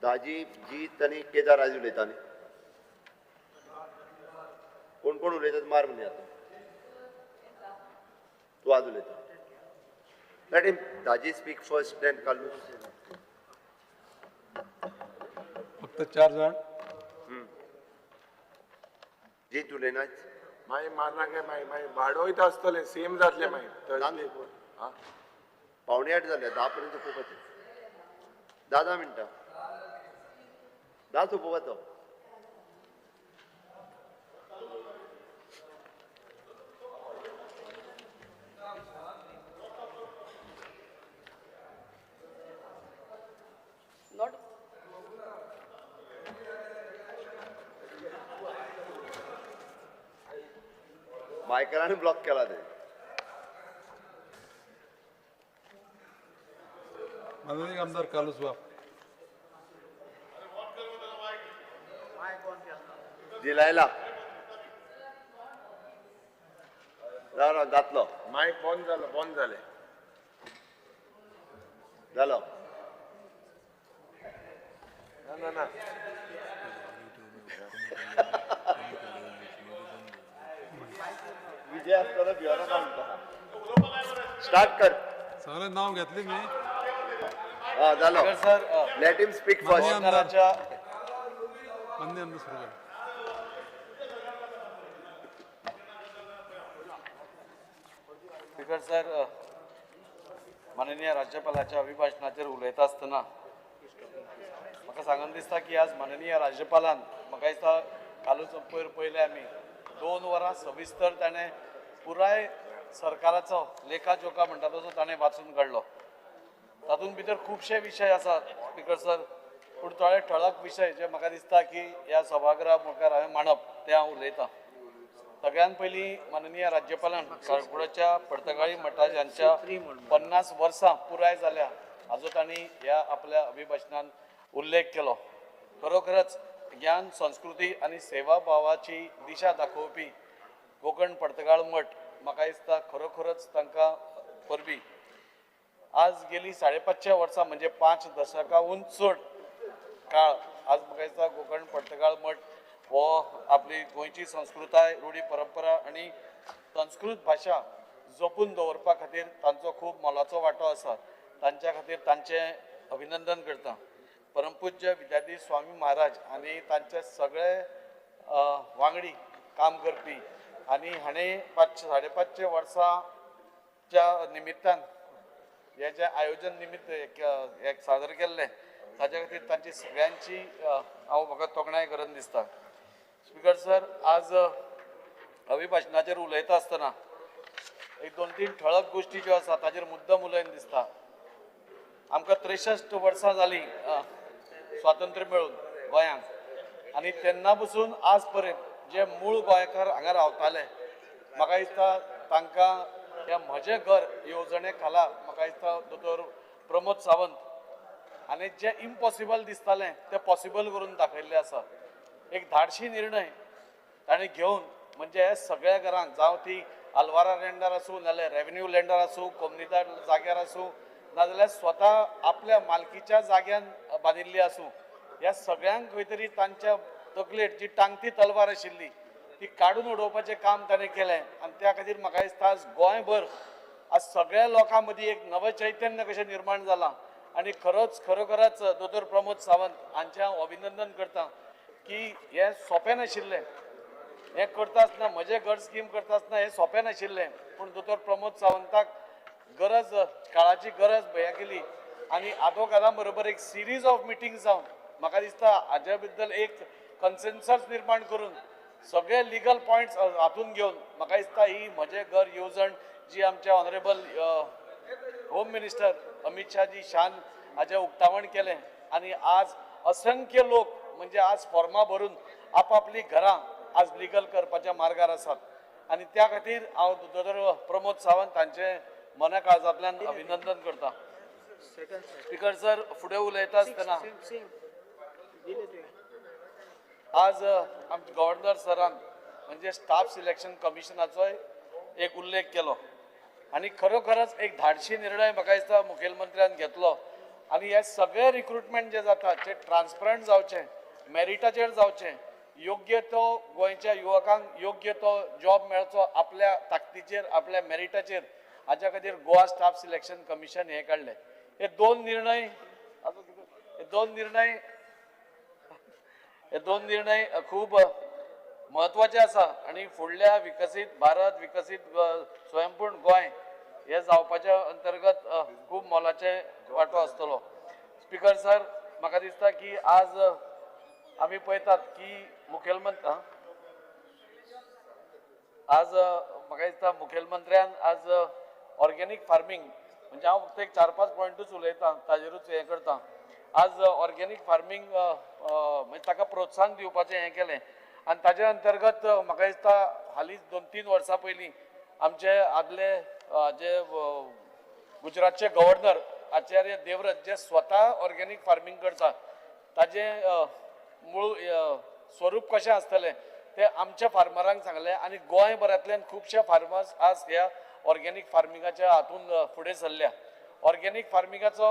Daji, Jeet आनी केदार आयज उलयता न्ही. कोण कोण उलयतात मार म्हणे आतां. तूं आज उलयता. Let him Daji speak first, then Carlos. फक्त 4 जाण. जीत उलयना. मागीर मारना काय मागीर मागीर वाडोयता आसतलें, सेम जातलें मागीर. 7:45 जाले, 10 पर्यंत खूब. 10 मिनटां 10 सोंपोवपाचो. मायकलान ब्लॉक केला ते. माननीय आमदार कार्लुस बाब. दिलायला जालो जातलो. मायक बंद जालो, बंद जालें. जालो. ना ना ना. विजय आसतना भिवना म्हणटा. स्टार्ट कर. सगळें नाव घेतली मी. हा जालो. Sir, let him speak first. माननीय आमदार सुरू कर. स्पीकर सर, माननीय राज्यपालाच्या अभिभाशणाचेर उलयता आसतना म्हाका सांगन दिसता की आज माननीय राज्यपालान म्हाका दिसता कालूच पयर पयलें आमी 2 वरां सविस्तर ताणें पुराय सरकाराचो लेखाजोखा म्हणटा तसो ताणें वाचून काडलो. तातूंत भितर खुबशे विशय आसात स्पीकर सर, पूण थोडे ठळक विशय जे म्हाका दिसता की ह्या सभागृहा मुखार हांवें मांडप तें हांव उलयतां. सगळ्यात पयलीं माननीय राज्यपालान काळकुडाच्या पर्तगाळी मठाच्या 50 वर्सां पुराय जाल्या हाजो तांणी ह्या आपल्या अभिभाशणान उल्लेख केलो. खरोखरच ज्ञान, संस्कृती आनी सेवा भावाची दिशा दाखोवपी कोंकण पर्तगाळ मठ म्हाका दिसता खरोखरच तांकां परबी. आज गेली 550 वर्सां म्हणजे 5 दशकाहून चड काळ आज म्हाका दिसता कोंकण पर्तगाळ मठ हो आपली गोंयची संस्कृताय, रूढी परंपरा आनी संस्कृत भाशा जपून दवरपा खातीर तांचो खूब मोलाचो वांटो आसा. तांच्या खातीर तांचें अभिनंदन करता. परमपूज्य विद्याधीश स्वामी महाराज आनी तांचे सगळे वांगडी काम करपी आनी हाणें 550 वर्सांच्या निमित्तान हें जें आयोजन निमित्त एक सादर केल्लें ताच्या खातीर तांची सगळ्यांची हांव म्हाका तोखणाय करून दिसता. स्पीकर सर, आज अभिभाशणाचेर उलयता आसतना एक 2-3 ठळक गोश्टी ज्यो आसा ताचेर मुद्दम उलयन दिसता. आमकां 63 वर्सां जालीं स्वातंत्र्य मेळून गोंयांक आनी तेन्ना पसून आज पर्यंत जे मूळ गोंयकार हांगा रावताले म्हाका दिसता तांकां ह्या म्हजें घर येवजणे खाला म्हाका दिसता दोतोर प्रमोद सावंत आनी जें इम्पॉसिबल दिसतालें तें पॉसिबल करून दाखयल्लें आसा. एक धाडशी निर्णय ताणें घेवन म्हणजे हे सगळ्या घरांक, जावं ती आलवारा लँडार आसूं, नाजाल्यार रेवेन्यू लँडार आसूं, कोमनिदार जाग्यार आसूं, नाजाल्यार स्वता आपल्या मालकीच्या जाग्यान बांदिल्ली आसूं, ह्या सगळ्यांक खंय तरी तांच्या तकलेर जी टांगती तलवार आशिल्ली ती काडून उडोवपाचें काम ताणें केलें. आनी त्या खातीर म्हाका दिसता आज गोंयभर आज सगळ्या लोकां मदीं एक नवें चैतन्य कशें निर्माण जालां आनी खरोखरच दोतोर प्रमोद सावंत हांचें हांव अभिनंदन करता की हें सोंपें नाशिल्लें. हें करता आसतना म्हजें घर स्कीम करता आसतना हें सोंपें नाशिल्लें, पूण दोतोर प्रमोद सावंताक गरज, काळाची गरज भंया केली आनी आदवोगादां बरोबर एक सिरीज ऑफ मिटींग जावन म्हाका दिसता हाज्या बद्दल एक कन्सेन्सस निर्माण करून सगळे लिगल पॉयंट्स हातून घेवन म्हाका दिसता ही म्हजें घर येवजण जी आमच्या honourable home minister Amit Shah ji शान हाजें उक्तावण केलें आनी आज असंख्य लोक म्हणजे आज फॉर्मां भरून आपापलीं घरां आज लिगल करपाच्या मार्गार आसात आनी त्या खातीर हांव दोतोर प्रमोद सावंत हांचें मना काळजांतल्यान अभिनंदन करता. स्पीकर सर, फुडें उलयता आसतना आज आमचे गव्हर्नर सरान म्हणजे स्टाफ सिलेक्शन कमिशनाचोय एक उल्लेख केलो आनी खरोखरच एक धाडशी निर्णय म्हाका दिसता मुखेलमंत्र्यान घेतलो आनी हे सगळे रिक्रुटमेंट जे जाता ते ट्रान्सपरंट जावचें, मेरिटाचेर जावचें, योग्य तो गोंयच्या युवकांक योग्य तो जॉब मेळचो आपल्या ताकदीचेर, आपल्या मेरिटाचेर, हाज्या खातीर गोवा स्टाफ सिलेक्शन कमिशन हें काडलें. हे दोन निर्णय खूब म्हत्वाचे आसा आनी फुडल्या विकसीत भारत, विकसीत स्वयंपूर्ण गोंय हे जावपाच्या अंतर्गत खूब मोलाचे वांटो आसतलो. स्पीकर सर, म्हाका दिसता की आज आमी पळयतात की मुखेलमंत्री आज म्हाका दिसता मुखेलमंत्र्यान आज ऑर्गेनीक फार्मींग, म्हणजे हांव फक्त एक 4-5 पॉयंटूच उलयतां, ताजेरूच हें करता. आज ऑर्गेनीक फार्मींग म्हणजे ताका प्रोत्साहन दिवपाचें हें केलें आनी ताजे अंतर्गत म्हाका दिसता हालींच 2-3 वर्सां पयलीं आमचे आदले जे गुजरातचे गव्हर्नर आचार्य देवव्रत जे स्वता ऑर्गेनीक फार्मींग करता, ताजें मूळ स्वरूप कशें आसतलें तें आमच्या फार्मरांक सांगलें आनी गोंयभरांतल्यान खुबशे फार्मर्स आज ह्या ऑर्गेनीक फार्मिंगाच्या हातून फुडें सरल्या. ऑर्गेनीक फार्मिंगाचो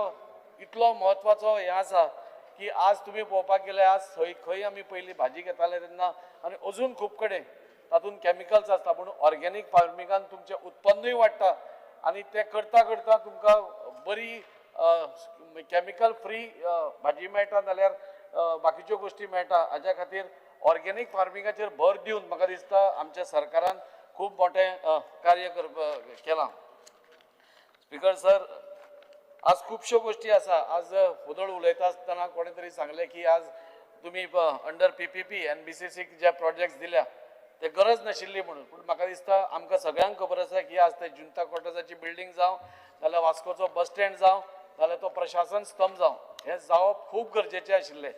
इतलो म्हत्वाचो हें आसा की आज तुमी पळोवपाक गेल्यार आज खंय आमी पयलीं भाजी घेताले तेन्ना आनी अजून खूब कडेन तातूंत कॅमिकल्स आसता, पूण ऑर्गेनीक फार्मिंगान तुमचें उत्पन्नूय वाडटा आनी तें करता करता तुमकां बरी कॅमिकल फ्री भाजी मेळटा जाल्यार बाकीच्यो गोश्टी मेळटा. हाज्या खातीर ऑर्गेनीक फार्मिंगाचेर भर दिवन म्हाका दिसता आमच्या सरकारान खूब मोठें कार्य केलां. स्पीकर सर, आज खुबश्यो गोश्टी आसा. आज हुदळ उलयता आसतना कोणें तरी सांगलें की आज तुमी अंडर PPP NBCC जे प्रोजेक्ट्स दिल्या ते गरज नाशिल्ली म्हणून, पूण म्हाका दिसता आमकां सगळ्यांक खबर आसा की आज ते जुंता क्वॉर्टर्साची बिल्डींग जावं, जाल्यार वास्कोचो बस स्टँड जावं, जाल्यार तो प्रशासन स्तंभ जावं, हें जावप खूब गरजेचें आशिल्लें.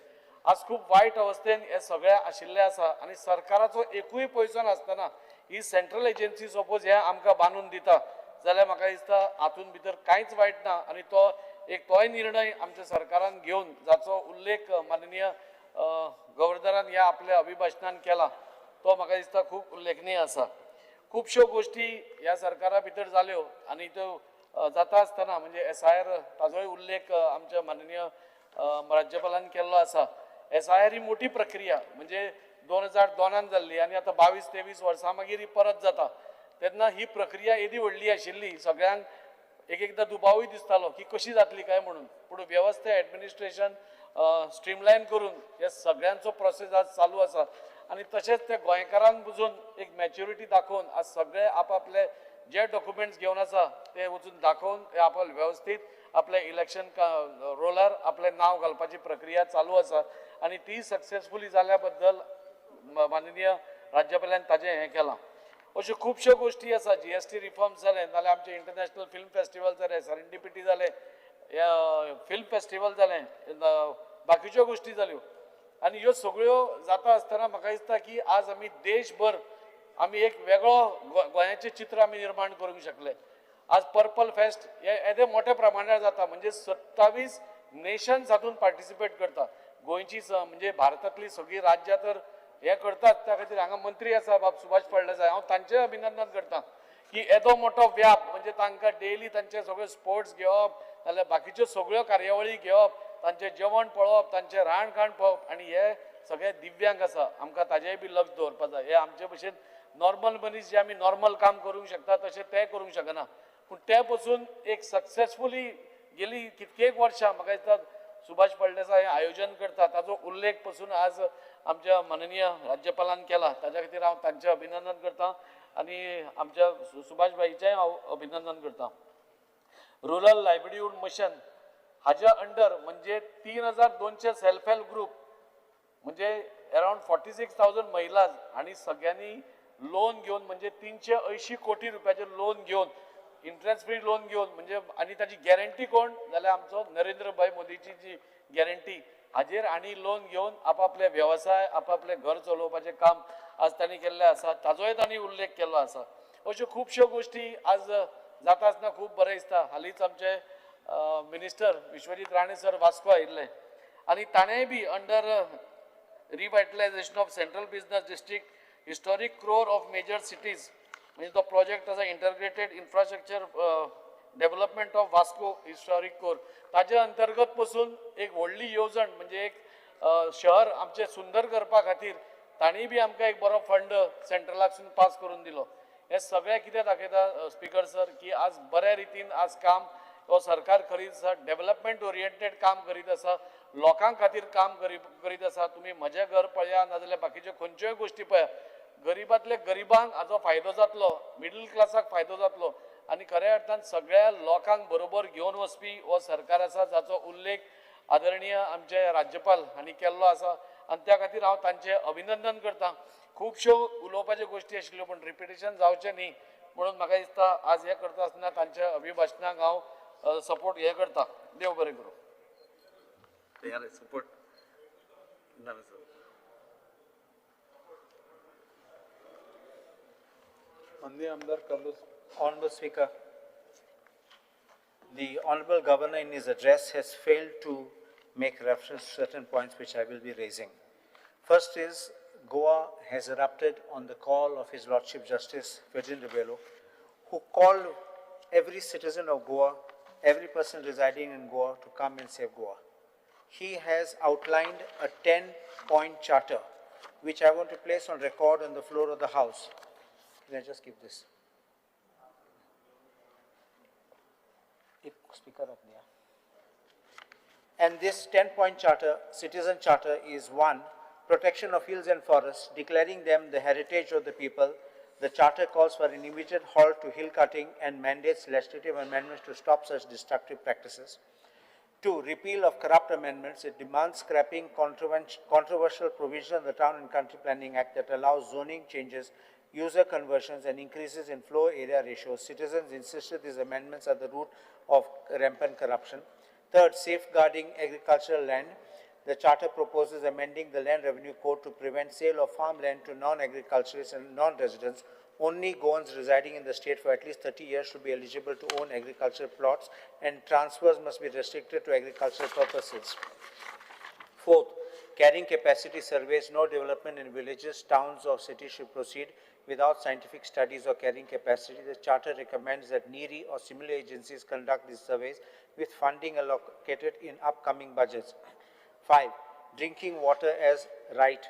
आज खूब वायट अवस्थेन हें सगळें आशिल्लें आसा आनी सरकाराचो एकूय पयसो नासतना ही सेंट्रल एजन्सी सपोज हें आमकां बांदून दिता जाल्यार म्हाका दिसता हातूंत भितर कांयच वायट ना आनी तो एक तोय निर्णय आमच्या सरकारान घेवन जाचो उल्लेख माननीय गव्हर्नरान ह्या आपल्या अभिभाशणान केला तो म्हाका दिसता खूब उल्लेखनीय आसा. खुबश्यो गोश्टी ह्या सरकारा भितर जाल्यो आनी त्यो जाता आसतना म्हणजे SIR ताजोय उल्लेख आमच्या माननीय राज्यपालान केल्लो आसा. SIR ही मोठी प्रक्रिया, म्हणजे 2002 जाल्ली आनी आतां 22-23 वर्सां मागीर ही परत जाता तेन्ना ही प्रक्रिया येदी व्हडली आशिल्ली, सगळ्यांक एक एकदां दुबावूय दिसतालो की कशी जातली काय म्हणून, पूण वेवस्था एडमिनिस्ट्रेशन स्ट्रीमलायन करून हे सगळ्यांचो प्रोसेस आज चालू आसा आनी तशेंच ते गोंयकारांक बुजून एक मॅच्युरिटी दाखोवन आज सगळे आपआपले जे डॉक्युमेंट्स घेवन आसा ते वचून दाखोवन ते आपले वेवस्थीत आपले इलेक्शन रोलार आपलें नांव घालपाची प्रक्रिया चालू आसा आनी ती सक्सेसफुली जाल्या बद्दल माननीय राज्यपालान ताजें हें केलां. अश्यो खुबश्यो गोश्टी आसा. GST reforms जाले, नाल्यार आमचें इंटरनॅशनल फिल्म फेस्टिवल जालें, सेरेंडिपिटी जालें, फिल्म फेस्टिवल जालें, बाकीच्यो गोश्टी जाल्यो आनी ह्यो सगळ्यो जाता आसतना म्हाका दिसता की आज आमी देशभर आमी एक वेगळो गोंयाचें चित्र आमी निर्माण करूंक शकले. आज पर्पल फेस्ट हे येदे मोठ्या प्रमाणार जाता, म्हणजे 27 नेशन्स हातूंत पार्टिसिपेट करता. गोंयची म्हणजे भारतांतली सगळीं राज्यां तर हें करतात, त्या खातीर हांगा मंत्री आसा बाब सुभाष फळदेसाय, हांव तांचें अभिनंदन करता की येदो मोठो व्याप म्हणजे तांकां डेली तांचे सगळे स्पोर्ट्स घेवप, नाल्यार बाकीच्यो सगळ्यो कार्यावळी घेवप, तांचें जेवण पळोवप, तांचें राहण खाण पळोवप आनी हे सगळे दिव्यांग आसा, आमकां ताजेय बी लक्ष दवरपाक जाय. हे आमचे भशेन नॉर्मल मनीस जे आमी नॉर्मल काम करूंक शकता तशें ते करूंक शकना, पूण ते पसून एक सक्सेसफुली गेली कितकेक वर्सां म्हाका दिसता सुभाष फळदेसाय हें आयोजन करता, ताजो उल्लेख पसून आज आमच्या माननीय राज्यपालान केला, ताज्या खातीर हांव तांचें अभिनंदन करता आनी आमच्या सुभाष भाईचेंय हांव अभिनंदन करता. रुरल लायव्हलीहूड मिशन हाज्या अंडर म्हणजे 3200 सेल्फ हेल्प ग्रुप म्हणजे अरावंड 46,000 महिला आनी सगळ्यांनी लोन घेवन म्हणजे 380 कोटी रुपयाचें लोन घेवन, इंट्रस्ट फ्री लोन घेवन म्हणजे आनी ताची गॅरंटी कोण जाल्यार आमचो नरेंद्र भाई मोदीची जी गॅरंटी हाजेर आनी लोन घेवन आपापले वेवसाय आपापलें घर चलोवपाचें काम आज तांणी केल्लें आसा, ताजोय तांणी उल्लेख केल्लो आसा. अश्यो खुबश्यो गोश्टी आज जाता आसतना खूब बरें दिसता. हालींच आमचे मिनिस्टर विश्वजीत राणे सर वास्को आयिल्ले आनी ताणेंय बी under revitalisation of central business district historic core of major cities म्हणजे तो प्रोजेक्ट आसा integrated infrastructure development of Vasco historic core, ताजे अंतर्गत पसून एक व्हडली येवजण म्हणजे एक शहर आमचें सुंदर करपा खातीर तांणी बी आमकां एक बरो फंड सेंट्रलाकसून पास करून दिलो. हें सगळें कितें दाखयता स्पीकर सर की आज बऱ्या रितीन आज काम हो सरकार करीत आसा, डेवलपमेंट ओरिएंटेड काम करीत आसा, लोकां खातीर काम करीत आसा. तुमी म्हजें घर पळया नाजाल्यार बाकीच्यो खंयच्योय गोश्टी पळया, गरिबांतले गरिबांक हाजो फायदो जातलो, मिडल क्लासाक फायदो जातलो आनी खऱ्या अर्थान सगळ्या लोकांक बरोबर घेवन वचपी हो सरकार आसा, जाचो उल्लेख आदरणीय आमचे राज्यपाल हांणी केल्लो आसा आनी त्या खातीर हांव तांचें अभिनंदन करता. खुबश्यो उलोवपाच्यो गोश्टी आशिल्ल्यो पूण रिपिटेशन जावचें न्ही म्हणून म्हाका दिसता आज हें करता आसतना तांच्या अभिभाशणाक हांव सपोर्ट हें करता. देव बरें करूं. सपोर्ट ना सर. माननीय आमदार Carlos. Honorable Speaker, the Honorable Governor in his address has failed to make reference to certain points which I will be raising. First is, Goa has erupted on the call of His Lordship Justice Ferdinand Rebello, who called every citizen of Goa, every person residing in Goa to come and save Goa. He has outlined a 10-point charter, which I want to place on record on the floor of the House. Can I just give this? Speaker up there. And this 10-point charter, citizen charter, is 1, protection of hills and forests, declaring them the heritage of the people. The charter calls for an immediate halt to hill cutting and mandates legislative amendments to stop such destructive practices. 2, repeal of corrupt amendments. It demands scrapping controversial provision of the Town and Country Planning Act that allows zoning changes, user conversions, and increases in floor area ratios. Citizens insisted these amendments are the root of rampant corruption. 3rd, safeguarding agricultural land. The charter proposes amending the Land Revenue Code to prevent sale of farmland to non-agriculturists and non-residents. Only Goans residing in the state for at least 30 years should be eligible to own agricultural plots, and transfers must be restricted to agricultural purposes. 4th, carrying capacity surveys. No development in villages, towns, or cities should proceed without scientific studies or carrying capacity. The charter recommends that NERI or similar agencies conduct these surveys with funding allocated in upcoming budgets. 5, drinking water as right.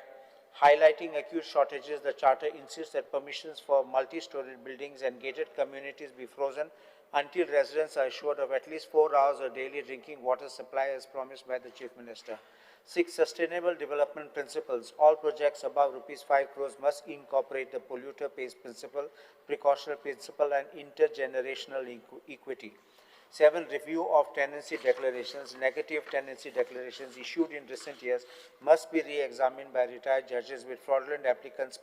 Highlighting acute shortages, the charter insists that permissions for multi-story buildings and gated communities be frozen until residents are assured of at least 4 hours of daily drinking water supply as promised by the Chief Minister. 6, sustainable development principles. All projects above rupees 5 crores must incorporate the polluter pays principle, precautionary principle, and intergenerational equity. 7, review of tenancy declarations. Negative tenancy declarations issued in recent years must be re-examined by retired judges with fraudulent applicants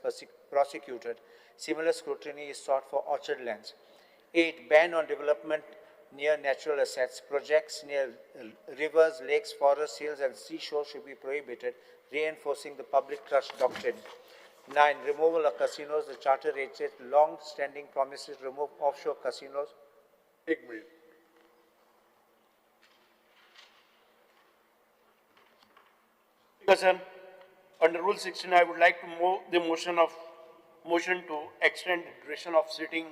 prosecuted. Similar scrutiny is sought for orchard lands. 8, ban on development near natural assets. Projects near rivers, lakes, forests, hills, and seashore should be prohibited, reinforcing the public trust doctrine. 9, removal of casinos. The charter reiterates long-standing promises to remove offshore casinos. 1 minute. Sir, under Rule 16, I would like to move the motion to extend the duration of sitting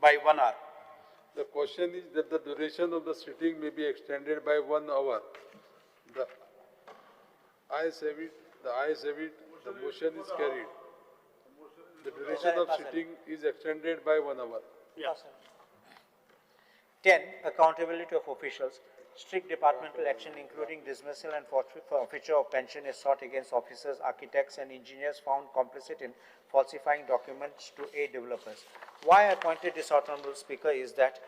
by 1 hour. The question is that the duration of the sitting may be extended by 1 hour. The ayes have it, the ayes have it, the motion is carried. The duration of sitting is extended by 1 hour. Yeah. 10, accountability of officials. Strict departmental action, including dismissal and forfeiture of pension, is sought against officers, architects, and engineers found complicit in falsifying documents to aid developers. Why I pointed this out, Honorable Speaker, is that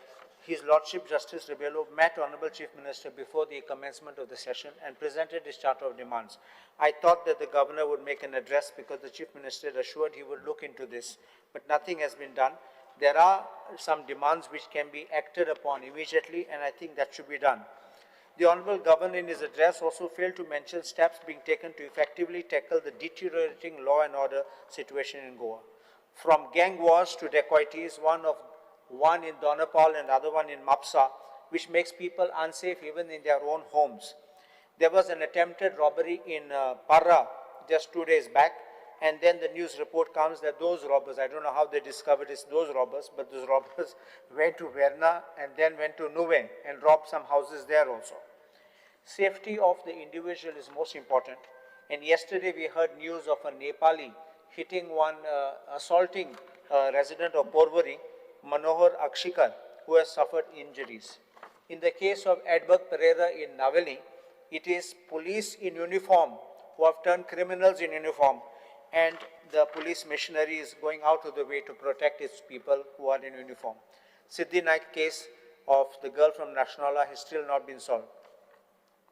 His Lordship Justice Rebello met Honorable Chief Minister before the commencement of the session and presented his charter of demands. I thought that the Governor would make an address because the Chief Minister assured he would look into this, but nothing has been done. There are some demands which can be acted upon immediately, and I think that should be done. The Honorable Governor in his address also failed to mention steps being taken to effectively tackle the deteriorating law and order situation in Goa. From gang wars to dacoities, one in Donapal and other one in Mapsa, which makes people unsafe even in their own homes. There was an attempted robbery in Parra just 2 days back, and then the news report comes that those robbers, I don't know how they discovered it's those robbers, but those robbers went to Verna and then went to Nuvem and robbed some houses there also. Safety of the individual is most important. And yesterday we heard news of a Nepali hitting one, assaulting a resident of Porvorim, Manohar Akshikar, who has suffered injuries. In the case of Edberg Pereira in Navelim, it is police in uniform who have turned criminals in uniform, and the police machinery is going out of the way to protect its people who are in uniform. Siddhi Naik case of the girl from Nationala has still not been solved.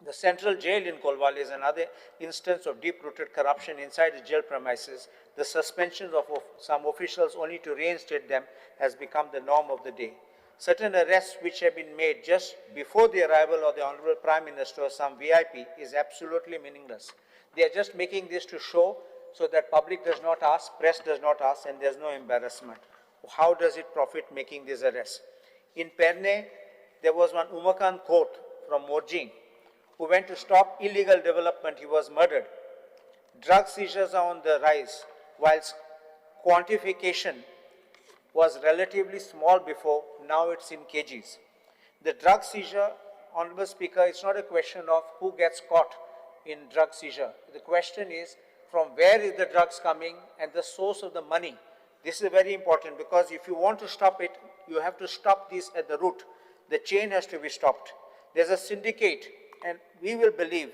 The central jail in Colvale is another instance of deep-rooted corruption inside the jail premises. The suspension of some officials only to reinstate them has become the norm of the day. Certain arrests which have been made just before the arrival of the Honorable Prime Minister or some VIP is absolutely meaningless. They are just making this to show so that public does not ask, press does not ask, and there's no embarrassment. How does it profit making these arrests? In Perne, there was one Umakant Khot from Morjing who went to stop illegal development. He was murdered. Drug seizures are on the rise, whilst quantification was relatively small before, now it's in kgs. The drug seizure, Honorable Speaker, it's not a question of who gets caught in drug seizure. The question is, from where is the drugs coming and the source of the money. This is very important because if you want to stop it, you have to stop this at the root. The chain has to be stopped. There's a syndicate, and we will believe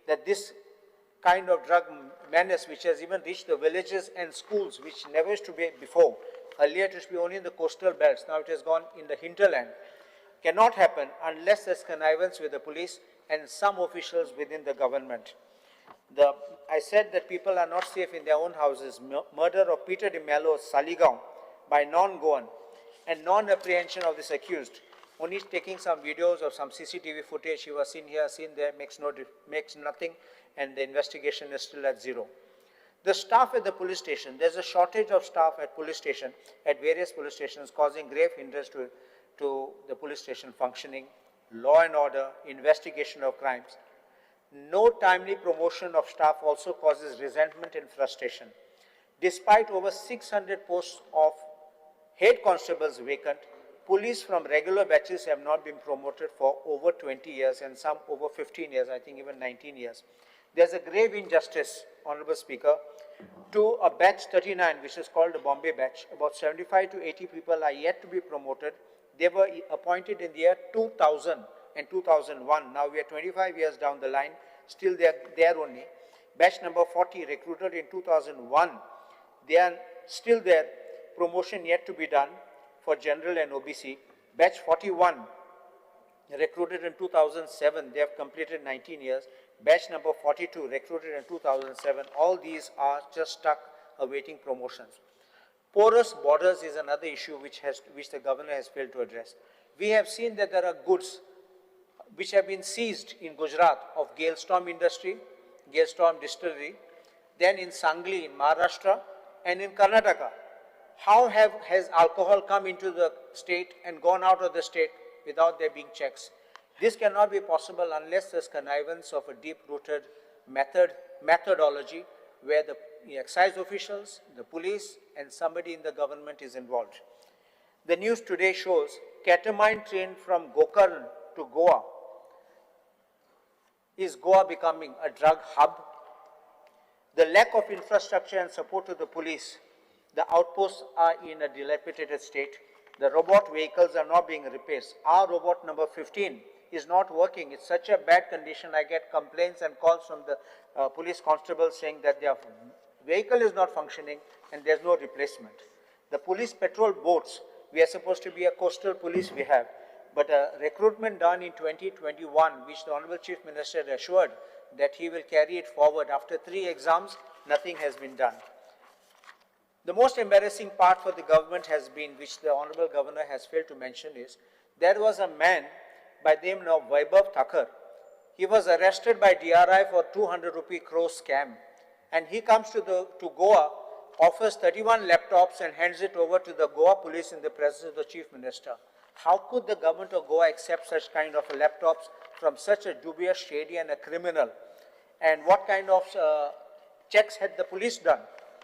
that this kind of drug menace, which has even reached the villages and schools, which never used to be before. Earlier it used to be only in the coastal belts, now it has gone in the hinterland. Cannot happen unless there's connivance with the police and some officials within the government. I said that people are not safe in their own houses. Murder of Peter de Mello Saligao by non-Goan and non-apprehension of this accused. Only taking some videos of some CCTV footage, he was seen here, seen there, makes nothing, and the investigation is still at zero. The staff at the police station, there's a shortage of staff at police station, at various police stations, causing grave hindrance to the police station functioning, law and order, investigation of crimes. No timely promotion of staff also causes resentment and frustration. Despite over 600 posts of head constables vacant, police from regular batches have not been promoted for over 20 years and some over 15 years, I think even 19 years. There's a grave injustice, Honorable Speaker, to a batch 39, which is called the Bombay batch. About 75 to 80 people are yet to be promoted. They were appointed in the year 2000 and 2001. Now we are 25 years down the line, still they are there only. Batch number 40, recruited in 2001. They are still there, promotion yet to be done for general and OBC. Batch 41, recruited in 2007, they have completed 19 years. Batch number 42, recruited in 2007. All these are just stuck awaiting promotions. Porous borders is another issue which the governor has failed to address. We have seen that there are goods which have been seized in Gujarat of Galestorm industry, Galestorm distillery, then in Sangli in Maharashtra and in Karnataka. How has alcohol come into the state and gone out of the state without there being checks? This cannot be possible unless there's connivance of a deep-rooted methodology where the excise officials, the police, and somebody in the government is involved. The news today shows ketamine train from Gokarn to Goa. Is Goa becoming a drug hub? The lack of infrastructure and support to the police, the outposts are in a dilapidated state. The robot vehicles are not being replaced. Our robot number 15 is not working. It's such a bad condition. I get complaints and calls from the police constables saying that their vehicle is not functioning and there's no replacement. The police patrol boats, we are supposed to be a coastal police we have, but a recruitment done in 2021, which the Honorable Chief Minister assured that he will carry it forward. After 3 exams, nothing has been done. The most embarrassing part for the government has been, which the Honorable Governor has failed to mention, is there was a man by the name of Vaibhav Thakur. He was arrested by DRI for 200 rupee crore scam. And he comes to Goa, offers 31 laptops and hands it over to the Goa police in the presence of the Chief Minister. How could the government of Goa accept such kind of laptops from such a dubious, shady and a criminal? And what kind of checks had the police done?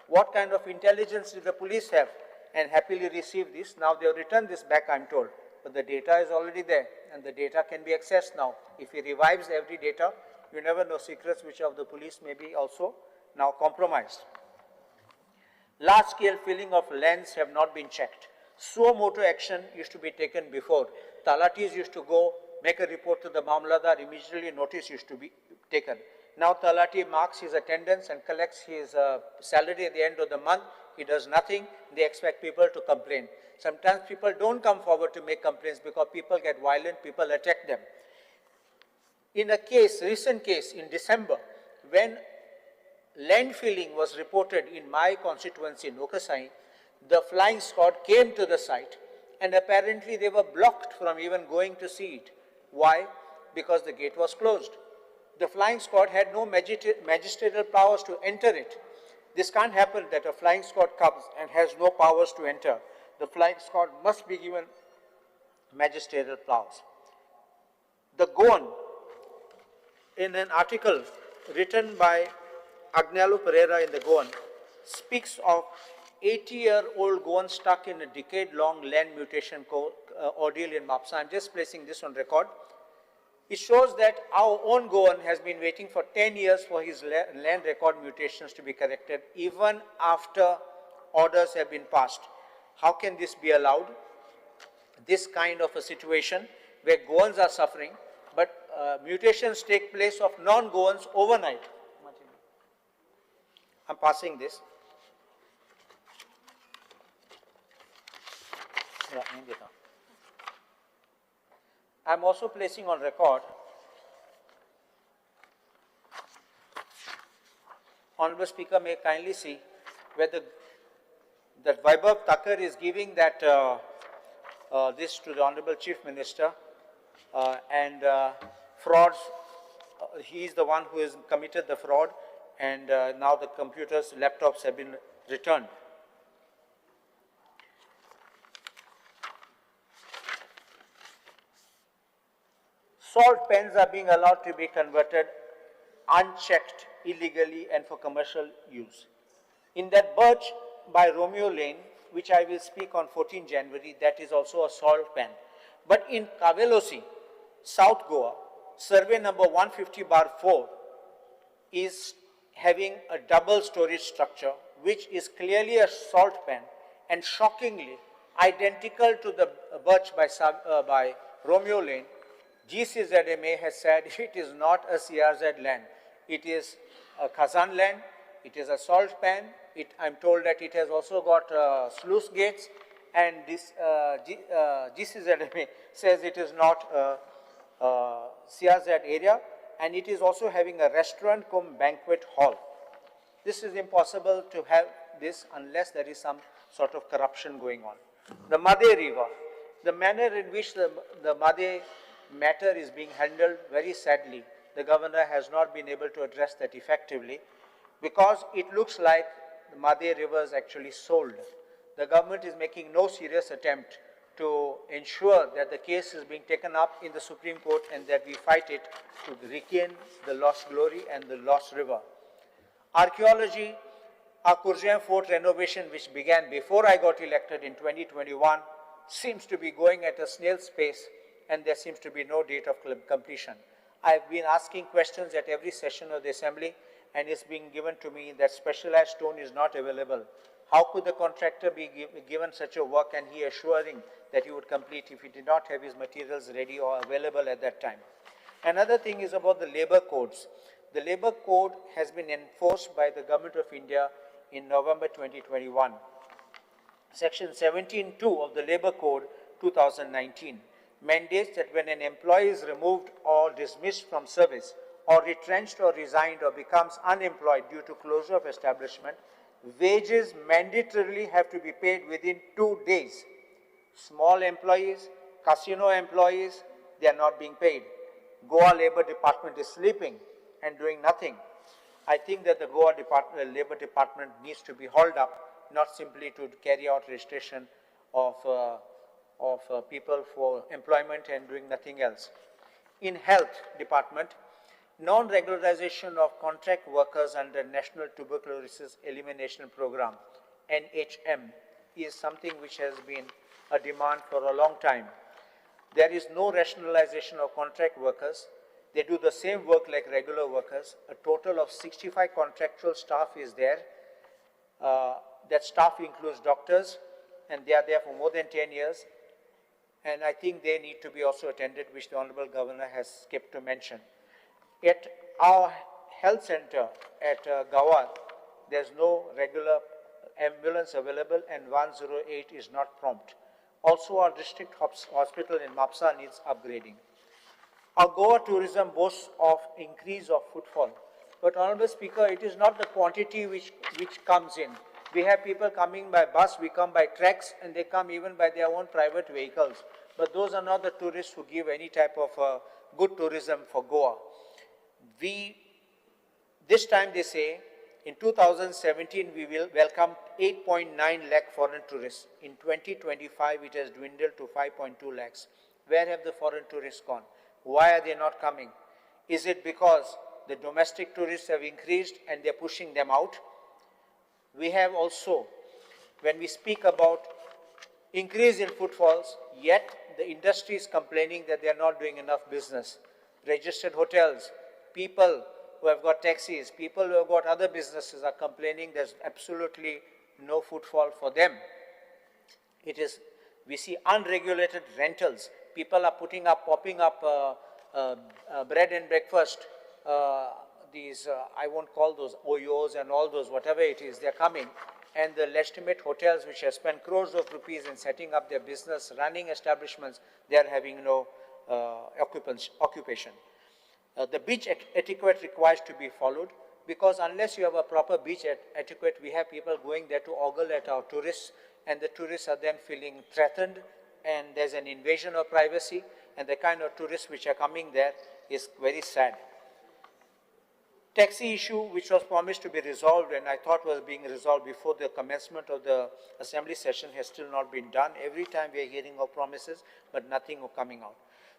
What kind of intelligence did the police have? And happily received this. Now they have returned this back, I'm told. But the data is already there and the data can be accessed now. If he revives every data, you never know, secrets which of the police may be also now compromised. Large-scale filling of lands have not been checked. Suo motu action used to be taken before. Talatis used to go, make a report to the Mamladar, immediately notice used to be taken. Now Talati marks his attendance and collects his salary at the end of the month. He does nothing. They expect people to complain. Sometimes people don't come forward to make complaints because people get violent, people attack them. In a case, recent case in December, when landfilling was reported in my constituency in Noquersaim, the flying squad came to the site and apparently they were blocked from even going to see it. Why? Because the gate was closed. The flying squad had no magisterial powers to enter it. This can't happen that a flying squad comes and has no powers to enter. The flying squad must be given magisterial powers. The Goan, in an article written by Agnelo Pereira in the Goan, speaks of 80-year-old Goan stuck in a decade-long land mutation ordeal in Mapsa. I'm just placing this on record. It shows that our own Goan has been waiting for 10 years for his land record mutations to be corrected, even after orders have been passed. How can this be allowed? This kind of a situation where Goans are suffering, but mutations take place of non-Goans overnight. I'm passing this. I'm also placing on record, Honorable Speaker may kindly see whether that Vaibhav Thakur is giving that this to the Honorable Chief Minister and frauds, he is the one who has committed the fraud, and now the computers, laptops have been returned. Salt pans are being allowed to be converted unchecked, illegally, and for commercial use. In that birch by Romeo Lane, which I will speak on 14 January, that is also a salt pan. But in Cavelossim, South Goa, survey number 150/4 is having a double storage structure, which is clearly a salt pan and shockingly identical to the birch by Romeo Lane. GCZMA has said it is not a CRZ land. It is a Khazan land. It is a salt pan. I'm told that it has also got sluice gates, and this GCZMA says it is not a CRZ area, and it is also having a restaurant cum banquet hall. This is impossible to have this unless there is some sort of corruption going on. The Mhadei River, the manner in which the Mhadei matter is being handled, very sadly, the governor has not been able to address that effectively, because it looks like the Mhadei River is actually sold. The government is making no serious attempt to ensure that the case is being taken up in the Supreme Court and that we fight it to regain the lost glory and the lost river. Archaeology, our Corjuem Fort renovation, which began before I got elected in 2021, seems to be going at a snail's pace, and there seems to be no date of completion. I've been asking questions at every session of the assembly, and it's being given to me that specialized stone is not available. How could the contractor be given such a work and he assuring that he would complete if he did not have his materials ready or available at that time? Another thing is about the labor codes. The labor code has been enforced by the Government of India in November 2021. Section 17(2) of the Labor Code 2019 mandates that when an employee is removed or dismissed from service or retrenched or resigned or becomes unemployed due to closure of establishment, wages mandatorily have to be paid within 2 days. Small employees, casino employees, they are not being paid. Goa Labor Department is sleeping and doing nothing. I think that the Goa Labor Department needs to be hauled up, not simply to carry out registration of people for employment and doing nothing else. In health department, non-regularization of contract workers under National Tuberculosis Elimination Program, NHM, is something which has been a demand for a long time. There is no rationalization of contract workers. They do the same work like regular workers. A total of 65 contractual staff is there. That staff includes doctors, and they are there for more than 10 years. And I think they need to be also attended, which the Honorable Governor has skipped to mention. At our health center at Gawar, there's no regular ambulance available and 108 is not prompt. Also, our district hospital in Mapsa needs upgrading. Our Goa tourism boasts of increase of footfall. But Honorable Speaker, it is not the quantity which comes in. We have people coming by bus, we come by treks, and they come even by their own private vehicles. But those are not the tourists who give any type of good tourism for Goa. This time they say, in 2017, we will welcome 8.9 lakh foreign tourists. In 2025, it has dwindled to 5.2 lakhs. Where have the foreign tourists gone? Why are they not coming? Is it because the domestic tourists have increased and they're pushing them out? We have also, when we speak about increase in footfalls, yet the industry is complaining that they are not doing enough business. Registered hotels, people who have got taxis, people who have got other businesses are complaining there's absolutely no footfall for them. We see unregulated rentals. People are putting up, popping up bread and breakfast, these, I won't call those OYOs and all those, whatever it is, they're coming. And the legitimate hotels which have spent crores of rupees in setting up their business, running establishments, they are having no occupation. The beach etiquette requires to be followed, because unless you have a proper beach etiquette, we have people going there to ogle at our tourists, and the tourists are then feeling threatened, and there's an invasion of privacy, and the kind of tourists which are coming there is very sad. Taxi issue, which was promised to be resolved and I thought was being resolved before the commencement of the assembly session, has still not been done. Every time we are hearing of promises, but nothing coming out.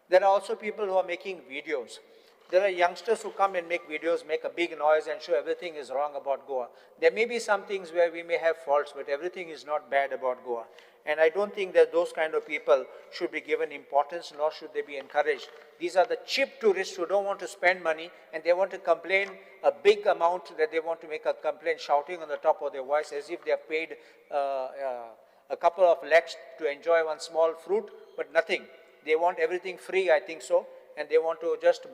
There are also people who are making videos. There are youngsters who come and make videos, make a big noise and show everything is wrong about Goa. There may be some things where we may have faults, but everything is not bad about Goa. And I don't think that those kind of people should be given importance, nor should they be encouraged. These are the cheap tourists who don't want to spend money and they want to complain a big amount, that they want to make a complaint shouting on the top of their voice as if they have paid a couple of lakhs to enjoy one small fruit, but nothing. They want everything free, I think so, and they want to just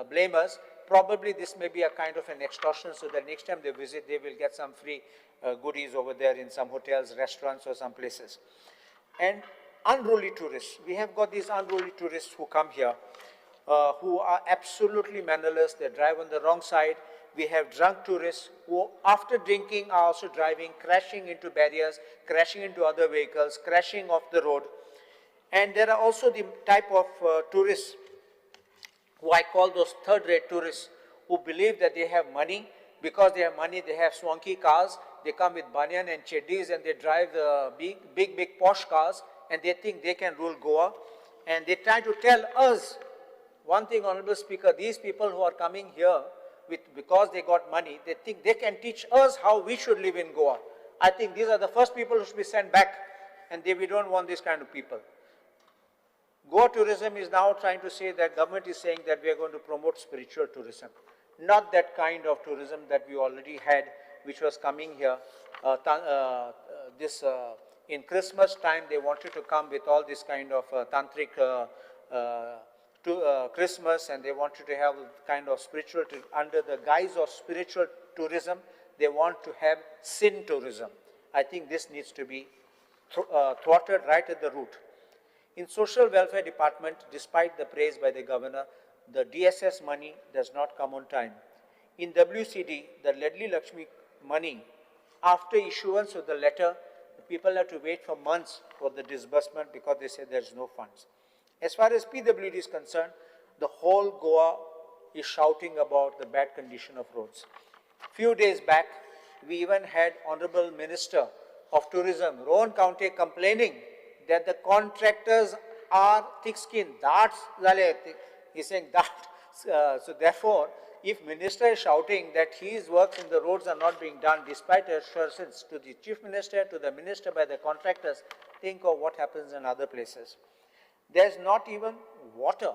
blame us. Probably this may be a kind of an extortion, so that next time they visit, they will get some free goodies over there in some hotels, restaurants, or some places. And unruly tourists. We have got these unruly tourists who come here, who are absolutely mannerless. They drive on the wrong side. We have drunk tourists who, after drinking, are also driving, crashing into barriers, crashing into other vehicles, crashing off the road. And there are also the type of tourists who I call those third-rate tourists, who believe that they have money. Because they have money, they have swanky cars. They come with banyan and cheddis and they drive the big, big, big posh cars, and they think they can rule Goa. And they try to tell us one thing, Honorable Speaker, these people who are coming here because they got money, they think they can teach us how we should live in Goa. I think these are the first people who should be sent back, and we don't want these kind of people. Goa tourism is now trying to say that government is saying that we are going to promote spiritual tourism. Not that kind of tourism that we already had, which was coming here. In Christmas time, they wanted to come with all this kind of tantric Christmas, and they wanted to have kind of spiritual, under the guise of spiritual tourism, they want to have sin tourism. I think this needs to be thwarted right at the root. In social welfare department, despite the praise by the governor, the DSS money does not come on time. In WCD, the Ladli Lakshmi money, after issuance of the letter, the people have to wait for months for the disbursement because they say there's no funds. As far as PWD is concerned, the whole Goa is shouting about the bad condition of roads. Few days back, we even had Honorable Minister of Tourism, Rohan Khaunte, complaining that the contractors are thick-skinned. That's he's saying that. So therefore, if minister is shouting that his works in the roads are not being done despite assurances to the chief minister, to the minister by the contractors, think of what happens in other places. There's not even water.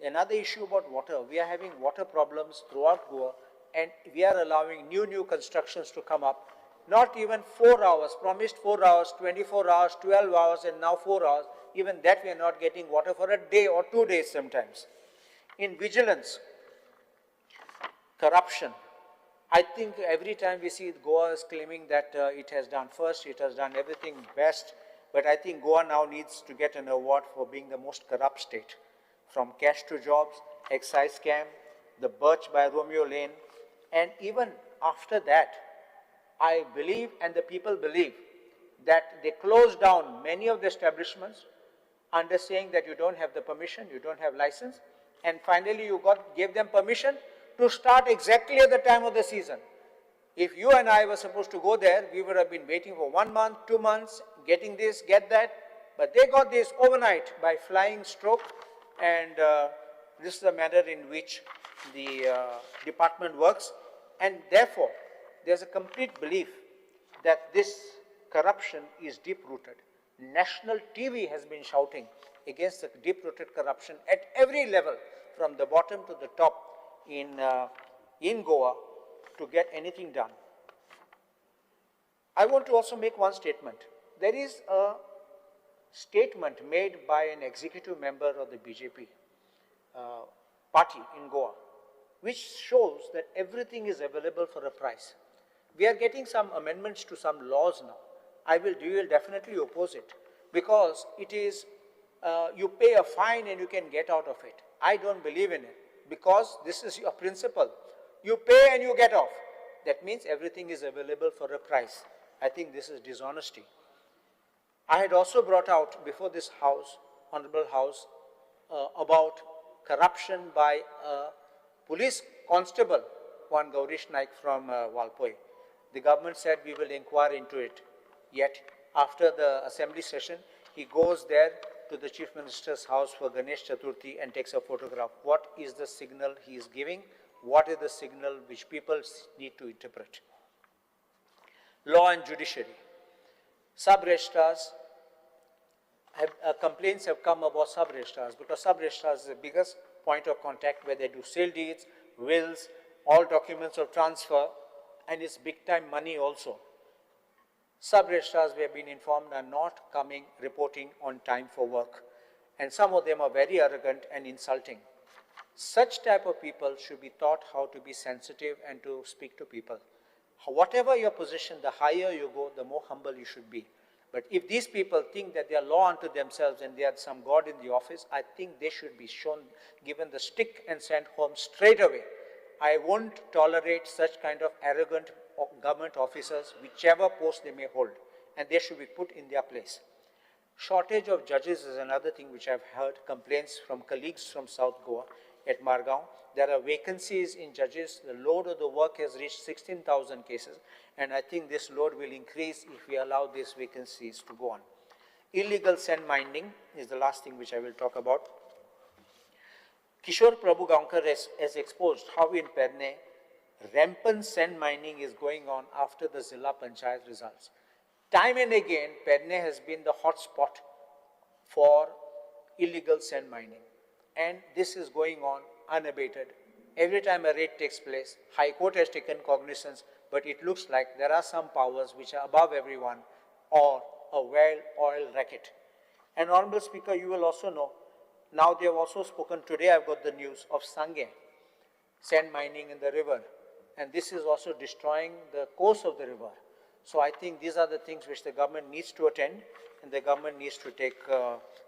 Another issue about water, we are having water problems throughout Goa, and we are allowing new constructions to come up. Not even 4 hours, promised 4 hours, 24 hours, 12 hours, and now 4 hours. Even that we are not getting water for a day or 2 days sometimes. In vigilance, corruption. I think every time we see Goa is claiming that it has done first, it has done everything best, but I think Goa now needs to get an award for being the most corrupt state. From cash to jobs, excise scam, the Birch by Romeo Lane, and even after that, I believe and the people believe that they closed down many of the establishments under saying that you don't have the permission, you don't have license, and finally you gave them permission to start exactly at the time of the season. If you and I were supposed to go there, we would have been waiting for 1 month, 2 months, getting this, get that, but they got this overnight by flying stroke, and this is the manner in which the department works, and therefore there's a complete belief that this corruption is deep-rooted. National TV has been shouting against the deep-rooted corruption at every level, from the bottom to the top in Goa, to get anything done. I want to also make one statement. There is a statement made by an executive member of the BJP party in Goa, which shows that everything is available for a price. We are getting some amendments to some laws now. We will definitely oppose it, because it is, you pay a fine and you can get out of it. I don't believe in it, because this is your principle. You pay and you get off. That means everything is available for a price. I think this is dishonesty. I had also brought out before this House, Honorable House, about corruption by a police constable, one Gaurish Naik from Valpoi. The government said we will inquire into it. Yet, after the assembly session, he goes there to the Chief Minister's house for Ganesh Chaturthi and takes a photograph. What is the signal he is giving? What is the signal which people need to interpret? Law and judiciary. Sub-registrars, complaints have come about sub-registrars, because sub-registrars is the biggest point of contact where they do sale deeds, wills, all documents of transfer, and it's big time money also. Sub-registrars, we have been informed, are not coming, reporting on time for work. And some of them are very arrogant and insulting. Such type of people should be taught how to be sensitive and to speak to people. Whatever your position, the higher you go, the more humble you should be. But if these people think that they are law unto themselves and they are some god in the office, I think they should be shown, given the stick and sent home straight away. I won't tolerate such kind of arrogant government officers, whichever post they may hold, and they should be put in their place. Shortage of judges is another thing which I've heard complaints from colleagues from South Goa at Margao. There are vacancies in judges. The load of the work has reached 16,000 cases, and I think this load will increase if we allow these vacancies to go on. Illegal sand mining is the last thing which I will talk about. Kishore Prabhu Gaonkar has exposed how in Pernem rampant sand mining is going on after the Zilla Panchayat results. Time and again, Pernem has been the hot spot for illegal sand mining. And this is going on unabated. Every time a raid takes place, High Court has taken cognizance, but it looks like there are some powers which are above everyone or a well-oiled racket. And Honorable Speaker, you will also know, now they have also spoken, today I've got the news of Sange, sand mining in the river. And this is also destroying the course of the river. So I think these are the things which the government needs to attend, and the government needs to take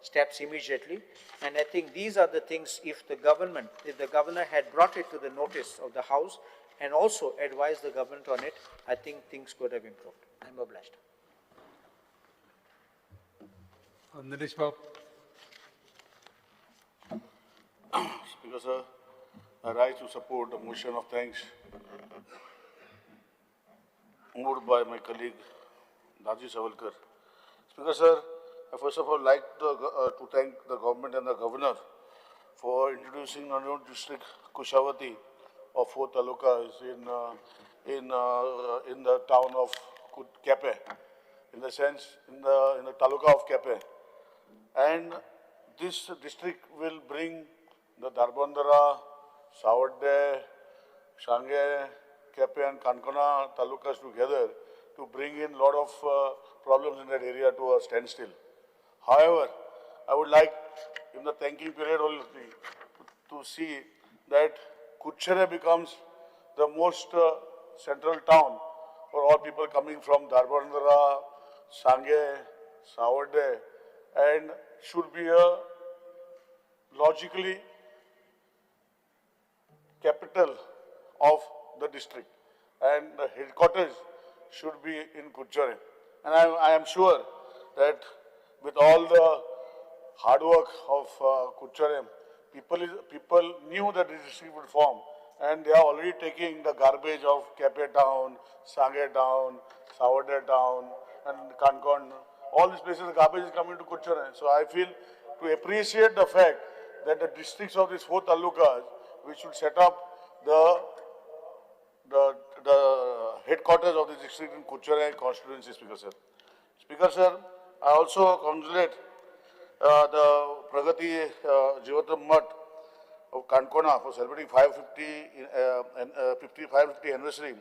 steps immediately. And I think these are the things, if the government, if the governor had brought it to the notice of the House and also advised the government on it, I think things could have improved. I'm obliged. Nilesh Bab. Speaker sir, I rise to support the motion of thanks moved by my colleague Daji Savalkar. Speaker sir, I first of all like to thank the government and the governor for introducing a new district Kushavati of 4 talukas in the town of Kepe, in the sense in the taluka of Kepe, and this district will bring the Darbandara, Savarde, Shange, Kepe and Kankona talukas together to bring in a lot of problems in that area to a standstill. However, I would like in the thanking period only to see that Kuchere becomes the most central town for all people coming from Darbandara, Sange, Savarde, and should be a logically capital of the district, and the headquarters should be in Curchorem. And I am sure that with all the hard work of Curchorem, people knew that the district would form, and they are already taking the garbage of Kepe town, Sange town, Savade town, and Kankon. All these places, the garbage is coming to Curchorem. So I feel to appreciate the fact that the districts of these 4 talukas, we should set up the headquarters of the district in Curchorem constituency, Speaker sir. Speaker sir, I also congratulate the Pragati Jivatram Mutt of Kankona for celebrating 550 anniversary.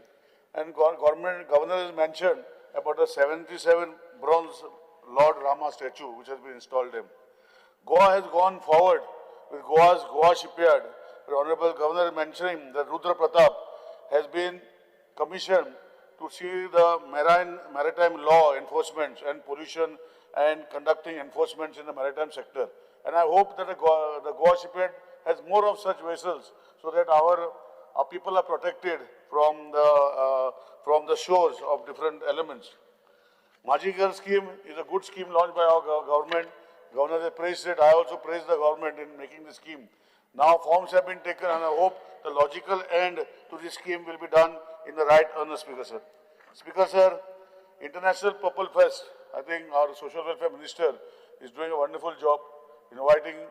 And governor has mentioned about the 77 bronze Lord Rama statue which has been installed there. Goa has gone forward with Goa's Goa Shipyard. The Honorable Governor mentioning that Rudra Pratap has been commissioned to see the maritime law enforcement and pollution and conducting enforcements in the maritime sector. And I hope that the Goa Shipyard has more of such vessels so that our people are protected from the shores of different elements. Majigar scheme is a good scheme launched by our government. Governor has praised it. I also praise the government in making the scheme. Now forms have been taken, and I hope the logical end to this scheme will be done in the right earnest, Speaker sir. Speaker sir, International Purple Fest, I think our Social Welfare Minister is doing a wonderful job inviting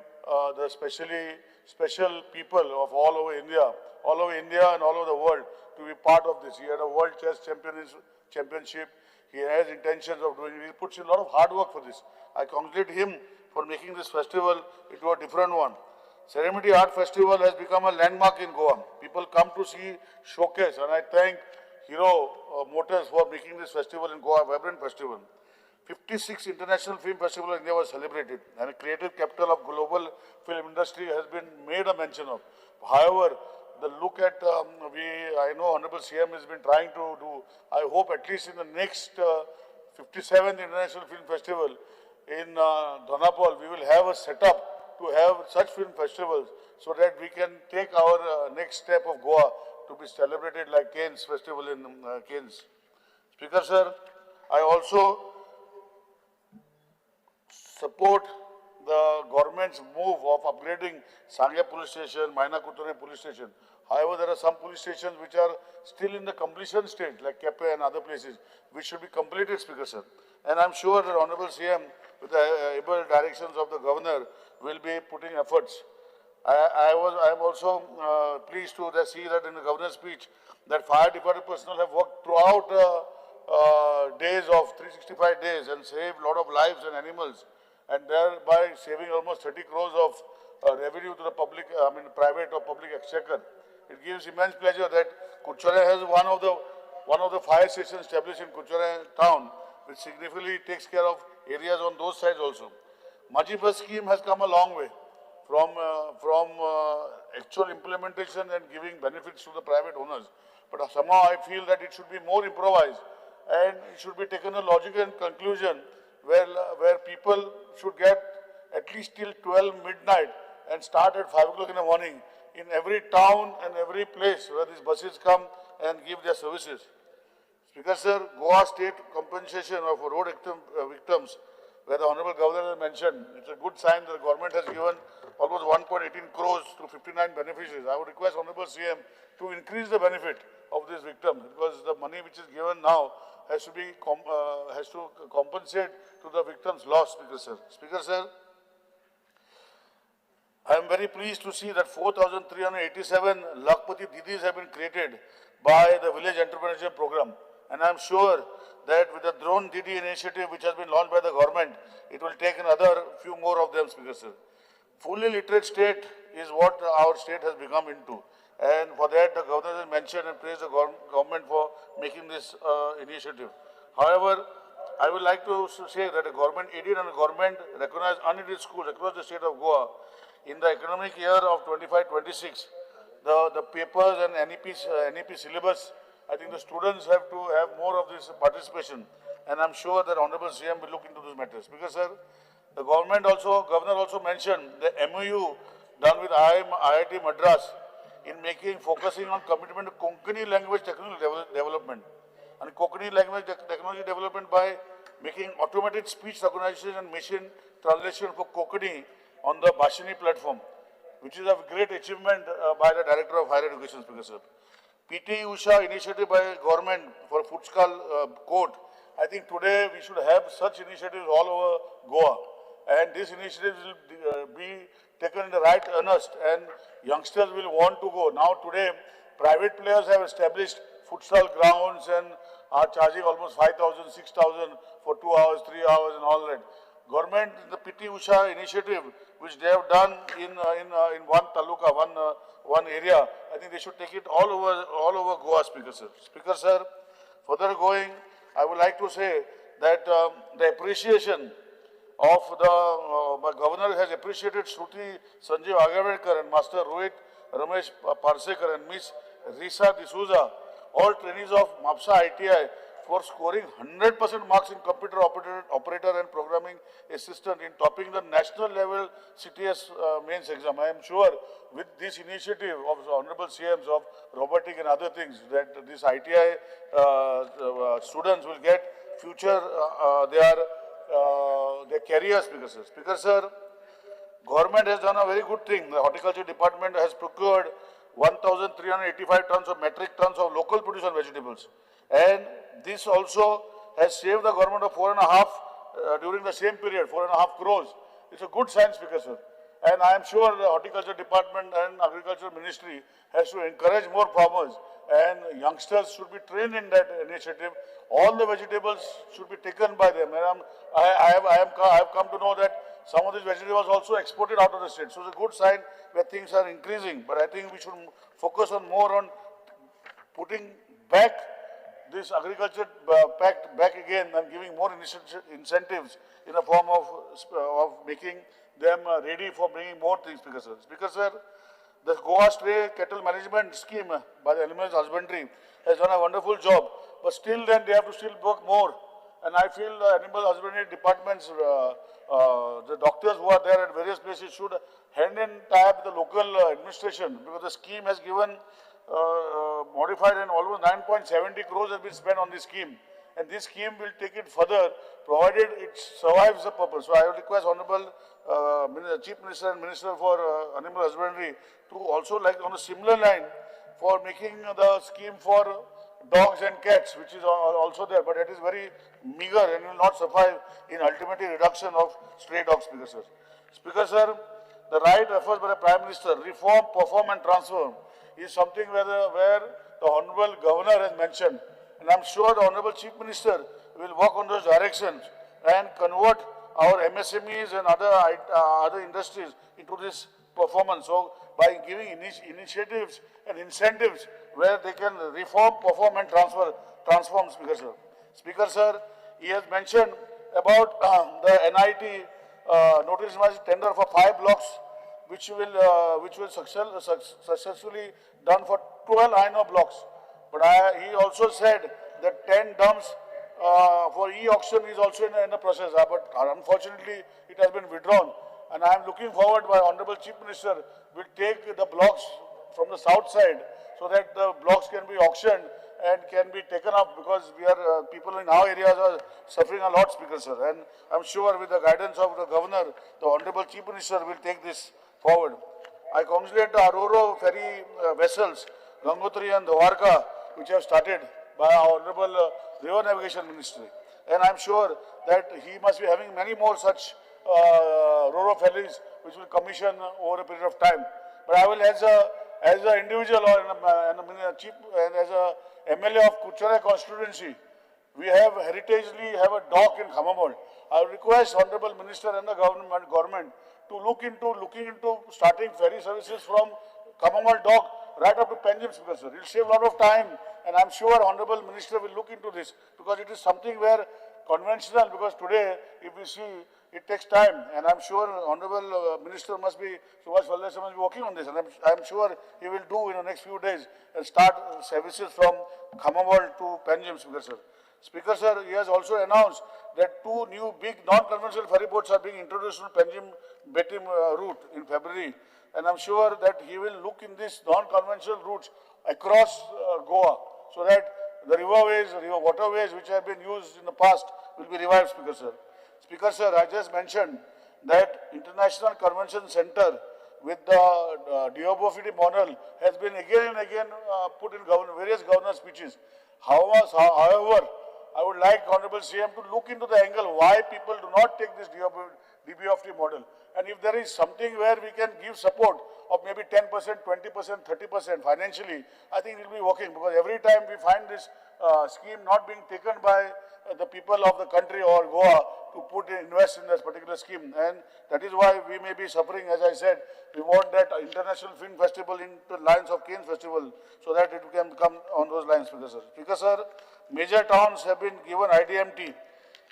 the special people of all over India and all over the world to be part of this. He had a World Chess Championship. He has intentions of doing it. He puts in a lot of hard work for this. I congratulate him for making this festival into a different one. Serenity Art Festival has become a landmark in Goa. People come to see showcase, and I thank Hero Motors for making this festival in Goa a vibrant festival. 56 International Film Festival in India was celebrated, and a creative capital of global film industry has been made a mention of. However, the look at, I know Honorable CM has been trying to do, I hope at least in the next 57th International Film Festival in Dona Paula, we will have a setup to have such film festivals so that we can take our next step of Goa to be celebrated like Cannes Festival in Cannes. Speaker sir, I also support the government's move of upgrading Sange Police Station, Maina Curtorim Police Station. However, there are some police stations which are still in the completion stage, like Kepe and other places, which should be completed, Speaker sir. And I'm sure that Honorable CM, with the able directions of the governor, will be putting efforts. I am also pleased to see that in the governor's speech, that fire department personnel have worked throughout days of 365 days and saved a lot of lives and animals, and thereby saving almost 30 crores of revenue to the public, private or public exchequer. It gives immense pleasure that Curchorem has one of the fire stations established in Curchorem town, which significantly takes care of areas on those sides also. Maji Bus scheme has come a long way from actual implementation and giving benefits to the private owners. But somehow I feel that it should be more improvised and it should be taken a logical conclusion where people should get at least till 12 midnight and start at 5 o'clock in the morning in every town and every place where these buses come and give their services. Speaker sir, Goa state compensation of road victims, where the Honorable Governor has mentioned, it's a good sign that the government has given almost 1.18 crores to 59 beneficiaries. I would request Honorable CM to increase the benefit of these victims, because the money which is given now has to be has to compensate to the victims' loss, Speaker sir. Speaker sir, I am very pleased to see that 4,387 Lakhpati Didis have been created by the Village Entrepreneurship Program. And I am sure that with the Drone Didi initiative which has been launched by the government, it will take another few more of them, Speaker sir. Fully literate state is what our state has become into. And for that, the governor has mentioned and praised the government for making this initiative. However, I would like to say that the government aided and the government recognized unaided schools across the state of Goa in the economic year of 25-26, the papers and NEP syllabus, I think the students have to have more of this participation. And I'm sure that Honorable CM will look into those matters. Because, sir, The government also, governor also mentioned the MOU done with IIT Madras in making, focusing on commitment to Konkani language technology development. And Konkani language technology development by making automated speech recognition and machine translation for Konkani on the Bhashini platform, which is a great achievement by the Director of Higher Education, Speaker sir. PT Usha initiative by government for futsal court. I think today we should have such initiatives all over Goa. And these initiatives will be taken in the right earnest, and youngsters will want to go. Now today, private players have established futsal grounds and are charging almost 5,000, 6,000 for 2 hours, 3 hours and all that. Government, the PT Usha initiative, which they have done in one taluka, one area, I think they should take it all over Goa, Speaker sir. Speaker sir, further going, I would like to say that the appreciation of the my governor has appreciated Shruti Sanjeev Agavekar and Master Rohit Ramesh Parsekar and Miss Risa D'Souza, all trainees of Mapsa ITI, for scoring 100% marks in computer operator and programming assistant in topping the national level CTS mains exam. I am sure with this initiative of the Honorable CMs of robotic and other things, that this ITI students will get future their careers, Speaker sir. Speaker sir, government has done a very good thing. The horticulture department has procured 1,385 tons of metric tons of local produce and vegetables. And this also has saved the government of 4.5 during the same period, 4.5 crores. It's a good sign, Speaker sir. And I am sure the horticulture department and agriculture ministry has to encourage more farmers, and youngsters should be trained in that initiative. All the vegetables should be taken by them. And I have come to know that some of these vegetables also exported out of the state. So it's a good sign where things are increasing. But I think we should focus on more on putting back this agriculture pact back again and giving more incentives in the form of making them ready for bringing more things, Speaker sir. Speaker sir, the Goa Stray Cattle Management Scheme by the Animal Husbandry has done a wonderful job, but still then they have to still work more. And I feel the Animal Husbandry departments, the doctors who are there at various places should hand in tie up the local administration, because the scheme has given modified and almost 9.70 crores has been spent on this scheme. And this scheme will take it further, provided it survives the purpose. So I would request Honorable Chief Minister and Minister for Animal Husbandry to also, like on a similar line, for making the scheme for dogs and cats, which is also there, but it is very meager and will not suffice in ultimately reduction of stray dogs, Speaker sir. Speaker sir, the right efforts by the Prime Minister, reform, perform and transform, is something where the Honorable Governor has mentioned. And I'm sure the Honorable Chief Minister will work on those directions and convert our MSMEs and other industries into this performance. So by giving initiatives and incentives where they can reform, perform and transform, Speaker sir. Speaker sir, he has mentioned about the NIT notice tender for 5 blocks, which will successfully done for 12 INO blocks. But he also said that 10 dumps for e-auction is also in the process, but unfortunately it has been withdrawn. And I am looking forward by Honorable Chief Minister will take the blocks from the south side so that the blocks can be auctioned and can be taken up, because we are people in our areas are suffering a lot, Speaker sir. And I'm sure with the guidance of the Governor, the Honorable Chief Minister will take this forward. I congratulate the Aurora ferry vessels, Gangotri and Dwarka, which have started by our Honorable River Navigation Ministry. And I'm sure that he must be having many more such Roro ferries which will commission over a period of time. But I will, as an individual or chief and as a MLA of Kuchara constituency, we have heritagely have a dock in Khamamol. I request Honorable Minister and the government to look into starting ferry services from Khamamol dock right up to Panjim, Speaker sir. It will save a lot of time, and I'm sure Honorable Minister will look into this, because it is something where conventional, because today if we see it takes time, and I'm sure Honorable Minister must be, Subhash Phaldesai must be working on this, and I'm sure he will do in the next few days and start services from Khamamol to Panjim, Speaker sir. Speaker sir, he has also announced that 2 new big non-conventional ferry boats are being introduced on Panjim-Betim route in February. And I'm sure that he will look in these non-conventional routes across Goa, so that the riverways, river waterways which have been used in the past will be revived, Speaker sir. Speaker sir, I just mentioned that International Convention Center with the DOBOFT model has been again and again put in various governor speeches. However, I would like Honorable CM to look into the angle why people do not take this DBOFT model. And if there is something where we can give support of maybe 10%, 20%, 30% financially, I think it will be working, because every time we find this scheme not being taken by the people of the country or Goa to invest in this particular scheme. And that is why we may be suffering. As I said, we want that International Film Festival into lines of Cannes Festival, so that it can come on those lines, Speaker sir. Speaker sir, major towns have been given IDMT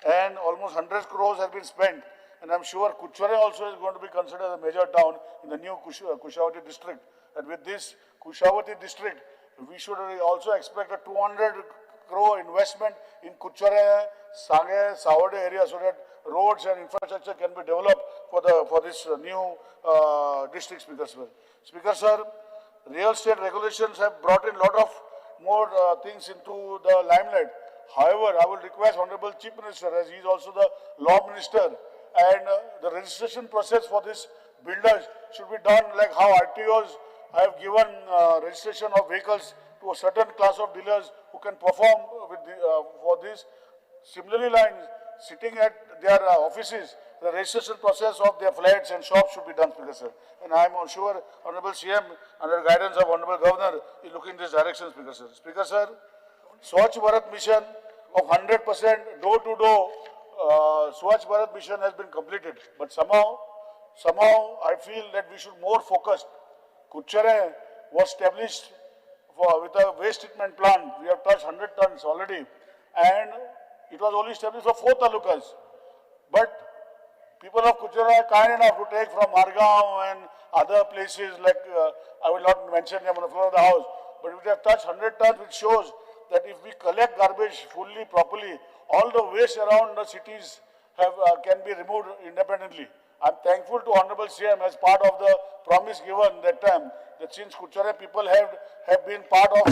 and almost 100 crores have been spent. And I'm sure Kuchore also is going to be considered a major town in the new Kushavati district. And with this Kushavati district, we should also expect a 200 crore investment in Kuchore, Sange, Savode area, so that roads and infrastructure can be developed for this new district, Speaker sir. Speaker sir, real estate regulations have brought in a lot of more things into the limelight. However, I will request Honorable Chief Minister, as he is also the law minister, and the registration process for this builders should be done like how RTOs have given registration of vehicles to a certain class of dealers who can perform with the, for this. Similarly, lines sitting at their offices, the registration process of their flats and shops should be done, Speaker sir. And I am sure Honorable CM, under guidance of Honorable Governor, is looking in this direction, Speaker sir. Speaker sir, Swachh Bharat mission of 100% door-to-door Swachh Bharat mission has been completed. But somehow I feel that we should more focus. Kuchere was established with a waste treatment plant. We have touched 100 tons already. And it was only established for 4 talukas. But people of Kuchere are kind enough to take from Margao and other places like, I will not mention them on the floor of the house, but we have touched 100 tons, which shows that if we collect garbage fully, properly, all the waste around the cities can be removed independently. I'm thankful to Honorable CM as part of the promise given that time, that since Kuchere people have been part of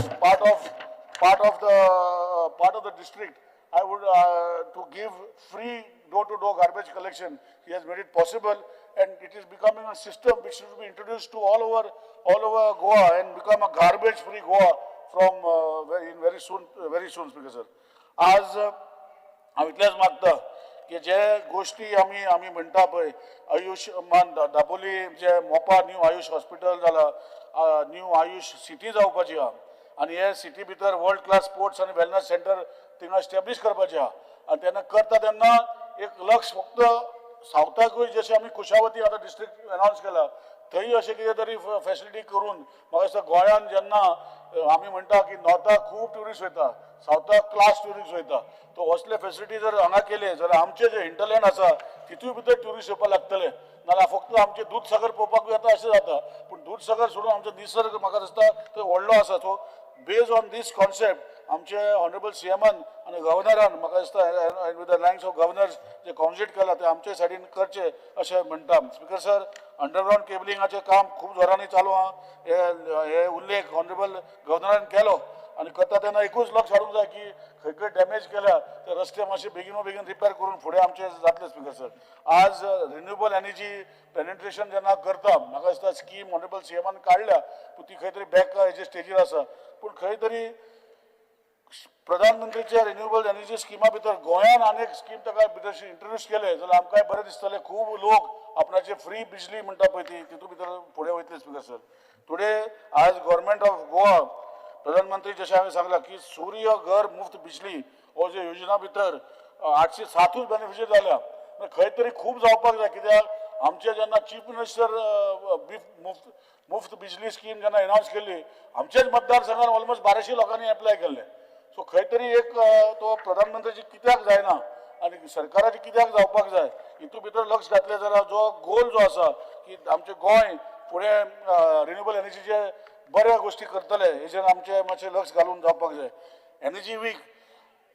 the district, I would to give free door-to-door garbage collection. He has made it possible, and it is becoming a system which should be introduced to all over Goa and become a garbage-free Goa from very soon, Speaker sir. आज हांव इतलेंच मागता की जे गोष्टी आमी आमी म्हणटा पळय, आयुष्यमान दाबोली जे मोपा न्यू आयुष हॉस्पिटल जाला, न्यू आयुष सिटी जावपाची आहा, आनी हे सिटी भितर वर्ल्ड क्लास स्पोर्ट्स आनी वेलनस सेंटर थिंगा एस्टेब्लीश करपाचें आहा. आनी तेन्ना करता तेन्ना एक लक्ष फक्त सावथाकूय, जशें आमी कुशावती आतां डिस्ट्रिक्ट अनावन्स केला, थंय अशें कितें तरी फेसिलिटी करून म्हाका दिसता गोंयान जेन्ना आमी म्हणटा की नॉर्थाक खूब ट्युरिस्ट वयता, सावथाक क्लास ट्युरिस्ट वयता, तो असले फेसिलिटी जर हांगा केले जाल्यार आमचे जे हिंटरलँड आसा तितूय भितर ट्युरिस्ट येवपाक लागतले. नाल्यार फक्त आमचे दूदसागर पळोवपाकूय येता अशें जाता, पूण दूदसागर सोडून आमचो निसर्ग म्हाका दिसता तो व्हडलो आसा. So based on this concept आमचे ऑनरेबल सीएमान आनी गव्हर्नरान म्हाका दिसता with the lines of governors जे कॉन्जिट केला ते आमचे सायडीन करचे अशें म्हणटा. स्पीकर सर, अंडरग्रावंड केबलिंगाचें काम खूब जोरांनी चालू आहा, हे उल्लेख ऑनरेबल गव्हर्नरान केलो. आनी करता तेन्ना एकूच लक्ष हाडूंक जाय की खंय खंय डॅमेज केल्या ते रस्ते मातशे बेगीनो बेगीन रिपेर करून फुडें आमचे जातले. स्पीकर सर, आज रिन्युएबल एनर्जी पेनेट्रेशन जेन्ना करता, म्हाका दिसता स्कीम ऑनरेबल सीएमान काडल्या, पूण ती खंय तरी बॅक हेजे स्टेजीर आसा. पूण खंय तरी प्रधानमंत्रीच्या रिन्युएबल एनर्जी स्किमा भितर गोंयान आनी एक स्कीम ताका भितर इंट्रोड्यूस केले जाल्यार आमकांय बरें दिसतलें. खूब लोक आपणाचे फ्री बिजली म्हणटा पळय ती तितून भितर फुडें वयतले. स्पीकर सर, टुडे आज गव्हर्मेंट ऑफ गोवा प्रधानमंत्री जशें हांवें सांगलां की सूर्य घर मुफ्त बिजली हो जे योजना भितर 807 बेनिफिशरी जाल्या. खंय तरी खूब जावपाक जाय, कित्याक आमचे जेन्ना चीफ मिनिस्टर मुफ्त बिजली स्कीम जेन्ना अनावन्स केल्ली, आमचेच मतदारसंघान ऑलमोस्ट 1200 लोकांनी एप्लाय केल्ले. सो खंय तरी एक तो प्रधानमंत्र्याची कित्याक जायना आनी सरकाराची कित्याक जावपाक जाय हितून भितर लक्ष घातलें जाल्यार जो गोल जो आसा की आमचें गोंय फुडें रिन्युएबल एनर्जीचे बऱ्या गोष्टी करतले हेजेर आमचें मातशें लक्ष घालून जावपाक जाय. Energy week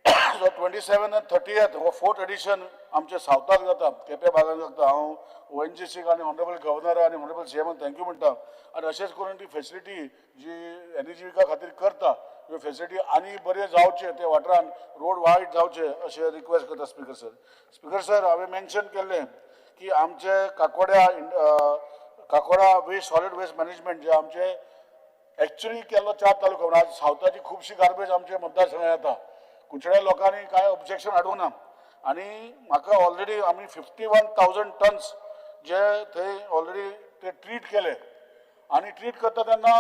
सो 27 आनी 30 हो फोर्थ एडिशन आमच्या सावथाक जाता, केपें भागान जाता. हांव ONGC आनी ऑनरेबल गव्हर्नर आनी ऑनरेबल CM thank you म्हणटा. आनी अशेंच करून ती फेसिलिटी जी एनजीविका खातीर करता ह्यो फेसिलिटी आनी बऱ्यो जावचे, ते वाठारान रोड वायट जावचे अशें रिक्वेस्ट करता स्पीकर सर. स्पीकर सर, हांवें मेन्शन केल्लें की आमचे काकोड्या Kakoda waste solid waste management जे आमचे एक्चुअली केल्लो 4 तालुका, आज सावथाची खुबशी गार्बेज आमच्या मतदारसंघात येता. कुंचड्या लोकांनी कांय ऑब्जेक्शन हाडूंक ना आनी म्हाका ऑलरेडी आमी 51,000 टन्स जे थंय ऑलरेडी ते ट्रीट केले आनी ट्रीट करता तेन्ना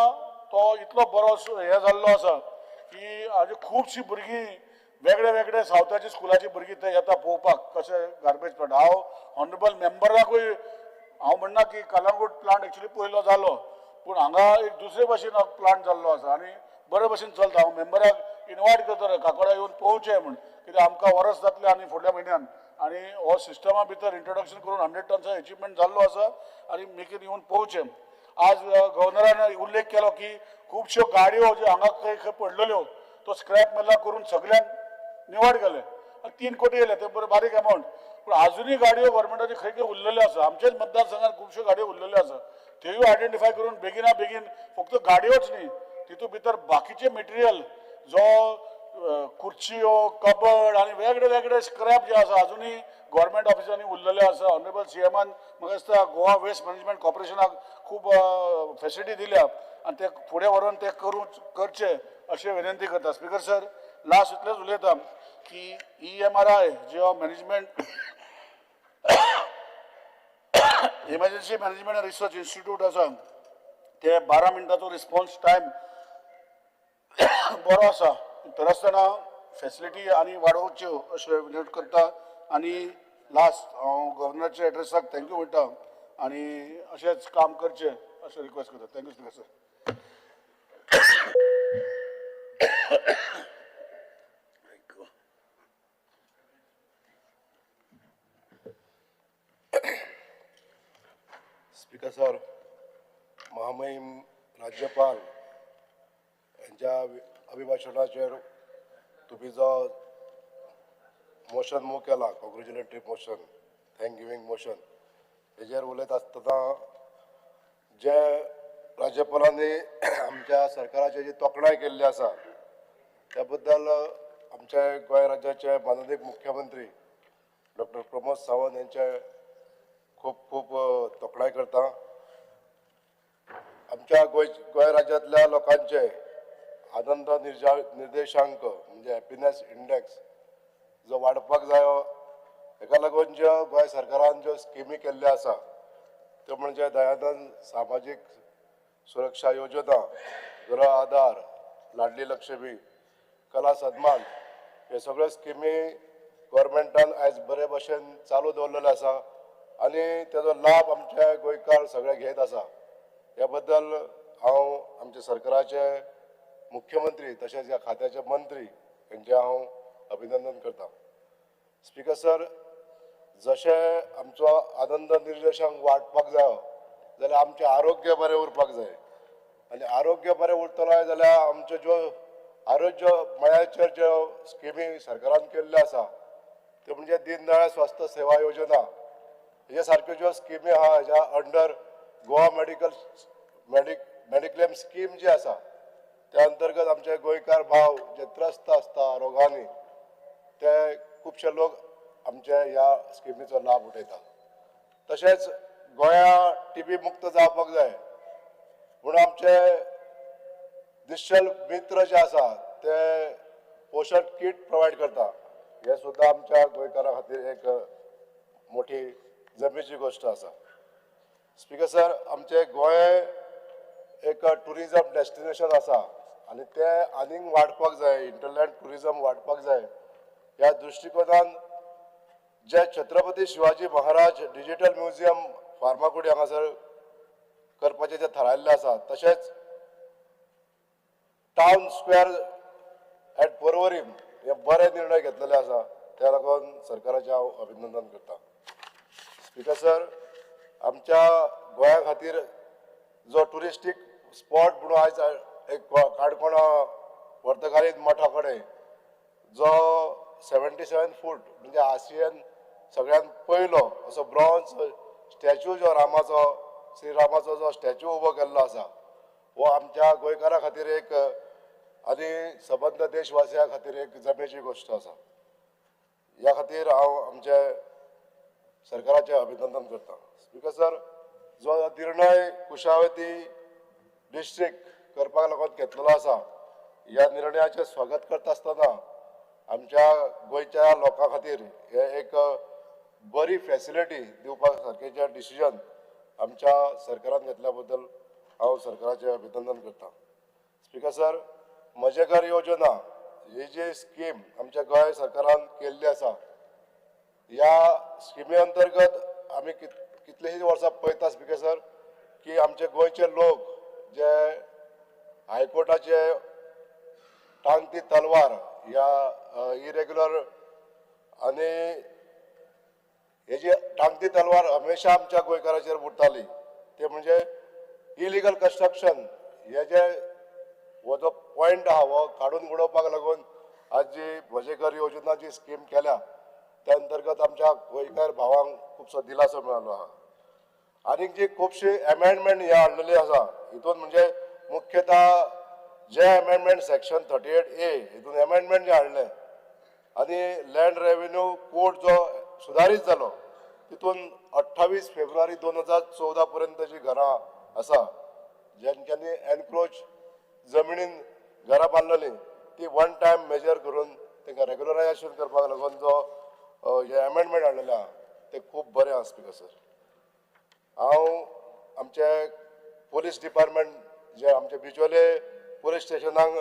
तो इतलो बरो हें जाल्लो आसा की आज खुबशीं भुरगीं वेगळे वेगळे सावथाची स्कुलाची भुरगीं थंय येता पळोवपाक कशें गार्बेज प्लांट. हांव ऑनरेबल मेंबराकूय हांव म्हणना की कलंगूट प्लांट एक्चुअली पयलो जालो, पूण हांगा एक दुसरे भशेन प्लांट जाल्लो आसा आनी बरे भशेन चलता. हांव मेंबराक इनवायट करतलो काकोडा येवन पळोवचें म्हूण, कित्याक आमकां वरस जातलें आनी फुडल्या म्हयन्यान आनी हो सिस्टमा भितर इंट्रोडक्शन करून 100 टन्स एचिवमेंट जाल्लो आसा आनी मेकीन येवन पळोवचें. आज गव्हर्नरान उल्लेख केलो की खुबश्यो गाडयो ज्यो हांगा खंय खंय पडलेल्यो तो स्क्रॅप मेला करून सगळ्यांक निवड केले. 3 कोटी येयले, ते बरें बारीक अमावंट, पूण आजुनूय गाडयो गव्हर्मेंटाच्यो खंय खंय उरलेल्यो आसा. आमच्याच मतदारसंघात खुबश्यो गाडयो उरलेल्यो आसा, त्योय आयडेंटिफाय करून बेगिना बेगीन फक्त गाडयोच न्ही तितूंत भितर बाकीचें मटेरियल जो खुर्च्यो, कबड आनी वेगळे वेगळे स्क्रॅप जे आसा अजुनूय गव्हर्मेंट ऑफिसांनी उरलेले आसा. ऑनरेबल CM म्हाका दिसता गोवा वेस्ट मॅनेजमेंट कॉर्पोरेशनाक खूब फेसिलिटी दिल्या आनी ते फुडें व्हरून ते करचे अशें विनंती करता. स्पीकर सर, लास्ट इतलेंच उलयता की EMRI जो management emergency management research institute आसा ते 12 मिनटाचो रिस्पॉन्स टायम बरो आसा, तर आसतना फेसिलिटी आनी वाडोवच्यो अशें विनंती करता. आनी लास्ट हांव गव्हर्नराच्या एड्रेसाक thank you म्हणटा आनी अशेंच काम करचें अशें रिक्वेस्ट करता. Thank you speaker sir. Speaker sir, महामहीम राज्यपाल यांच्या अभिभाशणाचेर तुमी जो मोशन मूव केला, congratulatory motion, thank giving motion, हेजेर उलयत आसतना जे राज्यपालांनी आमच्या सरकाराची जी तोखणाय केल्ली आसा त्या बद्दल आमच्या गोंय राज्याचे माननीय मुख्यमंत्री डॉक्टर प्रमोद सावंत यांचे खूब खूब तोखणाय करता. आमच्या गोंय राज्यांतल्या लोकांचे आनंद निर्देशांक म्हणजे हॅपिनेस इंडेक्स जो वाडपाक जायो हेका लागून ज्यो गोंय सरकारान ज्यो स्किमी केल्ल्यो आसा त्यो म्हणजे दयानंद सामाजीक सुरक्षा योजना, गृह आधार, लाडली लक्ष्मी, कला सन्मान हे सगळ्यो स्किमी गव्हर्मेंटान आयज बरे भशेन चालू दवरलेले आसा आनी तेजो लाभ आमचे गोंयकार सगळे घेत आसा. ह्या बद्दल हांव आमच्या सरकाराचे मुख्यमंत्री तशेंच ह्या खात्याचे मंत्री हेंचें हांव अभिनंदन करता. स्पीकर सर, जशें आमचो आनंद निर्देशांक वाडपाक जायो जाल्यार आमचें आरोग्य बरें उरपाक जाय आनी आरोग्य बरें उरतलो जाल्यार आमच्यो ज्यो आरोग्य मळ्याचेर ज्यो स्किमी सरकारान केल्ल्यो आसा त्यो म्हणजे दीनदयाळ स्वास्थ्य सेवा योजना हेज्या सारक्यो ज्यो स्किमी आहा हेज्या under Goa medical mediclaim scheme जी आसा त्या अंतर्गत आमचे गोंयकार भाव जे त्रस्त आसता रोगांनी ते खुबशे लोक आमचे ह्या स्किमीचो लाभ उठयता. तशेंच गोंया टीबी मुक्त जावपाक जाय म्हूण आमचे निश्चल मित्र जे आसा ते पोशण कीट प्रोवायड करता, हे सुद्दां आमच्या गोंयकारां खातीर एक मोठी जमेची गोश्ट आसा. स्पीकर सर, आमचे गोंय एक टुरिजम डेस्टिनेशन आसा आनी तें आनीक वाडपाक जाय, इंटरलँड टुरिजम वाडपाक जाय. ह्या दृश्टिकोनान जे छत्रपती शिवाजी महाराज डिजिटल म्युझियम फार्मागुडी हांगासर करपाचें जें थारायल्लें आसा, तशेंच टावन स्क्वेअर एट पर्वरीम हे बरे निर्णय घेतलेले आसा, त्या लागून सरकाराचें हांव अभिनंदन करता. स्पीकर सर, आमच्या गोंया खातीर जो ट्युरिस्टीक स्पॉट म्हणून आयज एक काणकोणा वर्तकालीन मठा कडेन जो 77 फूट म्हणजे आशियन सगळ्यात पयलो असो ब्रॉन्ज स्टॅच्यू जो रामाचो, श्रीरामाचो जो स्टॅच्यू उबो केल्लो आसा, हो आमच्या गोंयकारां खातीर एक आनी सबंद देशवासियां खातीर एक जमेची गोश्ट आसा. ह्या खातीर हांव आमचे सरकाराचें अभिनंदन करता. स्पीकर सर, जो निर्णय कुशावती डिस्ट्रिक्ट करपाक लागून घेतलेलो आसा, ह्या निर्णयाचें स्वागत करता आसतना आमच्या गोंयच्या लोकां खातीर हे एक बरी फॅसिलिटी दिवपा सारकें डिसिजन आमच्या सरकारान घेतल्या बद्दल हांव सरकाराचें अभिनंदन करता. स्पीकर सर, म्हजें घर योजना ही जी स्कीम आमच्या गोंय सरकारान केल्ली आसा, ह्या स्किमी अंतर्गत आमी कितलेशींच वर्सां पळयता स्पीकर सर की आमचे गोंयचे लोक जे हायकोर्टाचे टांगती तलवार ह्या इरेग्युलर आनी हेजी टांगती तलवार हमेशा आमच्या गोंयकाराचेर उरताली, ते म्हणजे इलिगल कन्स्ट्रक्शन हे जे हो जो पॉयंट आहा हो काडून उडोवपाक लागून आज जी म्हजें घर योजना जी स्कीम केल्या त्या अंतर्गत आमच्या गोंयकार भावांक खुबसो दिलासो मेळ्ळो आहा. आनीक जी खुबशी एमेंडमेंट हे हाडलेली आसा, हितून म्हणजे मुख्यतः जे एमेंडमेंट सेक्शन 38A हितून एमेंडमेंट जे हाडलें आनी लँड रेवेन्यू कोड जो सुदारीत जालो तितून 28 फेब्रुवारी 2014 पर्यंत जी घरां आसा ज्यांच्यांनी एनक्रोच जमिनीन घरां बांदलेली ती वन टायम मेजर करून तांकां रेगुलरायजेशन करपाक लागून जो हे एमेंडमेंट हाडलेले आहा ते खूब बरें आसा. स्पीकर सर, हांव आमचे पोलीस डिपार्टमेंट जे आमचे बिचोले police स्टेशनाक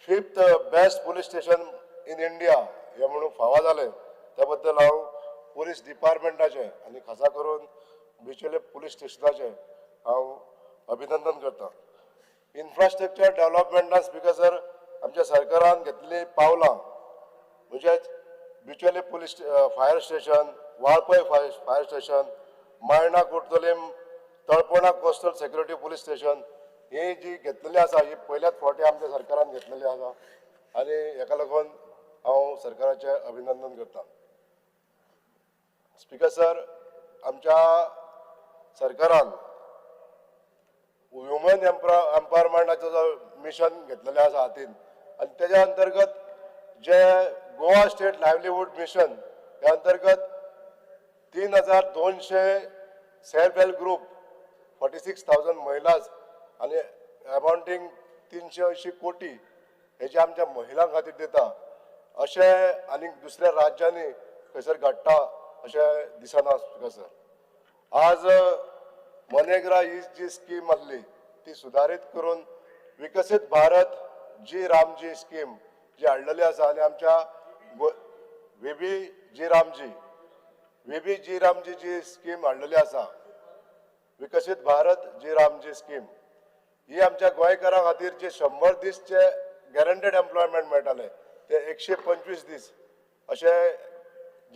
5th best police station in India हें म्हणून फावो जालें, त्या बद्दल हांव पोलीस डिपार्टमेंटाचें आनी खासा करून बिचोले पोलीस स्टेशनाचें हांव अभिनंदन करता. इन्फ्रास्ट्रक्चर डेव्हलपमेंटान स्पीकर सर आमच्या सरकारान घेतलेलीं पावलां म्हणजेच Bicholim police fire station, Valpoi fire station, Mayana Cortalim, Talpona coastal security police station ही जी घेतलेली आसा ही पयल्याच फावटी आमच्या सरकारान घेतलेली आसा आनी हेका लागून हांव सरकाराचें अभिनंदन करता. स्पीकर सर, आमच्या सरकारान ह्युमन एम्पावरमेंटाचो जो मिशन घेतलेलें आसा हातीन आनी तेज्या अंतर्गत जे गोवा स्टेट लायवलीहूड मिशन ह्या अंतर्गत 3200 सेल्फ हेल्प ग्रुप 46,000 महिलाज आनी अमाउंटींग 380 कोटी हेजे आमच्या महिलां खातीर दिता. अशें आनी दुसऱ्या राज्यांनी खंयसर घडटा अशें दिसना. स्पीकर सर, आज मनेग्रा ही जी स्कीम आसली ती सुदारीत करून विकसीत भारत जी रामजी स्कीम जी हाडलेली आसा आनी आमच्या VB G Ramji, VB G Ramji जी स्कीम हाडलेली आसा, विकसीत भारत जी रामजी स्कीम ही आमच्या गोंयकारां खातीर जे 100 दीस जे गॅरंटेड एम्प्लॉयमेंट मेळटाले ते 125 दीस अशें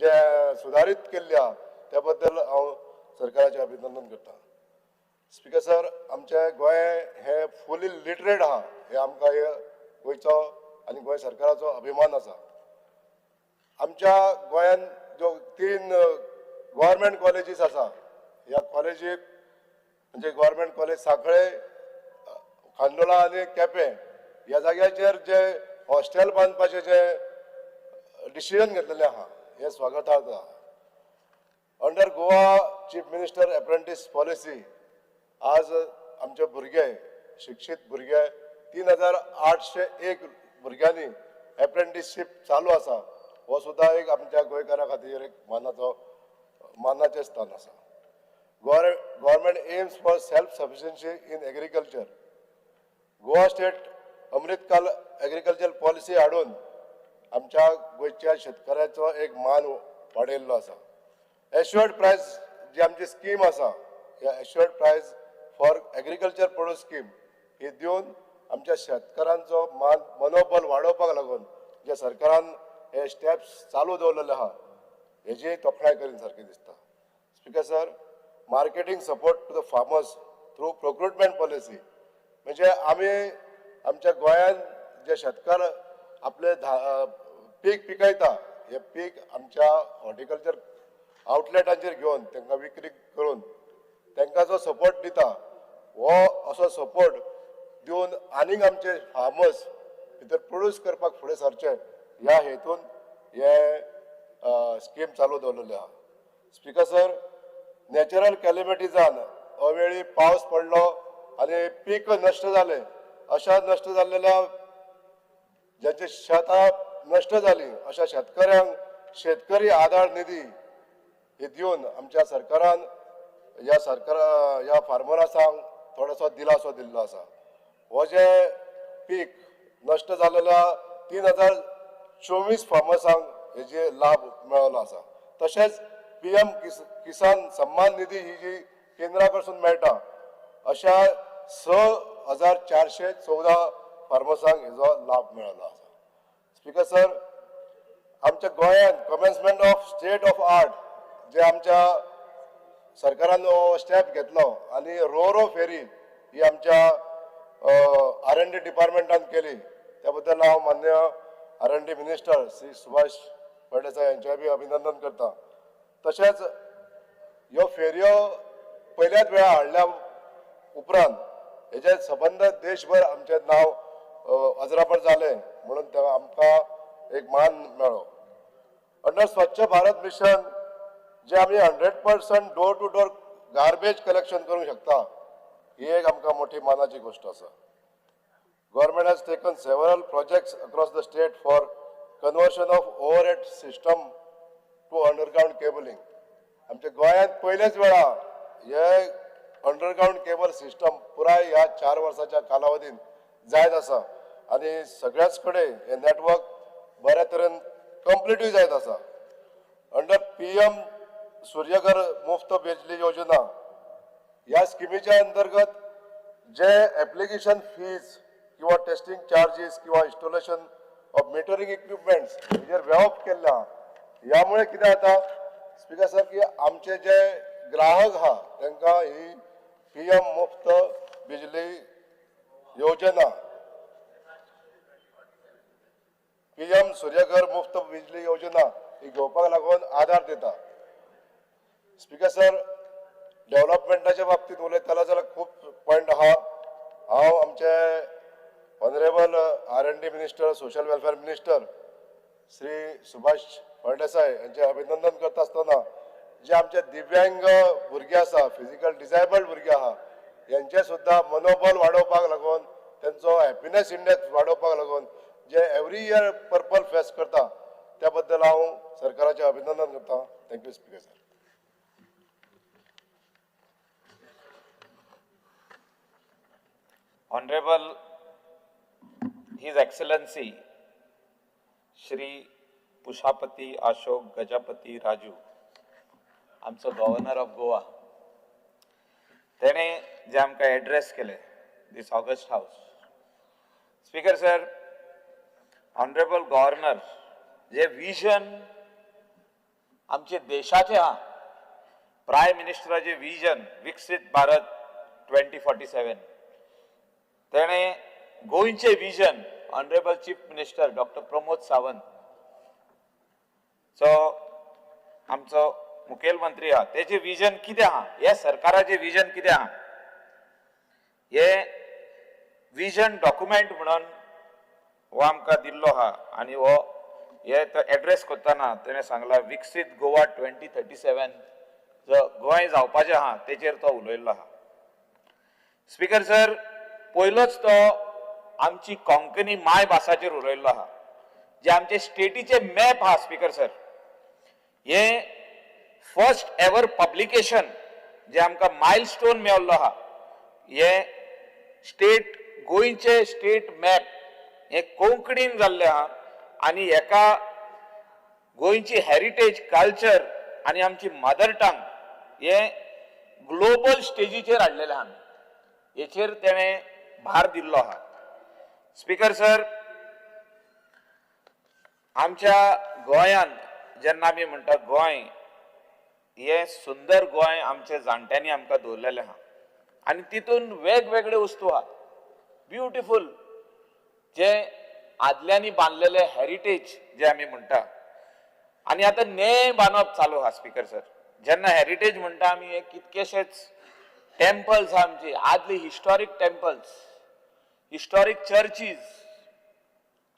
जे सुदारीत केल्ले आहा त्या बद्दल हांव सरकाराचें अभिनंदन करता. स्पीकर सर, आमचें गोंय हें फुली लिटरेट आहा हें आमकां हे गोंयचो आनी गोंय सरकाराचो अभिमान आसा. आमच्या गोंयांत ज्यो 3 गव्हर्मेंट कॉलेजीस आसा, ह्या कॉलेजीक म्हणजे गव्हर्मेंट कॉलेज सांखळे, खांडोळा आनी केपें ह्या जाग्याचेर जे हॉस्टेल बांदपाचें जे डिसिजन घेतलेलें आहा हें स्वागतार्ह आहा. Under Goa chief minister apprentice policy आज आमचे भुरगे, शिक्षीत भुरगे 3801 भुरग्यांनी एप्रेंटीसशीप चालू आसा, हो सुद्दां एक आमच्या गोंयकारां खातीर एक मानाचें स्थान आसा. Government aims for self sufficiency in agriculture. Goa state Amritkal agriculture policy हाडून आमच्या गोंयच्या शेतकऱ्याचो एक मान वाडयल्लो आसा. एश्युअर्ड प्रायस जी आमची स्कीम आसा, ह्या assured price for agriculture produce scheme ही दिवन आमच्या शेतकारांचो मान मनोबल वाडोवपाक लागून जे सरकारान हे स्टेप्स चालू दवरलेले आहा हेजी तोखणाय करीन सारकें दिसता. Speaker sir, marketing support to the farmers through procurement policy म्हणजे आमी आमच्या गोंयांत जे शेतकार आपले पीक पिकयता हे पीक आमच्या हॉर्टिकल्चर आउटलेटांचेर घेवन तांकां विक्री करून तांकां जो सपोर्ट दिता, हो असो सपोर्ट दिवन आनीक आमचे फार्मर्स भितर प्रोड्यूस करपाक फुडें सरचे ह्या हेतून हे स्कीम चालू दवरलेली आहा. स्पीकर सर, नॅचरल कॅलिमिटीजान अवेळी पावस पडलो आनी पीक नश्ट जालें, अशा नश्ट जाल्लेल्या ज्यांची शेतां नश्ट जाली अशा शेतकऱ्यांक शेतकरी आधार निधी हे दिवन आमच्या सरकारान ह्या सरकारा ह्या फार्मरासांक थोडोसो दिलासो दिल्लो आसा. हो जे पीक नश्ट जाल्लेल्या 3024 फार्मर्सांक हेजे लाभ मेळ्ळो आसा. तशेंच PM किसान सम्मान निधी ही जी केंद्रा कडसून मेळटा अशा 6414 फार्मर्सांक हेजो लाभ मेळ्ळो आसा. स्पीकर सर, आमच्या गोंयांत commencement of state of art जे आमच्या सरकारान स्टेप घेतलो आनी रो फेरी ही आमच्या R&D डिपार्टमेंटान केली, त्या बद्दल हांव मान्य R&D minister Shri Subhash Phaldesai यांचें बी अभिनंदन करता. तशेंच ह्यो फेरयो पयल्याच वेळा हाडल्या उपरांत हेजे सबंद देशभर आमचें नांव अजरापर जालें म्हणून ते आमकां एक मान मेळ्ळो. अंडर स्वच्छ भारत मिशन जे आमी 100% door to door garbage collection करूंक शकता ही एक आमकां मोठी मानाची गोश्ट आसा. Government has taken several projects across the state for conversion of overhead system to underground cabling. आमच्या गोंयांत पयलेच वेळा हे अंडरग्रावंड केबल सिस्टम पुराय ह्या 4 वर्साच्या कालावधीन जायत आसा आनी सगळ्याच कडेन हे नेटवर्क बऱ्या तरेन कंप्लिटूय जायत आसा. अंडर PM Surya Ghar मुफ्त बिजली योजना ह्या स्किमीच्या अंतर्गत जे एप्लिकेशन फीज किंवा टेस्टिंग चार्जीस किंवा इन्स्टॉलेशन ऑफ मिटरिंग इक्विपमेंट्स हेजेर वेवप केल्लें आहा. ह्यामुळे कितें जाता स्पीकर सर की आमचे जे ग्राहक आहा तांकां ही PM मुफ्त बिजली योजना, PM Surya Ghar मुफ्त बिजली योजना ही घेवपाक लागून आदार दिता. स्पीकर सर, डेव्हलपमेंटाच्या बाबतींत उलयतालो जाल्यार खूब पॉयंट आहा. हांव आमचे honourable R&D minister, social welfare minister Shri Subhash Phaldesai यांचे अभिनंदन करता आसतना जे आमचे दिव्यांग भुरगे आसा, फिजिकल डिसेबल्ड भुरगे आहा, यांचे सुद्दां मनोबल वाडोवपाक लागून तेंचो हॅपिनेस इंडेक्स वाडोवपाक लागून जे एवरी इयर पर्पल फेस्ट करता त्या बद्दल हांव सरकाराचें अभिनंदन करता. Thank you speaker sir. Honorable His Excellency Shri Pushapati Ashok Gajapati Raju, आमचो गव्हर्नर ऑफ गोवा, तेणे जे आमकां एड्रेस केले this august house. Speaker sir, honourable governor J vision आमचे देशाचे आहा, प्रायम मिनिस्टराचे विजन विकसीत भारत 2047, तेणे गोंयचे vision honourable chief minister doctor Pramod Sawant जो आमचो मुखेलमंत्री आहा तेजे विजन कितें आहा, हे सरकाराचे विजन कितें आहा, हे विजन डॉक्युमेंट म्हणून हो आमकां दिल्लो आहा. आनी हो हे तो एड्रेस करतना तेणें सांगला विकसीत गोवा 2037 जो गोंय जावपाचें आहा तेचेर तो उलयल्लो आहा. स्पीकर सर, पयलोच तो आमची कोंकणी मायभासाचेर उलयल्लो आहा, जे आमचे स्टेटीचे मॅप आहा. स्पीकर सर, हे फर्स्ट एवर पब्लिकेशन जे आमकां मायल स्टोन मेळिल्लो आहा, हे स्टेट गोंयचे स्टेट मॅप हे कोंकणीन जाल्लें आहा आनी हेका गोंयची हेरिटेज, कल्चर आनी आमची मदर टंग हे ग्लोबल स्टेजीचेर हाडलेलें आहा. हेचेर तेणें भार दिल्लो आहा. स्पीकर सर, आमच्या गोंयांत जेन्ना आमी म्हणटा गोंय हें सुंदर गोंय आमच्या जाणट्यांनी आमकां दवरलेलें आहा आनी तितून वेगवेगळे वस्तू आहा ब्युटिफूल, जे आदल्यांनी बांदलेले हेरिटेज जे आमी म्हणटा आनी आतां नें बांदप चालू आहा स्पीकर सर. जेन्ना हेरिटेज म्हणटा आमी, हे कितकेशेच टेम्पल्स आहा आमची आदली, हिस्टॉरीक टेम्पल्स, हिस्टॉरीक चर्चीज,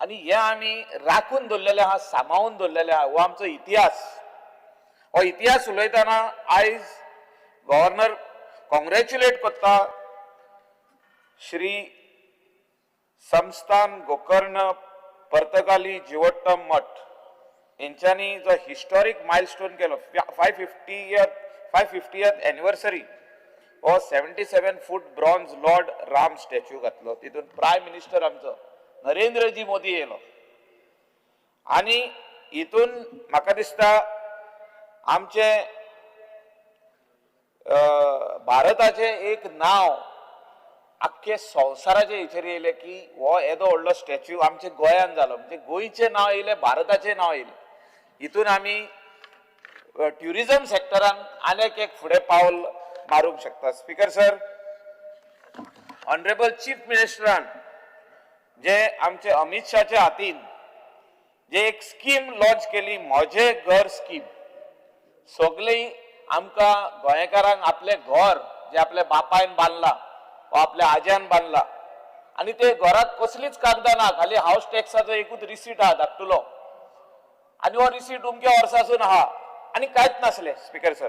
आनी हे आमी राखून दवरलेले आहा, सांबाळून दवरलेले आहा. हो आमचो इतिहास. हो इतिहास उलयतना आयज गव्हर्नर कॉंग्रेच्युलेट करता श्री संस्थान गोकर्ण पर्तगाली जिवोत्तम मठ हेंच्यांनी जो हिस्टॉरीक मायलस्टोन केलो, 550th anniversary, हो 77 foot bronze Lord Ram statue घातलो. तितून प्रायम मिनिस्टर आमचो नरेंद्रजी मोदी येयलो आनी हितून म्हाका दिसता आमचे भारताचें एक नांव आख्खे संवसाराचे हेचेर येयलें की हो येदो व्हडलो स्टॅच्यू आमच्या गोंयान जालो, म्हणजे गोंयचें नांव येयलें, भारताचें नांव येयलें. हितून आमी ट्युरिजम सेक्टरान आनीक एक फुडें पावल मारूंक शकता. स्पीकर सर, ऑनरेबल चीफ मिनिस्टरान जे आमचे अमित शाहच्या हातीन जे एक स्कीम लॉन्च केली, म्हजें घर स्कीम, सगळीं आमकां गोंयकारांक आपलें घर जे आपल्या बापायन बांदलां वा आपल्या आज्यान बांदलां आनी ते घराक कसलीच कागदां ना, खाली हावस टॅक्साचो एकूच रिसीट आहा धाकटुलो आनी हो रिसीट उमक्या वर्सासून आहा आनी कांयच नासलें. स्पीकर सर,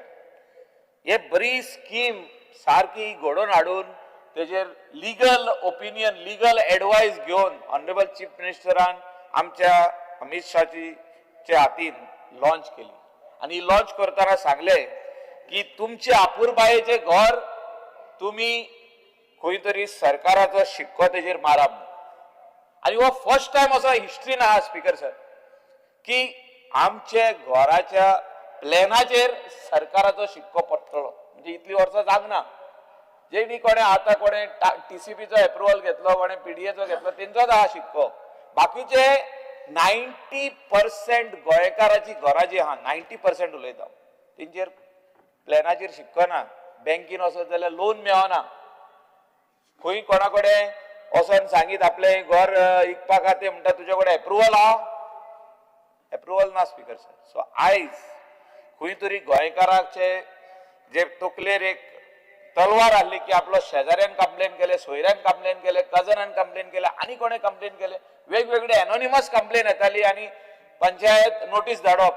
हे बरी स्कीम सारकी घडोवन हाडून तेजेर लिगल ओपिनियन, लिगल एडवायस घेवन ऑनरेबल चीफ मिनिस्टरान आमच्या अमित शाहजीच्या हातीन लॉन्च केली आनी लॉन्च करतना सांगले की तुमचे आपुरबायेचें घर तुमी खंय तरी सरकाराचो शिक्को तेजेर मारा म्हणून. आनी हो फर्स्ट टायम असो हिस्ट्रीन आहा स्पीकर सर की आमचे घराच्या प्लॅनाचेर सरकाराचो शिक्को पडटलो. म्हणजे इतली वर्सां जावंक जेणी कोणें आतां कोणें टीसीपीचो एप्रुवल घेतलो, कोणें पीडीएचो घेतलो, तेंचोच आहा शिक्को. बाकीचे 90% गोंयकाराची घरां जी आहा, 90% उलयता, तेंचेर प्लॅनाचेर शिक्को ना. बँकीन वचत जाल्यार लोन मेळना. खंय कोणा कडेन वचोन सांगीत आपलें घर विकपाक आहा, ते म्हणटा तुजे कडेन एप्रुवल आहा? एप्रुवल ना स्पीकर सर. सो आयज खंय तरी गोंयकाराचे जे तकलेर एक तलवार आहली की आपलो शेजाऱ्यान कंप्लेन केले, सोयऱ्यान कंप्लेन केले, कजनान कंप्लेन केले आनी कोणें कंप्लेन केले, वेगवेगळे एनोनिमस कंप्लेन येताली आनी पंचायत नोटीस धाडप,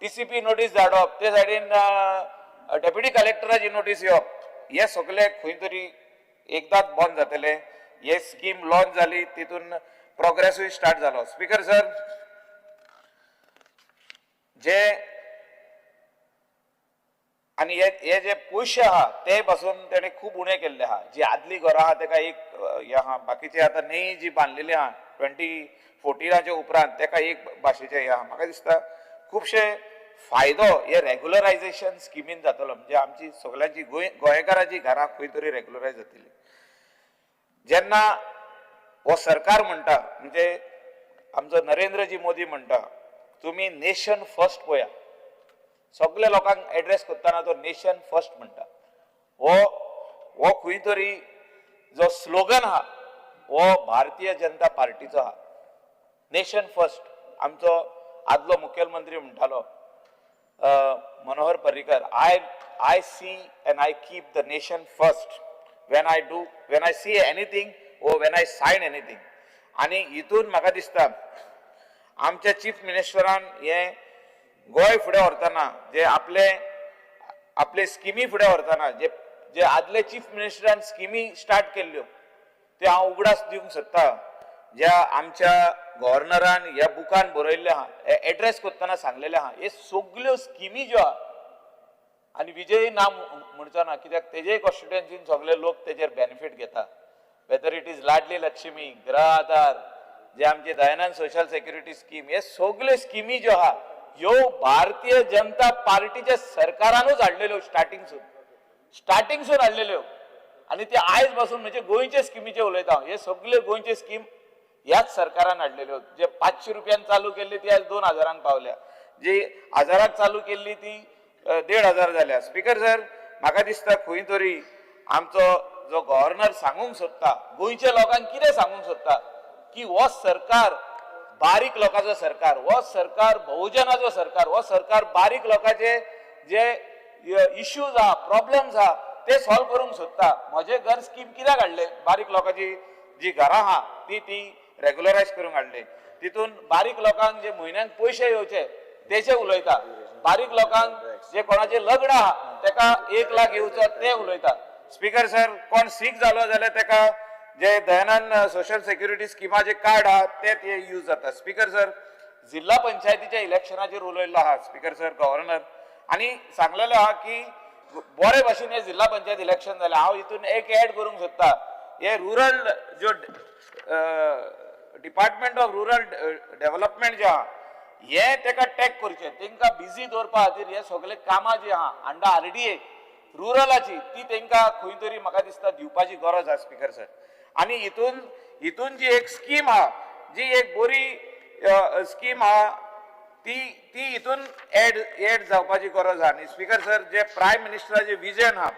टीसीपी नोटीस धाडप, ते सायडीन डेप्युटी कलेक्टराची नोटीस येवप, हे सगळे खंय तरी एकदांच बंद जातले. हे स्कीम लॉन्च जाली, तितून प्रोग्रेसूय स्टार्ट जालो. स्पीकर सर, जे आनी हे हे जे पयशे आहा ते पासून तेणे खूब उणें केल्ले आहा. जी आदली घरां आहा तेका एक हें आहा, बाकीचे आतां न्ही जी बांदलेली आहा 2014च्या उपरांत तेका एक भाशेचें हें आहा. म्हाका दिसता खुबशे फायदो हे रेगुलरायजेशन स्किमीन जातलो, म्हणजे आमची सगळ्यांची गोंयकाराची घरां खंय तरी रेगुलरायज जातली. जेन्ना हो सरकार म्हणटा, म्हणजे आमचो नरेंद्रजी मोदी म्हणटा, तुमी नेशन फर्स्ट पळया, सगल्या लोकांक एड्रेस करतना तो नेशन फर्स्ट म्हणटा. हो हो खंय तरी जो स्लोगन आहा हो भारतीय जनता पार्टीचो आहा, नेशन फर्स्ट. आमचो आदलो मुखेलमंत्री म्हणटालो Manohar Parrikar, I see and I keep the nation first when I do, when I see anything or when I sign anything. आनी हितून म्हाका दिसता आमच्या चीफ मिनिस्टरान हे गोंय फुडें व्हरतना, जे आपले आपले स्किमी फुडें व्हरतना, जे जे आदले चीफ मिनिस्टरान स्किमी स्टार्ट केल्ल्यो ते हांव उगडास दिवंक सोदता. ज्या आमच्या गव्हर्नरान ह्या बुकान बरयल्लें आहा, एड्रेस करतना सांगलेलें आहा, हे सगल्यो स्किमी ज्यो आहा, आनी विजय ना म्हणचो ना कित्याक तेजेय कॉन्स्टिट्युएन्सीन सगळे लोक तेजेर बेनिफीट घेता, whether it is Ladli Lakshmi, Griha Aadhaar, जे आमचे दयानंद सोशल सेक्युरिटी स्कीम, हे सगल्यो स्किमी ज्यो आहा ह्यो भारतीय जनता पार्टीच्या सरकारानूच हाडलेल्यो, स्टार्टिंगसून हाडलेल्यो. आनी ते आयज पासून म्हणजे गोंयचे स्किमीचे उलयता हांव, हे सगळे गोंयचे स्कीम ह्याच सरकारान हाडलेल्यो. जे 500 रुपयान चालू केल्ली ती आयज 2000क पावल्या, जी हजाराक चालू केल्ली ती 1500 जाल्या. स्पीकर सर, म्हाका दिसता खंय तरी आमचो जो गव्हर्नर सांगूंक सोदता, गोंयच्या लोकांक कितें सांगूंक सोदता. की हो सरकार बारीक लोकांचो सरकार, हो सरकार बहुजनाचो सरकार, हो सरकार बारीक लोकांचे जे इश्यूज आहा, प्रॉब्लम्स आहा ते सॉल्व करूंक सोदता. म्हजें घर स्कीम कित्याक हाडलें? बारीक लोकांची जी घरां आहा ती ती रेगुलरायज करूंक हाडले. तितून बारीक लोकांक जे म्हयन्याक पयशे येवचे तेचे उलयता, बारीक लोकांक जे कोणाचे लग्न आहा तेका 1 लाख येवचो ते उलयता. स्पीकर सर, कोण सीक जालो जाल्यार तेका जे दयानंद सोशल सेक्युरिटी स्किमाचे कार्ड आहा ते ते यूज जाता. स्पीकर सर, जिल्हा पंचायतीच्या इलेक्शनाचेर उलयल्लो आहा स्पीकर सर गव्हर्नर, आनी सांगलेलें आहा की बरे भाशेन हे जिल्हा पंचायत इलेक्शन जालें. हांव हितून एक एड करूंक सोदता, हे रुरल ज्यो डिपार्टमेंट ऑफ रुरल डेव्हलपमेंट जे आहा हे तेका टॅग करचें, तेंकां बिजी दवरपा खातीर हे सगळे कामां जी आहा अंडर आरडीए रुरलाची ती तेंकां खंय तरी म्हाका दिसता दिवपाची गरज आहा स्पीकर सर. आनी हितून हितून जी एक स्कीम आहा, जी एक बरी स्कीम आहा ती ती हितून एड एड जावपाची गरज आहा. आनी स्पीकर सर, जे प्रायम मिनिस्टराचें विजन आहा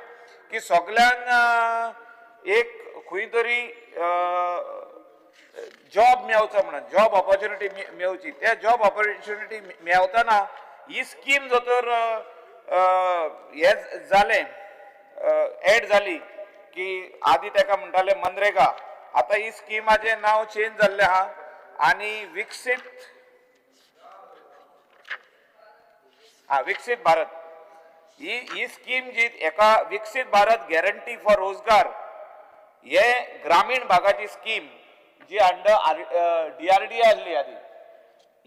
की सगल्यांक एक खंय तरी जॉब मेवचो म्हणून, जॉब ऑपॉर्च्युनिटी मेवची, त्या जॉब ऑपॉर्च्युनिटी मेवतना ही स्कीम जर तर हें जालें, एड जाली की आदी तेका म्हणटाले मनरेगा, आतां ही स्किमाचें नांव चेंज जाल्लें आहा आनी विकसीत विकसीत भारत ही ही स्कीम जी एका विकसीत भारत गॅरंटी फॉर रोजगार हे ग्रामीण भागाची स्कीम जी अंडर डीआरडीए आसली आदी,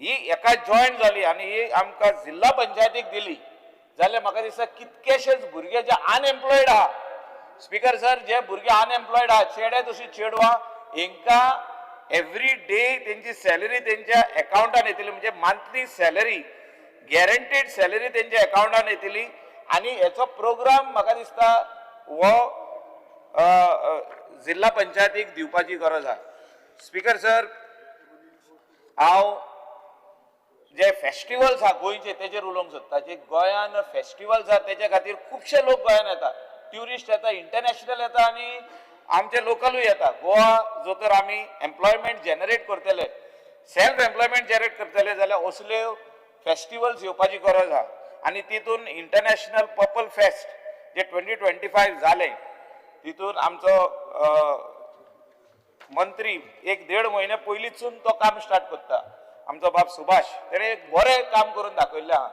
ही एका जॉयन जाली आनी ही आमकां जिल्हा पंचायतीक दिली जाल्यार म्हाका दिसता कितकेशेच भुरगे जे अनएम्प्लॉयड आहा स्पीकर सर, जे भुरगे अनएम्प्लॉयड आहा, चेडे तशी चेडवां, हेंकां एवरी डे तेंची सॅलरी तेंच्या एकावंटान येतली, म्हणजे मंथली सॅलरी गॅरंटीड सॅलरी तेंच्या एकावंटान येतली. आनी हेचो प्रोग्राम म्हाका दिसता हो जिल्हा पंचायतीक दिवपाची गरज आहा. स्पीकर सर, हांव जे फेस्टिवल्स आहा गोंयचे तेजेर उलोवंक सोदता. जे गोंयान फेस्टिवल्स आहा तेच्या खातीर खुबशे लोक गोंयान येता, ट्युरिस्ट येता, इंटरनॅशनल येता आनी आमचे लोकलूय येता. गोवा जो तर आमी एम्प्लॉयमेंट जनरेट करतले, सेल्फ एम्प्लॉयमेंट जनरेट करतले जाल्यार असल्यो फेस्टिवल्स येवपाची गरज आहा. आनी तितून इंटरनॅशनल पर्पल फेस्ट जे 2025 जालें तितून आमचो मंत्री 1-1.5 म्हयने पयलींचून तो काम स्टार्ट करता, आमचो बाब सुभाष, तेणें एक बरें काम करून दाखयल्लें आहा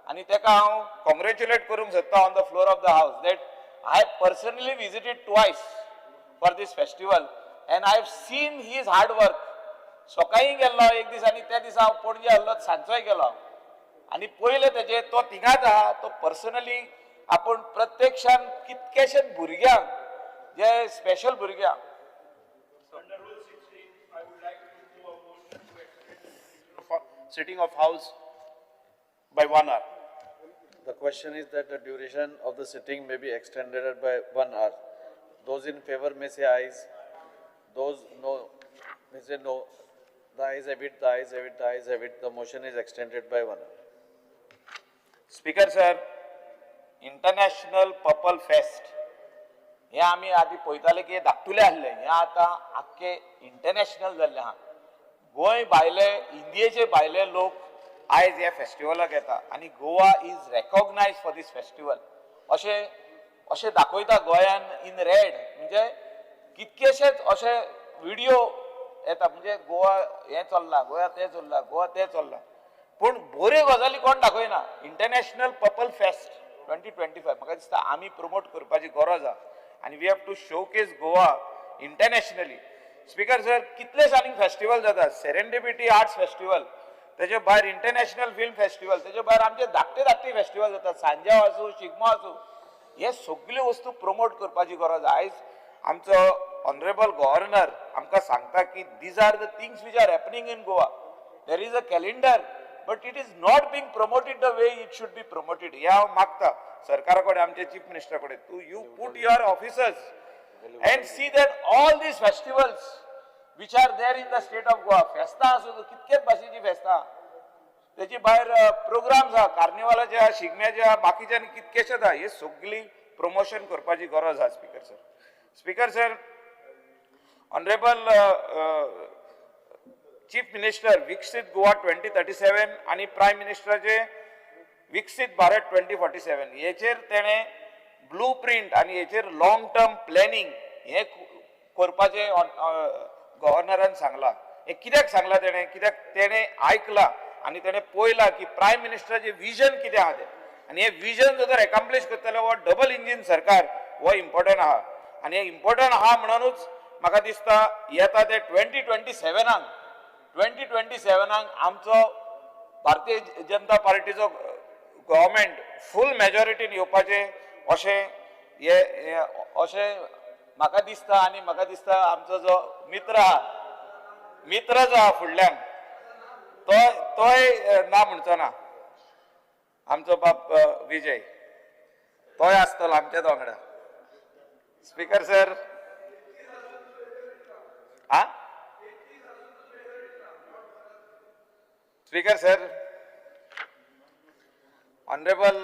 आनी तेका हांव कॉंग्रेच्युलेट करूंक सोदता on the floor of the house that I personally visited twice for this festival and I have seen his hard work. सकाळीं गेल्लो एक दीस आनी त्या दिसा हांव पणजे आहलो, सांजचोय गेलो आनी पयलें तेजें तो थिंगाच आहा, तो पर्सनली आपूण प्रत्यक्षान कितकेशेच भुरग्यांक जे स्पेशल भुरग्यांक. Sitting of house by 1 hour. The question is that the duration of the sitting may be extended by 1 hour. Those in favor may say ayes, those no may say no. The ayes have it, the ayes have it, the ayes have it. The motion is extended by 1 hour. Speaker sir, international purple fest हे आमी आदी पळयताले की धाकटुले आहले, हे आतां आख्खे international जाल्ले आहा. गोंय भायले, इंडियेचे भायले लोक आयज ह्या फेस्टिवलाक येता आनी Goa is recognise for this festival अशें अशें दाखयता गोंयान इन रेड. म्हणजे कितकेशेच अशे विडियो येता, म्हणजे गोवा हें चल्लां, गोवा तें चल्लां, गोवा तें चल्लां, पूण बऱ्यो गजाली कोण दाखयना. इंटरनॅशनल पर्पल फेस्ट 2025 म्हाका दिसता आमी प्रमोट करपाची गरज आहा आनी we have to showcase Goa internationally. Speaker sir, कितलेश आनीक फेस्टिवल जाता, सेरेंडिपिटी आर्ट्स फेस्टिवल, तेजे भायर इंटरनॅशनल फिल्म फेस्टिवल, तेजे भायर आमचे धाकटे धाकटे फेस्टिवल जातात, सांज्यांव आसूं, शिगमो आसूं, हे सगल्यो वस्तू प्रमोट करपाची गरज आहा. आयज आमचो ऑनरेबल गव्हर्नर आमकां सांगता की these are the things which are happening in Goa, there is a calendar but it is not being promoted the way it should be promoted. हे हांव मागता सरकारा कडेन, आमच्या चीफ मिनिस्टरा कडेन, तूं you put your officers and see that all these festivals which are there in the state of Goa, फेस्तां आसूं, कितकेच भाशेची फेस्तां, तेची भायर प्रोग्राम्स आहा, कार्निवालाचे आहा, शिगम्याचे आहा, बाकीचे आनी कितकेशेच आहा, हे सगळी प्रमोशन करपाची गरज आहा. Speaker sir, speaker sir, honourable Chief minister Viksit Goa 2037 आनी प्रायम मिनिस्टराचे विकसीत भारत 2047 हेचेर तेणें ब्लू प्रिंट आनी हेचेर लॉंग टर्म प्लॅनिंग हें करपाचें गव्हर्नरान सांगलां. हें कित्याक सांगलां तेणें? कित्याक तेणें आयकलां आनी तेणें पळयलां की प्रायम मिनिस्टराचें विजन कितें आहा तें, आनी हें विजन जर एकाम्प्लीश करतले हो डबल इंजीन सरकार हो इम्पॉर्टंट आहा. आनी हें इम्पॉर्टंट आहा म्हणूनच म्हाका दिसता येता ते 2027 2027 आमचो भारतीय जनता पार्टीचो गव्हर्मेंट फूल मेजॉरिटीन येवपाचें अशें हे अशें म्हाका दिसता. आनी म्हाका दिसता आमचो जो मित्र आहा, मित्र जो आहा फुडल्यान, तो तोय ना म्हणचो ना, आमचो बाब विजय, तोय आसतलो आमच्याच वांगडा. स्पीकर सर, आ स्पीकर सर, ऑनरेबल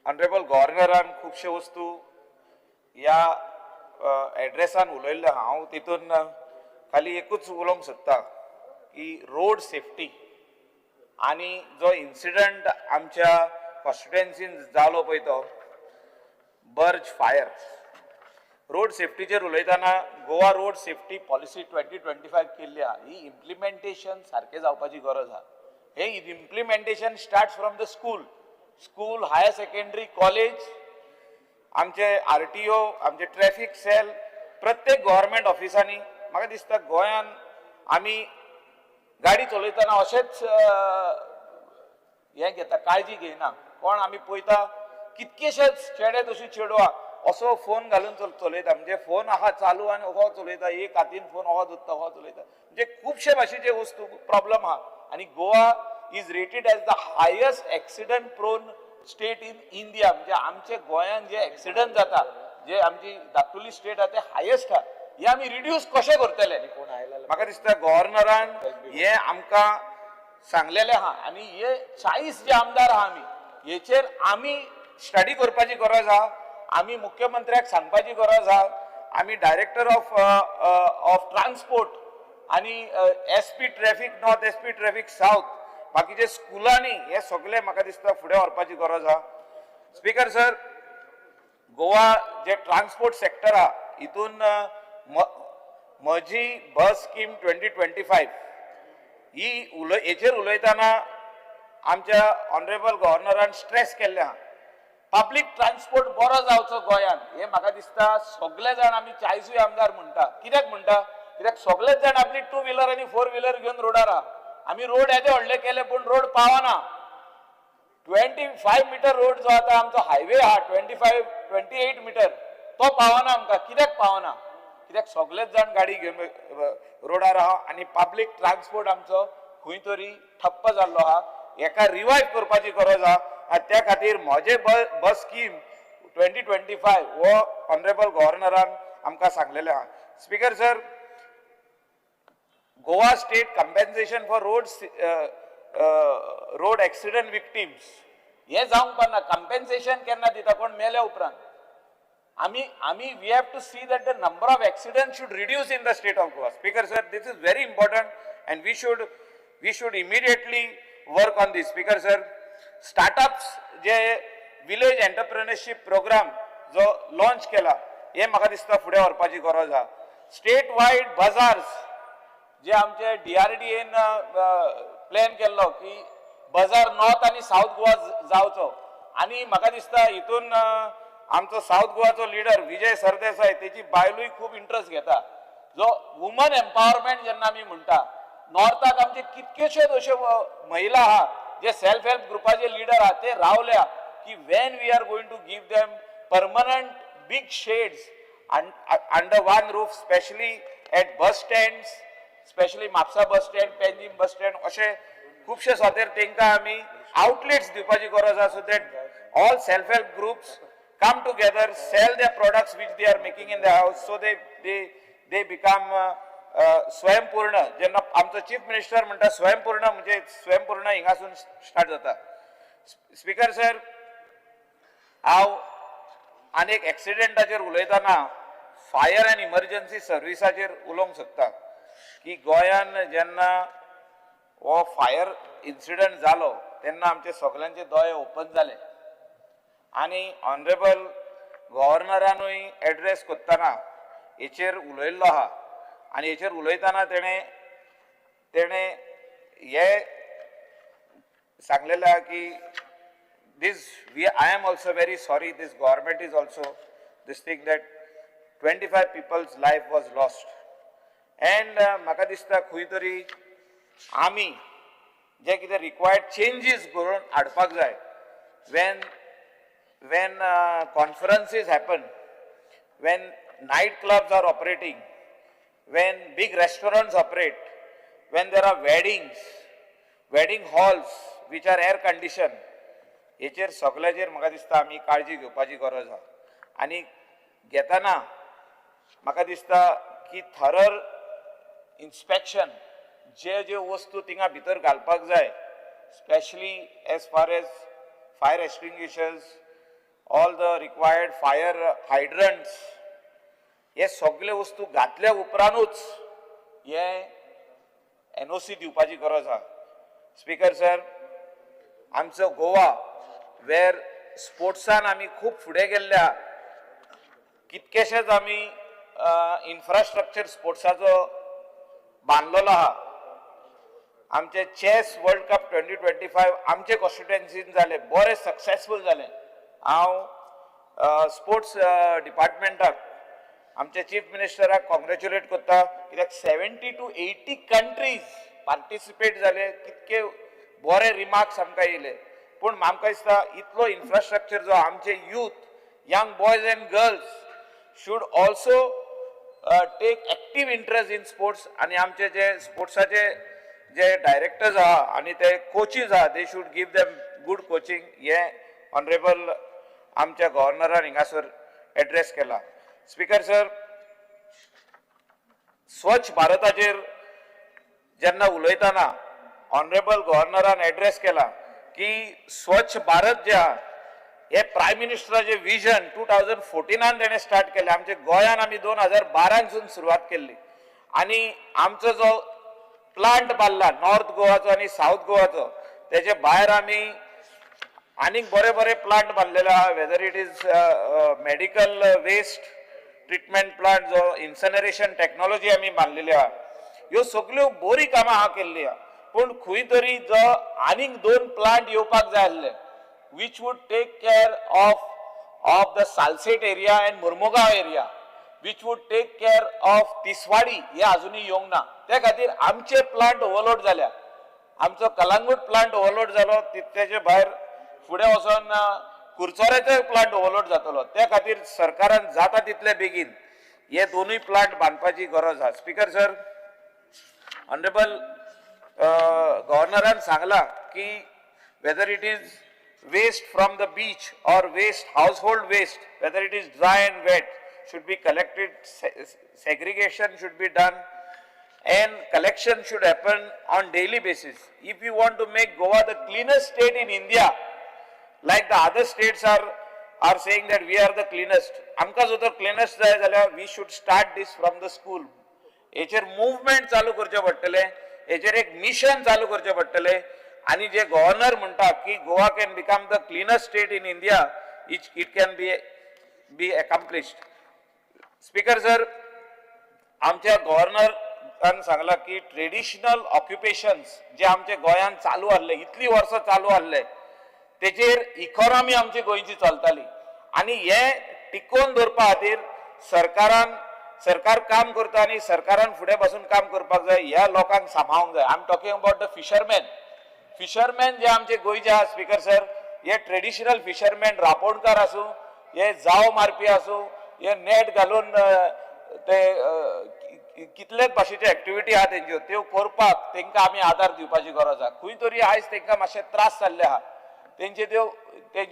गव्हर्नरान खुबश्यो वस्तू ह्या एड्रेसान उलयल्ले. हांव तितून खाली एकूच उलोवंक सोदता की रोड सेफ्टी आनी जो इन्सिडंट आमच्या कॉन्स्टिट्युएन्सीन जालो पळय, तो बर्ज फायर. रोड सेफ्टीचेर उलयतना Goa Road Safety Policy 2025 केल्ली आहा. ही इम्प्लिमेंटेशन सारकें जावपाची गरज आहा. हे implementation start from the school, higher secondary, college, आमचे आरटीओ, आमचे ट्रॅफिक सेल, प्रत्येक गव्हर्मेंट ऑफिसांनी. म्हाका दिसता गोंयान आमी गाडी चलयतना अशेंच हें घेता, काळजी घेयना कोण. आमी पळयता कितकेशेच चेडे तशी चेडवां असो फोन घालून चलयता. म्हणजे फोन आहा चालू आनी हो चलयता, एक हातीन फोन हो धरता, हो चलयता. म्हणजे खुबशे भाशेचे वस्तू प्रॉब्लम आहा. आनी Goa is rated as the highest accident prone state in India. म्हणजे आमचे गोंयान जे एक्सिडंट जाता, जे आमची धाकटुली स्टेट आहा, ते हायेस्ट आहा. हे आमी रिड्यूस कशें करतले? म्हाका दिसता गव्हर्नरान हे आमकां सांगलेलें आहा. आनी हे 40 जे आमदार आहा आमी, हेचेर आमी स्टडी करपाची गरज आहा. आमी मुख्यमंत्र्याक सांगपाची गरज आहा. आमी डायरेक्टर ऑफ ट्रान्सपोर्ट आनी SP Traffic North, SP Traffic South, बाकीचे स्कुलांनी हे सगळे म्हाका दिसता फुडें व्हरपाची गरज आहा. स्पीकर सर, गोवा जे ट्रान्सपोर्ट सेक्टर आहा, हितून म्हजी बस स्कीम 2025 ही हेचेर उलयतना आमच्या ऑनरेबल गव्हर्नरान स्ट्रेस केल्लें आहा. पब्लीक ट्रान्सपोर्ट बरो जावचो गोंयान, हें म्हाका दिसता सगळे जाण आमी 40ूय आमदार म्हणटा. कित्याक म्हणटा? कित्याक सगळेच जाण आपली टू व्हिलर आनी फोर व्हिलर घेवन रोडार आहा. आमी रोड येदे व्हडले केले पूण रोड पावना. 25 मिटर रोड जो आतां आमचो हायवे आहा, 25, 28 मिटर, तो पावना आमकां. कित्याक पावना? कित्याक सगळेच जाण गाडी घेवन रोडार आहा आनी पब्लीक ट्रान्सपोर्ट आमचो खंय तरी ठप्प जाल्लो आहा. हेका रिवायव करपाची गरज आहा आनी त्या खातीर म्हजे बस स्कीम 2025 हो ऑनरेबल गव्हर्नरान आमकां सांगलेलें आहा. Speaker sir, Goa State compensation for road accident victims हें जावंक पारना. कंपेन्सेशन केन्ना दिता? कोण मेल्या उपरांत. आमी we have to see that the number of accident should reduce in the state of Goa. Speaker sir, this is very important and we should immediately work on this. Speaker sir, startups J village entrepreneurship programme जो launch केला, हे म्हाका दिसता फुडें व्हरपाची गरज आहा. State wide bazaars जे आमचे डीआरडीएन प्लॅन केल्लो की बाजार नॉर्थ आनी सावथ गोवा जावचो. आनी म्हाका दिसता हितून आमचो सावथ गोवाचो लिडर विजय सरदेसाय, तेची बायलूय खूब इंट्रस्ट घेता. जो वुमन एम्पावरमेंट जेन्ना आमी म्हणटा, नॉर्थाक आमचे कितक्योश्योच अश्यो महिला आहा जे सेल्फ हेल्प ग्रुपाचे लिडर आहा, ते रावल्या की when we are going to give them permanent big sheds under one roof, specially at bus stands, specially Mapusa bus stand, Panjim bus stand, अशे खुबशे सुवातेर तांकां आमी आउटलेट्स दिवपाची गरज आसा, so that all self help groups come together, sell their products which they are making in the house, so they become स्वयंपूर्ण. जेन्ना आमचो चीफ मिनिस्टर म्हणटा स्वयंपूर्ण, म्हणजे स्वयंपूर्ण हिंगासून स्टार्ट जाता. स्पीकर सर, हांव आनी एक एक्सिडेंटाचेर उलयतना फायर अँड इमर्जन्सी सर्विसाचेर उलोवंक सोदता की गोंयान जेन्ना हो फायर इन्सिडंट जालो तेन्ना आमचे सगल्यांचे दोळे ओपन जाले आनी ऑनरेबल गव्हर्नरानूय एड्रेस करतना हेचेर उलयल्लो आहा आनी हेचेर उलयतना तेणें तेणें हे सांगलेलें आहा की this we I am also very sorry, this government is also this thing that 25 people's life was lost. And म्हाका दिसता खंय तरी आमी जे कितें रिक्वायर्ड चेंजीस करून हाडपाक जाय. When conferences happen, when night clubs are operating, when big restaurants operate, when there are weddings, wedding halls which are air conditioned, हेचेर सगल्याचेर म्हाका दिसता आमी काळजी घेवपाची गरज आहा. आनी घेतना म्हाका दिसता की थरो इन्स्पेक्शन, जे ज्यो वस्तू थिंगा भितर घालपाक जाय, specially as far as fire extinguishers, all the required fire hydrants, हे सगळे वस्तू घातल्या उपरांतूच हे एनओसी दिवपाची गरज आहा. स्पीकर सर, आमचो गोवा वेर स्पोर्ट्सान आमी खूब फुडें गेल्ले आहा. कितकेशेच आमी इन्फ्रास्ट्रक्चर स्पोर्ट्साचो बांदलेलो आहा. आमचे chess World Cup 2025 आमचे कॉन्स्टिट्युएन्सीन जाले, बरे सक्सेसफूल जाले. हांव स्पोर्ट्स डिपार्टमेंटाक, आमच्या चीफ मिनिस्टराक कॉंग्रेच्युलेट करता, कित्याक 70 to 80 countries participate जाले. कितके बरे रिमार्क्स आमकां येयले. पूण आमकां दिसता इतलो इन्फ्रास्ट्रक्चर जो आमचे youth, young boys and girls should also take active interest in sports. आनी आमचे जे स्पोर्ट्साचे जे डायरेक्टर्स आहा आनी ते कोचीस आहा, they should give them good coaching. हे ऑनरेबल आमच्या गव्हर्नरान हिंगासर एड्रेस केला. स्पीकर सर, स्वच्छ भारताचेर जेन्ना उलयतना ऑनरेबल गव्हर्नरान एड्रेस केला की स्वच्छ भारत जे आहा हे प्रायम मिनिस्टराचे विजन 2014 तेणें स्टार्ट केलें. आमच्या गोंयान आमी 2012 सून सुरवात केल्ली आनी आमचो जो प्लांट बांदला नॉर्थ गोवाचो आनी सावथ गोवाचो, तेजे भायर आमी आनीक बरे बरे प्लांट बांदलेले आहा, whether it is medical waste treatment plant, जो इन्सनरेशन टॅक्नॉलॉजी आमी बांदलेली आहा. ह्यो सगल्यो बरी कामां आहा केल्ली आहा. पूण खंय तरी जो आनीक दोन प्लांट येवपाक जाय आसले, which would take care of the Salcete area and Mormugao area, which would take care of Tiswadi, हे अजुनूय येवंक ना. त्या खातीर आमचे प्लांट ओवरलोड जाल्या. आमचो कलांगूट प्लांट ओवरलोड जालो, तेजे भायर फुडें वचोन कुरचोऱ्याचोय प्लांट ओवरलोड जातलो. त्या खातीर सरकारान जाता तितले बेगीन हे दोनूय प्लांट बांदपाची गरज आहा. स्पीकर सर, ऑनरेबल गव्हर्नरान सांगला की whether it is waste from the beach or waste, household waste, whether it is dry and wet, should be collected, segregation should be done and collection should happen on daily basis. If you want to make Goa the cleanest state in India, like the other states are saying that we are the cleanest, आमकां जर तर cleanest जाय जाल्यार we should start this from the school. हेचेर movement चालू करचें पडटलें, हेचेर एक मिशन चालू करचें पडटलें. आनी जे गव्हर्नर म्हणटा की Goa can become the cleanest state in India, it can be accomplished. Speaker sir, आमच्या गव्हर्नरान सांगला की ट्रेडिशनल ऑक्युपेशन्स जे आमच्या गोंयांत चालू आहले, इतली वर्सां चालू आहले, तेचेर इकॉनॉमी आमची गोंयची चलताली आनी हे टिकोवन दवरपा खातीर सरकारान, सरकार काम करता आनी सरकारान फुडें बसून काम करपाक जाय. ह्या लोकांक सांबाळूंक जाय. I am talking about the fishermen. Fishermen जे आमचे गोंयचे आहा, स्पीकर सर, हे ट्रेडिशनल फिशरमॅन, रापोणकार आसूं, हे जाव मारपी आसूं, हे नेट घालून ते कितलेच भाशेच्यो एक्टिविटी आहा तेंच्यो, त्यो करपाक तेंकां आमी आदार दिवपाची गरज आहा. खंय तरी आयज तेंकां मातशे त्रास जाल्ले आहा. तेंच्यो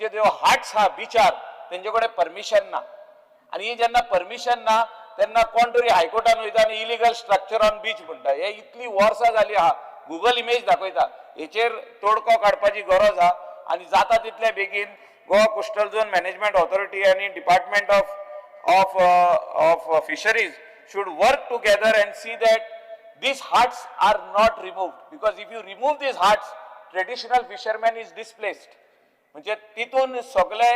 त्यो हाट्स आहा बिचार, तेंचे कडेन परमिशन ना आनी ही जेन्ना परमिशन ना तेन्ना कोण तरी हायकोर्टान वयता आनी इलिगल स्ट्रक्चर ऑन बीच म्हणटा. हे इतली वर्सां जाली आहा, गुगल इमेज दाखयता. हेचेर तोडको काडपाची गरज आहा आनी जाता तितले बेगीन Goa Coastal Zone Management Authority आनी department of of Fisheries should work together and see that these huts are not removed, because if you remove these huts, traditional fisherman is displaced. म्हणजे तितून सगळे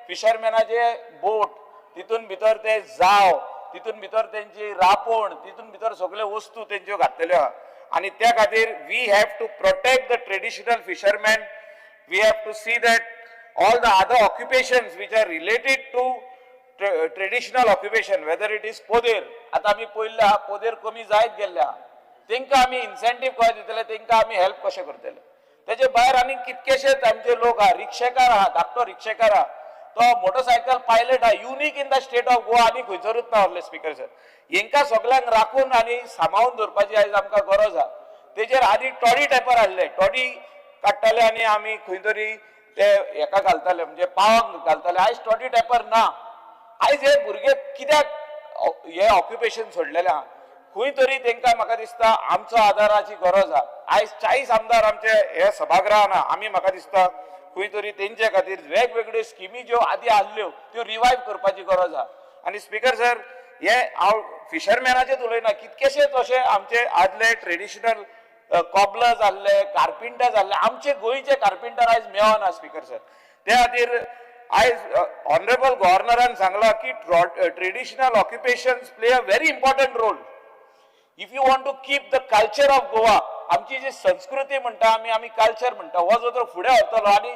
फिशरमॅनाचे बोट, तितून भितर ते जाव, तितून भितर तेंची रांपोण, तितून भितर सगळे वस्तू तेंच्यो घातलेल्यो आहा. आनी त्या खातीर we have to protect the traditional fisherman. We have to see that all the other occupations which are related to traditional occupation, whether it is poder, आतां आमी पळयल्ले आहा पोदेर कमी जायत गेल्ले आहा, तेंकां आमी इन्सेंटीव कशें दितले, तेंकां आमी हेल्प कशें करतले. तेजे भायर आनी कितकेशेच आमचे लोक आहा, रिक्षेकार आहा, धाकटो रिक्षेकार आहा, तो मोटरसायकल पायलट आहा, unique in the state of Goa, आनी खंयसरूच ना व्हडले स्पिकर सर. हेंकां सगल्यांक राखून आनी सांबाळून दवरपाची आयज आमकां गरज आहा. तेजेर आदी टॉडी टॅपर आहले, टॉडी काडटाले आनी आमी खंय तरी ते हेका घालताले, म्हणजे पावांक घालताले. आयज टॉडी टॅपर ना. आयज हे भुरगे कित्याक हे ऑक्युपेशन सोडलेले आहा, खंय तरी तेंकां म्हाका दिसता आमचो आदाराची गरज आहा. आयज 40 आमदार आमचे हे सभागृहान आहा, आमी म्हाका दिसता खंय तरी तेंचे खातीर वेगवेगळ्यो स्किमी ज्यो आदी आहल्यो त्यो रिवायव करपाची गरज आहा. आनी स्पिकर सर, हे हांव फिशरमॅनाचेच उलयना, कितकेशेच अशे आमचे आदले ट्रेडिशनल कॉबलर्स आहले, कार्पिंटर्स आहले, आमचे गोंयचे कार्पिंटर आयज मेळना स्पिकर सर. त्या खातीर आयज ऑनरेबल गव्हर्नरान सांगलां की traditional occupations play a very important role. If you want to keep the culture of Goa, आमची जी संस्कृती म्हणटा आमी, आमी कल्चर म्हणटा, हो जो तर फुडें व्हरतलो आनी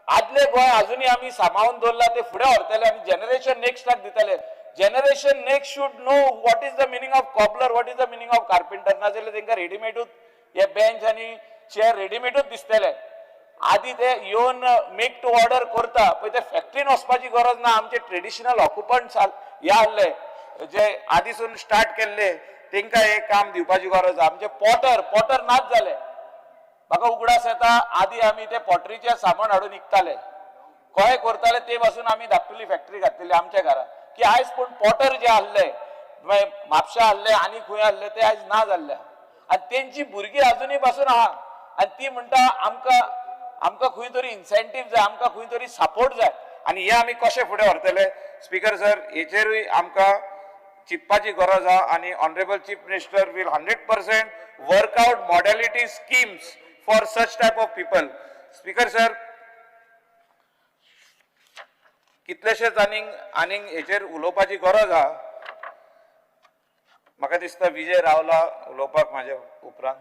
आदले गोंय अजुनूय आमी सांबाळून दवरला ते फुडें व्हरतले आनी जनरेशन नेक्स्टाक दितले. Generation next should know what is the meaning of cobbler, what is the meaning of carpenter. नाजाल्यार तेंकां रेडिमेडूच हे बेंच आनी चेअर रेडिमेडूच दिसतले. आदी ते येवन मेक टू ऑर्डर करता पळय, ते फॅक्टरीन वचपाची गरज ना. आमचे ट्रेडिशनल ऑक्युपंट्स हे आहले जे आदीसून स्टार्ट केल्ले तेंकां हे काम दिवपाची गरज आहा. आमचे पॉटर, पॉटर नाच जाले. म्हाका उगडास येता आदी आमी ते पॉटरीचें सामान हाडून विकताले, कशें करताले ते पासून आमी धाकटुली फॅक्टरी घातलेली आमच्या घरा की आयज पूण पॉटर जे आहले म्हापशा आहले आनी खंय आहले ते आयज ना जाल्ले आनी तेंची भुरगीं अजुनूय पासून आहा आनी ती म्हणटा आमकां आमकां खंय तरी इन्सेंटीव जाय, आमकां खंय तरी सपोर्ट जाय. आनी हे आमी कशें फुडें व्हरतले स्पिकर सर, हेचेरूय आमकां चिंतपाची गरज आहा. आनी honourable chief minister will 100% work out modality schemes for such type of people. Speaker sir, कितलेशेच आनीक आनीक हेचेर उलोवपाची गरज आहा. म्हाका दिसता विजय रावला उलोवपाक म्हाज्या उपरांत.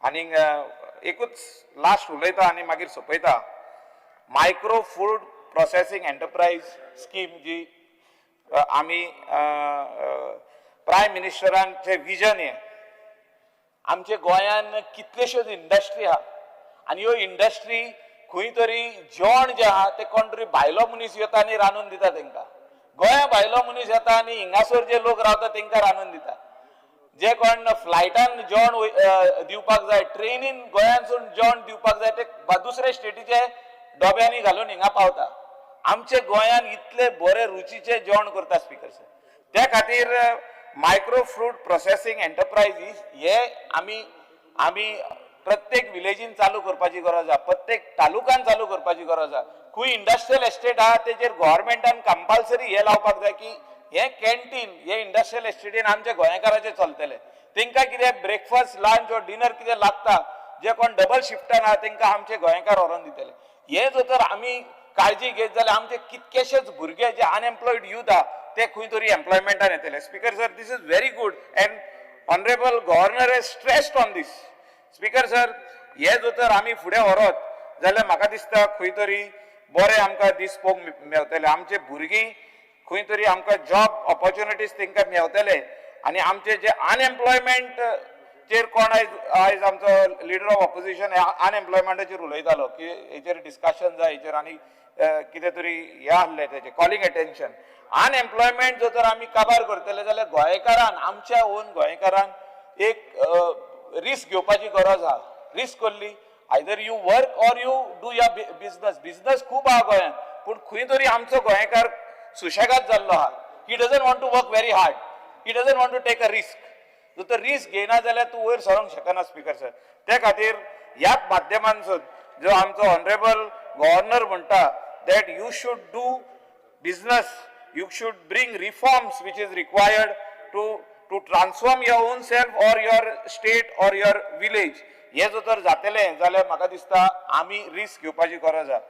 आनीक एकूच लास्ट उलयता आनी मागीर सोंपयता. Micro food processing enterprise scheme जी आमी प्रायम मिनिस्टरांचे विजन हें, आमच्या गोंयान कितल्योश्योच इंडस्ट्री आहा आनी ह्यो इंडस्ट्री खंय तरी जेवण जें आहा तें कोण तरी भायलो मनीस येता आनी रांदून दिता तेंकां. गोंया भायलो मनीस येता आनी हिंगासर जे लोक रावता तेंकां रांदून दिता. जे कोण फ्लायटान जेवण दिवपाक जाय, ट्रेनीन गोंयांसून जेवण दिवपाक जाय, ते दुसरे स्टेटीचे डब्यांनी घालून हिंगा पावता. आमचे गोंयान इतले बरे रुचीचे जेवण करता स्पिकर सर. त्या खातीर मायक्रो फ्रूट प्रोसेसींग एंटरप्रायजीस हे आमी आमी प्रत्येक विलेजीन चालू करपाची गरज आहा, प्रत्येक तालुकान चालू करपाची गरज आहा. खंय इंडस्ट्रियल एस्टेट आहा तेजेर गव्हर्मेंटान कंपल्सरी हे लावपाक जाय की हे कॅन्टीन हे इंडस्ट्रियल एस्टेटीन आमच्या गोंयकाराचे चलतले. तेंकां कितें ब्रेकफास्ट, लंच or dinner कितें लागता, जे कोण डबल शिफ्टान आहा तेंकां आमचे गोंयकार व्हरोन दितले. हे जर तर आमी काळजी घेत जाल्यार आमचे कितकेशेच भुरगे जे अनएम्प्लॉयड यूथ आहा ते खंय तरी एम्प्लॉयमेंटान येतले. Speaker sir, this is very good and honourable governor has stressed on this. Speaker sir, हे जर तर आमी फुडें व्हरत जाल्यार म्हाका दिसता खंय तरी बरें आमकां दीस पळोवंक मेवतले. आमचे भुरगीं खंय तरी आमकां जॉब ऑपॉर्च्युनिटीज तेंकां मेवतले आनी आमचे जे अनएम्प्लॉयमेंट चेर कोण आयज आयज आमचो लिडर ऑफ ऑपोजिशन अनएम्प्लॉयमेंटाचेर उलयतालो की हेचेर डिस्कशन जाय, हेचेर आनी कितें तरी हें आहलें तेजें कॉलिंग एटेन्शन. अनएम्प्लॉयमेंट जर तर आमी काबार करतले जाल्यार गोंयकारान, आमच्या ओन गोंयकारान एक रिस्क घेवपाची गरज आहा. रिस्क कसली? Either you work or you do your business. Business खूब आहा गोंयांत, पूण खंय तरी आमचो गोंयकार सुशेगाद जाल्लो आहा. He doesn't want to work very hard, he doesn't want to take a risk. जर तर रिस्क घेयना जाल्यार तूं वयर सरोंक शकना स्पिकर सर. त्या खातीर ह्याच माध्यमांसून जो आमचो ऑनरेबल गव्हर्नर म्हणटा that you should do business, You should bring reforms which is required to transform your own self or your state or your village. हे जर तर जातलें जाल्यार म्हाका दिसता आमी रिस्क घेवपाची गरज आसा.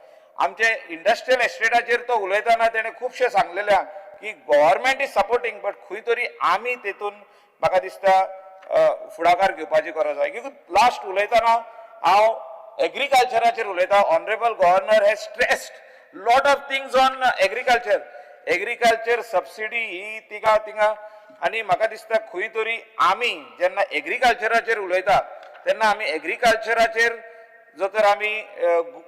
आमचे इंडस्ट्रियल एस्टेटाचेर तो उलयतना तेणें खुबशें सांगलेलें आहा की गव्हर्मेंट is supporting, but खंय तरी आमी तेतून म्हाका दिसता फुडाकार घेवपाची गरज आहा. कित्याक लास्ट उलयतना हांव एग्रीकल्चराचेर उलयता. Honourable governor has stressed lot of things on agriculture, agriculture subsidy ही तिंगा तिंगा, आनी म्हाका दिसता खंय तरी आमी जेन्ना एग्रीकल्चराचेर उलयता तेन्ना आमी एग्रीकल्चराचेर जो तर आमी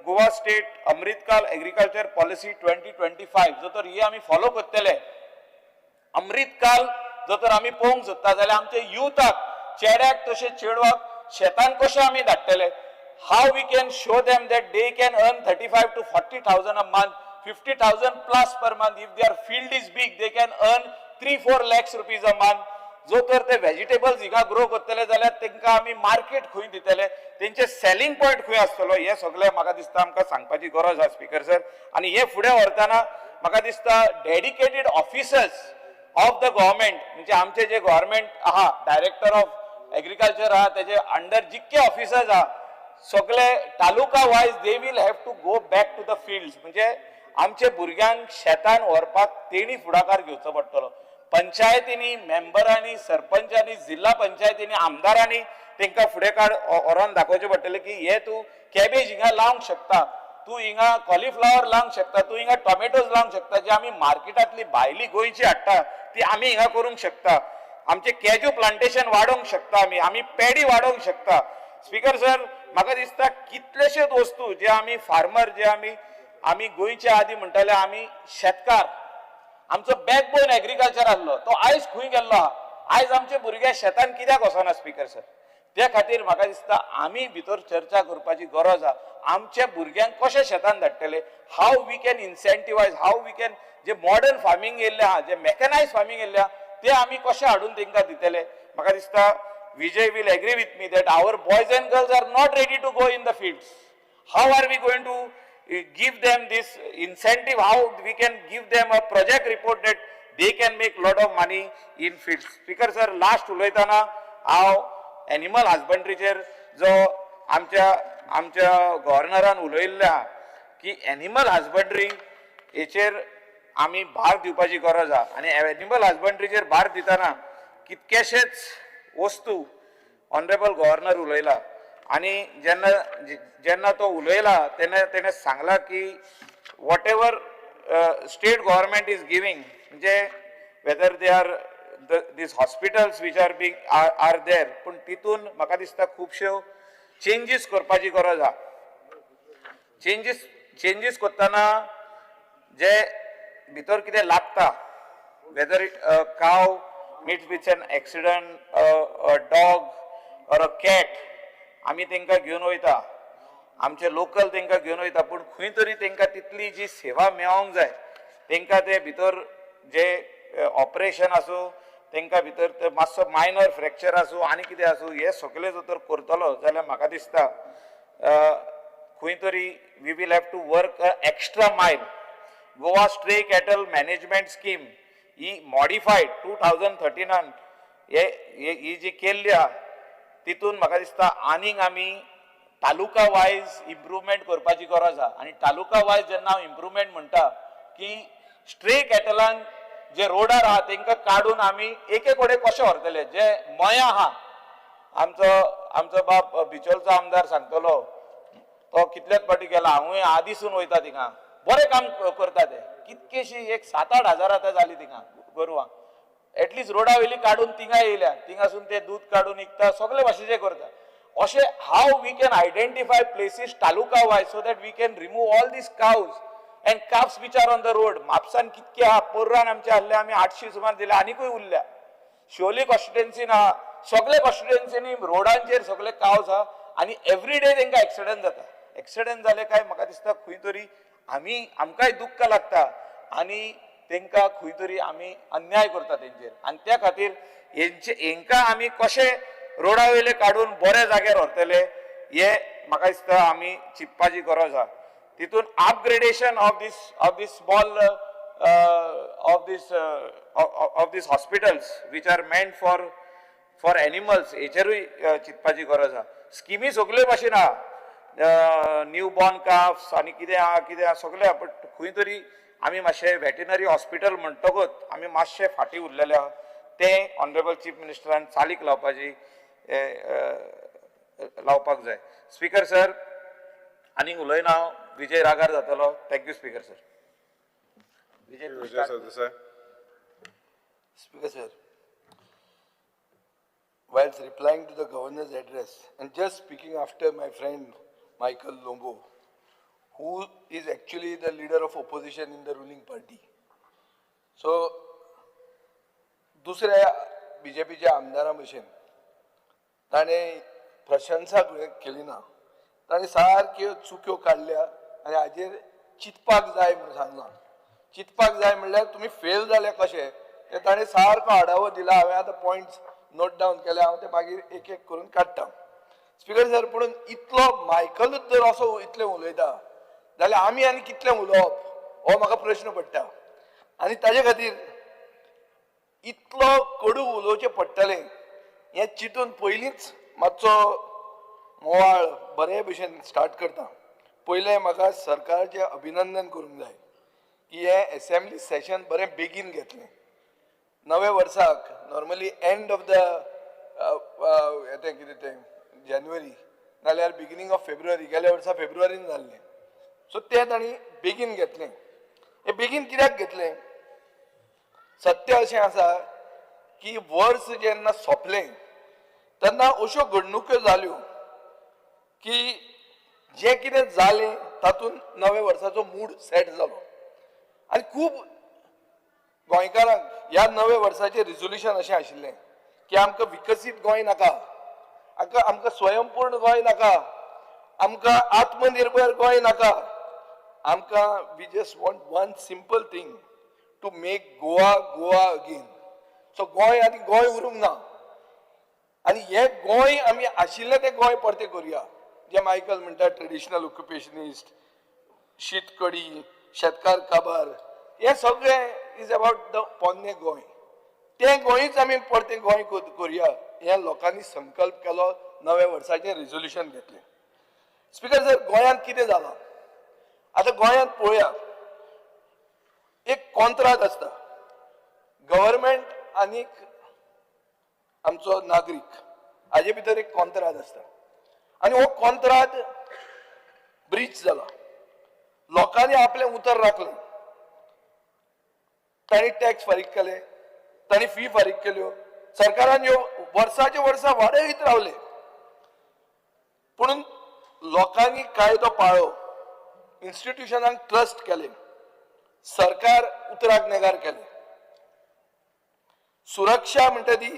Goa state Amritkal agriculture policy 2025 जो तर ही आमी फॉलो करतले, अमृतकाल जर तर आमी पळोवंक सोदता जाल्यार आमचे युथाक, चेड्याक तशें चेडवाक शेतान कशें आमी धाडटले? How we can show them that they can earn 35 to 40,000 a month, 50,000 plus per month? If their field is big, they can earn 3-4 lakhs rupees a month. जो तर ते व्हेजिटेबल्स हिंगा ग्रो करतले जाल्यार तांकां आमी मार्केट खंय दितले, तेंचे सेलिंग पॉयंट खंय आसतलो, हें सगळें म्हाका दिसता आमकां सांगपाची गरज आसा स्पीकर सर. आनी हें फुडें व्हरतना म्हाका दिसता dedicated officers of the government, म्हणजे आमचे जे गव्हर्मेंट आहा, डायरेक्टर ऑफ एग्रीकल्चर आहा, तेजे अंडर जितके ऑफिसर्स आहा सगळे taluka wise they will have to go back to the fields. म्हणजे आमचे भुरग्यांक शेतान व्हरपाक तेणी फुडाकार घेवचो पडटलो. पंचायतींनी, मेंबरांनी, सरपंचांनी, जिल्हा पंचायतींनी, आमदारांनी तांकां फुडें काड व्हरोन दाखोवचें पडटलें की हे तूं कॅबेज हिंगा लावंक शकता, तूं हिंगा कॉलिफ्लावर लावंक शकता, तूं हिंगा टोमॅटोज लावंक शकता, जे आमी मार्केटांतली भायली गोंयची हाडटा ती आमी हिंगा करूंक शकता. आमचे कॅजू प्लांटेशन वाडोवंक शकता आमी, आमी पेडी वाडोवंक शकता. स्पीकर सर, म्हाका दिसता कितलेशेच वस्तू जे आमी फार्मर, जे आमी आमी गोंयच्या आदी म्हणटाले आमी शेतकार, आमचो बॅकबोन एग्रीकल्चर आसलो, तो आयज खंय गेल्लो आहा? आयज आमचे भुरगे शेतान कित्याक वचना स्पीकर सर? त्या खातीर म्हाका दिसता आमी भितर चर्चा करपाची गरज आहा. आमच्या भुरग्यांक कशें शेतान धाडटले, how we can incentivize, how we can J modern farming येयल्लें आहा, जे मॅकनायज फार्मींग येयल्लें आहा, ते आमी कशें हाडून तांकां दितले? म्हाका दिसता Vijay will agree with me that our boys and girls are not ready to go in the fields. How are we going to give them this incentive? How we can give them a project report that they can make lot of money in fields? Speaker sir, last उलयतना हांव animal हजबंड्रीचेर जो आमच्या आमच्या गव्हर्नरान उलयल्लें आहा की animal husbandry हेचेर आमी भार दिवपाची गरज आहा. आनी एनिमल हजबंड्रीचेर भार दितना कितकेशेच वस्तू ऑनरेबल गव्हर्नर उलयला, आनी जेन्ना जेन्ना तो उलयला तेन्ना तेणें सांगला की whatever state government is giving, म्हणजे whether they are these hospitals which are being are there, पूण तितून म्हाका दिसता खुबश्यो चेंजीस करपाची गरज आहा. चेंजीस करतना जे भितर कितें लागता, whether cow meets with an accident, a dog or a cat, आमी तांकां घेवन वयता, आमचे लोकल तांकां घेवन वयता, पूण खंय तरी तांकां तितली जी सेवा मेळोंक जाय, तांकां ते भितर जे ऑपरेशन आसूं, तांकां भितर ते मातसो मायनर फ्रॅक्चर आसूं आनी कितें आसूं, हे सगळें जर तर करतलो जाल्यार म्हाका दिसता खंय तरी we will have to work a extra mile. Goa stray cattle management scheme he modified 2013 हे ही जी केल्ली आहा, तितून म्हाका दिसता आनीक आमी तालुका वायज इम्प्रुवमेंट करपाची गरज आहा. आनी तालुका वायज जेन्ना हांव इम्प्रुवमेंट म्हणटा की स्ट्रे कॅटलांक जे रोडार आहा तेंकां काडून आमी एके कडेन कशें व्हरतले? जे मया आहा, आमचो आमचो बाब बिचोलचो आमदार सांगतलो, तो कितल्याच फावटी गेला, हांवूय आदीसून वयता थिंगा, बरें काम करता ते. कितकेशी एक 7-8 हजार आतां जाली थिंगा गोरवां, एटलिस्ट रोडा वयली काडून थिंगा येयल्या, थिंगासून ते दूद काडून विकता, सगळे भाशेचे करता. अशें how we can identify places taluka wise so that we can remove all these cows and calves which are on the road? म्हापसान कितके आहा, पोर्रान आमचे आहले, आमी 800 सुमार दिले, आनिकूय उरल्या. शिवोली कॉन्स्टिट्युएन्सीन आहा, सगळे कॉन्स्टिट्युएन्सीनी रोडांचेर सगळे कावज आहा आनी एवरी डे तांकां एक्सिडंट जाता. एक्सिडंट जाले काय म्हाका दिसता खंय तरी आमी आमकांय दुख्ख लागता आनी तांकां खंय तरी आमी अन्याय करता तेंचेर. आनी त्या खातीर हेंचे हेंकां आमी कशें रोडा वयले काडून बऱ्या जाग्यार व्हरतले, हे म्हाका दिसता आमी चिंतपाची गरज आहा. तितून upgradation of this small of this of this hospitals which are meant for animals हेचेरूय चिंतपाची गरज आहा. स्किमी सगल्यो भाशेन आहा, न्यू बॉर्न काफ्स आनी कितें आहा कितें आहा सगळें आहा, बट खंय तरी आमी मातशें वेटनरी हॉस्पिटल म्हणटकूच आमी मातशें फाटीं उरलेले आहा. तें ऑनरेबल चीफ मिनिस्टरान चालीक लावपाची लावपाक जाय. स्पीकर सर, आनीक उलयना हांव, विजय रागार जातलो. Thank you speaker sir. Vijay Vijay Sardesai. Speaker sir, whilst replying to the governor's address and just speaking after my friend Michael Lombo, who is actually the leader of opposition in the ruling party. So, दुसऱ्या बीजेपीच्या आमदारां भशेन ताणें प्रशंसा केली ना, ताणें सारक्यो चुक्यो काडल्या आनी हाजेर चिंतपाक जाय म्हूण सांगलां. चिंतपाक जाय म्हणल्यार तुमी फेल जाले कशे ते ताणें सारको आडावो दिला. हांवें आतां पॉयंट्स नोट डावन केले, हांव ते मागीर एक एक करून काडटा. स्पीकर सर, पूण इतलो मायकलूच जर असो इतलें उलयता जाल्यार आमी आनी कितलें उलोवप हो म्हाका प्रश्न पडटा. आनी ताजे खातीर इतलो कडू उलोवचें पडटलें हें चिंतून पयलींच मातसो मोवाळ बरे भशेन स्टार्ट करता. पयलें म्हाका सरकाराचें अभिनंदन करूंक जाय की हें एसेंब्ली सेशन बरें बेगीन घेतलें. नव्या वर्साक नॉर्मली एंड ऑफ the तें कितें तें जानेवारी नाल्यार बिगिनींग ऑफ फेब्रुवारी, गेल्या वर्सा फेब्रुवारीन जाल्लें, सो तें तांणी बेगीन घेतलें. हें बेगीन कित्याक घेतलें? सत्य अशें आसा की वर्स जेन्ना सोंपलें तेन्ना अश्यो घडणुक्यो जाल्यो की जें कितें जालें तातूंत नव्या वर्साचो मूड सेट जालो आनी खूब गोंयकारांक ह्या नव्या वर्साचें रिजोल्युशन अशें आशिल्लें की आमकां विकसीत गोंय नाका, आमकां स्वयंपूर्ण गोंय नाका, आमकां आत्मनिर्भर गोंय नाका, आमकां we just want one simple thing, to make Goa Goa again. So Goa आनी गोंय उरूंक ना आनी हें गोंय आमी आशिल्लें तें गोंय परतें करुया. जें मायकल म्हणटा ट्रेडिशनल ऑक्युपेशनिस्ट, शीतकडी, शेतकार काबार, हें सगळें is about the पोन्नें गोंय. तें गोंयच आमी परतें गोंय करुया हें लोकांनी संकल्प केलो, नव्या वर्साचें रिजोल्युशन घेतलें. स्पीकर सर, गोंयांत कितें जालां आतां? गोंयांत पळोवया, एक कॉन्त्रात आसता गव्हर्मेंट आनी आमचो नागरीक, हाजे भितर एक कॉन्त्रात आसता आनी हो कॉन्त्रात ब्रीच जाला. लोकांनी आपलें उतर राखलें, तांणी टॅक्स फारीक केले, तांणी फी फारीक केल्यो, सरकारान ह्यो वर्साचे वर्सां वाडयत रावले, पूण लोकांनी कायदो पाळ्ळो, इन्स्टिट्युशनांक ट्रस्ट केलें, सरकार उतराक नेगार केलें. सुरक्षा म्हणटा ती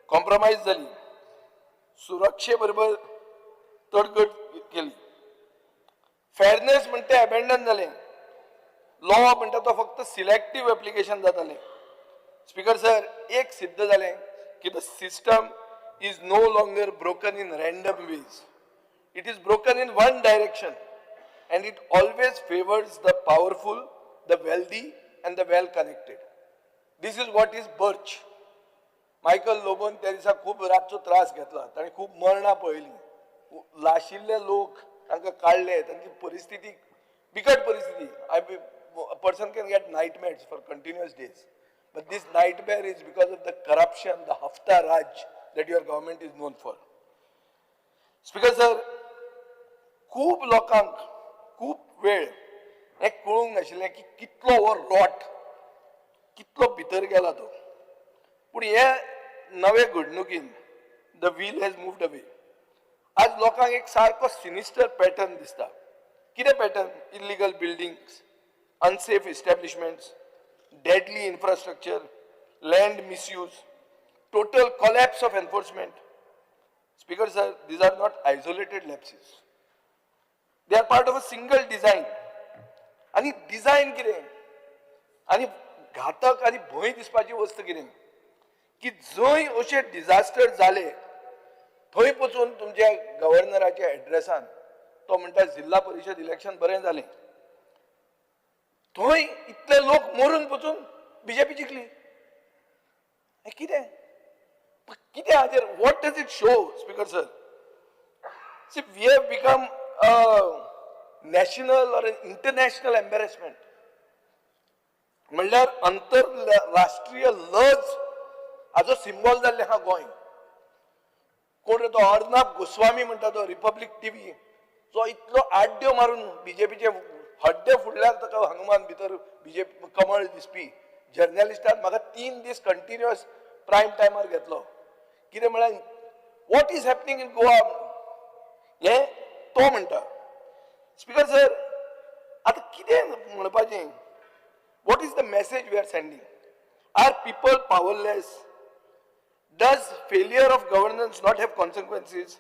कॉम्प्रोमायज जाली, सुरक्षे बरोबर तडजोड केली, फेरनेस म्हणटा एबेंडन जालें, लॉ म्हणटा तो फक्त सिलेक्टीव एप्लिकेशन जातालें. स्पीकर सर, एक सिद्ध जालें की the system is no longer broken in random ways, it is broken in one direction and it always favours the powerful, the wealthy and the well connected. This is what is birch. Michael लोबोन त्या दिसा खूब रातचो त्रास घेतला, ताणें खूब मरणां पळयलीं, लाशिल्ले लोक तांकां काडले, तांची परिस्थिती बिकट परिस्थिती. I a person can get nightmares for continuous days, but this nightmare is because of the corruption, the hafta raj that your government is known for. Speaker sir, खूब लोकांक खूब वेळ हें कळूंक नाशिल्लें की कितलो हो रॉट कितलो भितर गेला तो. पूण हे नवे घडणुकीन the wheel has moved away. आज लोकांक एक सारको सिनिस्टर पॅटर्न दिसता. कितें pattern? Illegal buildings, unsafe establishments, deadly infrastructure, land misuse, total collapse of enforcement. Speaker sir, these are not isolated lapses, they are part of a single design. आनी design कितें आनी घातक आनी भंय दिसपाची वस्त कितें की जंय अशे डिझास्टर जाले थंय पसून तुमच्या गव्हर्नराच्या एड्रेसान तो म्हणटा जिल्हा परिशद इलेक्शन बरें जालें, थंय इतले लोक मरून पसून बीजेपी जिखली. कितें कितें हाचेर what does it show, speaker sir? See, we have become a national or an international embarrassment. म्हणल्यार आंतरराष्ट्रीय लज हाजो सिंबॉल जाल्लें आहा गोंय. कोण रे तो अर्नाब गोस्वामी म्हणटा तो रिपब्लीक टीव्ही जो इतलो आड्ड्यो मारून बीजेपीचे हड्डे फुडल्यार ताका हनुमान भितर बीजेपी कमळ दिसपी जर्नलिस्टान म्हाका 3 दीस कंटिन्युअस प्रायम टायमार घेतलो. कितें म्हळ्यार what is happening in Goa हें तो म्हणटा. स्पीकर सर, आतां कितें म्हणपाचें? What is the message we are sending? Are people powerless? Does failure of governance not have consequences?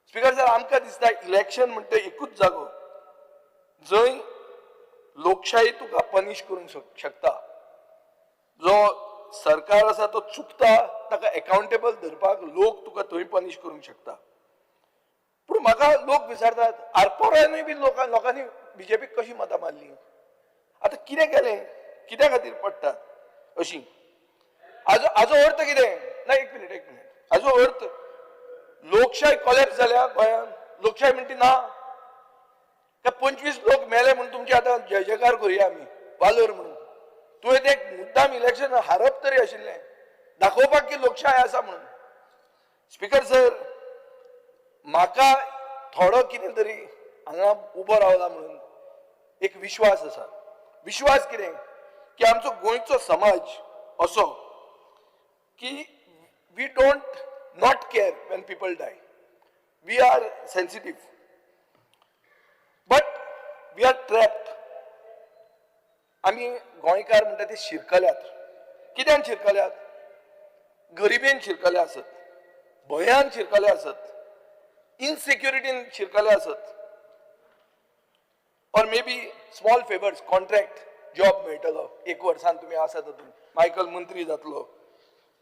Speaker sir, आमकां दिसता इलेक्शन म्हणटा एकूच जागो जंय लोकशाही तुका पनिश करूंक शकता. जो सरकार आसा तो चुकता ताका एकाउंटेबल धरपाक लोक तुका थंय पनिश करूंक शकता. पूण म्हाका लोक विचारतात आरपोरानूय बी लोकांनी बीजेपीक कशी मतां मारली, आतां कितें केलें, कित्या खातीर पडटात अशी? हाजो अर्थ कितें? ना, एक मिनट एक मिनट. हाजो अर्थ लोकशाय कोलॅप्स जाल्या गोंयांत. लोकशाय म्हणटी ना काय 25 लोक मेले म्हूण तुमचे आतां जय जयकार करुया आमी वालोर म्हणून. तुवें तें मुद्दाम इलेक्शन हारप तरी आशिल्लें दाखोवपाक की लोकशाय आसा म्हणून. स्पीकर सर, म्हाका थोडो कितें तरी हांगा उबो रावला म्हणून एक विश्वास आसा. विश्वास कितें की आमचो गोंयचो समाज असो की we don't not care when people die. We are sensitive, but we are trapped. आमी गोंयकार म्हणटा ते शिरकल्यात. कित्यान शिरकल्यात? गरिबेन शिरकले आसत, भंयान शिरकले आसत, इनसेक्युरिटीन शिरकले आसत, or maybe small favours, contract job मेळटलो एक वर्सान तुमी आसा तातूंत, मायकल मंत्री जातलो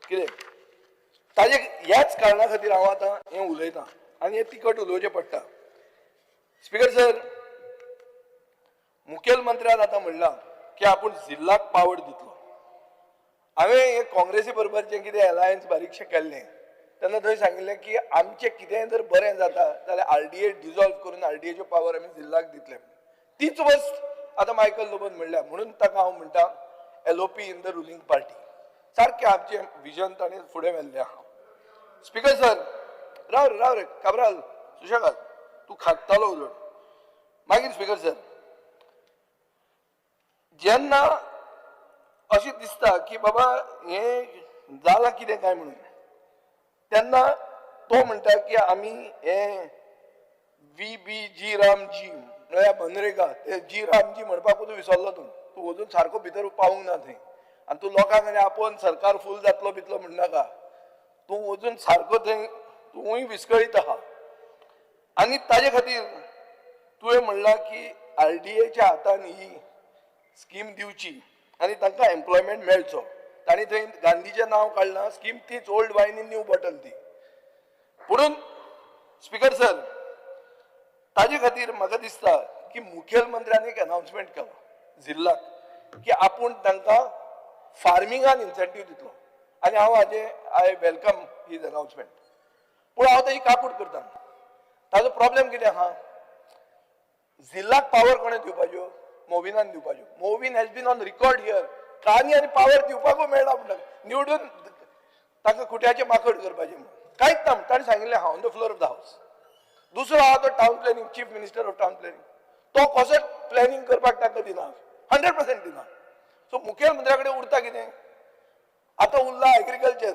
कितें. ताजे ह्याच कारणा खातीर हांव आतां हें उलयतां आनी हें तिखट उलोवचें पडटा. स्पीकर सर, मुखेलमंत्र्यान आतां म्हणलां की आपूण जिल्लाक पावर दितलो. हांवें हे काँग्रेसी बरोबर जें कितें अलायन्स बारीकशें केल्लें तेन्ना थंय सांगिल्लें की आमचें कितेंय जर बरें जाता जाल्यार आरडीए डिजॉल्व करून आरडीएच्यो पावर आमी जिल्लाक दितले. तीच वस्त आतां मायकल लोबोन म्हणल्या म्हणून ताका हांव म्हणटा LOP in the ruling party. सारकें आमचें विजन ताणें फुडें व्हेल्लें आहा. स्पीकर सर, राव रे राव रे काब्राल सुशेगाद तूं खातालो उलोवन. मागीर स्पीकर सर, जेन्ना अशें दिसता की बाबा हें जालां कितें काय म्हणून, तेन्ना तो म्हणटा की आमी हें VBG Ramji म्हळ्यार मनरेगा ते जी रामजी म्हणपाक तूं विसरलो. तूं तूं वचून सारको भितर पावूंक ना थंय आनी तूं लोकांक आनी आपोवन सरकार फूल जातलो बितलो म्हणनाका. तूं वचून सारको थंय तूंय विस्कळीत आहा. आनी ताजे खातीर तुवें म्हणलां की आरडीएच्या हातान ही स्कीम दिवची आनी तांकां एम्प्लॉयमेंट मेळचो. तांणी थंय गांधीचें नांव काडलां, स्कीम तीच old wine in new bottle ती. पुणून स्पीकर सर, ताजे खातीर म्हाका दिसता की मुखेलमंत्र्यान एक अनाउन्समेंट केलो जिल्लाक की आपूण तांकां फार्मिंगान इन्सेंटीव दितलो आनी हांव हाजे I welcome his announcement. पूण हांव ताजी काकूट करता. ताजो प्रॉब्लेम कितें आहा, जिल्लाक पावर कोणें दिवपाच्यो? मोविनान दिवपाच्यो. Movin has been on record here. कानी आनी पावर दिवपाकूय मेळना म्हणटा निवडून ताका खुट्याचें माकड करपाचें म्हणून कांयच ना. ताणें सांगिल्लें आहा on the floor of the house. दुसरो आहा तो town planning, chief minister of town planning, तो कसो प्लॅनिंग करपाक ताका दिना, 100% दिना. सो मुखेलमंत्र्या कडेन उरता कितें? आतां उरला एग्रीकल्चर,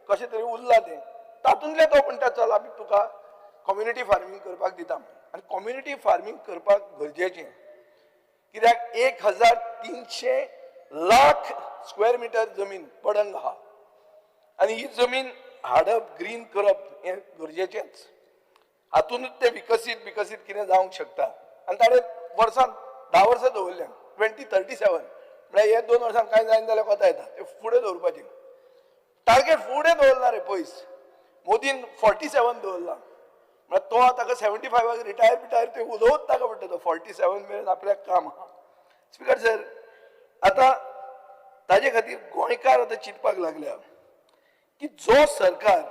कशें तरी उरला तें. तातूंतलें तो म्हणटा चल आमी तुका कम्युनिटी फार्मींग करपाक दिता. आनी कम्युनिटी फार्मींग करपाक गरजेचें कित्याक 1300 लाख स्क्वेअर मिटर जमीन पडंग आहा आनी ही जमीन हाडप, ग्रीन करप हें गरजेचेंच. हातूनच तें विकसीत विकसीत कितें जावंक शकता. आनी ताणें वर्सान 10 वर्सां दवरल्या, 2037 म्हळ्यार हे 2 वर्सां कांय जायना जाल्यार कोता येता ते फुडें दवरपाचें टार्गेट फुडें दवरला रे पयस. मोदीन 47 दवरला म्हळ्यार तो ताका 75 रिटायर बिटायर ते उलोवत ताका पडटा. तो 47 मेरेन आपल्याक काम आहा. स्पीकर सर, आतां ताजे खातीर गोंयकार आतां चिंतपाक लागल्या की जो सरकार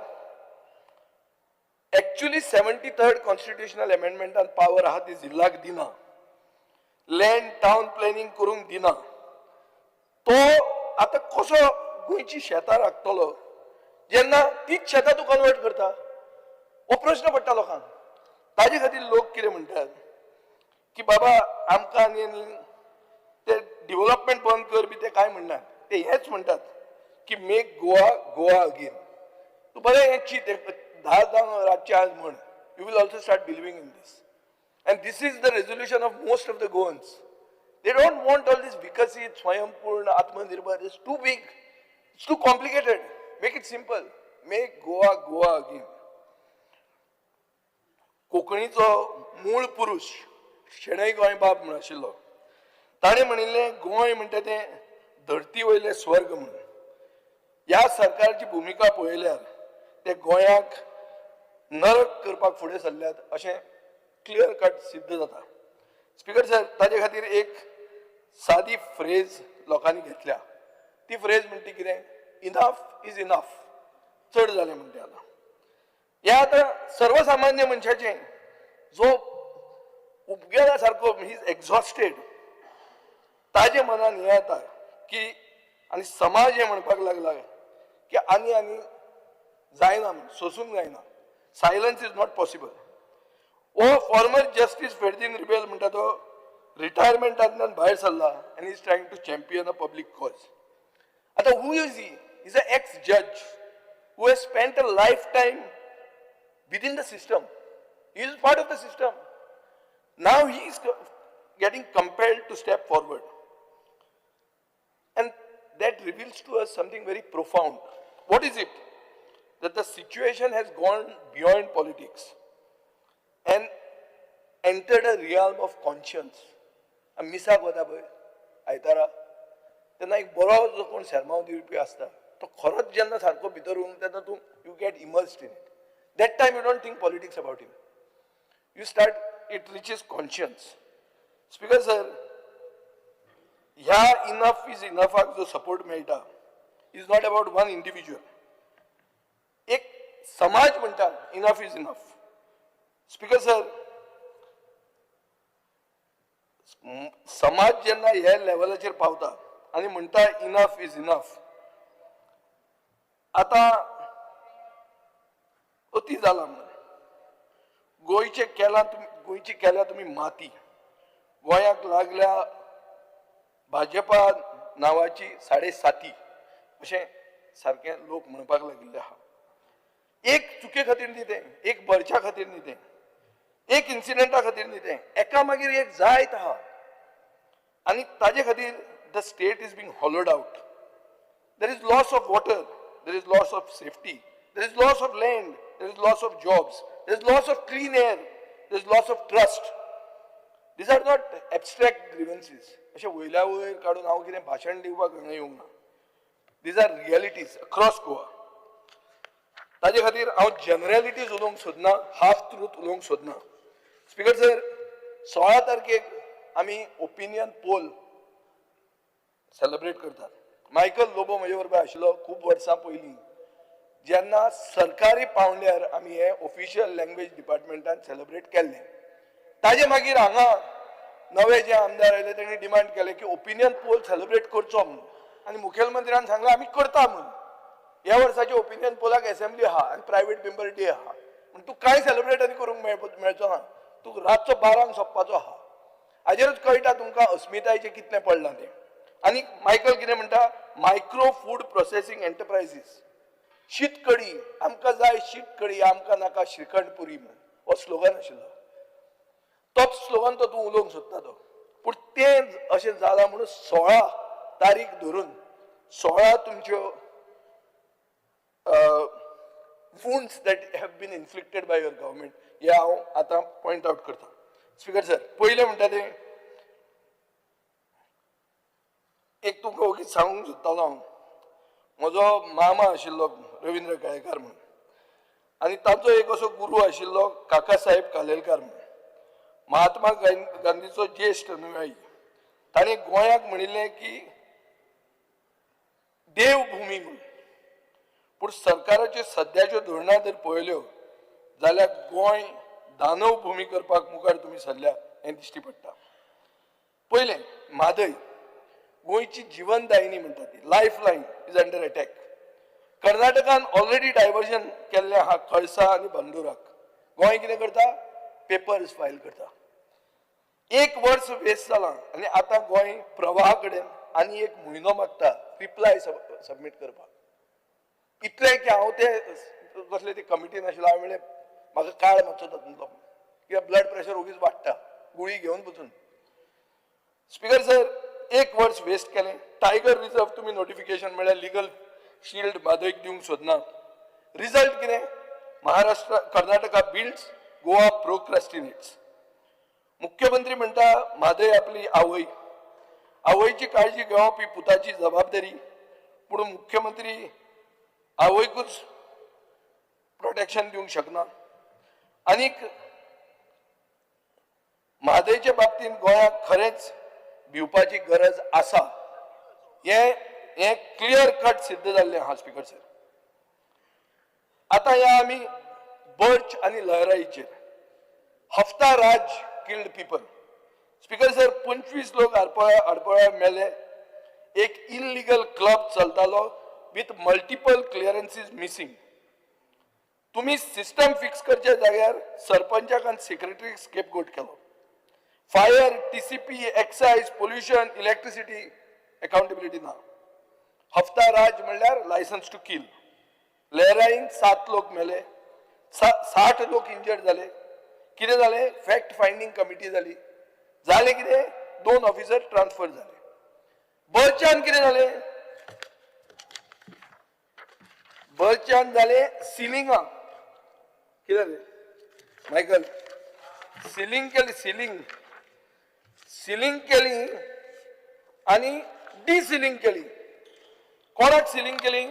एक्चुअली 73rd constitutional अमेंडमेंटान पावर आहा ती जिल्ल्याक दिना, लँड टावन प्लॅनिंग करूंक दिना, तो आतां कसो गोंयची शेतां राखतलो जेन्ना तीच शेतां तूं कन्वर्ट करता? हो प्रश्न पडटा लोकांक. ताजे खातीर लोक कितें म्हणटात की बाबा आमकां आनी आनी ते डिवलपमेंट बंद कर बी ते कांय म्हणनात, ते हेच म्हणटात की मेक गोवा गोवा अगेन. तूं बरें हें चीत, 10 जावन रातचें आज म्हण, you will also start believing in this. And this is the resolution of most of the Goans. They don't want all this Viksit, Swayampurna, Atmanirbhar. It's too big, it's too complicated. Make it simple. Make Goa Goa again. कोंकणीचो मूळ पुरुश शणै गोंयबाब म्हूण आशिल्लो, ताणें म्हणिल्लें गोंय म्हणटा तें धरती वयलें स्वर्ग म्हणून. ह्या सरकारची भुमिका पळयल्यार ते गोंयाक नरक करपाक फुडें सरल्यात अशें क्लियर कट सिद्ध जाता. स्पीकर सर, ताजे खातीर एक सादी फ्रेज लोकांनी घेतल्या. ती फ्रेज म्हणटी कितें? Enough is enough. चड जालें म्हणटे आतां. हें आतां सर्वसामान्य मनशाचें जो उपगेला सारको, he is exhausted, ताजे मनान हें येता की आनी समाज हें म्हणपाक लागला की आनी आनी जायना म्हण, सोसूंक जायना. Silence is not possible. हो फॉर्मर जस्टीस फेर्दीन रिबेल म्हणटा तो रिटायरमेंटांतल्यान भायर सरला आनी is trying to champion a public cause. आतां who is he? Is a ex judge who has spent a lifetime within the system. He is part of the system. Now he is getting compelled to step forward. And that reveals to us something very profound. What is it? That the situation has gone beyond politics and entered a realm of conscience. मिसाक वता पळय आयतारा, तेन्ना एक बरो जो कोण सेर्मांव दिवपी आसता तो खरोच जेन्ना सारको भितर उरूंक तेन्ना तूं you get immersed in it. That time you don't think politics about him. You start, it reaches conscience. Speaker sir, ह्या इनफ is इनफाक जो सपोर्ट मेळटा is not about one individual. एक समाज म्हणटा enough is enough. Speaker sir, समाज जेन्ना ह्या लेवलाचेर पावता आनी म्हणटा इनफ is enough, आतां अती जाला म्हणून गोंयचे केला तुमी, गोंयची केल्या तुमी माती. गोंयाक लागल्या भाजपा नांवाची 7.5 अशें सारकें लोक म्हणपाक लागिल्ले आहा. एक चुके खातीर न्ही तें, एक बर्चा खातीर न्ही तें, एक इन्सिडंटा खातीर न्ही तें, एका मागीर एक जायत आहा. आनी ताजे खातीर the state is being hollowed out. There is loss of water, there is loss of safety, there is loss of land, there is loss of jobs, there is loss of clean air, there is loss of trust. These are not abstract grievances. अशें वयल्या वयर काडून हांव कितें भाशण दिवपाक हांगा येवंक ना. These are realities across Goa. ताजे खातीर हांव जनरलिटीज उलोवंक सोदना, हाफ ट्रूथ उलोवंक सोदना. स्पीकर सर, 16 तारखेक आमी ओपिनियन पोल सेलिब्रेट करतात. मायकल लोबो म्हजे बरोबर आशिल्लो खूब वर्सां पयलीं, जेन्ना सरकारी पावंड्यार आमी हे ऑफिशियल लँग्वेज डिपार्टमेंटान सेलिब्रेट केल्लें. ताजे मागीर हांगा नवे जे आमदार आयले तेणी डिमांड केलें की ओपिनियन पोल सेलिब्रेट करचो म्हणून, आनी मुखेलमंत्र्यान सांगलें आमी करता म्हणून. ह्या वर्साच्या ओपिनियन पोलाक एसेंब्ली आहा आनी प्रायवेट मेंबर डे आहा, पूण तूं कांय सेलिब्रेट आनी करूंक मेळचो ना, तूं रातचो 12 सोंपपाचो आहा. हाजेरूच कळटा तुमकां अस्मितायेचें कितलें पडलां तें. आनी मायकल कितें म्हणटा, मायक्रो फूड प्रोसेसींग एंटरप्रायजीस, शीतकडी आमकां जाय, शीतकडी आमकां नाका श्रीखंड पुरी म्हण हो स्लोगन आशिल्लो. तोच स्लोगन तो तूं उलोवंक सोदता तो, पूण तें अशें जालां म्हणून 16 तारीख धरून 16 तुमच्यो wounds that have been inflicted by your government हे हांव आतां पॉयंट आवट करता. स्पीकर सर, पयलें म्हणटा तें एक तुमकां ओगीच सांगूंक सोदतालो हांव. म्हजो मामा आशिल्लो रविंद्र केळेकार म्हणून, आनी ताचो एक असो गुरू आशिल्लो काकासाहेब कालेलकार म्हणून, महात्मा गांधीचो ज्येश्ठ अनुयायी. ताणें गोंयाक म्हणिल्लें की देवभुमी म्हणून. पूण सरकाराच्यो सद्याच्यो धोरणां जर पळयल्यो जाल्यार गोंय दानवभुमी करपाक मुखार तुमी सरल्या हें दिश्टी पडटा. पयलें, म्हादय गोंयची जिवनदायिनी म्हणटा ती, life line is under attack. कर्नाटकान already diversion केल्लें आहा कळसा आनी बंदुराक. गोंय कितें करता? पेपर्स फायल करता. एक वर्स वेस्ट जालां आनी आतां गोंय प्रवाहा कडेन आनी एक म्हयनो मागता रिप्लाय सबमीट करपाक. इतलें की हांव ते कसले ते कमिटीन आशिल्लो, हांवें म्हणलें म्हाका काळ मातसो तातूंतलो, कित्याक ब्लड प्रेशर ओगीच वाडटा गुळी घेवन पसून. स्पिकर सर, एक वर्स वेस्ट केलें. टायगर रिजर्व तुमी नोटिफिकेशन म्हळ्यार लिगल शिल्ड म्हादयक दिवंक सोदना. रिजल्ट कितें? Maharashtra Karnataka builds, Goa procrastinates. मुख्यमंत्री म्हणटा म्हादय आपली आवय, आवयची काळजी घेवप ही पुताची जबाबदारी. पूण मुख्यमंत्री आवयकूच प्रोटेक्शन दिवंक शकना. आनीक म्हादयच्या बाबतींत गोंयाक खरेंच भिवपाची गरज आसा, हें क्लियर कट सिद्ध जाल्लें आहा स्पिकर सर. आतां ह्या आमी बर्च आनी लहराईचेर. हफ्ता राज किल्ड पिपल. स्पिकर सर, 25 लोक आरपोळा मेले. एक इलिगल क्लब चलतालो विथ मल्टिपल क्लियरन्सीज मिसींग. तुमी सिस्टम फिक्स करच्या जाग्यार सरपंचाक आनी सेक्रेटरीक स्केपगोट केलो. Fire, TCP, excise, pollution, electricity accountability ना. हफ्ता राज म्हणल्यार लायसन्स टू किल. लहराईन 7 लोक मेले, 60 लोक इंजर्ड जाले. कितें जालें? फॅक्ट फायंडींग कमिटी जाली. जालें कितें? 2 ऑफिसर ट्रान्सफर जाले. बर्चान कितें जालें? बर्चान जालें सिलिंगा. कितें जालें मायकल? सिलिंग केली, सिलिंग केली आनी डिसिलिंग केली. कोणाक सिलिंग केली?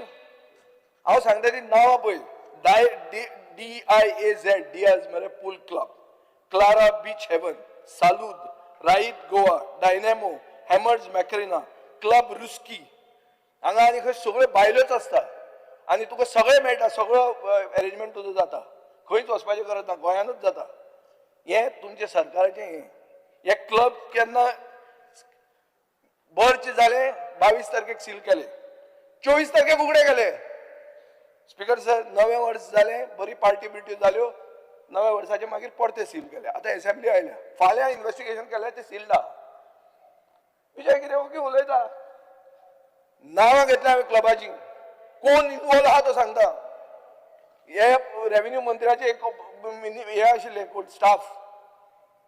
हांव सांगता ती नांवां पळय. DIAZ, Diaz मरे pool club, Clara beach heaven, Salud, Raid Goa, Dynamo, Hammers Macarena, club Ruski. हांगा आनी खंय सगळ्यो बायलोच आसता आनी तुका सगळें मेळटा, सगळो एरेंजमेंट तुजो जाता, खंयच वचपाची गरज ना, गोंयानूच जाता. हें तुमचें सरकाराचें हें. हे क्लब केन्ना बर्च जाले? 22 तारखेक सील केले, 24 तारखेक उगडे केले. स्पिकर सर, नवें वर्स जालें, बरी पार्टी बिर्ट्यो जाल्यो, नव्या वर्साचे मागीर परते सील केले. आतां एसेंब्ली आयल्या, फाल्यां इन्वेस्टिगेशन केलें तें सील्ड आहा. विजय कितें ओगी उलयता. नांवां घेतल्या हांवें क्लबाची, कोण इनवॉल्व आहा तो सांगता. हे रेवेन्यू मंत्र्याचे एक हे आशिल्ले कोण स्टाफ,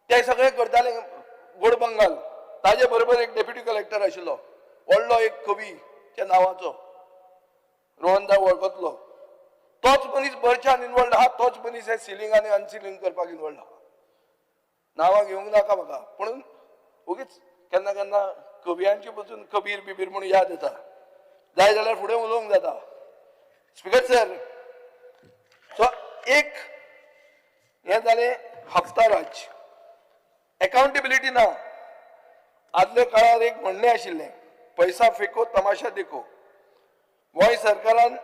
ते सगळे करताले गोड बंगाल. ताजे बरोबर एक डेप्युटी कलेक्टर आशिल्लो, व्हडलो एक कवीच्या नांवाचो, रोहनदा वळखतलो. तोच मनीस बर्चान इनवॉल्ड आहा, तोच मनीस हे सिलिंग आनी अनसिलिंग करपाक इनवॉल्ड आहा. नांवां घेवंक नाका म्हाका, पूण ओगीच केन्ना केन्ना कवियांची पसून कबीर बिबीर म्हूण याद येता, जाय जाल्यार फुडें उलोवंक जाता. स्पिकर सर, सो एक हें जालें हफ्ता राज. अकाउंटेबिलिटी ना. आदल्या काळार एक म्हणणें आशिल्लें, पैसा फेको तमाशा देखो. गोंय सरकारान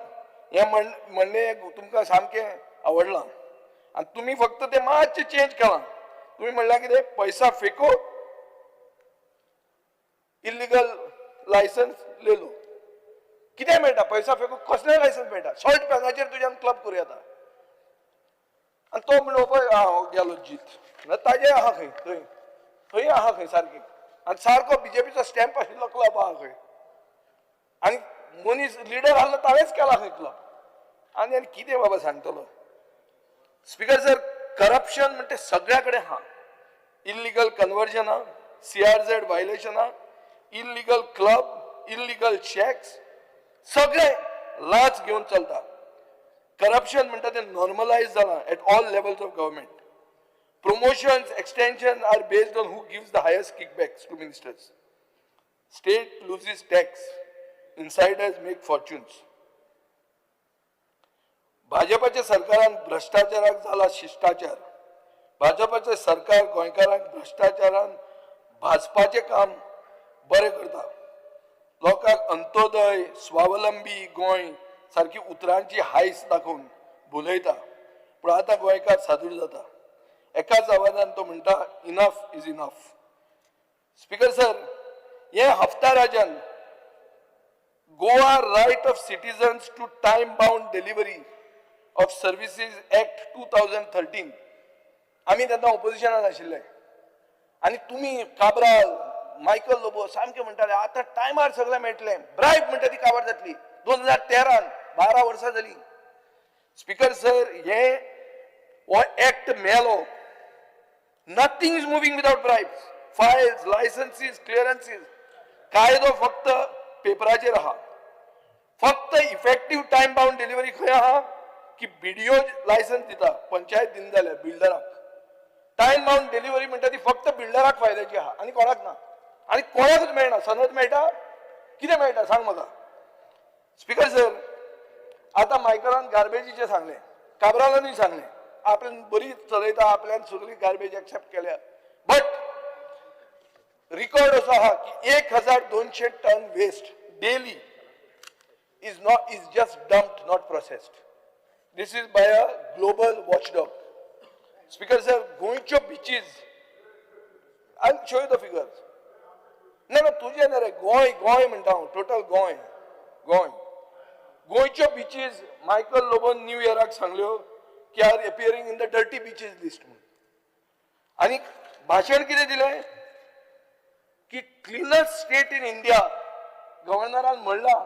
हें म्हणणें तुमकां सामकें आवडलां आनी तुमी फक्त तें मातशें चेंज केलां. तुमी म्हणलां कितें? पैसा फेको, इल्लिगल लायसन्स ले लो. कितें मेळटा? पैसा फेको कसलें लायसन्स मेळटा? सॉल्ट पॅनाचेर तुज्यान क्लब करूं येता. आनी तो म्हणलो पळय हांव गेलो जीत, ताजें आहा खंय थंय थंय आहा खंय सारकें, आनी सारको बीजेपीचो स्टॅम्प आशिल्लो क्लब आहा खंय, आनी मनीस लिडर आहलो ताणेंच केला खंय क्लब. आनी आनी कितें बाबा सांगतलो. स्पिकर सर, करप्शन म्हणटे सगळ्या कडेन आहा. इल्लिगल कन्वर्जनां, CRZ व्हायलेशनां, इल्लिगल क्लब, इल्लिगल शॅक्स, सगळे लाच घेवन चलता. करप्शन म्हणटा तें नॉर्मलायज जालां at all levels of government. Promotions, extension are based on who gives the highest kickbacks to ministers. State loses tax, insiders make fortunes. भाजपाच्या सरकारान भ्रश्टाचाराक जाला शिश्टाचार. भाजपाचें सरकार गोंयकारांक भ्रश्टाचारान भाजपाचें काम बरें करता. लोकांक अंत्योदय, स्वावलंबी गोंय सारकी उतरांची हायस दाखोवन भुलयता. पूण आतां गोंयकार सादूर जाता. एकाच आवाजान तो म्हणटा, enough is enough. Speaker sir, हे हफ्ता राजान Goa right of citizens to time bound delivery of services act 2013, आमी तेन्ना ऑपोजिशनान आशिल्ले आनी तुमी काब्राल, मायकल लोबो सामके म्हणटाले आतां टायमार सगळें मेळटलें, ब्रायब म्हणटा ती काबार जातली. 2013 12 वर्सां जाली. स्पीकर सर, हे हो एक्ट मेलो. Nothing is moving without bribes, files, licences, clearances. कायदो फक्त पेपराचेर आहा. फक्त इफेक्टीव टायम बाउंड डिलिव्हरी खंय आहा की बीडीओ लायसन्स दिता, पंचायत दिना जाल्यार बिल्डराक. टायम बाउंड डिलिव्हरी म्हणटा ती फक्त बिल्डराक फायद्याची आहा आनी कोणाक ना, आनी कोणाकूच मेळना. सनद मेळटा, कितें मेळटा सांग म्हाका. स्पीकर सर, आतां मायकलान गार्बेजीचें सांगलें, काब्रालानूय सांगलें, आपल्यान बरी चलयता, आपल्यान सगळी गार्बेज एक्सेप्ट केल्या. बट रिकॉर्ड असो आहा की 1200 ton waste daily is not is just dumped, not processed. This is by a global watchdog. Speaker sir, गोंयच्यो beaches, I show you the figures. ना ना, तुजें न्ही रे, गोंय गोंय म्हणटा हांव, टोटल गोंय गोंय. गोंयच्यो बिचीज मायकल लोबोन न्यू इयराक सांगल्यो की are appearing in the dirty beaches list म्हणून. आनी भाशण कितें दिलें की क्लिनस्ट स्टेट इन इंडिया गव्हर्नरान म्हणलां.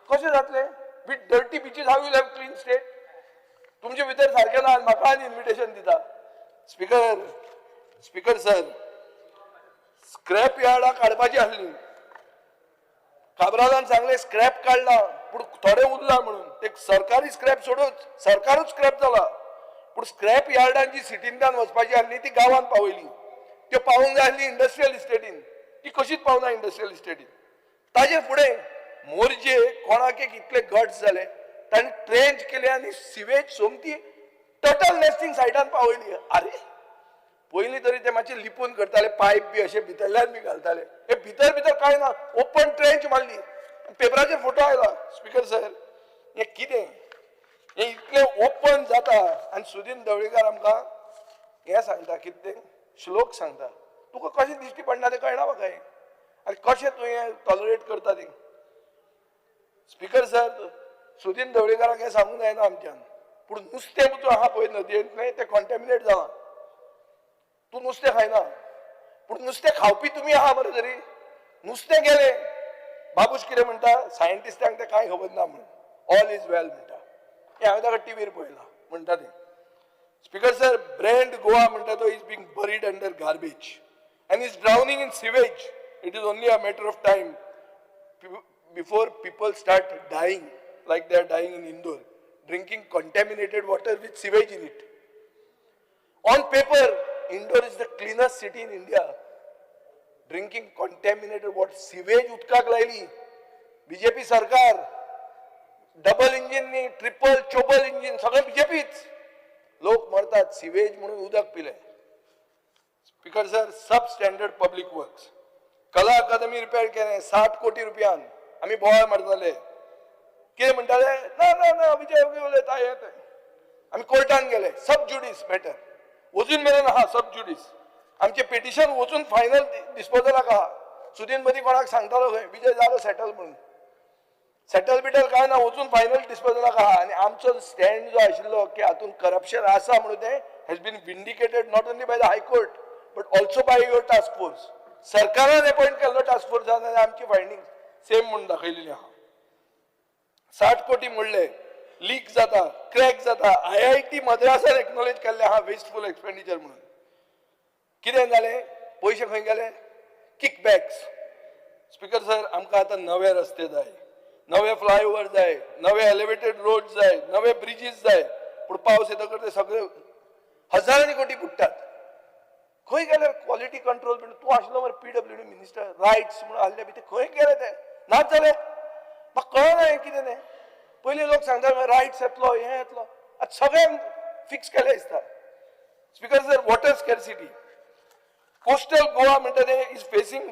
कशें जातलें? With dirty beaches how will have clean state? तुमचे भितर सारकें ना, म्हाका आनी इन्विटेशन दिता. स्पीकर सर, स्क्रॅप यार्डां काडपाची आसली. काब्रालान सांगलें स्क्रॅप काडला पूण थोडें उरलां म्हणून. ते सरकारी स्क्रॅप सोडूच, सरकारूच स्क्रॅप जाला. पूण स्क्रॅप यार्डां जी सिटींतल्यान वचपाची आसली ती गांवांत पावयली. त्यो पावोवंक जाय आसली इंडस्ट्रियल इस्टेटीन, ती कशीच पावना इंडस्ट्रियल इस्टेटीन. ताजे फुडें मोरजे कोणाक एक इतले गट्स जाले, तांणी ट्रेंच केले आनी सिवेज सोमती टर्टल नेस्टिंग सायटान पावयली. अरे पयलीं तरी ते मातशे लिपून करताले, पायप बी अशे भितरल्यान बी घालताले. हे भितर भितर कांय ना, ओपन ट्रेंच मारली, पेपराचेर फोटो आयला. स्पीकर सर, हें कितें? हें इतलें ओपन जाता आनी सुदीन ढवळीकार आमकां हें सांगता, कितें तें श्लोक सांगता. तुका कशें दिश्टी पडना तें कळना म्हाका हें, आनी कशें तुवें हें टॉलरेट करता तें. स्पीकर सर, सुदीन ढवळीकाराक हें सांगूंक जायना आमच्यान, पूण नुस्तें तूं आहा पळय नदयेंतलें तें कॉन्टेमिनेट जालां. तूं नुस्तें खायना, पूण नुस्तें खावपी तुमी आहा मरे. तरी नुस्तें गेलें. बाबूश कितें म्हणटा, सायंटिस्टांक तें कांय खबर ना म्हणून, ऑल is वेल म्हणटा. हें हांवें ताका टिवीर पळयलां म्हणटा तें. स्पीकर सर, ब्रँड गोवा म्हणटा तो is being buried under garbage and is drowning in sewage. It is only a matter of time before people start dying like they are dying in Indore, drinking contaminated water with sewage in it. On paper, Indore is the cleanest city in India. Drinking contaminated water, sewage उदकाक लायली. BJP सरकार, double engine न्ही, triple चोबल engine, सगळें बीजेपीच. लोक मरतात, sewage म्हणून उदक पिले. Speaker sir, sub standard public works. कला अकादमी रिपेर केलें 60 कोटी रुपयान. आमी बोवाळ मारताले. कितें म्हणटाले? ना ना ना, विजय ओगी उलयता, हें तें. आमी कोर्टान गेले, सब ज्युडीस मॅटर वचून मेरेन आहा सब ज्युडीस. आमचें पिटिशन वचून फायनल डिस्पोजलाक आहा. सुदीन मदीं कोणाक सांगतालो खंय विजय जालो सेटल म्हणून. सेटल बिटल कांय ना, वचून फायनल डिस्पोजलाक आहा. आनी आमचो स्टँड जो आशिल्लो की हातूंत करप्शन आसा म्हणून, तें has been vindicated not only by the High Court but also by your task force. सरकारान अपॉयंट केल्लो टास्क फोर्सान आनी आमची फायंडींग सेम म्हणून दाखयलेली आहा. 60 कोटी म्हणले, लीक जाता, क्रॅक जाता. आयआयटी मद्रासान एक्नॉलेज केल्लें आहा वेस्टफूल एक्सपेंडिचर म्हणून. कितें जालें? पयशे खंय गेले? किकबॅक्स. स्पीकर सर, आमकां आतां नवे रस्ते जाय, नवे फ्लायओवर जाय, नवे एलिवेटेड रोड जाय, नवे ब्रिजीस जाय. पूण पावस येतकर ते सगळे हजारांनी कोटी बुडटात. खंय गेले क्वॉलिटी कंट्रोल? बीन तूं आशिल्लो मरे पीडब्ल्यूडी मिनिस्टर. रायट्स म्हणून आहले बी, ते खंय गेले? ते नाच जाले. म्हाका कळना हें कितें तें. पयलीं लोक सांगता रायट्स येतलो, हें येतलो, आतां सगळें फिक्स केलें दिसता. Speaker sir, water scarcity. Coastal Goa म्हणटा तें is facing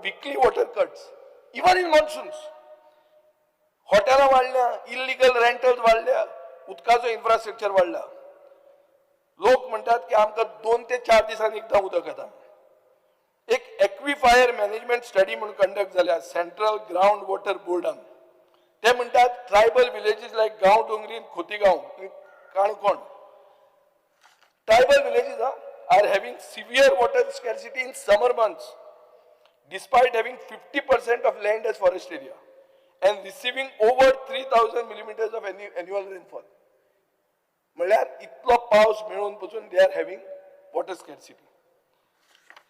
weekly water cuts even in monsoons. हॉटेलां वाडल्या, इल्लिगल रेंटल्स वाडल्या, उदकाचो इन्फ्रास्ट्रक्चर वाडला. लोक म्हणटात की आमकां 2 ते 4 दिसांनी एकदां उदक येता. एक एक्विफायर मॅनेजमेंट स्टडी म्हणून कंडक्ट जाल्या सेंट्रल ग्रावंड वॉटर बोर्डान. ते म्हणटात tribal villages like Gaon Dongri, Khotigao, Canacona, tribal villages are having severe water scarcity in summer months despite having 50% of land as forest area and receiving over 3000 millimeters of annual rainfall. म्हणल्यार इतलो पावस मेळून पसून they are having water scarcity.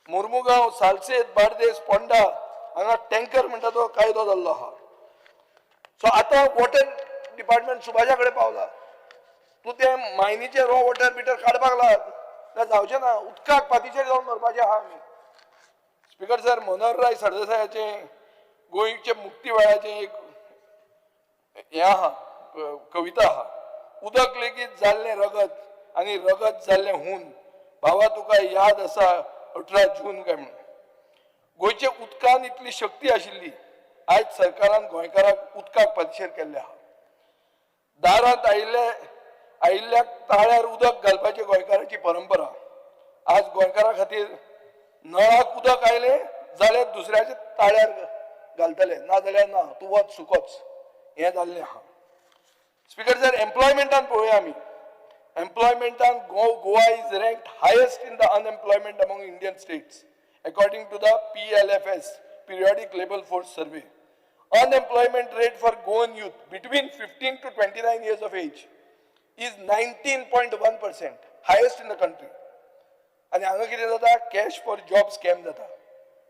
Mormugao, Salcete, Bardez, Ponda हांगा tanker म्हणटा तो कायदो जाल्लो आहा. सो आतां वॉटर डिपार्टमेंट सुभाषा कडेन पावला. तूं ते मायनीचे रॉ वॉटर बिटर काडपाक लाग, ना जावचें ना. उदकाक पातीचेर जावन मरपाचें आहा आमी. स्पिकर सर, मनोहरराय सरदेसायाचें गोंयचे मुक्ती वेळाचें एक हें आहा, कविता आहा. उदक लेगीत जाल्लें रगत आनी रगत जाल्लें हून, भावा तुका याद आसा 18 जून काय म्हणून. गोंयचे उदकान इतली शक्ती आशिल्ली, आयज सरकारान गोंयकाराक उदकाक पातशेर केल्लें आहा. दारांत आयिल्ल्याक ताळ्यार उदक घालपाची गोंयकाराची परंपरा. आज गोंयकारा खातीर नळाक उदक आयलें जाल्यार दुसऱ्याच्या ताळ्यार घालतले, ना जाल्यार ना, तूं वच सुकोच, हें जाल्लें आहा. स्पिकर सर, एम्प्लॉयमेंटान पळोवया आमी. एम्प्लॉयमेंटान Goa is ranked highest in the unemployment among Indian states according to the PLFS, periodic labour force survey. Unemployment rate for Goan youth between 15 to 29 years of age is 19.1%, highest in the country. आनी हांगा कितें जाता, cash for job scam जाता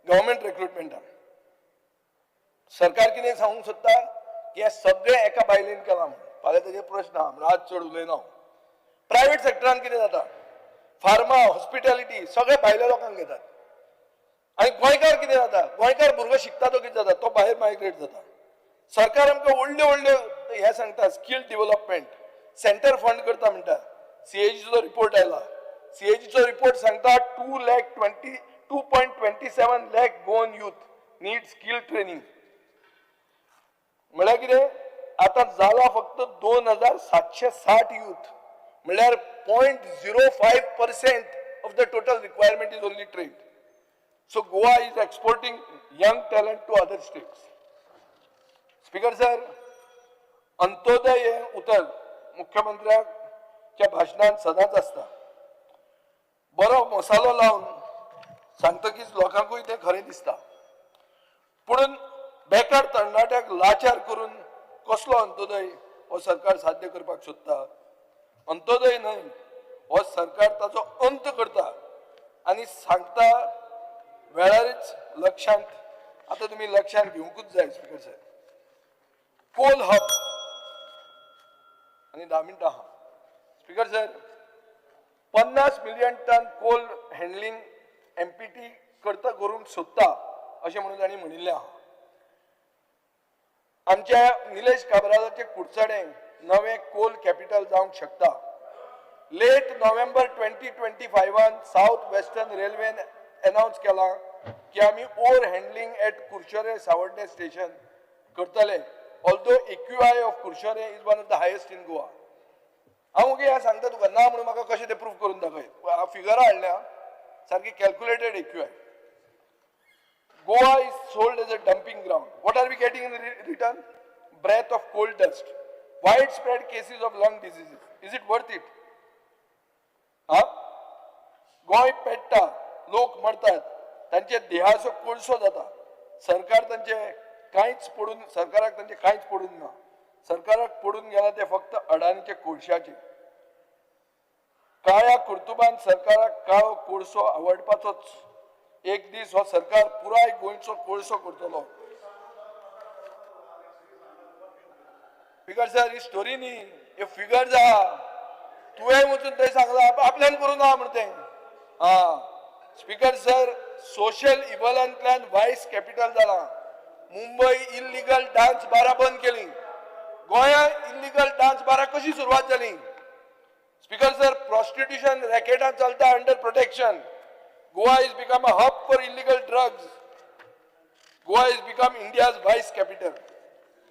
government रिक्रुटमेंटान. सरकार कितें सांगूंक सोदता की हें सगळें एका बायलेन केलां म्हूण. फाल्यां तेजेर प्रश्न आहा म्हणून आज चड उलयना हांव. प्रायवेट सेक्टरान कितें जाता, फार्मा, हॉस्पिटॅलिटी सगळे भायल्या लोकांक घेतात. आनी गोंयकार कितें जाता, गोंयकार भुरगो शिकता तो कितें जाता, तो भायर मायग्रेट जाता. सरकार आमकां व्हडल्यो व्हडल्यो हें सांगता, स्कील डिवलपमेंट सेंटर फंड करता म्हणटा. सीएजीचो रिपोर्ट आयला, सीएजीचो रिपोर्ट सांगता 2.27 lakh Goan youth need skill training. म्हळ्यार कितें, आतां जाला फक्त 2760 यूथ, म्हळ्यार 0.05% of the total requirement is only trained. So Goa is exporting young talent to other states. Speaker sir, Antyodaya हें उतर मुख्यमंत्र्याच्या भाशणान सदांच आसता. बरो मसालो लावन सांगतकीच लोकांकूय तें खरें दिसता. पुणून बेकार तरणाट्याक लाचार करून कसलो अंत्योदय हो सरकार साध्य करपाक सोदता? अंत्योदय न्हय, हो सरकार ताचो अंत करता. आनी सांगता वेळारच लक्षांत, आतां तुमी लक्षांत घेवंकूच जाय स्पिकर साहेब. कोल हब आनी 10 मिनटां आहा. Speaker sir, 50 million ton coal handling MPT करता करूंक सोदता अशें म्हणून तांणी म्हणिल्लें आहा. आमच्या निलेश काब्रालाचे कुडचडें नवें कोल कॅपिटल जावंक शकता. लेट नोव्हेंबर 2025 सावथ वेस्टर्न रेल्वेन अनावन्स केलां की आमी ore handling at Curchorem Savarde station करतले, although AQI of Curchorem is one of the highest in Goa. हांव मुगे हें सांगता तुका ना म्हणून म्हाका कशें तें प्रूफ करून दाखय. हांव फिगरां हाडल्या सारकी calculated AQI. Goa is sold as a dumping ground. What are we getting in return? Breath of coal dust, widespread cases of lung diseases. Is it worth it? हा, गोंय पेट्टा, लोक मरतात, तांचे देहाचो कोळसो जाता. सरकार तांचे कांयच पडून, सरकाराक तांचे कांयच पडून ना. सरकाराक पडून गेला ते फक्त अडाणीचे कोळशाचे. काळ्या कर्तुबान सरकाराक काळो कोळसो आवडपाचोच. एक दीस हो सरकार पुराय गोंयचो कोळसो करतलो. स्पिकर सर, ही स्टोरी न्ही, ह्यो फिगर्स आहा. तुवें वचून थंय सांगलां आपल्यान करूं ना म्हण तें. आं स्पिकर सर, सोशल इव्हलांतल्यान वायस कॅपिटल जालां. मुंबय इल्लिगल डान्स बारां बंद केली. गोंयांत इल्लिगल डान्स बारां कशी सुरवात जाली? स्पिकर सर, प्रॉस्टिट्युशन रॅकेटां चलता under protection. Goa is become a hub for illegal drugs. Goa is become India's vice capital.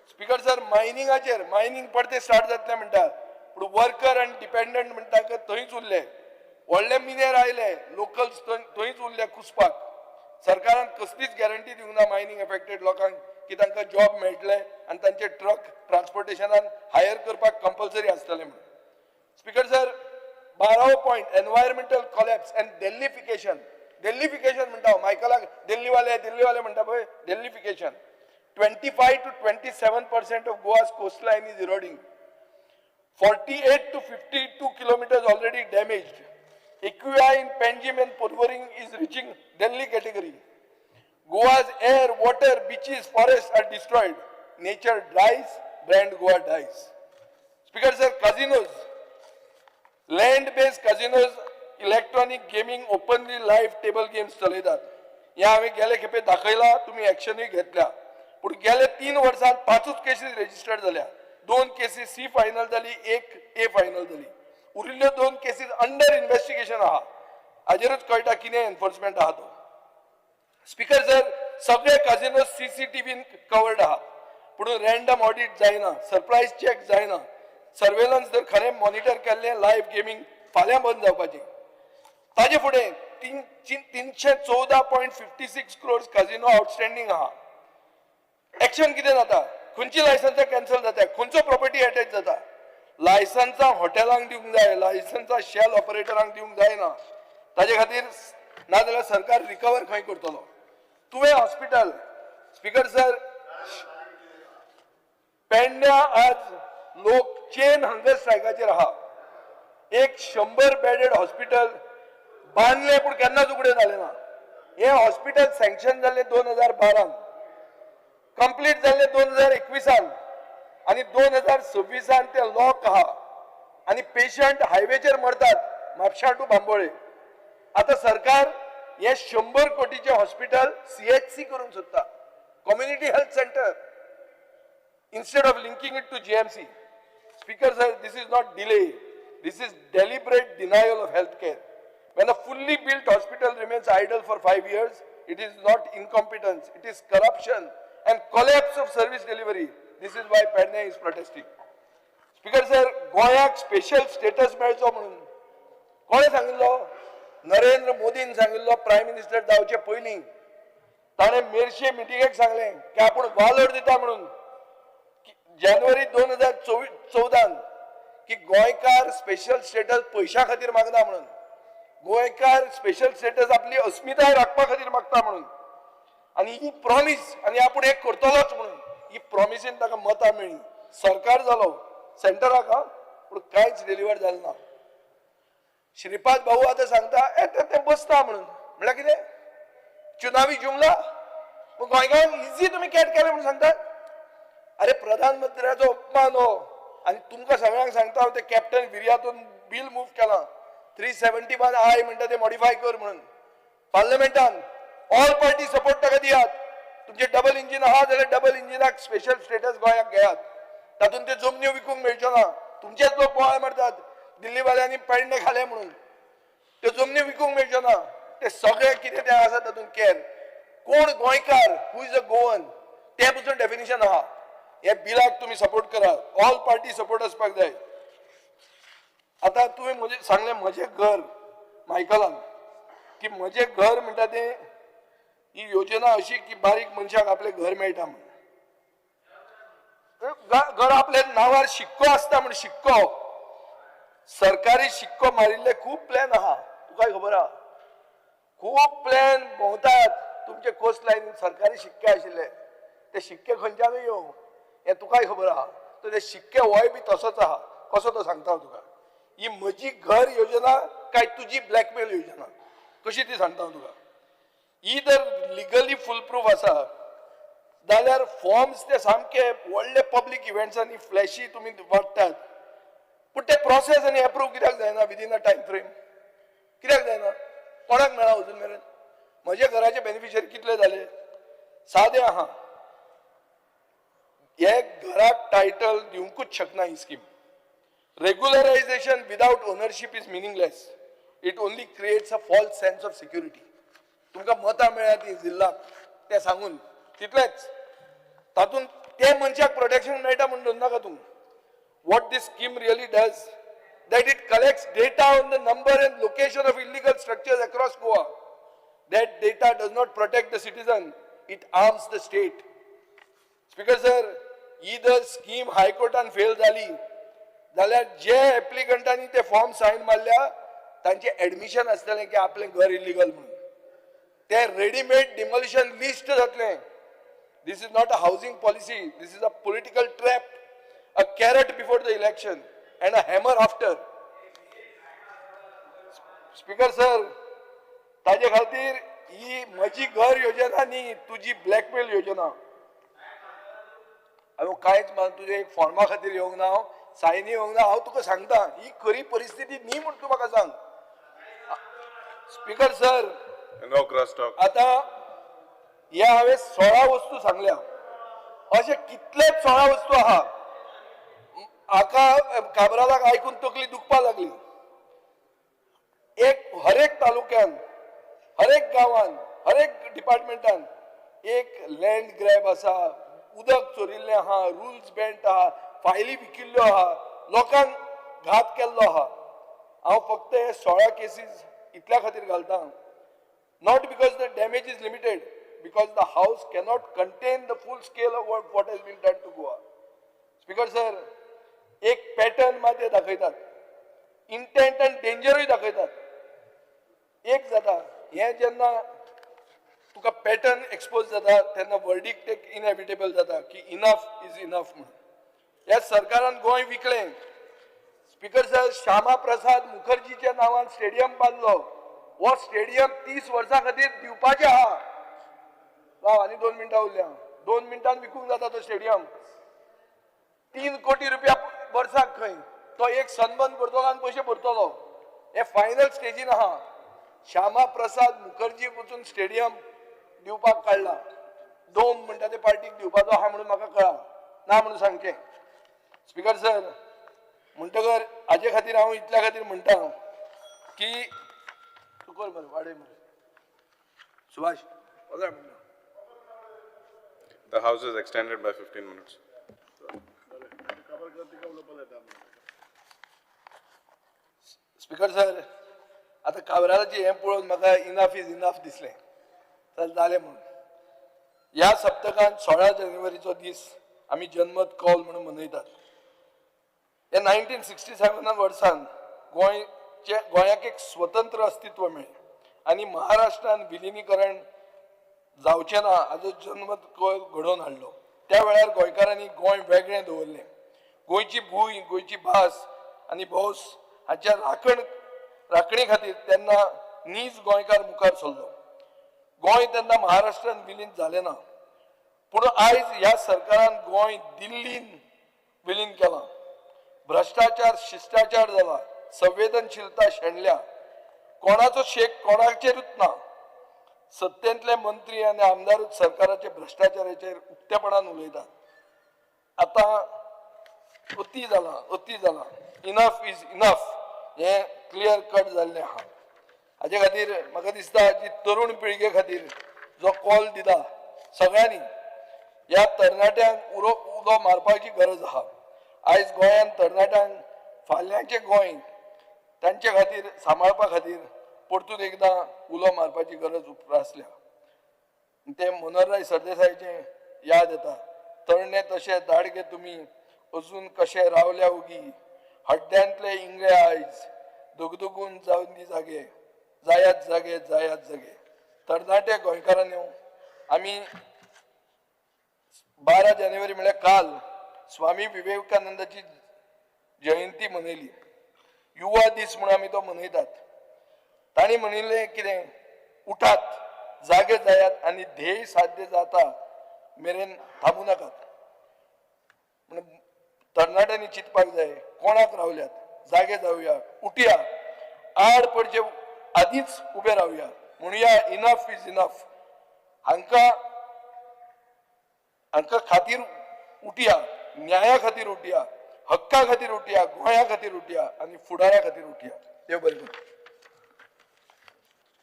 Speaker sir, मायनिंगाचेर, mining परते स्टार्ट जातलें म्हणटा, पूण वर्कर आनी डिपेंडंट म्हणटा थंयच उरले. व्हडले मिनेर आयले, लोकल्स थंयच उरले कुसपाक. सरकारान कसलीच गॅरंटी दिवंक ना मायनींग एफेक्टेड लोकांक की तांकां जॉब मेळटले आनी तांचे ट्रक ट्रान्सपोर्टेशनान हायर करपाक कंपल्सरी आसतलें म्हणून. स्पीकर सर, 12वो point, environmental collapse and Delhification. Delhification म्हणटा हांव, मायकलाक दिल्लीवाले दिल्लीवाले म्हणटा पळय, Delhification. 25 to 27% of Goa's coastline is eroding. 48 to 52 kilometers already damaged. AQI in Panjim and Porvorim is reaching Delhi category. Goa's air, water, beaches, forests are destroyed. Nature dies, brand Goa dies. Speaker sir, casinos, land-based casinos, electronic gaming, openly live table games चलयतात. हे हांवें गेले खेपे दाखयला, तुमी एक्शनूय घेतल्या. पूण गेले 3 वर्सांत 5 केसीस रेजिस्टर्ड जाल्या. 2 केसीस सी फायनल जाली, 1 ए फायनल जाली. उरिल्ल्यो 2 केसीस अंडर इन्व्हेस्टिगेशन आहा. हाजेरूच कळटा कितें एनफोर्समेंट आहा तो. स्पीकर सर, सगळे काजिनो सीसीटीव्हीन कवर्ड आहा, पूण रॅन्डम ऑडिट जायना, सरप्रायज चॅक जायना. सर्वेलन्स जर खरें मॉनिटर केल्लें, लायव्ह गेमींग फाल्यां बंद जावपाचें. ताजे फुडें 314.56 क्रोर्स काजिनो आउटस्टँडींग आहा. एक्शन कितें जाता? खंयची लायसन्सां कॅन्सल जाता, खंयचो प्रॉपर्टी अटॅच जाता? लायसन्सां हॉटेलांक दिवंक जाय, लायसन्सां शेल ऑपरेटरांक दिवंक जायना. ताजे खातीर नाजाल्यार सरकार रिकवर खंय करतलो? तुवें हॉस्पिटल, स्पीकर सर, पेडण्या आज लोक चेन हंगर स्ट्रायकाचेर आहा. 100 बेडेड हॉस्पिटल बांदलें, पूण केन्नाच उगडें जालें ना. हें हॉस्पिटल सँक्शन जाल्लें 2012, कंप्लीट जाल्लें 2021 आनी 2026 तें लॉक आहा आनी पेशंट हायवेचेर मरतात, म्हापशा टू बांबोळे. आतां सरकार हें 100 कोटीचें हॉस्पिटल CHC करूंक सोदता, community health centre, instead of linking it to GMC. Speaker sir, this is not delay, this is deliberate denial of health care. When a fully built hospital remains idle for 5 years, it is not incompetence, it is corruption and collapse of service delivery. This is why Pedne is protesting. Speaker sir, गोंयाक special status मेळचो म्हणून कोणें सांगिल्लो? नरेंद्र मोदीन सांगिल्लो. Prime minister जावचे पयलीं ताणें मेरशे मिटिंगेक सांगलें की आपूण वालोर दिता म्हणून जानेवारी 2014 की गोंयकार स्पेशल स्टेटस पयशां खातीर मागना म्हणून, गोंयकार स्पेशल स्टेटस आपली अस्मिताय राखपा खातीर मागता म्हणून, आनी ही प्रॉमीस आनी आपूण एक करतलोच म्हणून ही प्रॉमिसीन ताका मतां मेळ्ळी. सरकार जालो सेंटराक, पूण कांयच डिलिव्हर जालें ना. श्रीपाद भाऊ आतां सांगता ए ते बसता म्हणून, म्हणल्यार कितें चुनावी जुमला? मग गोंयकारांक इजी तुमी कॅट केलें म्हणून सांगतात. अरे प्रधानमंत्र्याचो अपमान हो. आनी तुमकां सगळ्यांक सांगता हांव, ते कॅप्टन विर्यातून बील मूव केलां 371 I म्हणटा ते मॉडिफाय कर म्हणून पार्लमेंटान. ऑल पार्टी सपोर्ट ताका दियात. तुमचें डबल इंजीन आहा जाल्यार डबल इंजिनाक स्पेशल स्टेटस गोंयाक घेयात. तातूंत त्यो जमन्यो विकूंक मेळच्यो ना. तुमचेच लोक बोवाळ मारतात दिल्लीवाल्यांनी पेडणे खाले म्हणून, त्यो जमन्यो विकूंक मेळच्यो ना. ते सगळे कितें तें आसा तातूंत केर कोण गोंयकार, who is a Goan, तें पसून डेफिनेशन आहा. हे बिलाक तुमी सपोर्ट करा, ऑल पार्टी सपोर्ट आसपाक जाय. आतां तुवें म्हजें सांगलें म्हजें घर मायकलान की म्हजें घर म्हणटा तें ही योजना अशी की बारीक मनशाक आपलें घर मेळटा म्हणून, घर आपल्या नांवार शिक्को आसता म्हण, शिक्को सरकारी शिक्को मारिल्ले खूब प्लॅन आहा, तुकाय खबर आहा. खूब प्लॅन भोंवतात तुमचे कोस्ट लायन सरकारी शिक्के आशिल्ले, ते शिक्के खंयच्यानूय येवं हें तुकाय खबर आहा. तर ते शिक्के होय बी तसोच आहा. कसो तो सांगता हांव तुका. ही म्हजी घर योजना काय तुजी ब्लॅकमेल योजना कशी ती सांगता हांव तुका. ही जर लिगली फुल प्रूफ आसा जाल्यार फॉर्म्स ते सामके व्हडले पब्लीक इव्हेंट्सांनी फ्लॅशी तुमी वाडटात, पूण ते प्रोसेस आनी एप्रूव कित्याक जायना विदीन अ टायम फ्रेम? कित्याक जायना? कोणाक मेळ्ळा अजून मेरेन? म्हज्या घराचे बेनिफिशरी कितले जाले? सादे आहा, हे घराक टायटल दिवंकूच शकना ही scheme. Regularisation without ownership is meaningless. It only creates a false sense of security. तुमकां मतां मेळ्ळ्या ती जिल्लाक तें सांगून तितलेंच. तातूंत ते मनशाक प्रोटेक्शन मेळटा म्हूण धरून नाका तूं. What this scheme really does, that it collects data on the number and location of illegal structures across Goa. That data does not protect the citizen, it arms the state. Speaker sir, ही जर scheme हायकोर्टान fail जाली जाल्यार जे एप्लिकंटांनी ते form sign मारल्या तांचे admission आसतलें की आपलें घर इलिगल म्हणून. ते रेडीमेड डिमोलिशन लिस्ट जातलें. This is not a housing policy, this is a political trap, a carrot before the election and a hammer after. Speaker sir, ताजे खातीर ही म्हजी घर योजना न्ही, तुजी ब्लॅकमेल योजना. हांव कांयच तुजे एक फॉर्मा खातीर येवंक ना, हांव सायनी येवंक ना. हांव तुका सांगता ही खरी परिस्थिती न्ही म्हूण तूं म्हाका सांग. Speaker sir, no cross talk. आतां हे हांवें 16 वस्तू सांगल्या, अशे कितलेच 16 वस्तू आहा. हाका काब्रालाक आयकून तकली दुखपाक लागली. एक हरेक तालुक्यान, हरेक गांवान, हरेक डिपार्टमेंटान एक लँड ग्रॅब आसा, उदक चोरिल्लें आहा, रुल्स बँट आहा, फायली विकिल्ल्यो आहा, लोकांक घात केल्लो आहा. हांव फक्त हे 16 केसीस इतल्या खातीर घालता, not because the damage is limited, because the house cannot contain the full scale of what has been done to Goa. Speaker sir, एक पॅटर्न मात ते दाखयतात, इंटेंट आनी डेंजरूय दाखयतात. एक जाता हें जेन्ना तुका पॅटर्न एक्सपोज जाता तेन्ना वर्डिक्ट एक इनएविटेबल जाता की इनफ is enough म्हणून. ह्या सरकारान गोंय विकलें. स्पीकर सर, श्यामा प्रसाद मुखर्जीच्या नांवान स्टेडियम बांदलो. हो स्टेडियम 30 वर्सां खातीर दिवपाचें आहा. राव, आनी 2 मिनटां उरल्या. 2 मिनटान विकूंक जाता तो स्टेडियम. 3 कोटी रुपया वर्साक खंय तो एक सनबर्न करतलो आनी पयशे भरतलो. हे फायनल स्टेजीन आहा. श्यामा प्रसाद मुखर्जी वचून स्टेडियम दिवपाक काडला. डोम म्हणटा ते पार्टीक दिवपाचो आहा म्हणून म्हाका कळ्ळां, ना म्हणून सांगचें. स्पीकर सर, म्हणटकर हाजे खातीर हांव इतल्या खातीर म्हणटा की तूं कर मरे, वाडय मरे सुभाष, 15 मिनटां. The house is extended by 15 minutes. Speaker sir, आतां काब्रालाचें हें पळोवन म्हाका इनफ is enough दिसलें. चल जालें म्हणून. ह्या सप्तकान 16 जानेवारीचो दीस आमी जनमत कौल म्हणून मनयतात. हे 1967 वर्सान गोंयाक एक स्वतंत्र अस्तित्व मेळ्ळें आनी महाराष्ट्रान विलिनीकरण जावचें ना हाजो जनमत कौल घडोवन हाडलो. त्या वेळार गोंयकारांनी गोंय वेगळें दवरलें. गोंयची भूंय, गोंयची भास आनी भौस हाच्या राखणे खातीर तेन्ना नीज गोंयकार मुखार सरलो. गोंय तेन्ना महाराष्ट्रान विलीन जालें ना, पूण आयज ह्या सरकारान गोंय दिल्लीन विलीन केलां. भ्रश्टाचार शिश्टाचार जाला, संवेदनशीलता शेणल्या, कोणाचो शेक कोणाचेरूच ना. सत्तेंतले मंत्री आनी आमदारूच सरकाराचे भ्रश्टाचाराचेर उक्तेपणान उलयतात. आतां अती जालां, अती जालां. इनफ is enough हें क्लियर कट जाल्लें आहा. हाजे खातीर म्हाका दिसता जी तरुण पिळगे खातीर जो कॉल दिला सगळ्यांनी, ह्या तरणाट्यांक उलो मारपाची गरज आहा. आयज गोंयांत तरणाट्यांक फाल्यांचें गोंय तांचे खातीर सांबाळपा खातीर परतून एकदां उलो मारपाची गरज उप्रासल्या. ते मनोहरराय सरदेसायाचें याद येता, तरणे तशे दाडगे तुमी अजून कशे रावल्या उगी, हड्ड्यांतले इंगळे आयज दुगदुगून जावन दी जागे, जायात जागे, जायात जागे. तरणाटे गोंयकारांनी आमी 12 जानेवारी म्हळ्यार काल स्वामी विवेकानंदाची जयंती मनयली. युवा दीस म्हणून आमी तो मनयतात. तांणी म्हणिल्लें कितें, उठात, जागे जायात आनी ध्येय साध्य जाता मेरेन थांबू नाकात. म्हणून तरणाट्यांनी चिंतपाक जाय, कोणाक रावल्यात, जागे जावया, उठया, आड पडचे आदींच उबे रावया, म्हणुया इनफ is enough. हांकां हांकां खातीर उठया, न्याया खातीर उठया, हक्का खातीर उठया, गोंया खातीर उठया आनी फुडारा खातीर उठया. देव बरें करूं.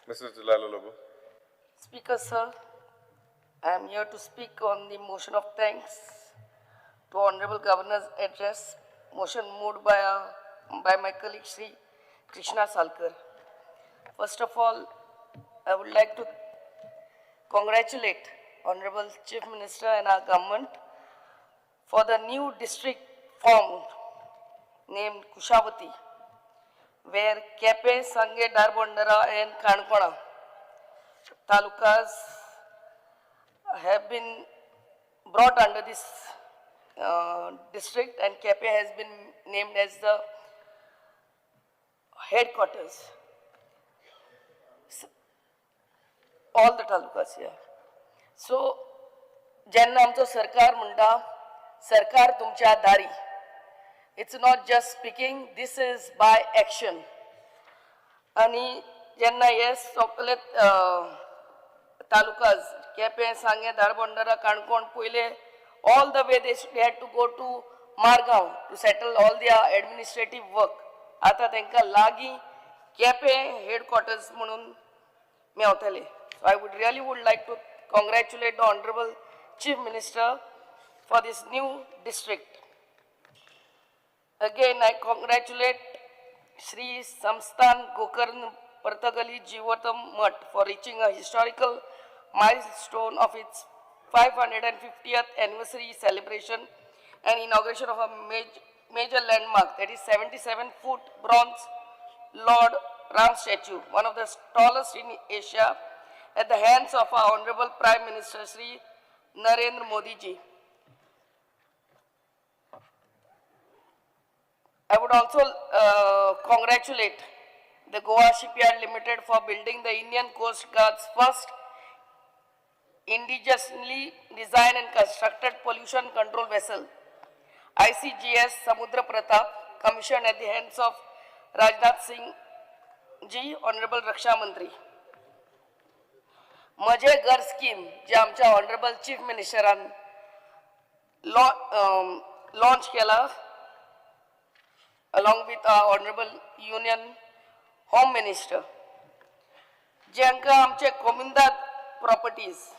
Mrs. Delilah Lobo. Speaker, sir, I am here to speak on the motion of thanks to Honorable Governor's address, motion moved by my colleague Shri Krishna Salkar. First of all, I would like to congratulate Honorable Chief Minister and our government for the new district formed named Kushavati, where Kepe, Sange, Darbondara and Kankona talukas have been brought under this district, and Kepe has been named as the headquarters. All the talukas here. So, जेन्ना आमचो सरकार म्हणटा सरकार तुमच्या दारी, it's not just speaking, this is by action. आनी जेन्ना हे सगळे तालुकाज केपें, सांगें, धारबंदरा, काणकोण पयले all the way they had to go to Margao to settle all their administrative work. आतां तांकां लागीं केपें हेडक्वॉर्टर्स म्हणून मेवतले. So I would really would like to congratulate the Honorable Chief Minister for this new district. Again, I congratulate Shri Samsthan Gokarn Partagali Jivatam Mutt for reaching a historical milestone of its 550th anniversary celebration and inauguration of a major landmark, that is 77-foot bronze Lord Ram statue, one of the tallest in Asia, at the hands of our Honorable Prime Minister Shri Narendra Modi ji. I would also congratulate the Goa Shipyard Limited for building the Indian Coast Guard's first indigenously designed and constructed pollution control vessel, ICGS Samudra Pratap, commissioned at the hands of Rajnath Singh ji, Honorable Raksha Mantri. Maje Ghar scheme, जे आमच्या Honorable Chief Ministeran launch केला, along with our Honorable Union Home Minister, जेंका आमचे Comunidade properties,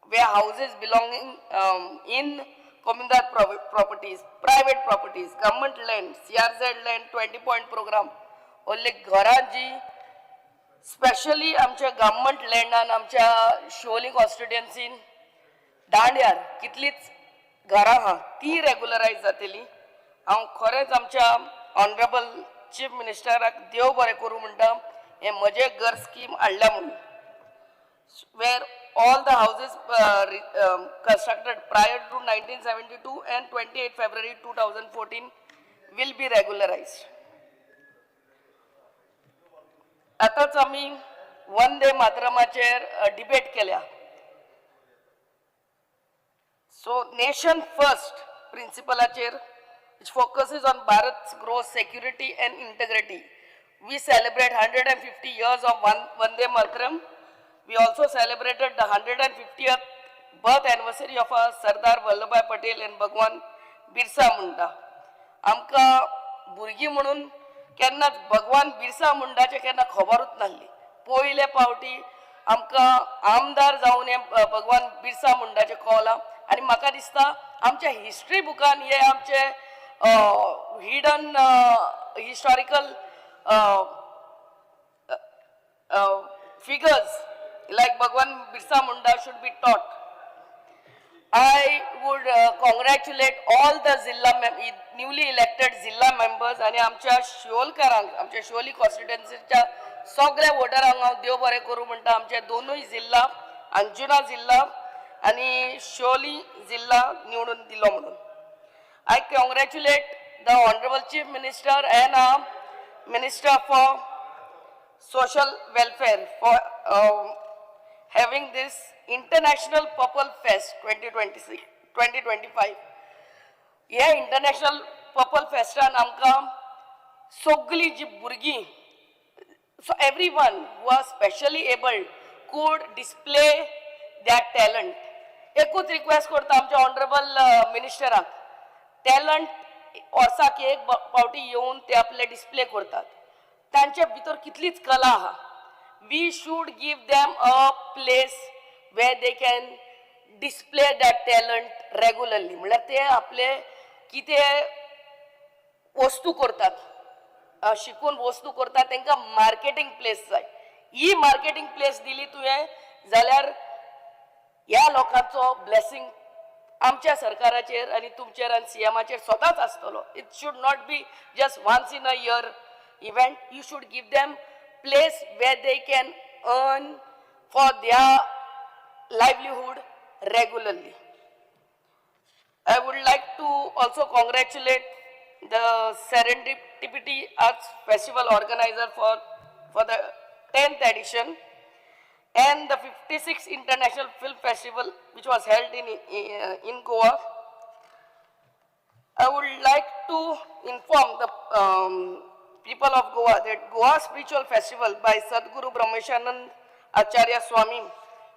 where houses belonging in Comunidade properties, private properties, government land, CRZ land, 20 point program, only घरां जी specially आमच्या government लँडान आमच्या शिवोली कॉन्स्टिट्युएन्सीन दांड्यार कितलीच घरां आहा ती रेगुलरायज जातली. हांव खरेंच आमच्या ऑनरेबल चीफ मिनिस्टराक देव बरें करूं म्हणटा, हें म्हजें घर स्कीम हाडल्या म्हणून, where all the houses constructed prior to 1972 and 28 February 2014 will be regularized. आतांच आमी वंदे मातरमाचेर डिबेट केल्या. सो नेशन फर्स्ट प्रिंसिपलाचेर, which focuses on Bharat's growth, security and integrity. We celebrate 150 years of Vande Mataram. We also celebrated the 150th birth anniversary of our Sardar Vallabhbhai Patel and Bhagwan Birsa Munda. आमकां भुरगीं म्हणून केन्नाच भगवान बिरसा मुंडाचें केन्ना खबरूच नासली. पयले पावटी आमकां आमदार जावन हें भगवान बिरसा मुंडाचें कळलां आनी म्हाका दिसता आमच्या हिस्ट्री बुकान हे आमचे hidden historical figures like Bhagwan Birsa Munda should be taught. I would congratulate all the Zilla newly elected Zilla members आणि आमच्या शिवोलकारांक, आमच्या शिवोली कॉन्स्टिट्युएन्सीच्या सगळ्या वोटरांक हांव देव बरें करूं म्हणटा. आमचे दोनूय जिल्ला, अंजुना जिल्ला आनी शिवोली जिल्ला निवडून दिलो म्हणून. I congratulate the Honorable Chief Minister and our Minister for Social Welfare for having this International Purple Fest 2026, 2025. ह्या इंटरनॅशनल पर्पल फेस्टान आमकां सगळीं जी भुरगीं, so everyone who are specially abled could display their talent. एकूच रिक्वेस्ट करता आमच्या honourable मिनिस्टराक, talent वर्साक एक पावटी येवन ते आपले डिस्प्ले करतात, तांचे भितर कितलीच कला आहा. We should give them a place where they can display that talent regularly. म्हणल्यार ते आपले कितें वस्तू करतात, शिकून वस्तू करतात, तांकां मार्केटींग प्लेस जाय. ही मार्केटींग प्लेस दिली तुवें जाल्यार ह्या लोकांचो ब्लेसिंग आमच्या सरकाराचेर आनी तुमचेर आनी सीएमाचेर स्वताच आसतलो. It should not be just once in a year event. You should give them place where they can earn for their livelihood regularly. I would like to also congratulate the Serendipity Arts Festival organizer for the 10th edition and the 56th International Film Festival, which was held in Goa. I would like to inform the people of Goa that Goa Spiritual Festival by Sadguru Brahmeshanand Acharya Swami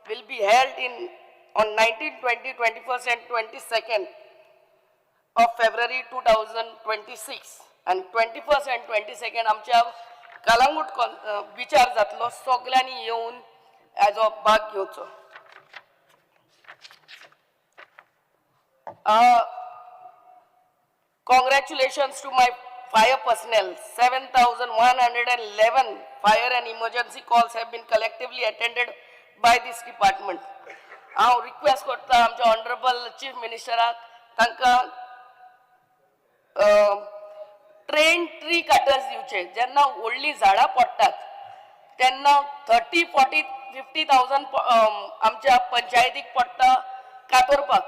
will be held in on 19, 20, 21st and 22nd of February 2026, and 21st and 22nd आमच्या कलांगूट बिचार जातलो. सगल्यांनी येवन हेजो भाग घेवचो. Congratulations to my fire personnel. 7,111 fire and emergency calls have been collectively attended by this department. हांव request करता आमच्या ऑनरेबल चीफ मिनिस्टराक, तांकां ट्रेन ट्री कटर्स दिवचे. जेन्ना व्हडलीं झाडां पडटात तेन्ना 30, 40, 50,000 आमच्या पंचायतीक पडटा कातोरपाक,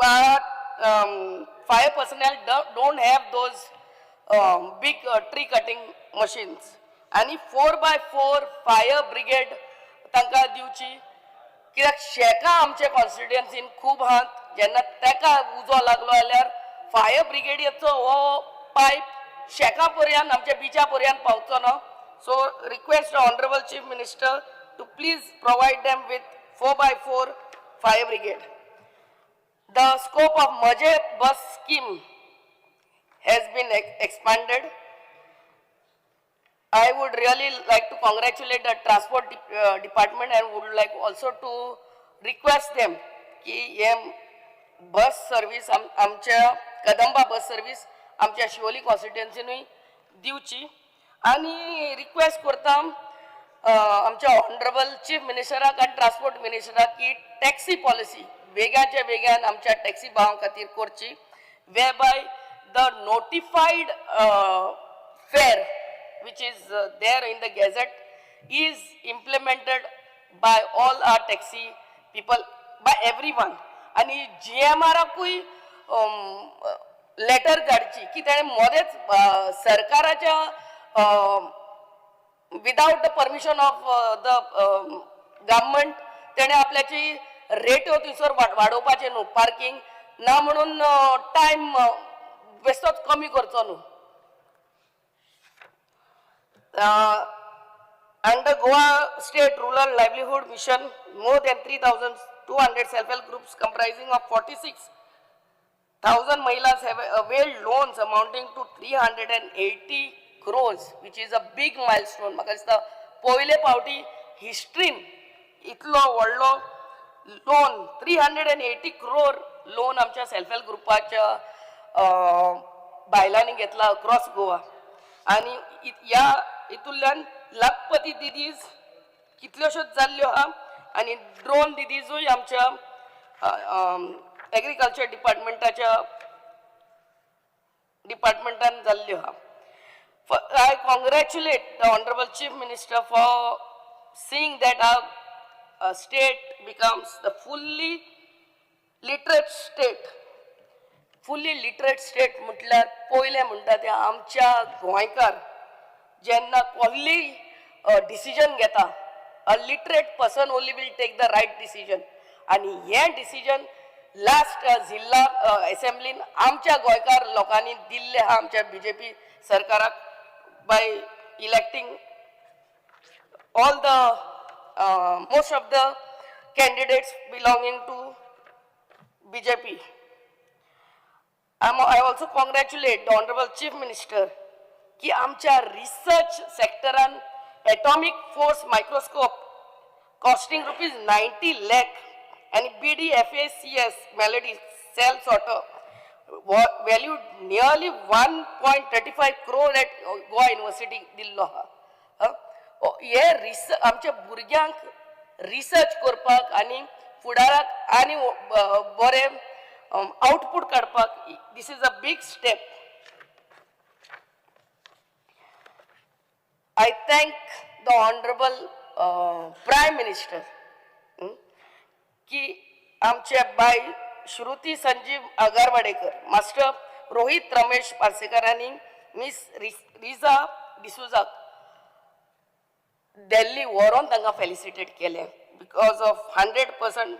but fire personnel don't have those big tree cutting machines. आनी 4x4 fire brigade तांकां दिवची, कित्याक शेकां आमच्या कॉन्स्टिट्युएन्सीन खूब आहात. जेन्ना ताका उजो लागलो जाल्यार फायर ब्रिगेडीचो हो पायप शेका पर्यंत, आमच्या बिचा पर्यंत पावचो ना. So request honourable chief minister to please provide them with 4x4 fire brigade. The scope of Maje bus scheme has been expanded. I would really like to congratulate the transport department and would like also to request them की हे बस service आमच्या कदंबा बस service आमच्या शिवोली कॉन्स्टिट्युएन्सीनूय दिवची. आनी request करता आमच्या honourable chief मिनिस्टराक आनी transport मिनिस्टराक की टॅक्सी पॉलिसी वेगाच्या वेगान आमच्या टॅक्सी भावां खातीर करची, whereby the notified fare which is there in the gazette is implemented by all our taxi people, by everyone. आनी जीएमआराकूय लेटर धाडची की ताणें मदेंच सरकाराच्या without the permission of the government तेणें आपल्याची रेट्यो थंयसर वाडोवपाचें न्हू, पार्कींग ना म्हणून टायम बेश्टोच कमी करचो न्हू. Under Goa State Rural Livelihood Mission, more than 3,200 self-help groups comprising of 46,000 mahilas have availed loans amounting to 380 crores, which is a big milestone. म्हाका दिसता पयले फावटी हिस्ट्रीन इतलो व्हडलो loan, 380 crore loan आमच्या सेल्फ हेल्प ग्रुपाच्या बायलांनी घेतला अक्रॉस गोवा. आनी ह्या हितूंतल्यान लखपती दिदीज कितल्योश्योच जाल्ल्यो आहा आनी ड्रोन दिदीजूय आमच्या एग्रीकल्चर डिपार्टमेंटाच्या डिपार्टमेंटान जाल्ल्यो आहा. I congratulate the Honorable Chief Minister for seeing that our state becomes the fully literate state. Fully literate state म्हटल्यार पयलें म्हणटा तें आमच्या गोंयकार जेन्ना कसली डिसिजन घेता, a literate person only will take the right decision. आनी हें डिसिजन लास्ट जिल्ला एसेंब्लीन आमच्या गोंयकार लोकांनी दिल्लें आहा आमच्या बीजेपी सरकाराक by electing all the most of the candidates belonging to BJP. I also congratulate the Honorable Chief Minister की आमच्या research सेक्टरान atomic force microscope costing rupees 90 lakh आनी BDFACS Melody cell sorter valued nearly 1.35 crore at Goa University दिल्लो आहा. हे आमच्या भुरग्यांक research करपाक आनी फुडाराक आनी बरें आउटपूट काडपाक this is a big step. I thank the honourable prime minister की आमचे बाय श्रुती संजीव आगारवाडेकर, मास्टर रोहित रमेश पार्सेकर आनी मिस रिजा डिसुजाक दिल्ली व्हरोन तांकां फेलिसिटेट केलें because of 100%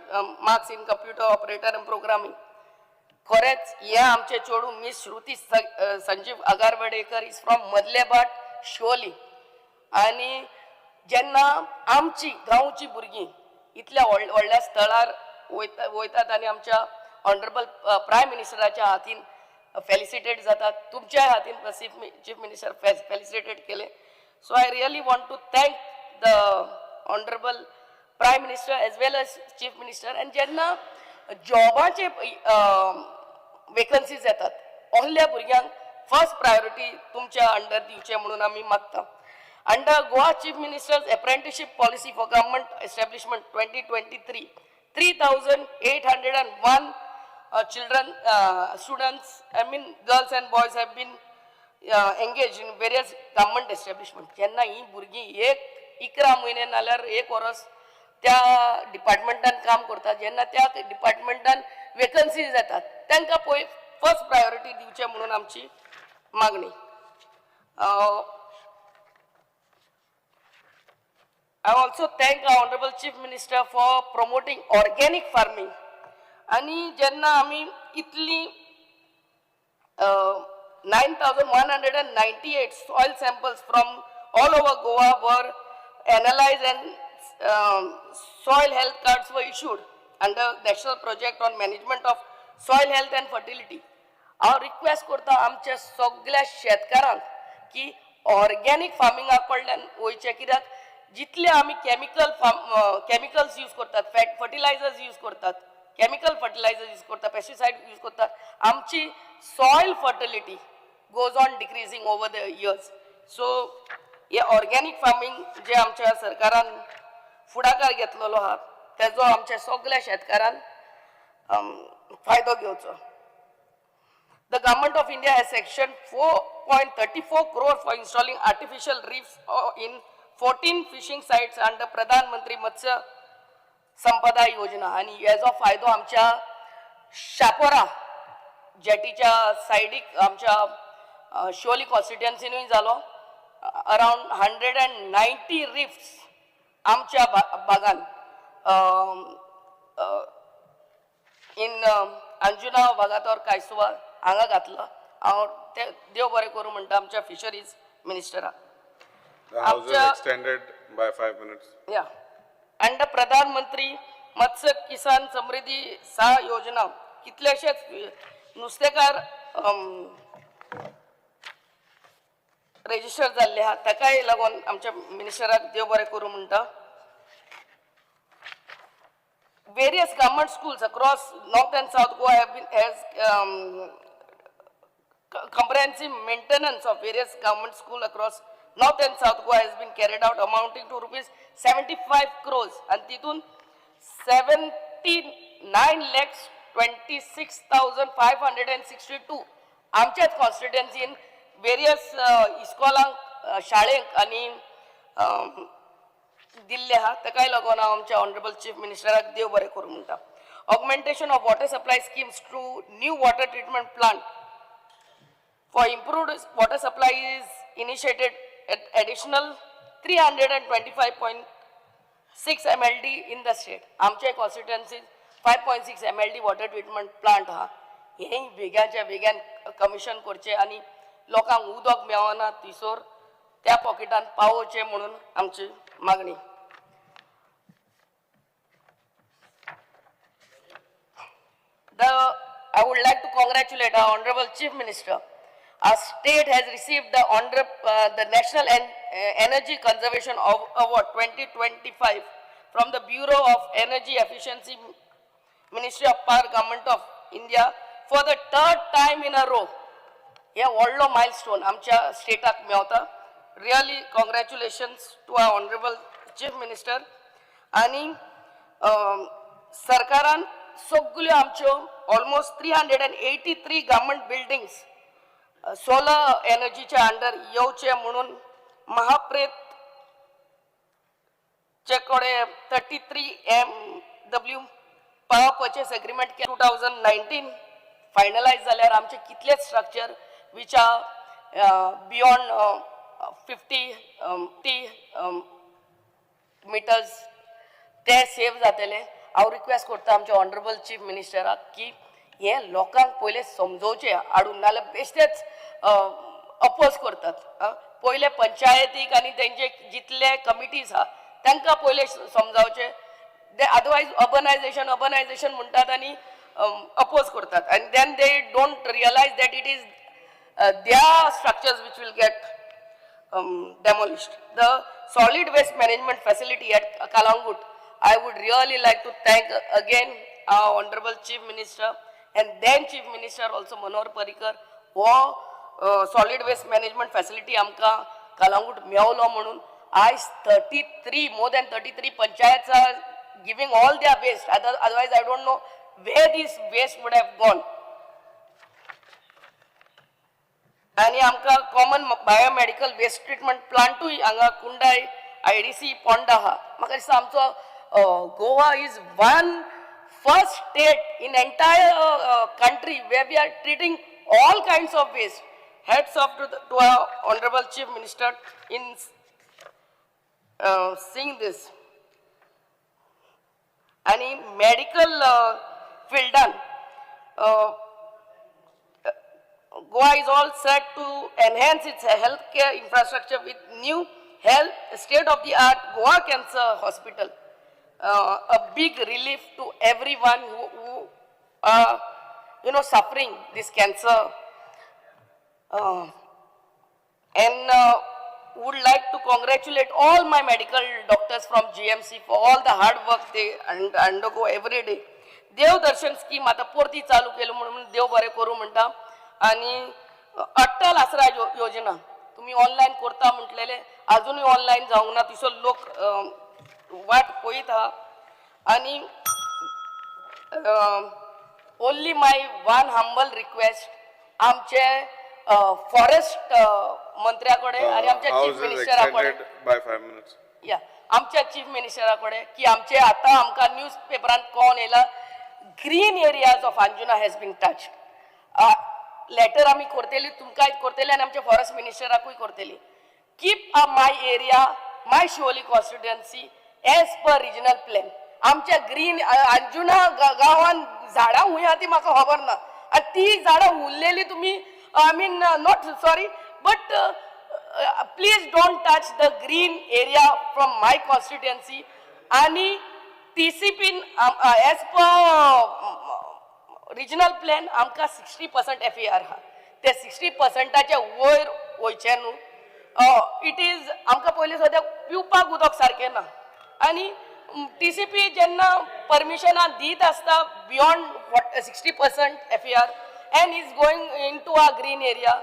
marks in computer operator and programming. खरेंच हें आमचें चेडूं miss Shruti Sanjeev Agarwadekar is from Madlebat Siolim. आनी जेन्ना आमची गांवची भुरगीं इतल्या व्हडल्या स्थळार वयतात आनी आमच्या ऑनरेबल प्रायम मिनिस्टराच्या हातीन फेलिसिटेट जातात, तुमच्याय हातीन चीफ मिनिस्टर फेलिसिटेट केले. So I really want to thank the honourable prime minister as well as chief minister. आनी जेन्ना जॉबाचे वेकन्सीज येतात ओहल्या भुरग्यांक फर्स्ट प्रायोरिटी तुमच्या अंडर दिवचें म्हणून आमी मागता. Under Goa Chief Minister's Apprenticeship Policy for Government Establishment 2023, 3,801 children, students, I mean girls and boys have been engaged in various government establishment. जेन्ना ही भुरगीं एक 11 म्हयने नाल्यार एक वरस त्या डिपार्टमेंटान काम करतात, जेन्ना त्या डिपार्टमेंटान वेकन्सीज येतात तांकां पळय फर्स्ट प्रायोरिटी दिवचें म्हणून आमची मागणी. I also thank our Honorable Chief Minister for promoting organic farming. आणि जेन्ना आमी इतली 9,198 soil samples from all over Goa were analyzed and soil health cards were issued under National Project on Management of Soil Health and Fertility. हांव request करता आमच्या सगळ्या शेतकारांक की ऑर्गेनीक फार्मिंगा कडल्यान वयचें, कित्याक जितले आमी केमिकल्स यूज करतात, फर्टिलायझर्स यूज करतात, केमिकल फर्टिलायझर्स यूज करतात, पेस्टिसायड यूज करतात, आमची soil fertility goes on decreasing over the years. So हे ऑर्गेनीक फार्मींग जे आमच्या सरकारान फुडाकार घेतलेलो आहा तेजो आमच्या सगळ्या शेतकारान फायदो घेवचो. The government of India has sanctioned 4.34 crore for installing artificial reefs in 14 fishing sites under Pradhan Mantri Matsya Sampada Yojana. आणि याचो फायदो आमच्या शापोरा जेटीच्या सायडीक आमच्या शिवोली कॉन्स्टिट्युएन्सीनूय जालो. अरावंड 190 रिफ्स आमच्या भागान इन अंजुना वागातोर कायसुवा हांगा घातला. हांव ते देव बरें करूं म्हणटा आमच्या fisheries मिनिस्टराक. The house is extended by 5 minutes. Yeah. Under Pradhan Mantri Matsya Kisan Samriddhi सा योजना कितलेशेच नुस्तेकार रेजिस्टर जाल्ले आहा, ताकाय लागून आमच्या मिनिस्टराक देव बरें करूं म्हणटा. Various government schools across North and South Goa have been has comprehensive maintenance of various government schools across North and South Goa has been carried out, amounting to rupees 75 crores and titun 79,26,562 आमच्याच कॉन्स्टिट्युएन्सीन various इस्कॉलांक, शाळेंक आनी दिल्ले आहा. ताकाय लागून हांव आमच्या honourable chief मिनिस्टराक देव बरें करूं म्हणटा. Augmentation of water supply schemes through new water treatment plant for improved water supply is initiated at additional 325.6 MLD in the state. आमचे constituency 5.6 MLD water treatment plant आहा, हें बेग्याच्या बेग्यान कमिशन करचें आनी लोकांक उदक मेळना थंयसर त्या पॉकेटान पावोवचें म्हणून आमची मागणी. I would like to congratulate our Honorable Chief Minister Our state has received the National Energy Conservation Award 2025 from the Bureau of Energy Efficiency, Ministry of Power, Government of India for the third time in a row. हे व्हडलो milestone आमच्या स्टेटाक मेवता. Really congratulations to our honourable Chief Minister. आनी सरकारान सगल्यो आमच्यो almost 383 government buildings solar एनर्जीच्या under येवचे म्हणून महाप्रेत चे कडेन 33 MW power purchase agreement 2019 finalize जाल्यार आमचे कितलेच structure which are beyond 50 T meters ते सेव जातले. हांव रिक्वेस्ट करता आमच्या ऑनरेबल चीफ मिनिस्टराक की हे लोकांक पयले समजोवचें हाडून, नाजाल्यार बेश्टेच अपोज करतात. पयले पंचायतीक आनी तेंचे जितले कमिटीज आहा तांकां पयले समजावचें. दे अदरवायज अर्बनायझेशन अर्बनायझेशन म्हणटात आनी अपोज करतात आनी then they don't realize that it is their structures which will get demolished. The solid waste management facility at Kalangut, I would really like to thank again our Honorable Chief Minister and then Chief Minister also Manohar Parrikar हो solid waste management facility आमकां कलांगूट मेवलो म्हणून. आयज 33, more than 33 panchayats are giving all their waste. Otherwise, I don't know where this waste would have gone. आनी आमकां common biomedical waste treatment प्लांटूय हांगा कुंडाय IDC Ponda आहा. म्हाका दिसता आमचो Goa is one first state in entire country where we are treating all kinds of waste. Hats off to our Honorable Chief Minister in seeing this. आनी medical फिल्डान Goa is all set to enhance its healthcare infrastructure with new health state-of-the-art Goa Cancer Hospital. A big relief to everyone who are suffering this cancer. And would like to congratulate all my medical doctors from GMC for all the hard work they undergo every day. देव दर्शन scheme आतां परती चालू केली म्हणून देव बरें करूं म्हणटा. आनी अटल आसरा योजना तुमी ऑनलायन करता म्हटलेले, आजुनूय ऑनलायन जावंक ना. थंयसर लोक वाट पळयत आहा. आनी only my one humble request आमचे फॉरेस्ट मंत्र्या कडेन आनी आमच्या चीफ House is मिनिस्टरा कडेन extended by 5 minutes. या, आमच्या चीफ मिनिस्टरा कडेन की आमचे आतां आमकां न्यूज पेपरान कळोन येयला, green areas of Anjuna has been touch. Letter आमी करतली, तुमकांय करतली आनी आमच्या फॉरेस्ट मिनिस्टराकूय करतली. Keep a my area, my Siolim constituency as per regional plan. आमच्या ग्रीन अंजुना गांवान झाडां खूंय आहा ती म्हाका खबर ना आनी ती झाडां उरलेली तुमी, I mean, not sorry, but please don't touch the green area from my constituency. आनी टीसीपीन एज पर रिजनल प्लॅन आमकां 60% एफएआर आहा, ते 60%च्या वयर वयचें न्हू. It is आमकां पयलीं सद्याक पिवपाक उदक सारकें ना आनी टीसीपी जेन्ना परमिशनां दीत आसता beyond 60% FAR and is going into a green area,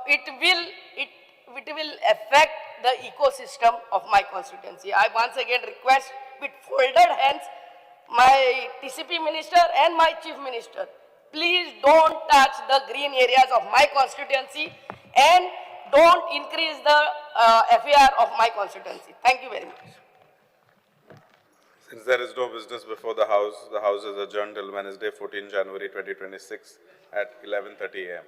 it will affect the ecosystem of my constituency. I once again request with folded hands my TCP minister and my chief minister, please don't touch the green areas of my constituency and don't increase the FAR of my constituency. Thank you very much. Since there is no business before the House is adjourned till Wednesday, 14 January 2026 at 11:30 a.m.